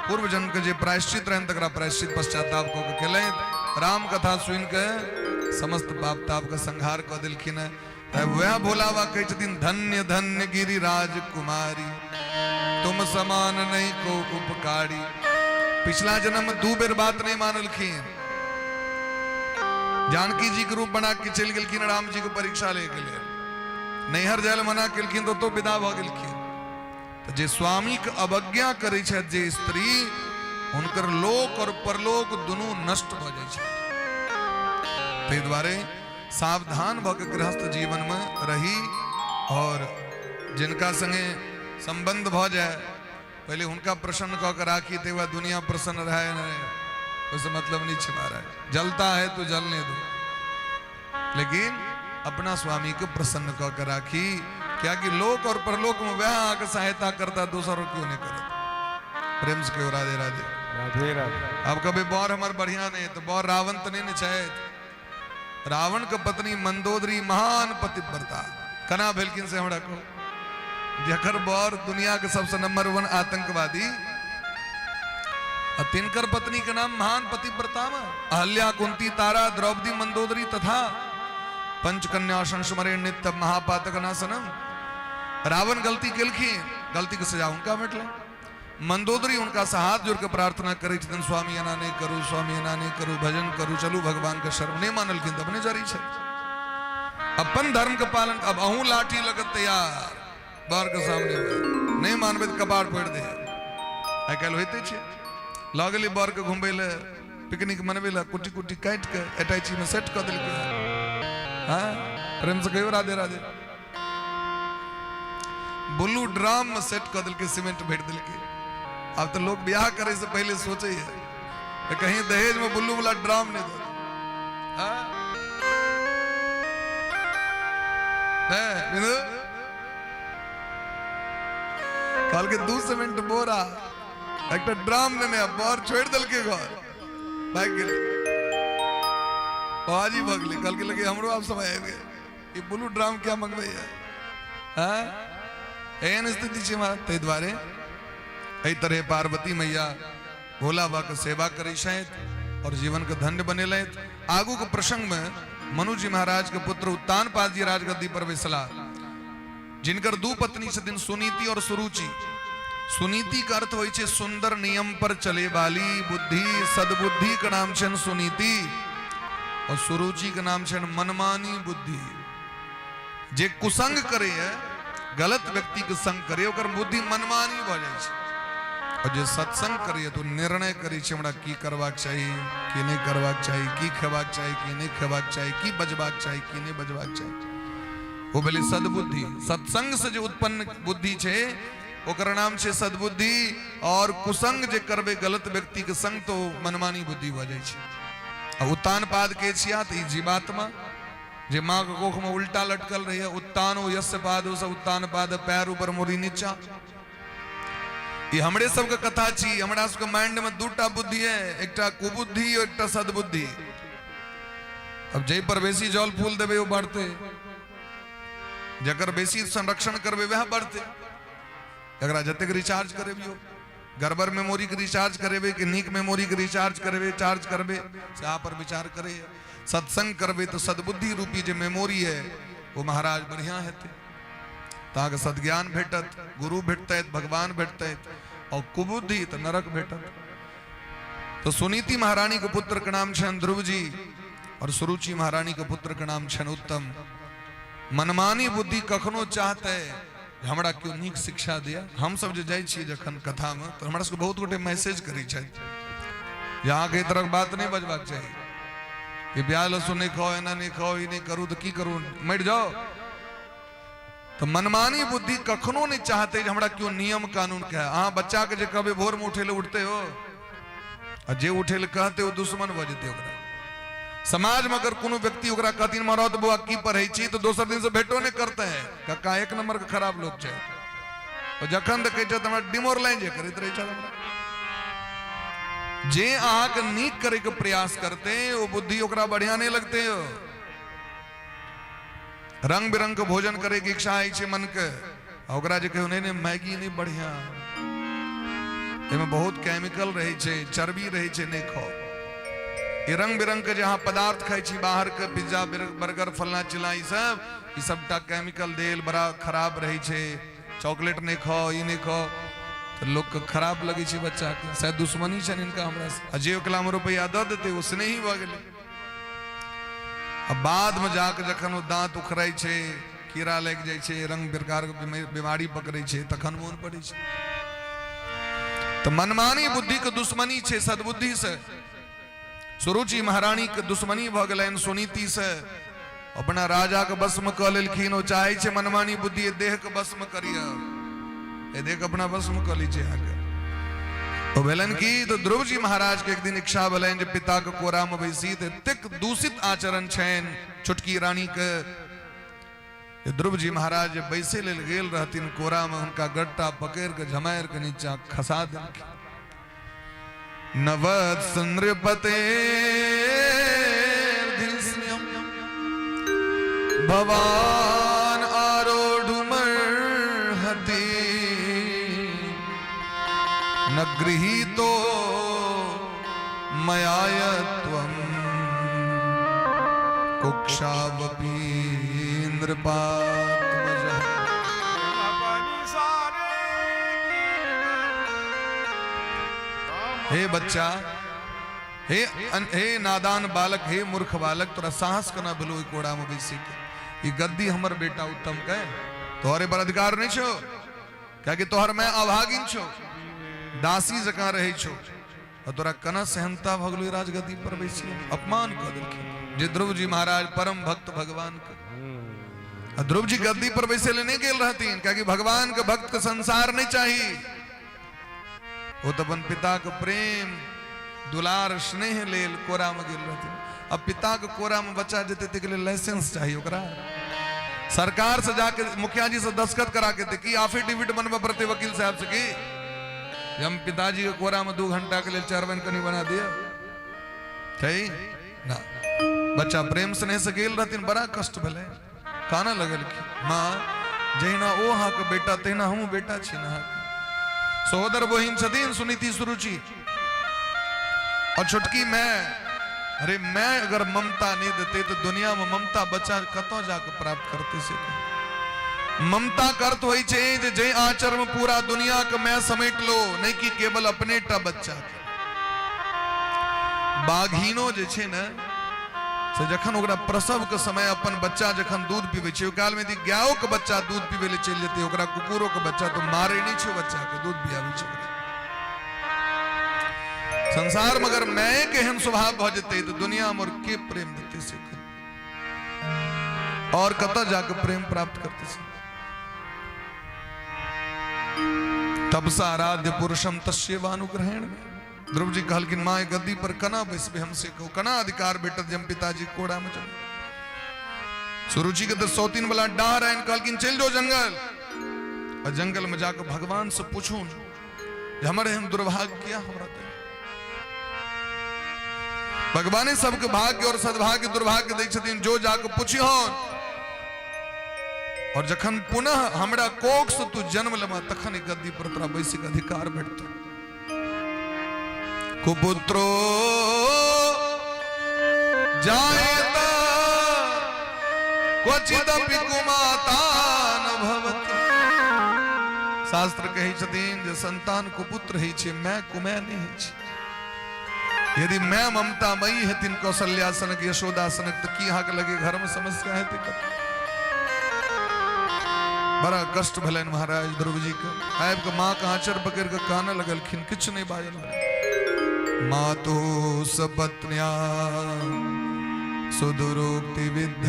पूर्व जन्म के जे प्रायश्चित रहनि तकरा प्रायश्चित पश्चाताप कऽ के केलथि। राम कथा सुनि के समस्त पाप ताप के संहार कऽ देलखिन। तऽ वएह भोला बाबा कहै छथिन, धन्य धन्य गिरिराज कुमारी, तुम समान नहीं को उपकारी। पिछला जन्म में 2 बेर बात नहीं मानलखिन, जानकी जी के रूप बना के चलि गेलखिन राम जी के परीक्षा ले के लेल। नैहर जाय मना केलखिन तो विदा भऽ गेलखिन। तऽ जे स्वामी के अवज्ञा करै छथि जे स्त्री, हुनकर लोक और परलोक दुनू नष्ट भऽ जाइ छै। ताहि दुआरे सावधान भऽ के गृहस्थ जीवन में रही और जिनका संगे संबंध भऽ जाय पहिले हुनका प्रसन्न कऽ के राखी, ताहि बाद दुनिया प्रसन्न रहे न रहे ओहिसँ मतलब नहीं छै महाराज। जलता है तो जलने दो, लेकिन अपना स्वामी के प्रसन्न कऽ के राखी, कियाकि लोक और परलोक में वह अहाँके सहायता करता, दोसर क्यों नहीं करत। प्रेम से कहियो राधे राधे। राधे राधे। अब कभी बौर हमार बढ़िया नहीं तो बौर रावण तो नहीं ने छथि। रावण के पत्नी मंदोदरी महान पतिव्रता कना भेलखिन से हमरा कहू, जकर बौर दुनिया के सबसे नंबर 1 आतंकवादी, आ तिनकर पत्नी के नाम महान पतिव्रता में अहल्या, कुंती, तारा, द्रौपदी, मंदोदरी तथा पंचकन्या संस्मरण नित्य महापातक नाशनम। रावण गलती केलखिन, गलती के सजा हुनका भेटलनि। मंदोदरी हुनका से हाथ जोड़ के प्रार्थना करै छथिन, स्वामी एना नहि करू, स्वामी एना नहि करू, भजन करू, चलू भगवान के शरण। नहि मानलखिन तऽ अपने जरै छै अपन धर्म के पालन। अब अहूँ लाठी लगत तैयार बर के सामने, नहि मानबै तऽ कपार फोड़ि दे। आइ काल्हि होइते छै, लऽ गेली बर के घुमबै लए, पिकनिक मनबै लए, कुट्टी कुट्टी काटि के अटैची में सेट कऽ देलकै। हाँ, प्रेम से कहियो राधे राधे। ब्लू ड्राम में सेट कऽ देलकै, सीमेंट भरि देलकै। आब तऽ लोग बियाह करे से पहले सोचे है कि कहीं दहेज में बुल्लू वाला ड्राम नहीं दे। हाँ? नहीं, बिंदु? कहलकै 2 सीमेंट बोरा एकटा ड्राम लेने आ, बर छोड़ि देलकै घर, भागि गेलै, बाजी भऽ गेलै। कहलकै लगे हमरो आब समय आबि गेल, ई ब्लू ड्राम क्या मंगबैया। हाँ, एहन स्थिति छै महाराज। ताहि दुआरे एहि तरह पार्वती मैया भोला बाबा के सेवा करै छथि और जीवन के धन्य बनेलथि। आगू के प्रसंग में मनुजी महाराज के पुत्र उत्तानपाद जी राजगद्दी पर बैसला, जिनकर 2 पत्नी छथिन, सुनीति और सुरुचि। सुनीति के अर्थ होइ छै सुंदर नियम पर चले वाली बुद्धि, सद्बुद्धि के नाम छनि सुनीति, और सुरुचि के नाम छनि मनमानी बुद्धि। जे कुसंग करे है, गलत व्यक्ति के संग करे, ओकर बुद्धि मनमानी भऽ जाइ छै। और जे सत्संग करे तो निर्णय करे छै हमरा की करबाक चाही, की नहि करबाक चाही, की खेबाक चाही, की नहि खेबाक चाही, की बजबाक चाही, की नहि बजबाक चाही। ओ भेलै सद्बुद्धि। सत्संग से जे उत्पन्न बुद्धि छै ओकर नाम छै सद्बुद्धि, और कुसंग जे करबै गलत व्यक्ति के संग तो मनमानी बुद्धि भऽ जाइ छै। आ उत्तानपाद के छिया तऽ ई जीवात्मा जे माँ के कोख में उल्टा लटकल रही, उत्तानो यस्य पादो स उत्तानपाद, पैर ऊपर मुड़ी नीचा। ई हमरे सबके कथा छी। हमरा सबके माइंड में 2टा बुद्धि है, एकटा कुबुद्धि और एकटा सद्बुद्धि। अब जै पर बेसी जल फूल देबै ओ बढ़तै, जकर बेसी संरक्षण करबै वएह बढ़तै, जकरा जतेक रिचार्ज करेबियो। गड़बड़ मेमोरीके रिचार्ज करेबै कि नीक मेमोरीके रिचार्ज करेबै, चार्ज करबै, से अहाँ पर विचार करैए। सत्संग करबै तऽ सद्बुद्धि रूपी जे मेमोरी है ओ महाराज बढ़िआँ हेतै, तऽ अहाँके सद्ज्ञान भेटत, गुरु भेटतथि, भगवान भेटतथि, और कुबुद्धि तऽ नरक भेटत। तो सुनीति महारानी के पुत्र के नाम छनि ध्रुव जी और सुरुचि महारानी के पुत्र के नाम छनि उत्तम। मनमानी बुद्धि कखनो चाहते हमरा केओ नीक शिक्षा दिया। हम सब जे जाइ छियै जखन कथामे तऽ हमरा सबके बहुत गोटे मैसेज करै छथि जे अहाँके एहि तरहक बात नहि बजबाक चाही, कि प्याज लहसुन नहि खाओ, एना नहि खाओ, ई नहि करू तऽ की करू, मरि जाओ। तऽ मनमानी बुद्धि कखनो नहि चाहते जे हमरा केओ नियम कानून कहे। अहाँ बच्चाके जे कहबै भोरमे उठै लए, उठते हो, आ जे उठै लए कहते ओ दुश्मन भऽ जेतै ओकरा। समाजमे अगर कोनो व्यक्ति ओकरा कहथिन मरद बौआ की पढ़ै छी, तऽ दोसर दिनसँ भेटो नहि करते हैं, कक्का एक नंबर के खराब लोक छै। ओ जखन देखै छै तऽ हमरा डिमोरलाइज जे करैत रहै छै हमरा। जे अहाँके नीक करैके प्रयास करते ओ बुद्धि ओकरा बढ़िया नहि लगते हो। रंग बिरंग के भोजन करे के इच्छा होइ छै मन के, आ ओकरा जे कहियो नहीं नहीं मैगी नहीं बढ़िया, एहिमे बहुत केमिकल रहै छै, चर्बी रहै छै, नहि खाओ। ई रंग बिरंग के जे अहाँ पदार्थ खाइ छी बाहर के, पिज्जा बर्गर फलना चिल्ला, ई सब, ई सबटा केमिकल देल बड़ा खराब रहै छै। चॉकलेट नहि खाओ, ई नहि खाओ, तऽ लोकके खराब लगै छै बच्चाके, शायद दुश्मनी छनि हिनका हमरा से। आ जे ओकरामे रुपैआ दऽ देतै ओ स्नेही भऽ गेलै। आ बादमे जाके जखन ओ दाँत उखड़ै छै, कीड़ा लागि जाइ छै, रंग प्रकारके बीमारी पकड़ै छै, तखन मोन पड़ै छै। तऽ मनमानी बुद्धिके दुश्मनी छै सद्बुद्धि से। सुरुचि महारानीके दुश्मनी भऽ गेलनि सुनीति से, अपना राजाके वशमे कऽ लेलखिन। ओ चाहै छै मनमानी बुद्धि देहके वशमे करिय, ए देह अपना वशमे कऽ लै छै अहाँके। तो भेलनि की, तो ध्रुव जी महाराज के एक दिन इच्छा भेलनि जे पिता के कोरा में बैसी, तऽ एतेक दूषित आचरण छनि छोटकी रानी के। ध्रुव जी महाराज जे बैसे लेल गेल रहथिन कोरा में, हुनका गट्टा पकड़ के झमारि के नीचा खसा देलखिन। नवत्स नृपते भवान आरोढुमर्हति न गृहीतो मया त्वं कुक्षावपि नृपात्मजः। हे बच्चा, हे हे नादान बालक, हे मूर्ख बालक, तोरा साहस केना भेलो ओहि कोड़ा में बैसी के? ई गद्दी हमर बेटा उत्तम के, तोहरे पर अधिकार नहीं छो, कियाकि तोहर मैं अभागिन छो, दासी जकाँ रहै छो, और तोरा कना सेहनता भऽ गेलो राजगद्दी पर बैसी? अपमान कऽ देलखिन जे ध्रुव जी महाराज परम भक्त भगवान के। आ ध्रुव जी गद्दी पर बैसे ले नहीं गेल रहथिन, कियाकि भगवान के भक्त के संसार नहीं चाही। ओ तऽ अपन पिता के प्रेम दुलार स्नेह लेल कोरा में गेल रहथिन। अब पिता के कोरा में बच्चा जेतै ताहिके लेल लाइसेंस चाही ओकरा, सरकार से जाके मुखिया जी से दस्तखत करा के दे की एफिडेविट बनबऽ पड़तै वकील साहब से की जे हम पिताजी के कोरा में 2 घंटा के लेल चेयरमैन कनि बना दिअ छै ना। बच्चा प्रेम स्नेह से गेल रहथिन, बड़ा कष्ट भेलै, कानऽ लगलखिन, माँ जहिना ओ अहाँके बेटा तहिना हमहूँ बेटा छी ने अहाँके। सहोदर बहिन छथिन सुनीति सुरुचि और छोटकी मैं। अरे मैं अगर ममता नहीं देते तो दुनिया में ममता बच्चा कतौ जाके प्राप्त करते से? ममता का अर्थ होइ छै जे जे आचर में पूरा दुनिया के मैं समेट लो, नहीं कि केवल अपने टा बच्चा के। बाघिनो जे छै ने से जखन ओकरा प्रसव के समय अपन बच्चा जखन दूध पीबै छै, ओहि काल में यदि गायो के बच्चा दूध पीबै लए चलि जेतै, ओकरा कुकुरो के बच्चा तो मारे नहीं छै, बच्चा के दूध पियाबै छै ओकरा। संसार में अगर मैं के एहन स्वभाव भऽ जेतै तऽ दुनिया में और के प्रेम देतै से कहू? और कतऽ जाके प्रेम प्राप्त करतै से? तपसा आराध्य पुरुषम तस्यवानुग्रहेण। ध्रुव जी कहलखिन, माँ गद्दी पर केना बैसबै हम से कहू? केना अधिकार भेटत जे हम पिताजी कोड़ा में चलबै? सुरुचि के तऽ सौतीन वाला डाह रहनि, कहलखिन चलि जाओ जंगल, और जंगल में जाके भगवान से पूछू जे हमर एहन दुर्भाग्य किया हमरा देल? भगवाने सबके भाग्य और सद्भाग्य दुर्भाग्य दै छथिन, जो जाके पुछिहौन, और जखन पुनः हमरा कोख से तू जन्म लेबा तखन ई गद्दी पर तोरा बैसैके अधिकार भेटतौ। कुपुत्रो जायत क्वचिदपि कुमाता न भवति। शास्त्र कहै छथिन जे संतान कुपुत्र होइ छै, माय कुमाय नहि होइ छै। यदि माय ममतामयी हेथिन कौशल्या सनक, यशोदा सनक, तऽ की अहाँके लगे घरमे समस्या हेतै कतौ? बड़ा कष्ट भेलनि महाराज ध्रुव जी के। आबि कऽ माँ के आँचर पकड़ि कऽ कानऽ लगलखिन, किछु नहि बाजल। मातु सपत्न्या सुदुरोक्ति विद्ध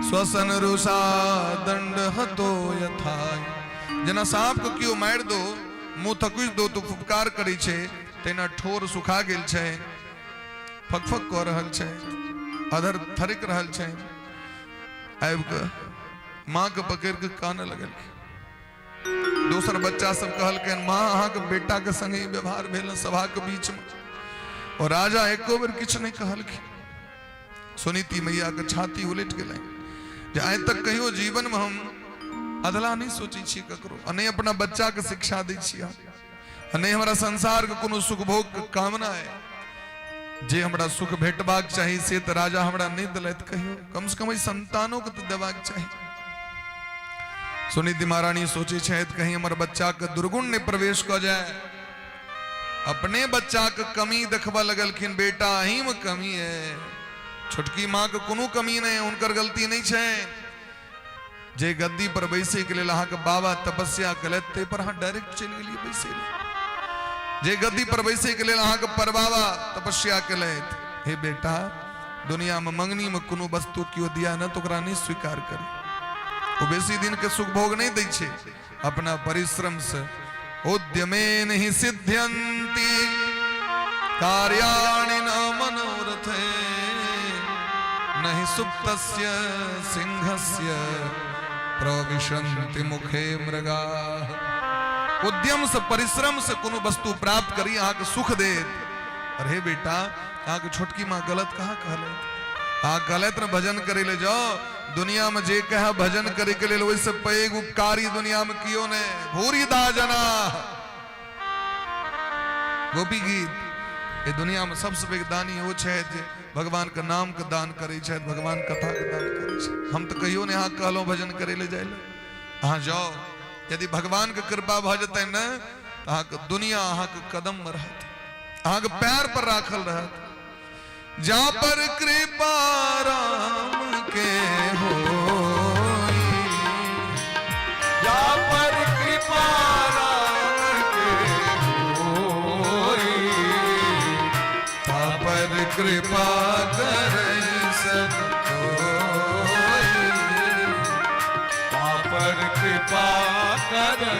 श्वसन रुषा दंड हतो यथा। जेना साँप के केओ मारि दो, मुँह थकुचि दो तऽ फुफकार करै छै, तहिना ठोर सुखा गेल छै, फकफक कऽ रहल छै, अधर थरकि रहल छै। आबि कऽ माँ के पकड़ि कऽ कानऽ लगलखिन। दोसर बच्चा सब कहलकनि, माँ अहाँके बेटा के संगे ई व्यवहार भेल सभाके बीचमे, और राजा एको बेर किछु नहि कहलखिन। सुनीति मैया के छाती उलटि गेलनि जे आइ तक कहियो जीवन में हम अधला नहीं सोचै छी ककरो, आ नहि अपना बच्चा के शिक्षा दै छी हम, आ नहि हमरा संसार के कोनो सुख भोग के कामना है। जे हमरा सुख भेटबाक चाही से तऽ राजा हमरा नहि देलथि कहियो, कम से कम एहि संतानों के तऽ देबाक चाही। सुनीति महारानी सोचै छथि कहीं हमर बच्चा के दुर्गुण नहि प्रवेश कऽ जाय। अपने बच्चा के कमी देखबऽ लगलखिन, बेटा अहीं में कमी है, छोटकी माँ के कोनो कमी नहि, हुनकर गलती नहि छै। जे गद्दी पर बैसे के लेल अहाँके बाबा तपस्या केलथि ताहि पर अहाँ डायरेक्ट चलि गेलियै बैसे लेल। जे गद्दी पर बैसे के लेल अहाँके परबाबा तपस्या केलथि, हे बेटा दुनिया में मंगनी में कोनो वस्तु केओ दिया न तो ओकरा नहीं स्वीकार करे, ओ बेसी दिन के सुख भोग नहीं दै छै, अपना परिश्रम से उद्यमे नहीं सिद्ध्यन्ति कार्याणि न मनोरथे नहि सुप्तस्य सिंहस्य प्रविशन्ति मुखे मृगाः। उद्यम से परिश्रम से कोनो वस्तु प्राप्त करी अहाँके सुख देत। अरे बेटा अहाँके छोटकी माँ गलत कहाँ कहलथि? अहाँ कहलथि ने भजन करे ले जाओ, दुनिया में जे कहे भजन करे के लेल ओहिसँ पैघ उपकारी दुनिया में कियो नहि। भूरी दा जना गोपी गीत, ये दुनिया में सबसे पैघ दानी ओ छथि जे भगवान के नाम के दान करै छथि, भगवान कथा के दान करै छथि। हम तऽ कहियो नहि अहाँ कहलहुँ भजन करे ले जाय लए, अहाँ जाओ, यदि भगवान के कृपा भऽ जेतै ने तऽ अहाँके दुनिया अहाँके कदम में रहत, अहाँके पैर पर राखल रहत। जा पर कृपा राम के हो, जा पर कृपा राम के होई, ता पर कृपा करे सब कोई, ता पर कृपा करे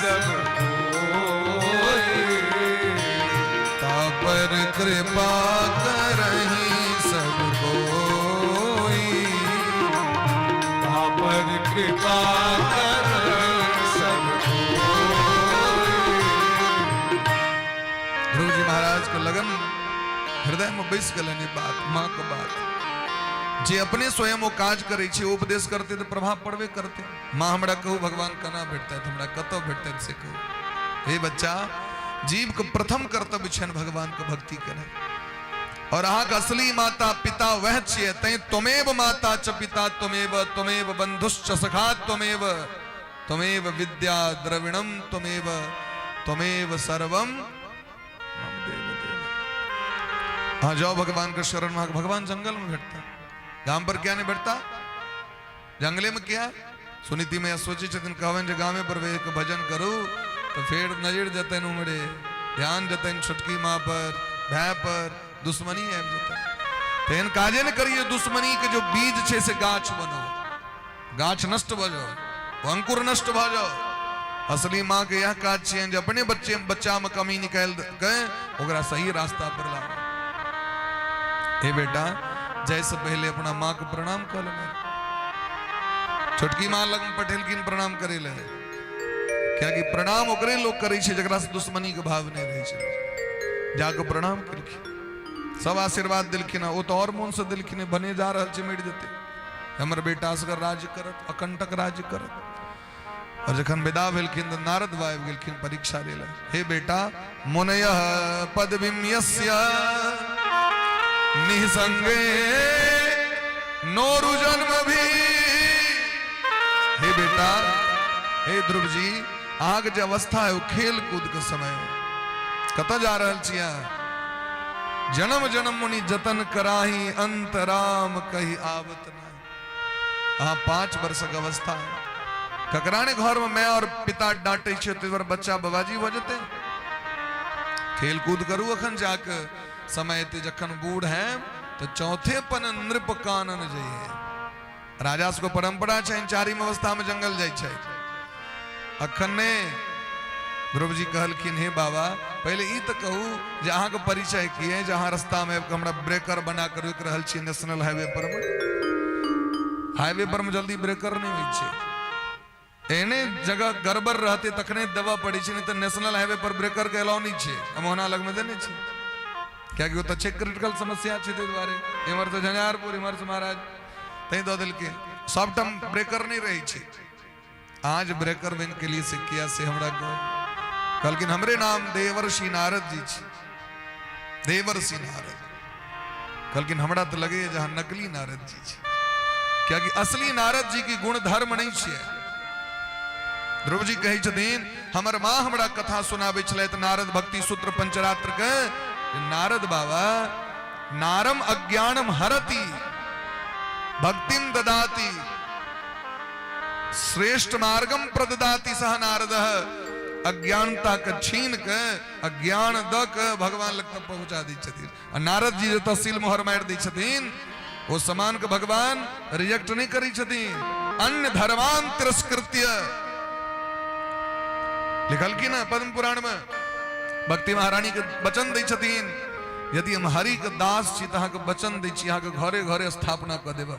सब कोई, ता पर कृपा करही सब कोई, ता पर कृपा करही सब कोई। ध्रुव जी महाराज के लगन हृदय में बैस गेलनि बात, माँ के बात। जे अपने स्वयं ओ काज करै छै, ओ उपदेश करते तऽ प्रभाव पड़बे करते। माँ हमरा कहू भगवान केना भेटतथि, हमरा कतऽ भेटतथि से कहू। हे बच्चा, जीव के प्रथम कर्तव्य छनि भगवान के भक्ति केनाइ, और अहाँके असली माता पिता वएह छियै। तैं त्वमेव माता च पिता त्वमेव, त्वमेव बंधुश्च सखा त्वमेव, त्वमेव विद्या द्रविणम त्वमेव, त्वमेव सर्वम मम देव देव। हाँ जाओ भगवान के शरण में, भगवान जंगल में भेटता, गाम पर क्या नहीं भेटता, जंगले में क्या। सुनीति में सोचे छथिन कहबनि जे गामे पर बैस के भजन करू तो फेर नजर जेतनि उमरे, ध्यान जेतनि छोटकी माँ पर, भाय पर, दुश्मनी आबि जेतनि। तेहन काजे ने करिए दुश्मनी के जो बीज छै से गाछ बनो, गाछ नष्ट भऽ जाओ, अंकुर नष्ट भऽ जाओ। असली माँ के यह काज छियनि जे अपने बच्चे बच्चा में कमी निकालि के ओकरा सही रास्ता पर लाबू। हे बेटा, जाय से पहले अपना माँ के प्रणाम कऽ लेबै। छोटकी माँ लग में पठेलखिन प्रणाम करे ले, कियाकि प्रणाम ओकरे लोग करै छै जकरा से दुश्मनी के भाव नहि रहै छै। जाके प्रणाम केलखिन, सब आशीर्वाद देलखिन। ओ तऽ और मोन से देलखिन, भने जा रहल छै मरि जेतै, हमर बेटा असगर राज्य करत, अकंटक राज्य करत। और जखन विदा भेलखिन तऽ नारद बाबा आबि गेलखिन परीक्षा लै लए। हे बेटा, मुनय पदवीं यस्य निःसंगे नोरु जन्म भी। हे बेटा, हे ध्रुव जी, अहाँके जे अवस्था है ओ खेल कूद के समय है। कतऽ जा रहल छी अहाँ? जन्म जन्म मुनि जतन कराही अंत राम कही आवत नहीं। अहाँ 5 वर्षक अवस्था है, ककरा ने घर में माय और पिता डांटे छै ताहि दुआरे बच्चा बाबाजी भऽ जेतै? खेल कूद करू अखन जाके, समय एते जखन बूढ़ है तऽ चौथे पन नृप कानन जइहे। राजा सबके परंपरा छै चारिम अवस्था में जंगल जाइ छै। अखन ने ध्रुव जी कहलखिन, हे बाबा, पहिले ई तऽ कहू जे अहाँके परिचय की है जे अहाँ रास्ता में हमरा ब्रेकर बना के रोकि रहल छी नेशनल हाईवे पर में? हाईवे पर में जल्दी ब्रेकर नहीं होइ छै, एहने जगह गड़बड़ रहते तखने देबऽ पड़ै छै, नहीं तऽ नेशनल हाईवे पर ब्रेकर के अलाउ नहीं छै। हम ओना लग में देने छै कियाकि ओतऽ छै क्रिटिकल समस्या छै, ताहि दुआरे इम्हर से झंझारपुर इम्हर से महाराज तैं दऽ देलकै। सबठाम ब्रेकर नहीं रहै छै। आज ब्रेकर बनि के लिए से किया से हमरा कहू। कहलखिन हमरे नाम देवर्षि नारद जी छी, देवर्षि नारद। कहलखिन हमरा तऽ लगैए जे अहाँ नकली नारद जी छी, कियाकि असली नारद जी के गुण धर्म नहीं छियै। ध्रुव जी कहै छथिन हमर माँ हमरा कथा सुनाबै छलथि नारद भक्ति सूत्र पंचरात्र के। नारद बाबा नारम अज्ञानम हरति भक्तिम ददाति श्रेष्ठ मार्गम प्रददाति सह नारद। अज्ञानता के छीन के अज्ञान द के भगवान लग तक पहुंचा दै छथिन। आ नारद जी जतऽ सील मोहर मारि दै छथिन ओ सामान के भगवान रिजेक्ट नहीं करै छथिन। अन्य धर्मान तिरस्कृत्य लिखल की ना पद्म पुराण में भक्ति महारानी के वचन दै छथिन, यदि हम हरि के दास छी तऽ अहाँके वचन दै छी अहाँके घरे घरे स्थापना कऽ देब।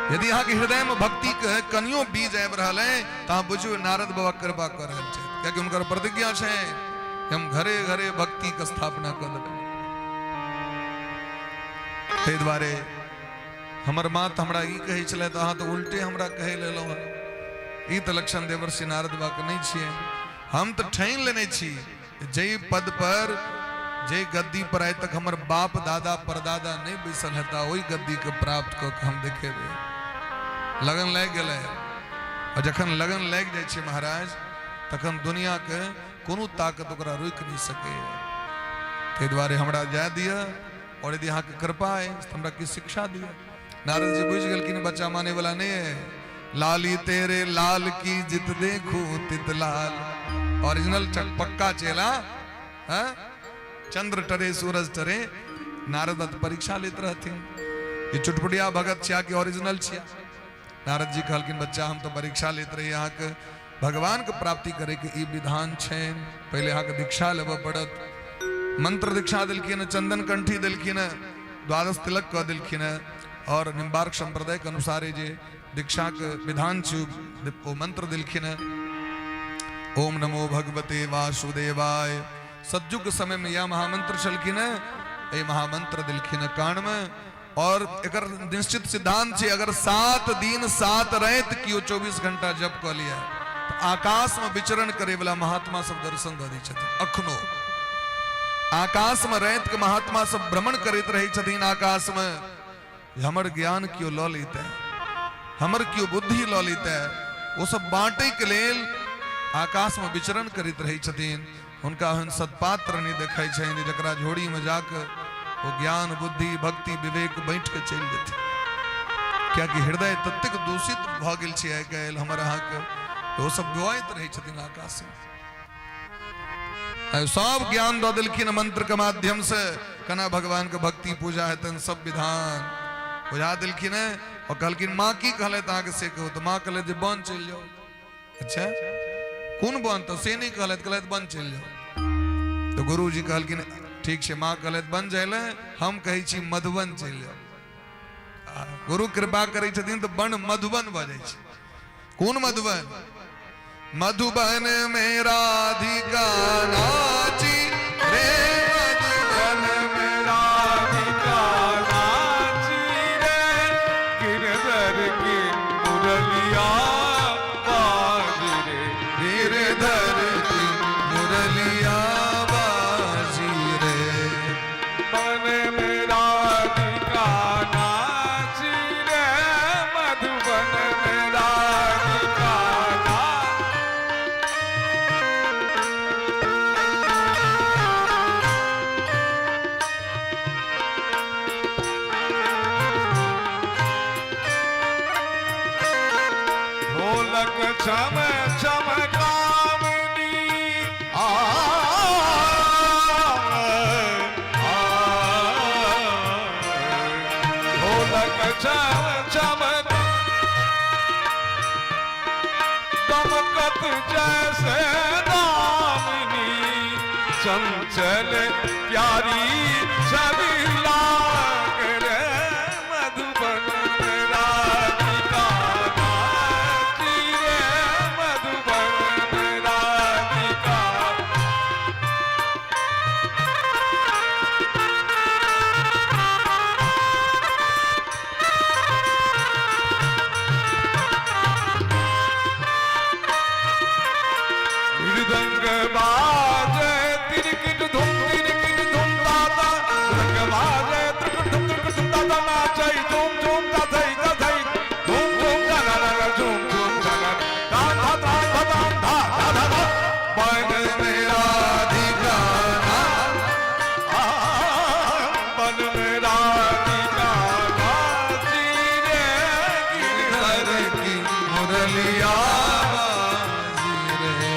यदि अहाँके हृदय में भक्ति के कनियो बीज आबि रहल है तऽ अहाँ बुझू नारद बाबा कृपा कऽ रहल छथि, कियाकि हुनकर प्रतिज्ञा छै कि हम घरे घरे भक्ति के स्थापना कऽ देबै। ताहि दुआरे हमर माँ तऽ हमरा ई कहै छलथि, अहाँ तऽ उल्टे हमरा कहै लेलहुँ हँ। ई तऽ लक्षण देवर्षि नारद बाबा के नहि छियै। हम तऽ ठानि लेने छी जाहि पद पर जाहि गद्दी पर आइ तक हमर बाप दादा परदादा नहि बैसल हेता ओहि गद्दी के प्राप्त कऽ के हम देखेबै। लगन लागि गेलै। आ जखन लगन लागि जाइ छै महाराज तखन दुनियाके कोनो ताकत ओकरा रोकि नहि सकैए। ताहि दुआरे हमरा जाय दिअ और यदि अहाँके कृपा अइ तऽ हमरा किछु शिक्षा दिअ। नारद जी बुझि गेलखिन बच्चा माने वाला नहीं है। लाली तेरे लाल की जित देखू तित लाल, ओरिजिनल पक्का चेला हाँ? चंद्र टरे सूरज टरे। नारद बात परीक्षा लेत रहथिन ये चुटपुटिया भगत छिया कि ओरिजिनल छिया। नारद जी कहलखिन बच्चा हम तो परीक्षा लेत रही अहाँके भगवान के प्राप्ति करे के ई विधान छै, पहले अहाँके दीक्षा लेबऽ पड़त। मंत्र दीक्षा देलखिन, चंदन कंठी देलखिन, द्वादश तिलक कऽ देलखिन और निम्बार्क संप्रदाय के अनुसार जे दीक्षा के विधान छै ओ मंत्र देलखिन, ओम नमो भगवते वासुदेवाय। सतयुग के समय में यह महामंत्र छलखिन, एहि महामंत्र देलखिन कान में। और एकर निश्चित सिद्धांत छै अगर 7 दिन 7 राति कियो 24 घंटा जप कऽ लिया तऽ आकाश में विचरण करे वाला महात्मा सब दर्शन दऽ दै छथिन। अखनो आकाश में राति के महात्मा सब भ्रमण करैत रहै छथिन आकाश में, हमर ज्ञान कियो लऽ लेतै, हमर कियो बुद्धि लऽ लेतै, ओ सब बांटै के लेल आकाश में विचरण करैत रहै छथिन। हुनका ओहन सत्पात्र नहि देखै छनि जकरा झोड़ी में जाके ओ ज्ञान बुद्धि भक्ति विवेक बाँटि के चलि जेथिन, कियाकि हृदय ततेक दूषित भऽ गेल छै आइ काल्हि हमर अहाँके, ओ सब बौआइत रहै छथिन आकाश में। सब ज्ञान दऽ देलखिन मंत्र के माध्यम से केना भगवान के भक्ति पूजा हेतनि सब विधान बुझा देलखिन। और कहलखिन माँ की कहलथि अहाँके से कहू, तऽ माँ कहलथि जे वन चलि जाउ। अच्छा कोन वन? तऽ से नहि कहलथि, कहलथि वन चलि जाउ। तऽ गुरुजी कहलखिन ठीक छै, माँ कहलथि वन जाय लए, हम कहै छी मधुबन चलि जाउ। गुरु कृपा करै छथिन तऽ वन मधुबन भऽ जाइ छै। कोन मधुबन? मधुबन में राधिका नाची रे, मधुबन में राधिका नाची रे, गिरधर की मुरलिया बाजी। ढोलक छम छम कामनी आ, आ, ढोलक छम छम दमकत जैसे दामिनी चंचल प्यारी छवि लाग रे मधुबन में राधिका नाची रे मधुबन में राधिका। मृदंग बाजे तिरकिट धुम तिरकिट धुम दादा, मृदंग बाजे त्रिकुट धुम त्रिकुट धुम दादा, नाचै झूम झूम दाधै दाधै झूम झूम दा दा दा झूम झूम दा दा दा दा दा दा दा दा दा दा। बन में राधिका बन में राधिका नाची रे गिरधर की मुरलिया बाजी रे।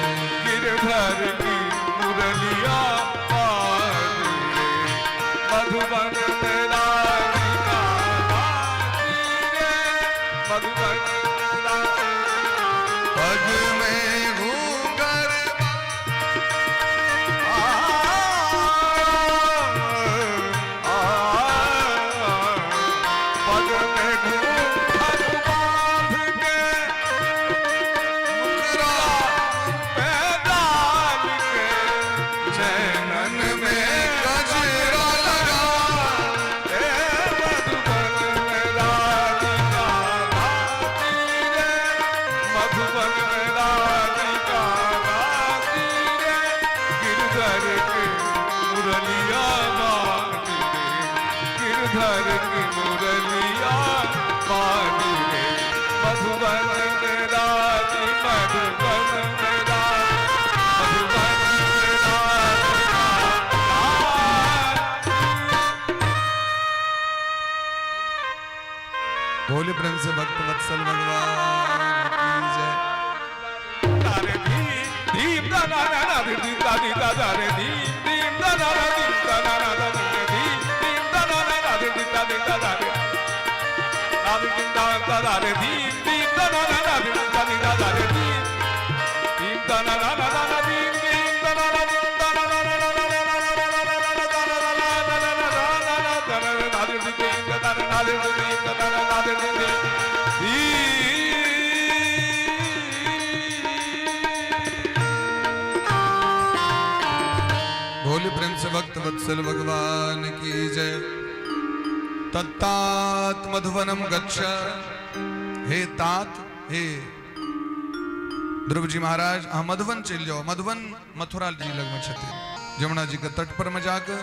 गिरधर की मुरलिया बाजी रे, मधुबन में राधिका नाची रे मधुबन में राधिका। पग में घूंघर आ, आ, पग में घूंघट बांध के मुकरा पे डाल के चैनन में गजरा लगा। ए मधुबन में राधिका नाची रे मधुबन में राधिका नाची रे, गिरधर के मुरलिया बाजी रे, गिरधर की मुरलिया बाजी रे, मधुबन में राधी मधुबन में राधी मधुबन में राधिका नाची। बोले प्रेम से भक्त वत्सल भगवान की जय। तारे धीम धीम दा ना ना ना धी धी दा धी दा दा रे धीम धीम दा ना ना धी दा ना ना दा रे धीम धीम दा ना ना ना धी धी दा धी दा दा रे दा धी धी दा दा दा रे धीम धीम दा ना ना ना धी दा धी दा दा रे धीम धीम दा ना ना ना ना ना धीम धीम दा ना ना धीम दा ना ना ना ना ना ना ना ना ना ना ना दा ना ना ना ना ना ना ना ना दा ना ना धी धी धीम दा ना ना धी धी धीम दा ना ना धी धी धीम। बोले प्रेम से भक्त वत्सल भगवान की जय। तत्तात मधुवनम गच्छ। हे तात, हे ध्रुव जी महाराज, अहाँ मधुबन चलि जाओ। मधुबन मथुरा जी लगमे छथिन। जमुना जी के तट पर में जाके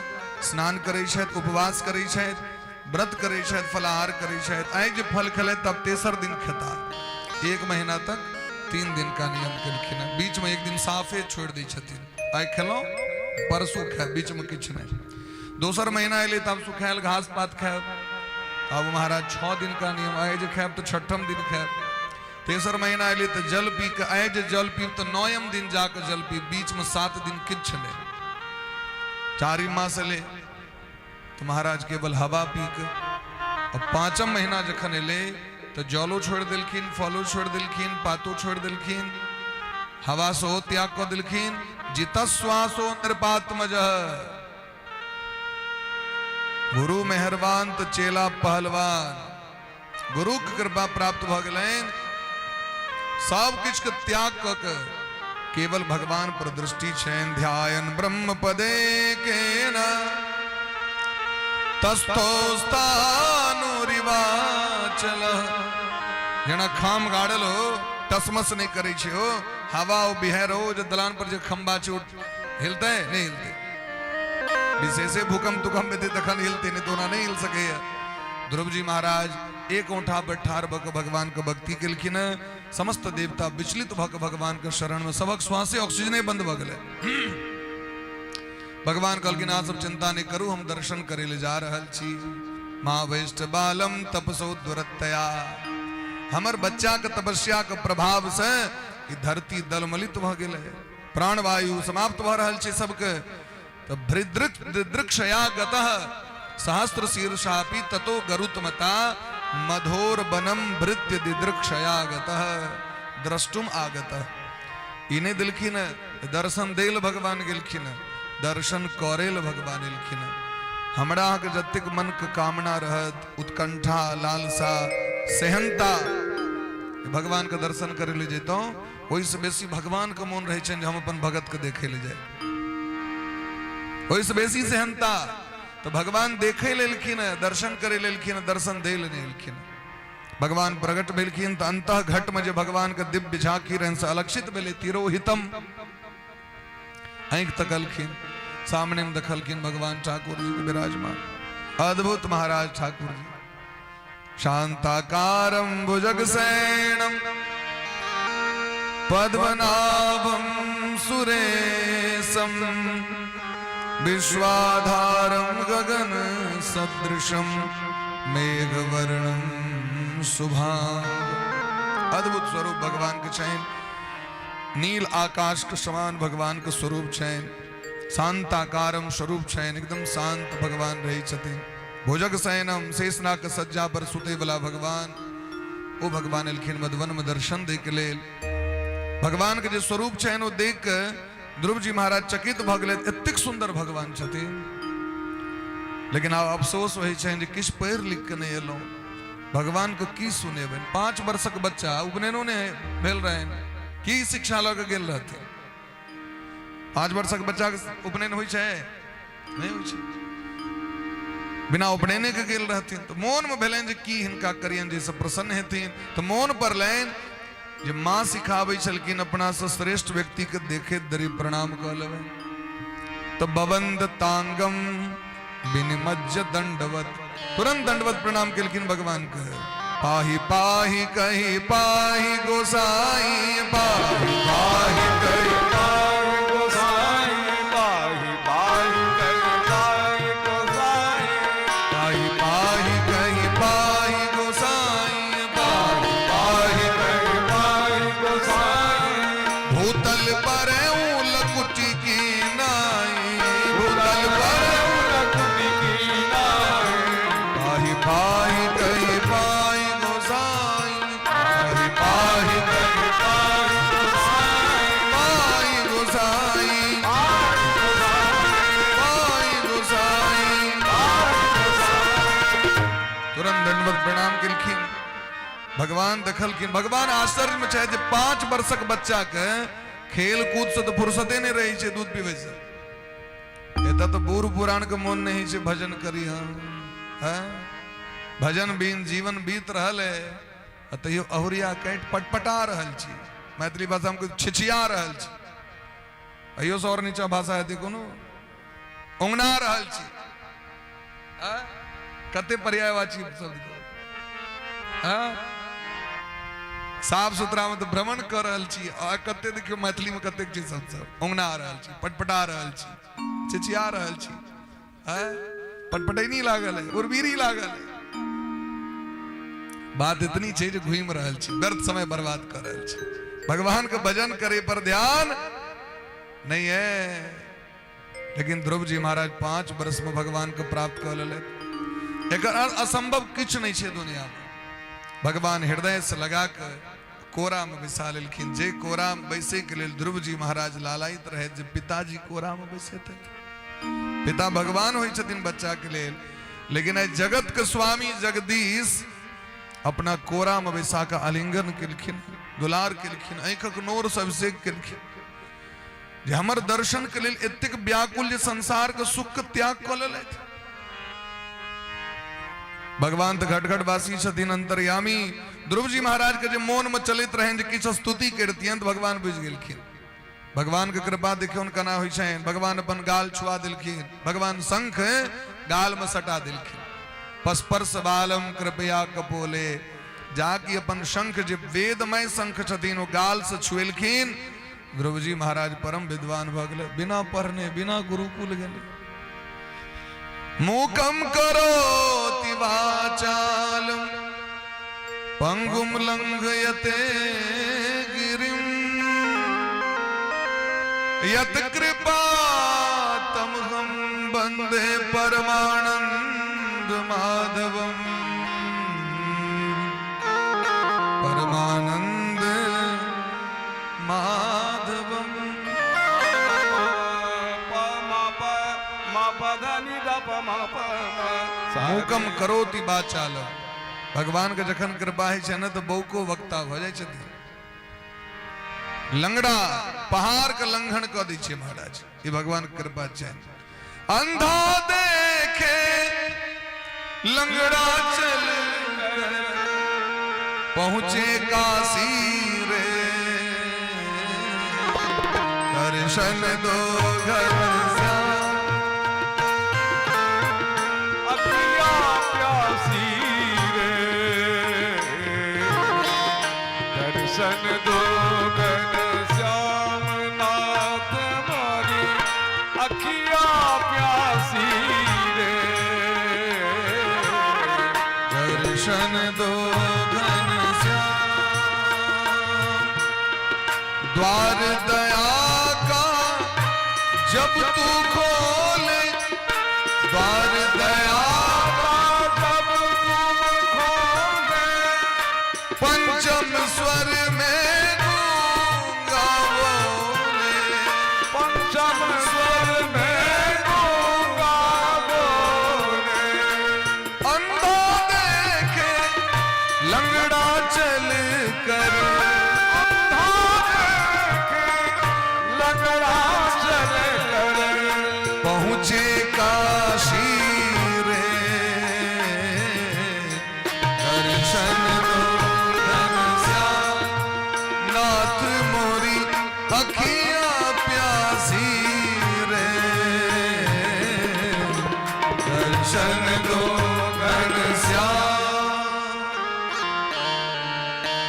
स्नान करै छथि, उपवास करै छथि, व्रत करै छथि, फलाहार करै छथि। आइ जे फल खेलै तब तेसर दिन खेता। एक महीना तक 3 दिन का नियम केलखिन हँ। बीच में एक दिन साफे छोड़ि दै छथिन। आइ खेलहुँ परसू खायब, बीच में किछु नहि। दोसर महीना एलै तब सुखायल घास पात खायब। आब महाराज 6 दिन का नियम, आइ जे खायब तऽ छठम दिन खायब। तेसर महीना एलै तऽ जल पी के, आइ जे जल पीब तऽ 9म दिन जाके जल पीब, बीच में 7 दिन किछु नहि। चारिम मास एलै तऽ महाराज केवल हवा पी के, और 5म महीना जखन एलै तऽ जलो छोड़ि देलखिन, फलो छोड़ि देलखिन, पातो छोड़ि देलखिन, हवा सेहो त्याग कऽ देलखिन। जितश्वासो नृपात्मज, गुरु मेहरबान तऽ चेला पहलवान। गुरु के कृपा प्राप्त भऽ गेलनि, सब किछु के त्याग कऽ के केवल भगवान पर दृष्टि छनि। ध्यान ब्रह्म पदे केन तस्थोस्तानुरिवाचल। जेना खाम गाड़ल हो, टसमस नहि करै छै हो, हवा हो बिहार हो, जे दलान पर जे खम्बा छै ओ हिलतै नहि हिलतै। विशेषे भूकंप तुकंप हेतै तखन हिलतै, नहि तऽ ओना नहि हिल सकैया। ध्रुव जी महाराज एक औंठा पर ठाढ़ भऽ कऽ भगवान के भक्ति केलखिन। समस्त देवता विचलित भऽ कऽ भगवान के शरण में, सबक श्वासे ऑक्सीजने बंद भऽ गेलै। भगवान कहलखिन अहाँ सब चिंता नहि करू, हम दर्शन करै लए जा रहल छी। मा वैष्ट बालम तपसो दुरतया। हमर बच्चाके तपस्याके प्रभावसँ ई धरती दलमलित भऽ गेलै, प्राणवायु समाप्त भऽ रहल छै सबके। तऽ भृदृक्षया गतः सहस्त्र शीर्षापि ततो गरुत्मता मधोर वनम भृत्य दिदृक्षया गतः द्रष्टुम आगतः। ई नहि देलखिन दर्शन देल भगवान गेलखिन, दर्शन करे ल भगवान एलखिन। हमरा अहाँके जतेक मन के कामना रहत, उत्कंठा, लालसा, सेहनता, भगवान के दर्शन करे ले जैतहुँ, ओहिसँ बेसी भगवान के मोन रहै छनि जे हम अपन भगत के देखे ले जाय। ओहिसँ बेसी सेहनता तऽ भगवान देखे लेलखिन, दर्शन करे लेलखिन, दर्शन दे ले नहि एलखिन। भगवान प्रकट भेलखिन तऽ अंत घट में जे भगवान के दिव्य झांकी रहन से अलक्षित भेलै तिरोहितम। आँखि तकलखिन, सामने में देखलखिन भगवान ठाकुर जी के विराजमान अद्भुत महाराज ठाकुर जी। शांताकारं भुजगसेनम पद्मनाभं सुरेशं विश्वाधारं गगन सदृशं मेघवर्णं शुभांग। अद्भुत स्वरूप भगवान के छनि, नील आकाश के समान भगवान के स्वरूप छनि, शांताकारम स्वरूप छनि, एकदम शांत भगवान रहै छथिन। भुजग शयनम, शेषनाग के सज्जा पर सुते वाला भगवान, ओ भगवान एलखिन मधुबन में दर्शन दे के लेल। भगवान के जे स्वरूप छनि ओ देख के ध्रुव जी महाराज चकित भऽ गेलै, एतेक सुंदर भगवान छथिन। लेकिन आब अफसोस होइ छनि जे किछु पढ़ि लिख के नहि एलहुँ, भगवान के की सुनेबनि। 5 वर्षक बच्चा, उपनयनो नहि भेल रहनि, की शिक्षा लऽ के गेल रहथिन? 5 वर्षक बच्चा के उपनयन होइ छै? नहि होइ छै। बिना उपनयने के गेल रहथिन। तऽ मोन मे भेलनि जे की हिनका करियनि जाहिसँ प्रसन्न हेथिन। तऽ मोन पड़लनि जे माँ सिखाबै छलखिन अपना से श्रेष्ठ व्यक्ति के देखे दरी प्रणाम कऽ लेबै। तऽ बबंद तांगम विनिमज्ज दंडवत, तुरंत दंडवत प्रणाम केलखिन भगवान के। पाही पाही कही पाही गोसाई, पाही पाही कही पाही गोसाई, पाही पाही कही पाही गोसाई, पाही पाही कही पाही गोसाई, पाही पाही कही पाही गोसाई। भूतल पर लकुटी की नाई, भूतल पर लकुटी की नाई। पाही पाही कही पाही गोसाई, पाही पाही कही पाही गोसाई, पाही गोसाई, पाही गोसाई। तुरंत दंडवत प्रणाम केलखिन। भगवान देखलखिन, भगवान आश्चर्य में छथि जे 5 वर्षक बच्चा के खेल कूद से तो फुर्सते नहीं रहे छै, दूध पीबै से। एतऽ तऽ बूढ़ पुरान के मोन नहीं छै भजन करी हम, हैं? भजन बिन जीवन बीत रहल है, आ तैयो अहुरिया काटि पटपटा रहल छी, मैथिली भाषा में छिछिया रहल छी, अहियो से और नीचा भाषा हेतै कोनो, उंगना रहल छी। कते पर्यायवाची शब्द हाँ? साफ सुथरा में तो भ्रमण कर रहल छी, आ कते देखियो मैथिली में कतेक चीज सब सब उंगना रहल छी, पटपटा रहल छी, चिचिया रहल छी, हैं? पटपटैनी लागल है, उर्बीरी लागल है। बात इतनी छै जे घूमि रहल छी, व्यर्थ समय बर्बाद कर रहल छी, भगवान के भजन करे पर ध्यान नहीं है। लेकिन ध्रुव जी महाराज 5 वर्ष में भगवान के प्राप्त कर लेले। एकर असंभव किछु नहीं छै दुनिया में। भगवान हृदय से लगा के कोरा में बैसा लेलखिन। जे कोरा में बैसे के लेल ध्रुव जी महाराज लालायित रहे जे पिताजी कोरा में बैसेते। पिता भगवान होइ छथिन बच्चा के लेल, लेकिन एहि जगत के स्वामी जगदीश अपना कोरा में बैसा के आलिंगन केलखिन, दुलार केलखिन, आँखिक नोर से अभिषेक केलखिन जे हमर दर्शन के लेल एतेक व्याकुल जे संसार के सुख के त्याग कऽ लेलथि। भगवान तऽ घट घट वासी छथिन, अंतर्यामी। ध्रुव जी महाराज के जे मोन में चलैत रहनि जे किछु स्तुति करितियनि, तऽ भगवान बुझि गेलखिन। भगवान के कृपा देखियौन केना होइ छनि। भगवान अपन गाल छुआ देलखिन, भगवान शंख गाल में सटा देलखिन। पस्पर्श बालम कृपया कपोले, जाकि अपन शंख जे वेदमय शंख छथिन ओ गाल से छुएलखिन। ध्रुव जी महाराज परम विद्वान भऽ गेलै, बिना पढ़ने, बिना गुरुकुल गेले। मूकम करोति वाचालम पंगुम लंघयते गिरिम यत कृपा तमहम वंदे परमानंद माधवम परमानंद माधवम। मूकम करोति वाचालम। भगवान के जखन कृपा होइ छै ने, तऽ बौको वक्ता भऽ जाइ छथिन। लंगड़ा पहाड़ के लंघन कऽ दै छै महाराज, ई भगवान के कृपा छै। अंधा देखे लंगड़ा चल पहुंचे काशी रे, दर्शन दो घर श्याम। अखिया प्यासी रे, दर्शन दो घन श्याम नाथ मारी अखिया प्यासी रे। दर्शन दो घन श्याम। द्वार दया का जब तू खोले, द्वार दया का जब तू खोले, पंचम स्वर में गूंगा बोले, पंचम स्वर में गूंगा बोले, अंधा देखे लंगड़ा चल कर, अंधा देखे लंगड़ा चल कर, पहुंचे काशी रे, दर्शन दो घनश्याम नाथ मोरी अखियां प्यासी रे, दर्शन दो घनश्याम।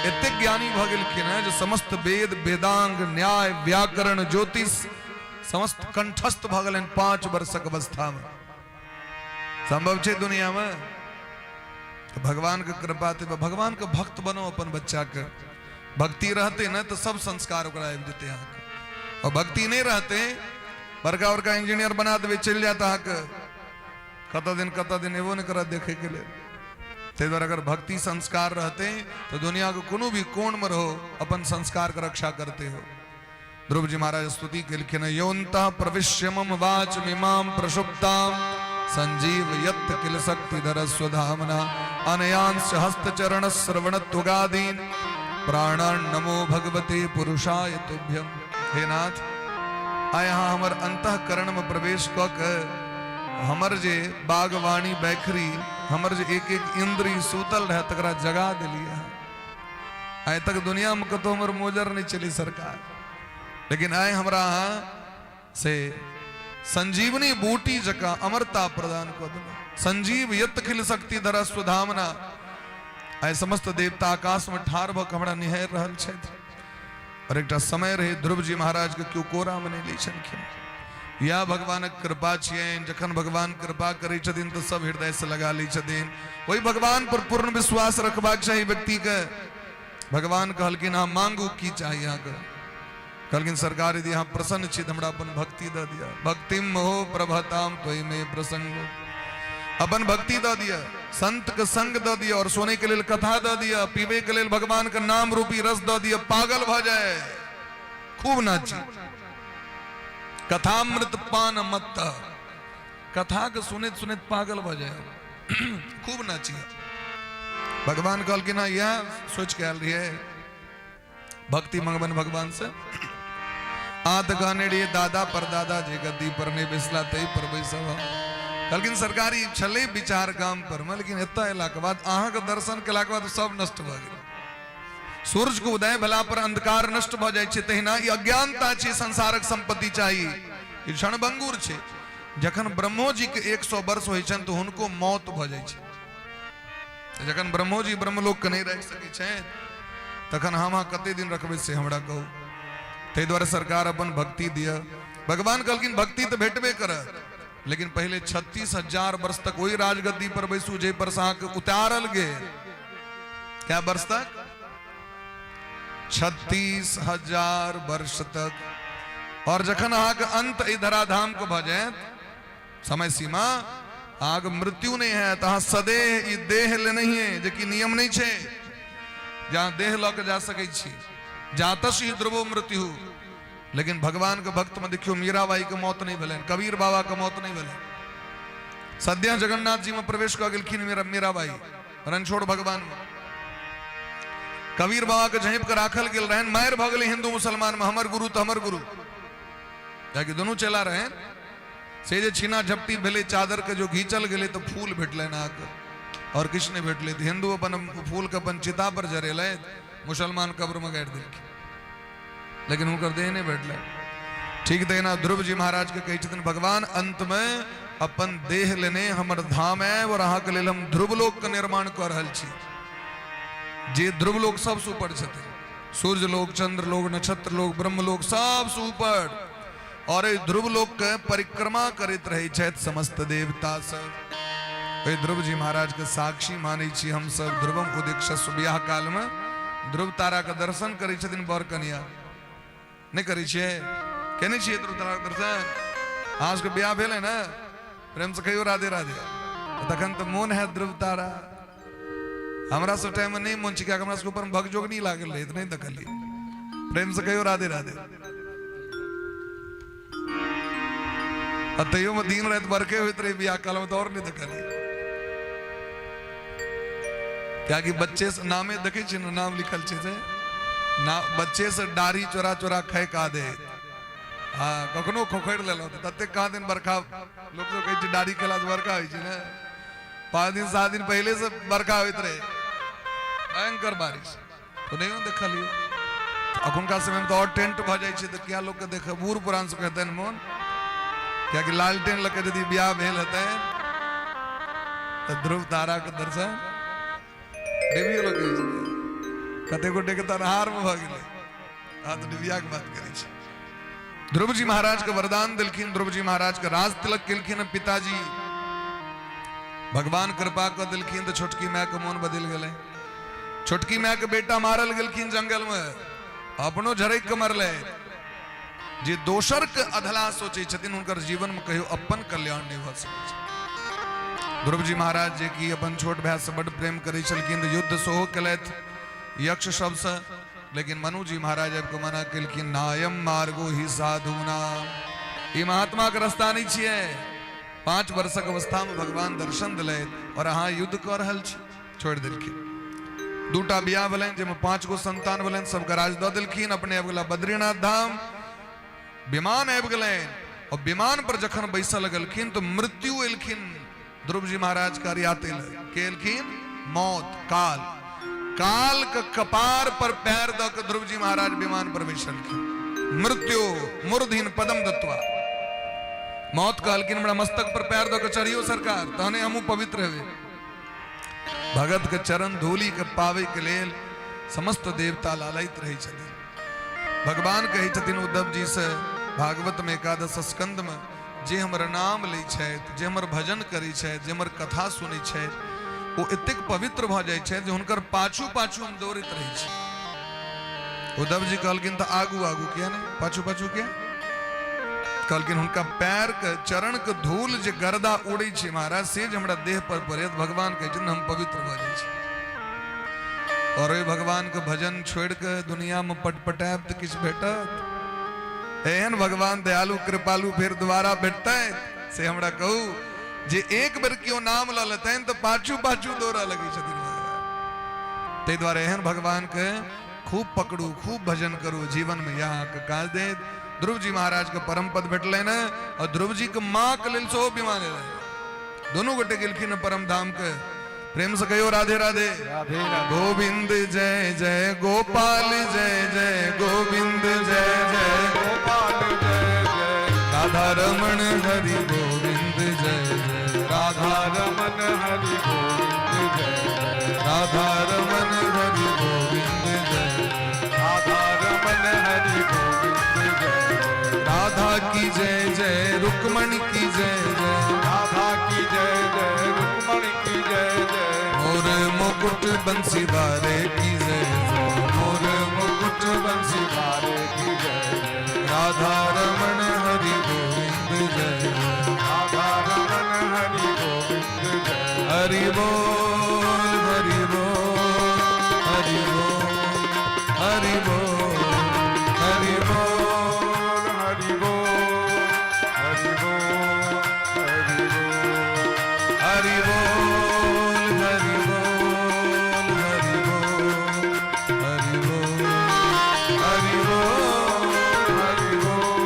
एतेक ज्ञानी भऽ गेलखिन हेँ जे समस्त वेद, वेदांग, न्याय, व्याकरण, ज्योतिष समस्त कंठस्थ भऽ गेलनि 5 वर्षक अवस्थामे। संभव छै दुनियामे? तऽ भगवानके कृपा तऽ भगवानके भक्त बनो। अपन बच्चाके भक्ति रहतै ने, तऽ सब संस्कार ओकरा आबि जेतै अहाँके। और भक्ति नहि रहतै, बड़का बड़का इंजीनियर बना देबै, चलि जायत अहाँके, कतऽ दिन कतऽ दिन एबो नहि करत देखैके लेल। ताहि दुआरे अगर भक्ति संस्कार रहतै तऽ दुनियाके कोनो भी कोणमे रहो, अपन संस्कारके रक्षा करते हो। ध्रुव जी महाराज स्तुति केलखिन, योऽन्तः प्रविश्य मम वाचमिमां प्रसुप्तां संजीव यत् किल शक्तिधर स्वधामना अनयांश हस्तचरण श्रवणत्वगादीन प्राणान् नमो भगवते पुरुषाय तुभ्यम। हे नाथ, आइ अहाँ हमर अंतःकरण में प्रवेश कऽ के हमर जे बागवानी बैखरी, हमर जे एक एक इंद्री सूतल रहे, तकरा जगा देलियै अहाँ। आइ तक दुनिया में कतौ हमर मोजर नहीं चली सरकार, लेकिन आइ हमरा अहाँ से संजीवनी बूटी जकाँ अमरता प्रदान कऽ देलहुँ। संजीव यत खिल शक्ति धर स्वधामना। आइ समस्त देवता आकाश में ठाढ़ भऽ कऽ हमरा निहारि रहल छथि। और एकटा समय रहे, ध्रुव जी महाराज के केओ कोरा में नहि लै छलखिन। इएह भगवानक कृपा छियनि। जखन भगवान कृपा करै छथिन तऽ सब हृदय से लगा लै छथिन। ओहि भगवान पर पूर्ण विश्वास रखबाक चाही व्यक्तिके। भगवान कहलखिन, अहाँ मांगू, की चाही अहाँके? कहलखिन, सरकार, यदि अहाँ प्रसन्न छी तऽ हमरा अपन भक्ति दऽ दिअ। भक्तिम मोह प्रभताम त्वयि मे प्रसंग। अपन भक्ति दऽ दिअ, संत के संग दऽ दिअ और सुनै के लेल कथा दऽ दिअ, पीबै के लेल भगवान के नाम रूपी रस दऽ दिअ, पागल भऽ जाए, खूब नाची। कथामृत पान मत, कथा के सुनैत सुनैत पागल भऽ जाए, खूब नाची। भगवान कहलखिन, हँ, इएह सोचि के आयल रहियै भक्ति मंगबन भगवान से? अहाँ तऽ कहने रहियै दादा परदादा जे गद्दी पर नहि बैसला ताहि पर बैसब हम। कहलखिन, सरकारी छलै विचार गाम पर मे, लेकिन एतऽ अयलाके बाद, अहाँके दर्शन केलाके बाद सब नष्ट भऽ गेल। सूर्य के उदय भेला पर अंधकार नष्ट भऽ जाइ छै, तहिना ई अज्ञानता छै। संसारक संपत्ति चाही, ई क्षणभंगुर छै। जखन ब्रह्मो जी के 100 वर्ष होइ छनि तऽ हुनको मौत भऽ जाइ छै। जखन ब्रह्मो जी ब्रह्मलोक के नहि राखि सकै छथि, तखन हम अहाँ कते दिन रखबै, से हमरा कहू। ताहि दुआरे सरकार, अपन भक्ति दिअ। भगवान कहलखिन, भक्ति तऽ भेटबे करत, लेकिन पहिले 36,000 वर्ष तक ओहि राजगद्दी पर बैसू जाहि पर से अहाँके उतारल गेल। क्या वर्ष तक? 36,000 वर्ष तक। और जखन अहाँके अंत एहि धराधाम के भऽ जायत, समय सीमा, अहाँके मृत्यु नहि हैत, अहाँ सदेह ई देह लेनहिए, जे कि नियम नहि छै जहाँ देह लऽ के जा सकै छी, जातस ही ध्रुवो मृत्यु। लेकिन भगवान के भक्त में देखियो, मीराबाई के मौत नहीं भेलनि, कबीर बाबा के मौत नहीं भेलनि, सद्य जगन्नाथ जी में प्रवेश कऽ गेलखिन मीराबाई रणछोड़ भगवान में। कबीर बाबा के झाँपि के राखल गेल रहनि, मारि भऽ गेलै हिंदू मुसलमान में, हमर गुरु तऽ हमर गुरु, कियाकि दुनू चेला रहनि। से जे छीना झपटी भेलै, चादर के जो घींचल गेलै तऽ फूल भेटलनि अहाँके, और किछु नहि भेटलै। तऽ हिंदू अपन फूल के अपन चिता पर जरेलथि, मुसलमान कब्र में गाड़ि देलखिन, लेकिन हुनकर देह नहि भेटलै। ठीक तहिना ध्रुव जी महाराज के कहै छथिन भगवान अंत में अपन देह लेने हमर धाम आयब और अहाँके लेल हम ध्रुवलोक के निर्माण कऽ रहल छी, जे ध्रुवलोक सबसँ ऊपर छथिन, सूर्य लोक, चंद्र लोक, नक्षत्र लोक, ब्रह्म लोक सबसँ ऊपर। और एहि ध्रुवलोक के परिक्रमा करैत रहै छथि समस्त देवता सब। ओहि ध्रुव जी महाराज के साक्षी मानै छी हमसब। ध्रुवम उदीक्षस्व, बियाह काल में ध्रुव तारा के दर्शन करै छथिन बर कनिया, नहि करै छियै? केने छियै ध्रुव तारा के दर्शन? अहाँ सबके बियाह भेलै ने? प्रेम से कहियौ राधे राधे। तखन तऽ मोन है ध्रुव तारा। हमरा सब टाइम में नहीं मोन छै, कियाकि हमरा सबके ऊपर में भगजोगनी लागल रहै, तऽ नहि देखलियै। प्रेम से कहियौ राधे राधे। आ तैयो में दिन राति बरके होइत रहे बियाह काल में, तऽ और नहि देखलियै, कियाकि बच्चे से नामे देखै छियै ने, नाम लिखल छै से ना, बच्चे से डारी चोरा चोरा खाय का दे। हाँ, कखनो खोखरि लेलहुँ तऽ ततेक कहाँ दिन बरखा, लोक सब कहै छै डारी खेला से बरखा होइ छै ने, 5 दिन 7 दिन पहिले से बरखा होइत रहे, भयंकर बारिश, तो नहियो देखलियै। अखुनका समय में तऽ और टेंट भऽ जाइ छै, तऽ किया लोकके देखे, बूढ़ पुरान सबके हेतनि मोन, कियाकि लालटेन लऽ के यदि बियाह भेल हेतै तऽ ध्रुव ताराके दर्शन डिबियो लऽ के होइ छै, कते गोटे के तऽ अन्हारमे भऽ गेलै। अहाँ तऽ डिबियाके बात करै छी। ध्रुव जी महाराज के वरदान देलखिन, ध्रुव जी महाराज के राज तिलक केलखिन पिताजी, भगवान कृपा कऽ देलखिन तऽ छोटकी माय के मोन बदलि गेलै। छोटकी माय के बेटा मारल गेलखिन जंगल में, अपनो झरकि के मरलै। जे दोसर के अधला सोचै छथिन हुनकर जीवन में कहियो अपन कल्याण नहि भऽ सकै छै। ध्रुव जी महाराज जे कि अपन छोट भाय से बड्ड प्रेम करै छलखिन, तऽ युद्ध सेहो केलथि यक्ष सबसँ, लेकिन मनु जी महाराज आबि कऽ मना केलखिन, नायम मार्गो ही साधुना, ई महात्मा के रास्ता नहीं छियै। 5 वर्षक अवस्था में भगवान दर्शन दिलथि और अहाँ युद्ध कऽ रहल छी, छोड़ि देलखिन। 2टा बियाह भेलनि जाहिमे 5 गो संतान भेलनि, सबके राज दऽ देलखिन। अपने आबि गेला बद्रीनाथ धाम, विमान आबि गेलनि और विमान पर जखन बैसऽ लगलखिन तऽ मृत्यु एलखिन ध्रुव जी महाराज के अरियाते लए। के एलखिन? मौत, काल। काल के कपार पर पैर दऽ के ध्रुव जी महाराज विमान पर बैसलखिन। मृत्यु मूर्धीन पदम दत्वा, मौत कहलखिन हमरा मस्तक पर पैर दऽ के चढ़ियो सरकार, तहने हमहूँ पवित्र हेबै। भगत के चरण धूलि के पावे के लेल समस्त देवता लालयित रहै छथिन। भगवान कहै छथिन उद्धव जी से भागवत में एकादश स्कंद में, जे हमर नाम लै छथि, जे हमर भजन करै छथि, जे हमर कथा सुनै छथि, ओ एतेक पवित्र भऽ जाइ छथि जे हुनकर पाछू पाछू हम दौड़ैत रहै छी। उद्धव जी कहलखिन तऽ आगू आगू किया नहि, पाछू पाछू किया? कहलखिन हुनका पैर के चरण के धूल जे गर्दा उड़ै छै महाराज, से जे हमरा देह पर पड़े, भगवान कहै छथिन हम पवित्र भऽ जाइ छी। और ओहि भगवान के भजन छोड़ि के दुनिया में पटपटायब तऽ किछु भेटत? एहन भगवान दयालु कृपालु फेर दोबारा भेटतै से हमरा कहू। जे एक बेर केओ नाम लऽ लेतनि तऽ पाछू पाछू दौड़ऽ लगै छथिन भगवान। ताहि दुआरे एहन भगवान के खूब पकड़ू, खूब भजन करू, जीवन में यह अहाँके काज देत। ध्रुव जी महाराज के परम पद भेटलनि और ध्रुव जी के माँ के लेल सेहो विमान एलनि। दुनू गोटे गेलखिन परम धाम के। प्रेम से कहियो राधे राधे। राधे राधे। गोविंद जय जय गोपाल जय जय गोविंद जय जय गोपाल जय जय राधा रमण हरि गोविंद जय जय राधा रमन हरि गोविंद जय जय राधा रमण हरि गोविंद जय राधा रमन हरि गोविंद जय जय राधा की जय जय रुक्मणी की जय जय राधा की जय जय रुक्मणी की जय जय और मुकुट मुकुट बंसी वाले की जय जय, मोर मुकुट बंसी वाले की जय जय, राधा रमण हरि गोविंद जय जय। राधा रमन हरि गोविंद जय। हरि बोल हरि बोल हरि बोल हरि बोल हरि बोल हरि बोल हरि बोल हरि बोल हरि बोल हरि बोल हरि बोल हरि बोल हरि बोल हरि बोल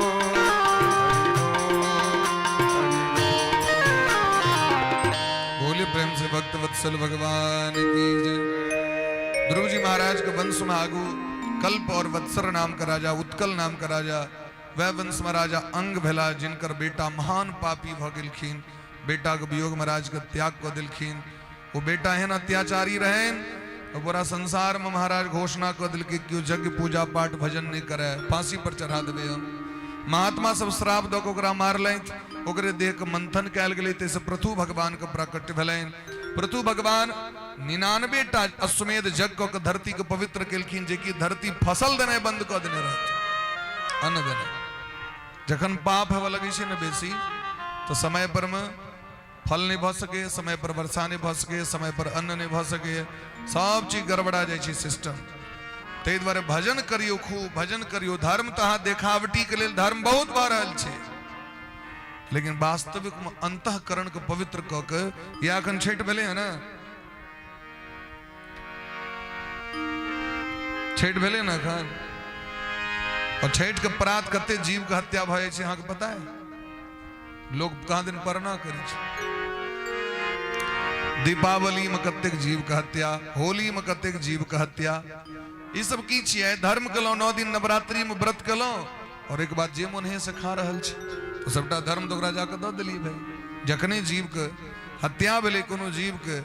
बोले प्रेम से भक्त वत्सल भगवान की जय। ध्रुव जी महाराज के वंश में आगू कल्प और वत्सर नाम का राजा, उत्कल नाम का राजा, वह वंश में राजा अंग भेला, जिनकर बेटा महान पापी भ गेलखिन। बेटा के वियोग में राज के त्याग कऽ देलखिन। वो बेटा एहन अत्याचारी रहन, तो पूरा संसार में महाराज घोषणा कऽ देलकै केओ यज्ञ पूजा पाठ भजन नहीं करे, फांसी पर चढ़ा देबै हम। महात्मा सब श्राप दऽ कऽ ओकरा मारलथि। ओकरे देह के मंथन कयल गेलै, ताहिसँ पृथु भगवान के प्राकट्य भेलनि। पृथु भगवान 99 टा अश्वमेध यज्ञ कऽ के धरती के पवित्र केलखिन, जेकि धरती फसल देनाइ बंद कऽ देने रहत, अन्न देनाइ। जखन पाप हेबऽ लगै छै ने बेसी, तऽ समय पर मे फल नहि भऽ सकैए, समय पर वर्षा नहि भऽ सकैए, समय पर अन्न नहि भऽ सकैए, सब चीज गड़बड़ा जाइ छै सिस्टम। ताहि दुआरे भजन करियौ, खूब भजन करियौ। धर्म तऽ अहाँ देखावटीके लेल धर्म बहुत भऽ रहल छै, लेकिन वास्तविक में अंतःकरण के पवित्र कऽ के, या एखन छठि भेलै हँ ने, छठि भेलै ने एखन, और छठि के परात कते जीव के हत्या भऽ जाइ छै अहाँके पता है? लोक कहाँ दिन परना करै छै। दीपावली में कतेक जीव के हत्या, होली में कतेक जीव के हत्या, ई सब की छियै? धर्म केलहुँ, 9 दिन नवरात्रि में व्रत केलहुँ, और एक बात जे मोन है से खा रहल छै, तो सबटा धर्म तऽ ओकरा जाकऽ दऽ देलियै भाई। जखने जीव के हत्या भेलै कोनो जीव के,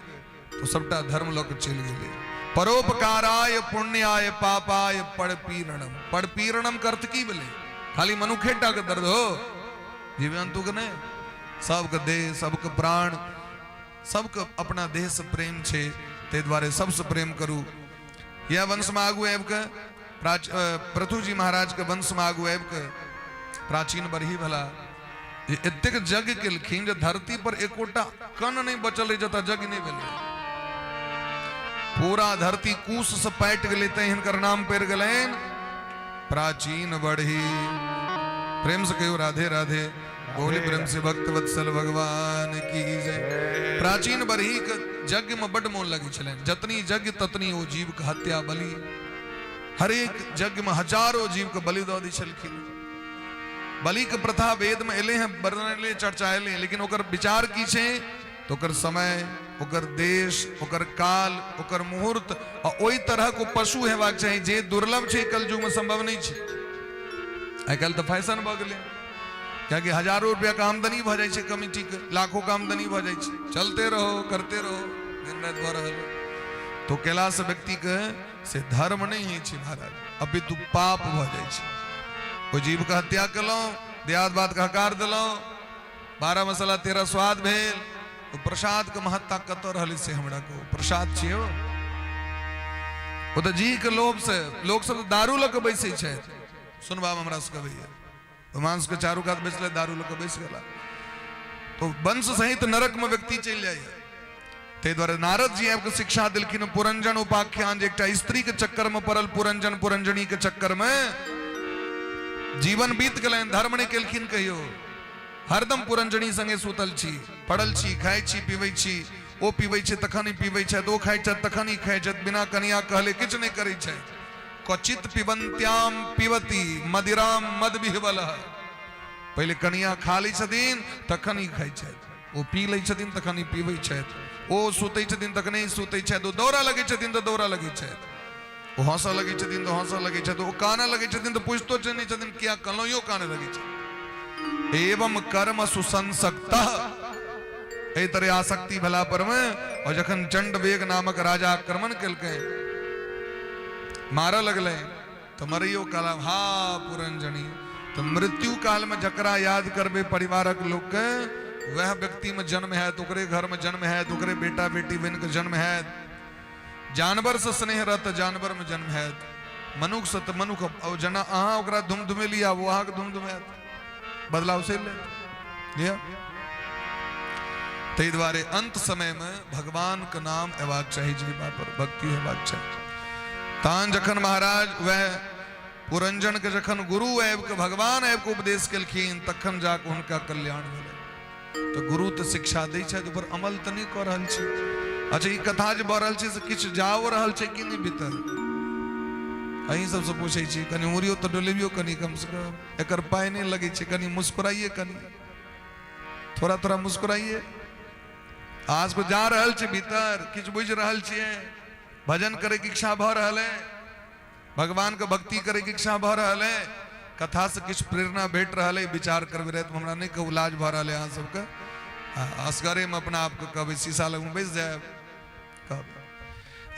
तो सबटा धर्म लऽ के चलि गेलै। परोपकाराय पुण्याय पापाय परपीड़नम। परपीड़नम के अर्थ की भेलै? खाली मनुखे टा के दर्द हो, जीव जंतु के नहि, सबके देह, सबके प्राण, सबके अपना देह से प्रेम छै, ताहि दुआरे सबसे प्रेम करू। यह वंश में आगू आबि के पृथु जी महाराज के वंश में आगू आबि के प्राचीन बरही भेला, जे एतेक यज्ञ केलखिन जे धरती पर एकोटा कण नहि बचल रहै जतऽ यज्ञ नहि भेलै। पूरा धरती कुश से पाटि गेलै, तैं हिनकर नाम पड़ि गेलनि प्राचीन बरही। प्रेम से कहियो राधे राधे, बोले प्रेम से भक्त वत्सल भगवान की जय। प्राचीन बरही के यज्ञ में बड मोन लगै छलनि, जतनी यज्ञ ततनी ओ जीव के हत्या बलि, हरेक यज्ञ में हजारों जीव के बलि दऽ दै छलखिन। बलि के प्रथा वेद में एलै हैं, वर्णन एलै, चर्चा एलै, लेकिन ओकर विचार की छै तऽ ओकर समय, ओकर देश, ओकर काल, ओकर मुहूर्त आ ओहि तरहक ओ पशु हेबाक चाही जे दुर्लभ छै, कलयुग में संभव नहि छै। आइ काल्हि तऽ फैशन भऽ गेलै, कियाकि हजारों रुपया के आमदनी भऽ जाइ छै कमिटी के, लाखों के आमदनी भऽ जाइ छै, चलते रहो करते रहो, दिन राति भऽ रहल। तो केलासँ व्यक्ति के से धर्म नहि होइ छै महाराज, अपितु पाप भऽ जाइ छै। ओहि जीव के हत्या केलहुँ, दियाद बाद के हकार देलहुँ, 12 मसाला 13 स्वाद भेल, ओ प्रसाद के महत्ता कतऽ रहलै से हमरा कहू? प्रसाद छियै ओ तऽ जी के लोभ से लोक सब दारू लऽ के बैसै छथि। सुनबा मे हमरा सबके अबैया, मांस के चारू कात बैसले दारू लऽ के बैस गेला, तो वंश सहित नरक में व्यक्ति चलि जाइए। ताहि दुआरे नारद जी आबि कऽ शिक्षा देलखिन पुरंजन उपाख्यान, जे एकटा स्त्री के चक्कर में पड़ल पुरंजन पुरंजनी के चक्कर में जीवन बीत गेलनि, धर्म नहि केलखिन कहियो, हरदम पुरंजनी संगे सुतल छी, पड़ल छी, खाइ छी, पीबै छी, ओ पीबै छै तखन ही पीबै छथि, ओ खाइ छथि तखन ही खाइ छथि, बिना कनिया कहले किछु नहि करै छथि। क्वचित पिबंत्याम पिबती मदिराम मद विह्वल, पहिले कनिया खा लै छथिन तखन ही खाइ छथि, ओ पी लै छथिन तखन ही पीबै छथि, ओ सुतै छथिन तखने ही सुतै छथि, ओ दौड़ा लगै छथिन तऽ दौड़ा लगै छथि, ओ हंसऽ लगै छथिन तऽ हंसऽ लगै छथि, ओ कानऽ लगै छथिन तऽ पुछितो नहि छथिन किया कनलहुँ, कानऽ लगै छथिन। एवं कर्म सुसंसक्त, एहि तरह आसक्ति भेला पर में, और जखन चंडवेग नामक राजा आक्रमण केलकै, मारऽ लगलै, तऽ मरैयो काल हा पुरंजनी, तऽ मृत्यु काल में जकरा याद करबै परिवारक लोकके, वएह व्यक्ति में जन्म हैत, ओकरे घर में जन्म हैत, ओकरे बेटा बेटी बनि कऽ जन्म हैत। जानवरसँ स्नेह रहत तऽ जानवरमे जन्म हैत, मनुखसँ तऽ मनुख। जेना अहाँ ओकरा धुमधुमेली, आब ओ अहाँके धुमधुमायत, बदलाव से लिअ। ताहि दुआरे अंत समयमे भगवानके नाम अयबाक चाही, जीवा पर भक्ति हेबाक चाही। तहन जखन महाराज वएह पुरंजन के जखन गुरु आबि कऽ, भगवान आबि कऽ उपदेश केलखिन, तखन जाकऽ हुनका कल्याण भेलै। तऽ गुरु तऽ शिक्षा दै छथि, ओकर अमल तऽ नहि कऽ रहल छै। अच्छा, ई कथा जे भऽ रहल छै से किछु जाओ रहल छै कि नहि भीतर? अहीं सबसँ पूछै छी। कनि उड़ियो तऽ डोलेबियो कनि, कमसँ कम एकर पाइ नहि लगै छै। कनि मुस्कुराइए, कनि थोड़ा थोड़ा मुस्कुराइए। आज को जा रहल छै भीतर? किछु बुझि रहल छियै? भजन करैके इच्छा भऽ रहल है? भगवान के भक्ति करे के इच्छा भऽ रहल है? कथा से किछु प्रेरणा भेट रहल है? विचार करबै रातिमे, हमरा नहि कहू लाज भऽ रहल है अहाँ सबके। असगरेमे अपना आपके कहबै, शीशा लगमे बैस जायब, कहबै।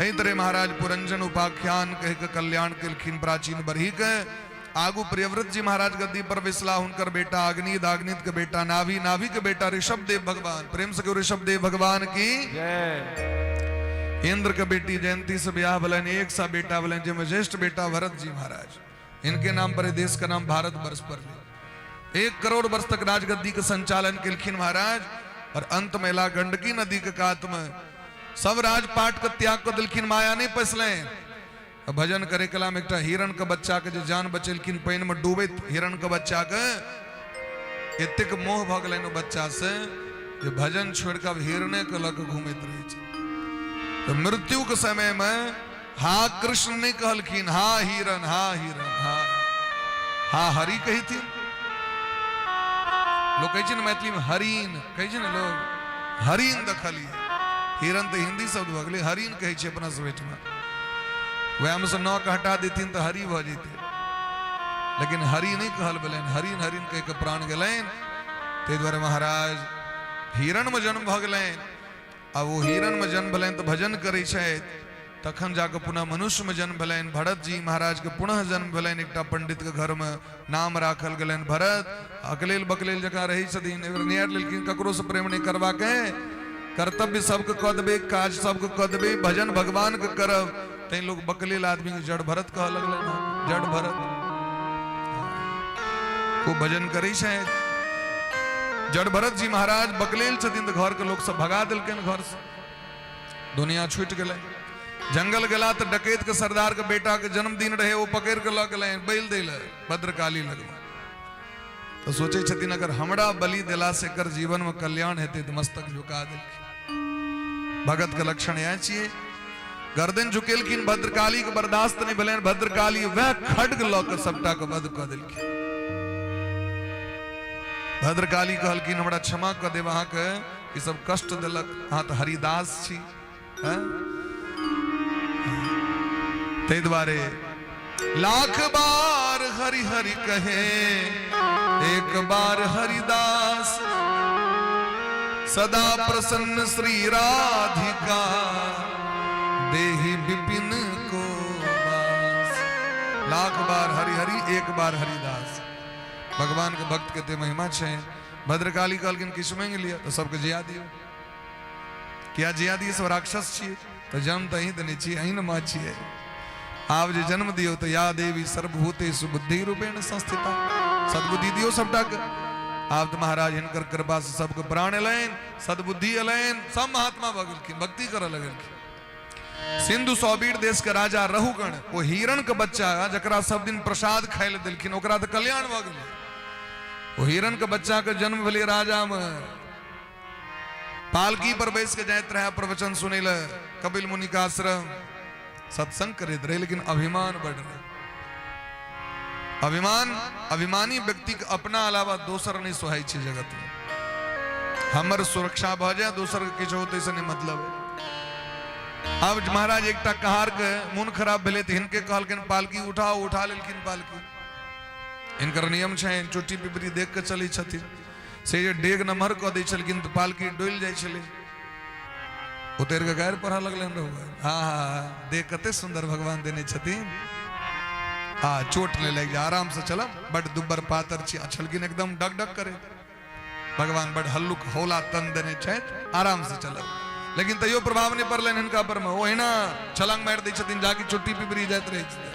एहि तरह महाराज पुरंजन उपाख्यान कहि के कल्याण केलखिन प्राचीन बरही के। आगू प्रियव्रत जी महाराज गद्दी पर बैसला। हुनकर बेटा अग्निद, अग्निद के बेटा नाभि, नाभि के बेटा ऋषभ देव भगवान। प्रेम से ऋषभ देव भगवान की जय। इंद्र के बेटी जयंती से ब्याह भेलनि, एक सा बेटा भेलनि, जाहिमे ज्येष्ठ बेटा भरत जी महाराज। इनके नाम पर देश का नाम भारत वर्ष पर ले। 1 करोड़ वर्ष तक राजगद्दी के संचालन केलखिन महाराज और अंत में एला गंडकी नदी के कात में। सब राजपाट के त्याग कऽ देलखिन, माया नहीं पैसलनि। भजन करे कला में एकटा हिरण के बच्चा के जे जान बचेलखिन, पानि में डूबैत हिरण के बच्चा के एतेक मोह भऽ गेलनि ओ बच्चा से जे भजन छोड़ि कऽ आब हिरणे के लऽ कऽ घूमैत रहै छै। तऽ मृत्यु के समय में हा कृष्ण नहि कहलखिन, हा हिरण, हा हिरण, हा हा हरि कहिथिन। लोक कहै छै ने मैथिलीमे हरिण कहै छै ने लोक, हरिण देखलियै। हिरण तऽ हिंदी शब्द भऽ गेलै, हरिण कहै छै अपना सब ओहिठमा। वएहमे से नौ के हटा देथिन तऽ हरि भऽ जेतै, लेकिन हरि नहि कहल भेलनि, हरिण हरिण कहि कऽ प्राण गेलनि। ताहि दुआरे महाराज हिरणमे जन्म भऽ गेलनि। आ ओ हिरणमे जन्म भेलनि तऽ भजन करै छथि। तखन जाकऽ पुनः मनुष्यमे जन्म भेलनि। भरत जी महाराजके पुनः जन्म भेलनि एकटा पंडितके घरमे, नाम राखल गेलनि भरत। अकलेल बकलेल जकाँ रहै छथिन। एहि बेर निहारि लेलखिन ककरोसँ प्रेम नहि करबाके, कर्तव्य सबके कऽ देबै, काज सबके कऽ देबै, भजन भगवानके करब। तैं लोग बकलेल आदमीके जड़ भरत कहऽ लगलनि हँ, जड़ भरत। खूब भजन करै छथि जड़ भरत जी महाराज। बकलेल छथिन तऽ घरके लोक सब भगा देलकनि घरसँ, दुनिया छूटि गेलै। जंगल गेला तऽ डकैत के सरदार के बेटा के जन्मदिन रहे, ओ पकड़ के लऽ गेलै बैल दै लए भद्रकाली लगमे। तऽ सोचै छथिन अगर हमरा बलि देला से एकर जीवन में कल्याण हेतै, तऽ मस्तक झुका देलखिन। भगत के लक्षण इएह छियै। गर्दन झुकेलखिन, भद्रकाली के बर्दाश्त नहि भेलनि। भद्रकाली वएह खड्ग लऽ के सबटा के वध कऽ देलखिन। भद्रकाली कहलखिन, हमरा क्षमा कऽ देब, अहाँके ई सब कष्ट देलक, अहाँ तऽ हरिदास छी। ताहि दुआरे लाख बार हरि हरि कहे, एक बार हरिदास, सदा प्रसन्न श्री राधिका, देहि विपिन को वास। लाख बार हरि हरि, एक बार हरिदास। भगवान के भक्त के ते महिमा छै। भद्रकाली कहलखिन, किछु मांगि लिअ, तऽ सबके जिया दियौ। किया जिया दियै? सब राक्षस छियै, तऽ जन्म तऽ अहीं देने छियै, अहीं ने माँ छियै। आब जे जन्म दियौ तऽ या देवी सर्वभूतेषु बुद्धि रूपेण संस्थिता, सद्बुद्धि दियौ सबटाके। आब तऽ महाराज हिनकर कृपा से सबके प्राण एलनि, सद्बुद्धि एलनि, सब महात्मा भऽ गेलखिन, भक्ति करऽ लगलखिन। सिंधु सौवीर देश के राजा रहुगण, ओ हिरण के बच्चा जकरा सब दिन प्रसाद खाय लए देलखिन, ओकरा तऽ कल्याण भऽ गेलै। ओ हिरण के बच्चा के जन्म भेलै राजा में। पालकी पर बैस के जाइत रहे प्रवचन सुनै लए कपिल मुनि का आश्रम। सत्संग करैत रहे, लेकिन अभिमान बढ़ रहे। अभिमान, अभिमानी व्यक्ति के अपना अलावा दोसर नहीं सोहाई छै जगत में। हमर सुरक्षा भऽ जाए, दोसर के किछु होतै से नहीं मतलब। अब महाराज एकटा कहार के मोन खराब भेलै तऽ हिनके कहलखिन, पालकी उठाओ। उठा लेलखिन पालकी। हिनकर नियम छनि, चोटी पिपरी देख के चलै छथिन। से जे डेग नमहर कऽ दै छलखिन तऽ पालकी डोलि जाइ छलै। उतरि कऽ गारि पढ़ऽ लगलनि रहु, हँ हँ, देह कते सुन्दर भगवान देने छथिन, आ चोट नहि लागि जाय, आरामसँ चलब, बड दुब्बर पातर छी। आ छलखिन एकदम डग डग करे। भगवान बड हल्लुक हौला तन देने छथि, आरामसँ चलब। लेकिन तैयो प्रभाव नहि पड़लनि हिनका पर मे। ओहिना छलांग मारि दै छथिन, जाकि चुट्टी पिपरी जाइत रहै छथिन।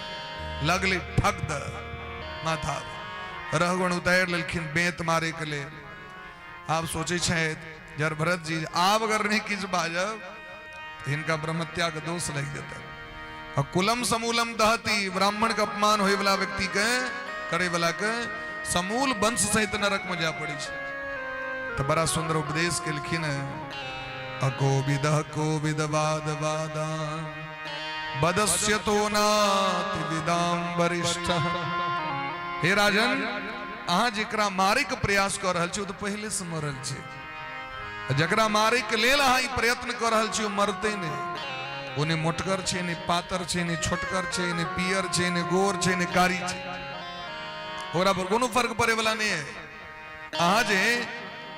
लगले ठक द माथा रहगुण उतारि लेलखिन बेंत मारे के लेल। आब सोचै छथि जर भरत जी, आब अगर नहि किछु बाजब तऽ हिनका ब्रह्मत्या के दोष लागि जेतै। आ कुलम समूलम दहती, ब्राह्मण के अपमान होय वाला व्यक्ति के करे वाला के समूल वंश सहित नरक में जाय पड़ै छै। तऽ बड़ा सुंदर उपदेश केलखिन है, अकोविद कोविद वाद वादा बदस्यतो नाति विदाम वरिष्ठ। हे राजन, अहाँ जेकरा मारे के प्रयास कऽ रहल छी ओ तऽ पहिले से मरल छै। जकरा मारे के लेल अहाँ ई प्रयत्न कऽ रहल छी ओ मरतै नहि। ओ नहि मोटगर छै, नहि पातर छै, नहि छोटगर छै, नहि पियर छै, नहि गोर छै, नहि कारी छै। ओकरा पर कोनो फर्क पड़े वाला नहि है। अहाँ जे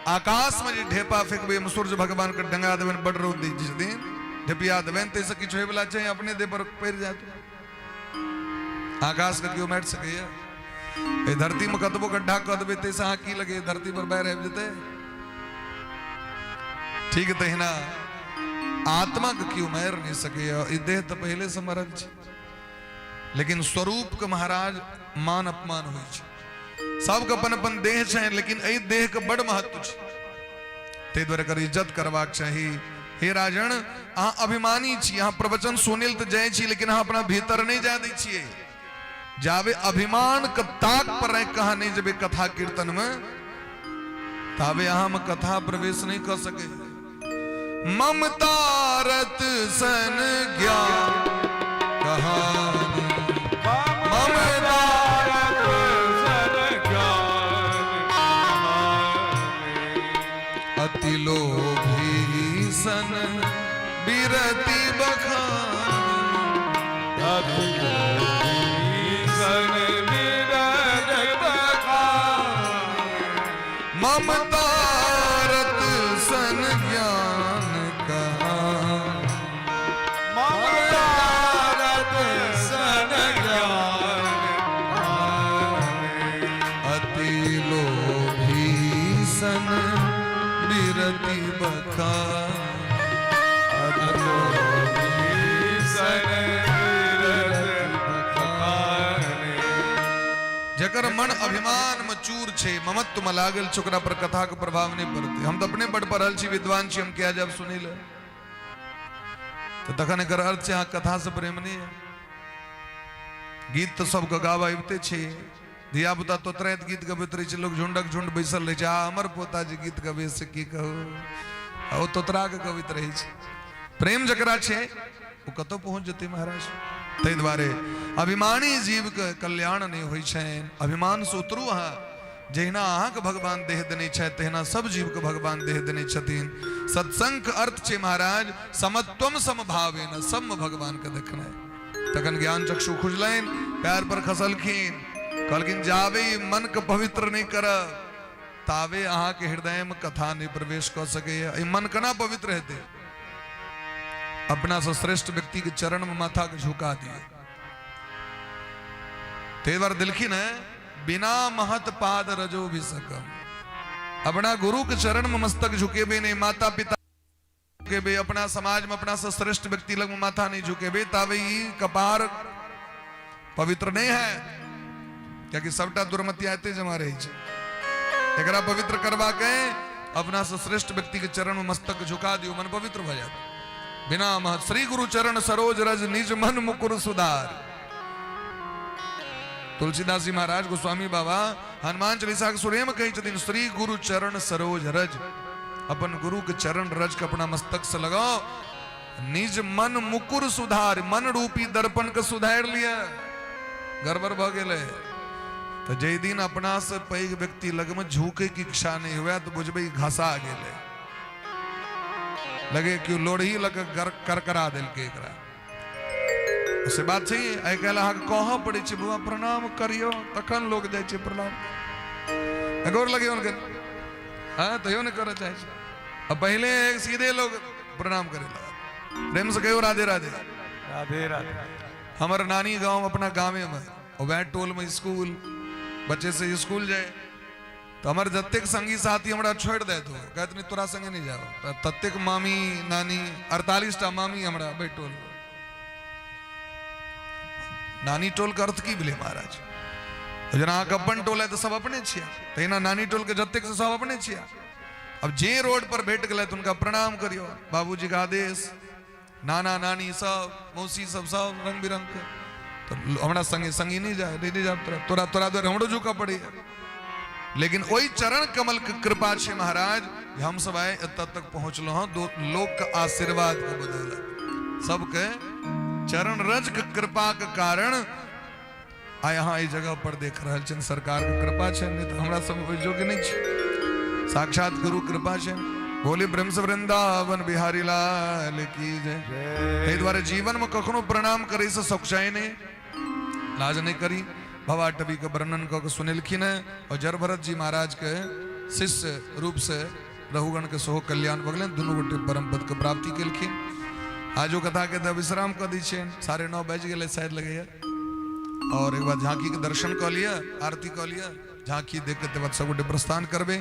आकाश में जे ढेपा फेंकबै, ओहिमे सूर्य भगवान के डंगा देबनि, बड रौद दै छथिन, ढेपिया देबनि, ताहिसँ किछु होयवला छै? अपने देह पर पड़ि जायत। आकाश के केओ मारि सकैया? एहि धरती में कतबो गड्ढा कऽ देबै ताहिसँ अहाँ की लगैया धरती पर बाढ़ि आबि जेतै? ठीक तहिना आत्मा के केओ मारि नहि सकैया। ई देह तऽ पहिले से मरल छै, लेकिन स्वरूप के महाराज मान अपमान होइ छै। सबके अपन अपन देह छै, लेकिन एहि देह के बड़ महत्व छै, ताहि दुआरे एकर इज्जत करबाक चाही। हे राजन, अहाँ अभिमानी छी। अहाँ प्रवचन सुनै तऽ जाइ छी, लेकिन अहाँ अपना भीतर नहि जाय दै छियै। जाबे अभिमान के ताक पर राखि कऽ अहाँ नहि जेबै कथा कीर्तन में, ताबे अहाँ में कथा प्रवेश नहीं कर सके। ममतारत सन ज्ञान कहानी, ममतारत सन ज्ञान कहानी, अति लोभी सन बिरति बखानी, अति लोभी सन बिरति बखानी, ममतारत सन ज्ञान कहानी, ममतारत सन ज्ञान कहानी, अति लोभी सन बिरति बखानी, अति लोभी सन बिरति बखानी। जकर मन अभिमान में चूर छै, ममत्व में लागल छै, ओकरा पर कथा के प्रभाव नहीं पड़तै। हम तऽ अपने बड़ पढ़ल छी, विद्वान छी, हम किया जायब सुनै लए? तऽ तखन एकर अर्थ छै अहाँ कथा से प्रेम नहीं है। गीत तऽ सबके गाबऽ अबिते छै, धिया पुता तोतराइत गीत गबैत रहै छै, लोक झुंडक झुंड बैसल रहै छै। आ हमर पोता जे गीत गबै से की कहू, आ ओ तोतरा के गबैत रहै छै। प्रेम जकरा छै ओ कतऽ पहुँच जेतै महाराज। ताहि दुआरे अभिमानी जीवके कल्याण नहि होइ छनि। अभिमान से उतरू अहाँ। जहिना अहाँके भगवान देह देने छथि, तहिना सब जीवके भगवान देह देने छथिन। सत्संग के अर्थ छै महाराज समत्वम समभावेन, सबमे भगवान के देखनाइ। तखन ज्ञान चक्षु खुजलनि, पैर पर खसलखिन, कहलखिन जाबे ई मन के पवित्र नहि करब ताबे अहाँके हृदय में कथा नहि प्रवेश कऽ सकैया। ई मन केना पवित्र हेतै? अपना से श्रेष्ठ व्यक्ति के चरण में माथा के झुका दिए। ताहि दुआरे देलखिन है बिना महत पाद रजो भी सकम। अपना गुरु के चरण में मस्तक झुकेबे नहीं, माता पिता झुकेबे, अपना समाज में अपना से श्रेष्ठ व्यक्ति लग में माथा नहीं झुकेबे, ताबे ई कपार पवित्र नहीं है। कियाकि सबटा दुर्मति आते जमा रहे छै। एकरा पवित्र करबा के अपना से श्रेष्ठ व्यक्ति के चरण में मस्तक झुका दियो, मन पवित्र भ जात। बिना महत श्री गुरु चरण सरोज रज निज मन मुकुर सुधार। तुलसीदास जी महाराज गोस्वामी बाबा हनुमान चालीसा के सुरे में कहै छथिन श्री गुरु चरण सरोज रज, अपन गुरु के चरण रज के अपना मस्तक से लगाओ, निज मन मुकुर सुधार, मन रूपी दर्पण के सुधार लिया, गड़बड़ भ गेलै। तऽ जाहि दिन अपना से पैघ व्यक्ति लग में झुके के इच्छा नहीं हुए तो बुझबै घसा गेलै, लगे कि लोढ़ी लग करकरा देलकै एकरा। से बात छै। आइ काल्हि अहाँके कहऽ पड़ै छै बौआ प्रणाम करियौ, तखन लोक जाइ छै प्रणाम। गौर लगियौ हुनकर, हँ तैयो नहि करऽ चाहै छै। आ पहिले सीधे लोग प्रणाम करे लगल। प्रेम से कहियो राधे राधे। राधे राधे। हमर नानी गाँव अपना गामे में, वएह टोल में स्कूल, बच्चे से स्कूल जाए। तऽ हमर जतेक संगी साथी हमरा छोड़ि देत हो, कहत नहि तोरा संगे नहि जाओ, तऽ ततेक मामी नानी 48 टा मामी हमरा बैठोल। नानी टोल के अर्थ की भेलै महाराज? जेना अहाँके अपन टोल है तऽ सब अपने छियै, तहिना नानी टोल के जतेक से सब अपने छियै। अब जे रोड पर भेट गेलै तऽ हुनका प्रणाम करियौ, बाबूजी के आदेश, नाना नानी सब, मौसी सब, सब रंग बिरंग के। तऽ हमरा संगे संगी नहि जाय, नहीं जाय, तोरा तोरा तोरा दुआरे हमरो झुकऽ पड़ैया। लेकिन ओहि चरण कमल के कृपा छै महाराज, हम सब आइ एतऽ तक पहुँचलहुँ हँ लोक के आशीर्वाद के बदौलत, सबके चरण रज के कृपा के कारण आइ अहाँ एहि जगह पर देख रहल छियनि। सरकार के कृपा छै, नहि तऽ हमरा सब ओहि योग्य नहि छी। साक्षात गुरु कृपा छै। बोली ब्रह्म से वृंदावन बिहारी लाल की जय। ताहि दुआरे जीवन में कखनो प्रणाम करै से सकुचाइ नहि, लाज नहि करी। भवाटवी के वर्णन कऽ के सुनेलखिन हैं और जड़ भरत जी महाराज के शिष्य रूप से रघुगण के सेहो कल्याण भऽ गेलनि, दुनू गोटे परम पद के प्राप्ति केलखिन। आजो कथा के तऽ विश्राम कऽ दै छियनि, 9:30 बाजि गेलै शायद लगैया। और एक बार झांकी के दर्शन कऽ लिअ, आरती कऽ लिअ, झांकी देख के तकर बाद सब गोटे प्रस्थान करबै।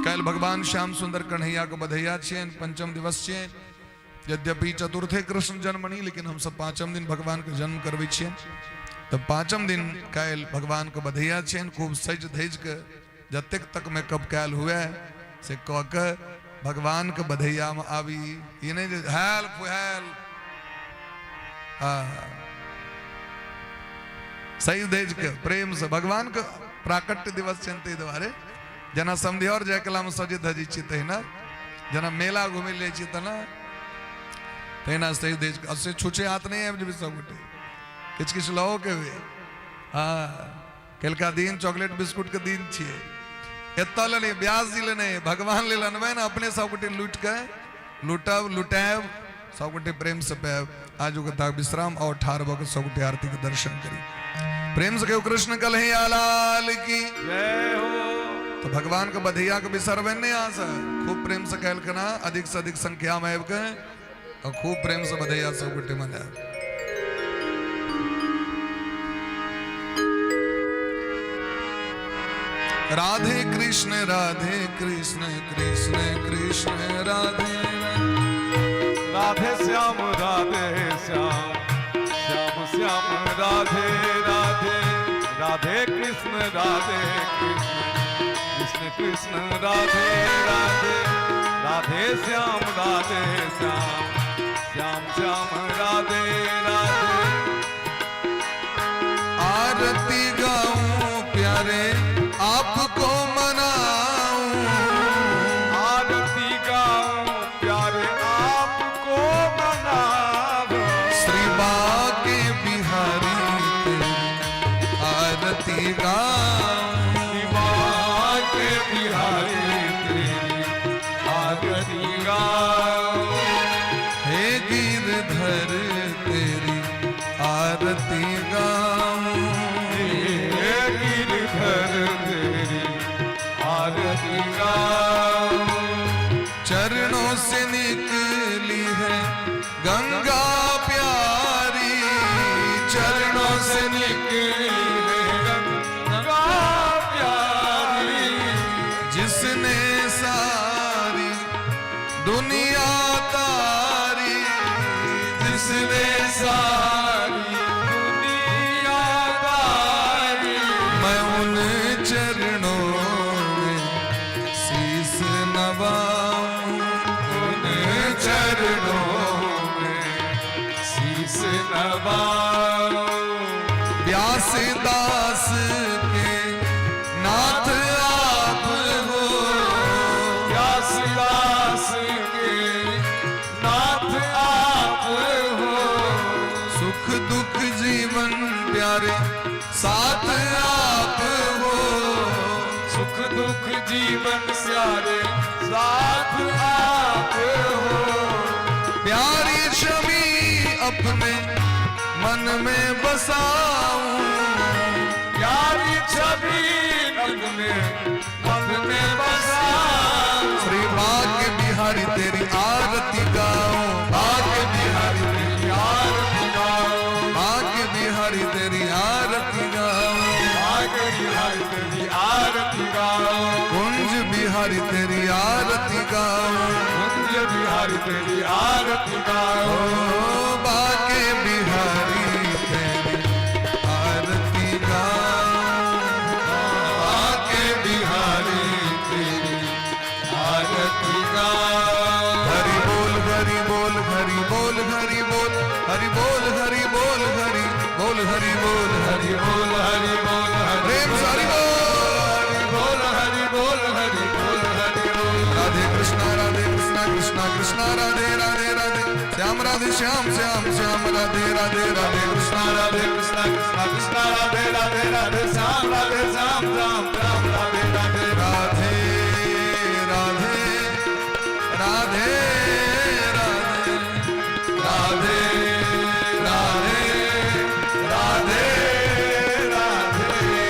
काल्हि भगवान श्याम सुंदर कन्हैया के बधैया छियनि, पंचम दिवस छियनि। यद्यपि चतुर्थे कृष्ण जन्मनि, लेकिन हम सब पांचम दिन भगवान के जन्म करबै छियनि। तऽ पांचम दिन काल्हि भगवान के बधैया छियनि, खूब सजि धजि के जतेक तक मेकअप कयल हुए से कऽ के भगवान के बधैया में आबी। ई नहि जे हैल फुहैल, सही धजि के प्रेम से भगवान के प्राकट्य दिवस छनि, ताहि दुआरे जेना समधियौर जयकला में सजे धजै छियै तहिना, जेना मेला घुमै लए जाइ छियै तेना तहिना सही धजि के। से छुछे हाथ नहि आबि जेबै सब गोटे, किछु किछु लओ के एबै। हँ, कलका दिन चॉकलेट बिस्कुट के दिन छियै, एतऽ ले नहि, व्यास जी ले नहि, भगवान लेल अनबै ने, अपने सब गोटे लूटि के लूटब लुटायब, सब गोटे प्रेम से पायब। आज कथा विश्राम और ठार भऽ के सब गोटे आरती के दर्शन करी। प्रेम से कहियो कृष्ण कन्हैया लाल की जय हो। तो भगवान के बधैया के बिसरबै नहि अहाँ से, खूब प्रेम से कहल केना अधिक से अधिक संख्या में आबि के और खूब प्रेम से बधैया सब गोटे मनायब। राधे कृष्ण राधे कृष्ण कृष्ण कृष्ण राधे राधे श्याम राधे श्याम श्याम श्याम राधे राधे, राधे कृष्ण राधे कृष्ण कृष्ण कृष्ण राधे राधे, राधे श्याम राधे श्याम श्याम श्याम राधे राधे। आरती गाऊं प्यारे आपको मनाऊं, आरती गाऊं प्यारे आपको मनाऊं, श्री बाके बिहारी तेरी आरती गाऊं, श्री बाके बिहारी तेरी आरती गाऊं, हे गिरधर तेरी आरती गाऊं, हे गिरधर तेरी आरती गाऊं, चरणों से निकली है गंगा प्यारी, चरणों से निकली है गंगा प्यारी, जिसने सारी दुनिया तारी, जिसने सारी दुनिया तारी, मैं उन चरणों में शीस नवाऊं, उन चरणों में शीस नवाऊं, व्यास दास के नाथ आप हो, व्यास दास के नाथ आप हो, सुख दुख जीवन प्यारे साथ आप हो, सुख दुख जीवन प्यारे साथ आप हो, प्यारी छवि अपने मन में बसाऊं, प्यारी छवि अपने मन में बसाऊं, श्री बाग बिहारी तेरी आरती गाऊं, बाग बिहारी तेरी आरती गाऊं, बाग बिहारी तेरी आरती गाऊं, बाग बिहारी तेरी आरती गाऊं। बिहारी तेरी आरती गाऊं। कुंज बिहारी तेरी आरती गाओ। ओ बाके बिहारी तेरी आरती गाऊं। बाके बिहारी तेरी आरती गाओ। हरि बोल हरि बोल हरि बोल हरि बोल हरि बोल हरि बोल हरि बोल हरि बोल हरि बोल हरि बोल हरि प्रेम से हरि बोल। हरि बोल हरि बोल हरि बोल हरि बोल। राधे कृष्णा कृष्णा कृष्णा राधे राधे राधे श्याम राधे श्याम श्याम श्याम राधे राधे राधे कृष्णा राधे कृष्णा कृष्णा कृष्णा राधे राधे राधे श्याम राधे श्याम श्याम श्याम राधे राधे। राधे राधे राधे राधे राधे राधे राधे राधे।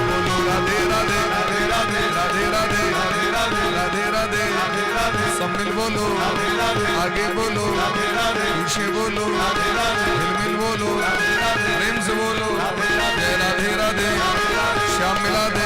बोलो राधे राधे राधे राधे राधे राधे राधे राधे राधे राधे राधे राधे सब मिल बोलो, राधे राधे आगे बोलो, राधे राधे पीछे बोलो, राधे राधे हिल मिल बोलो, राधे राधे प्रेम से बोलो, राधे राधे जय राधे राधे श्याम मिला दे।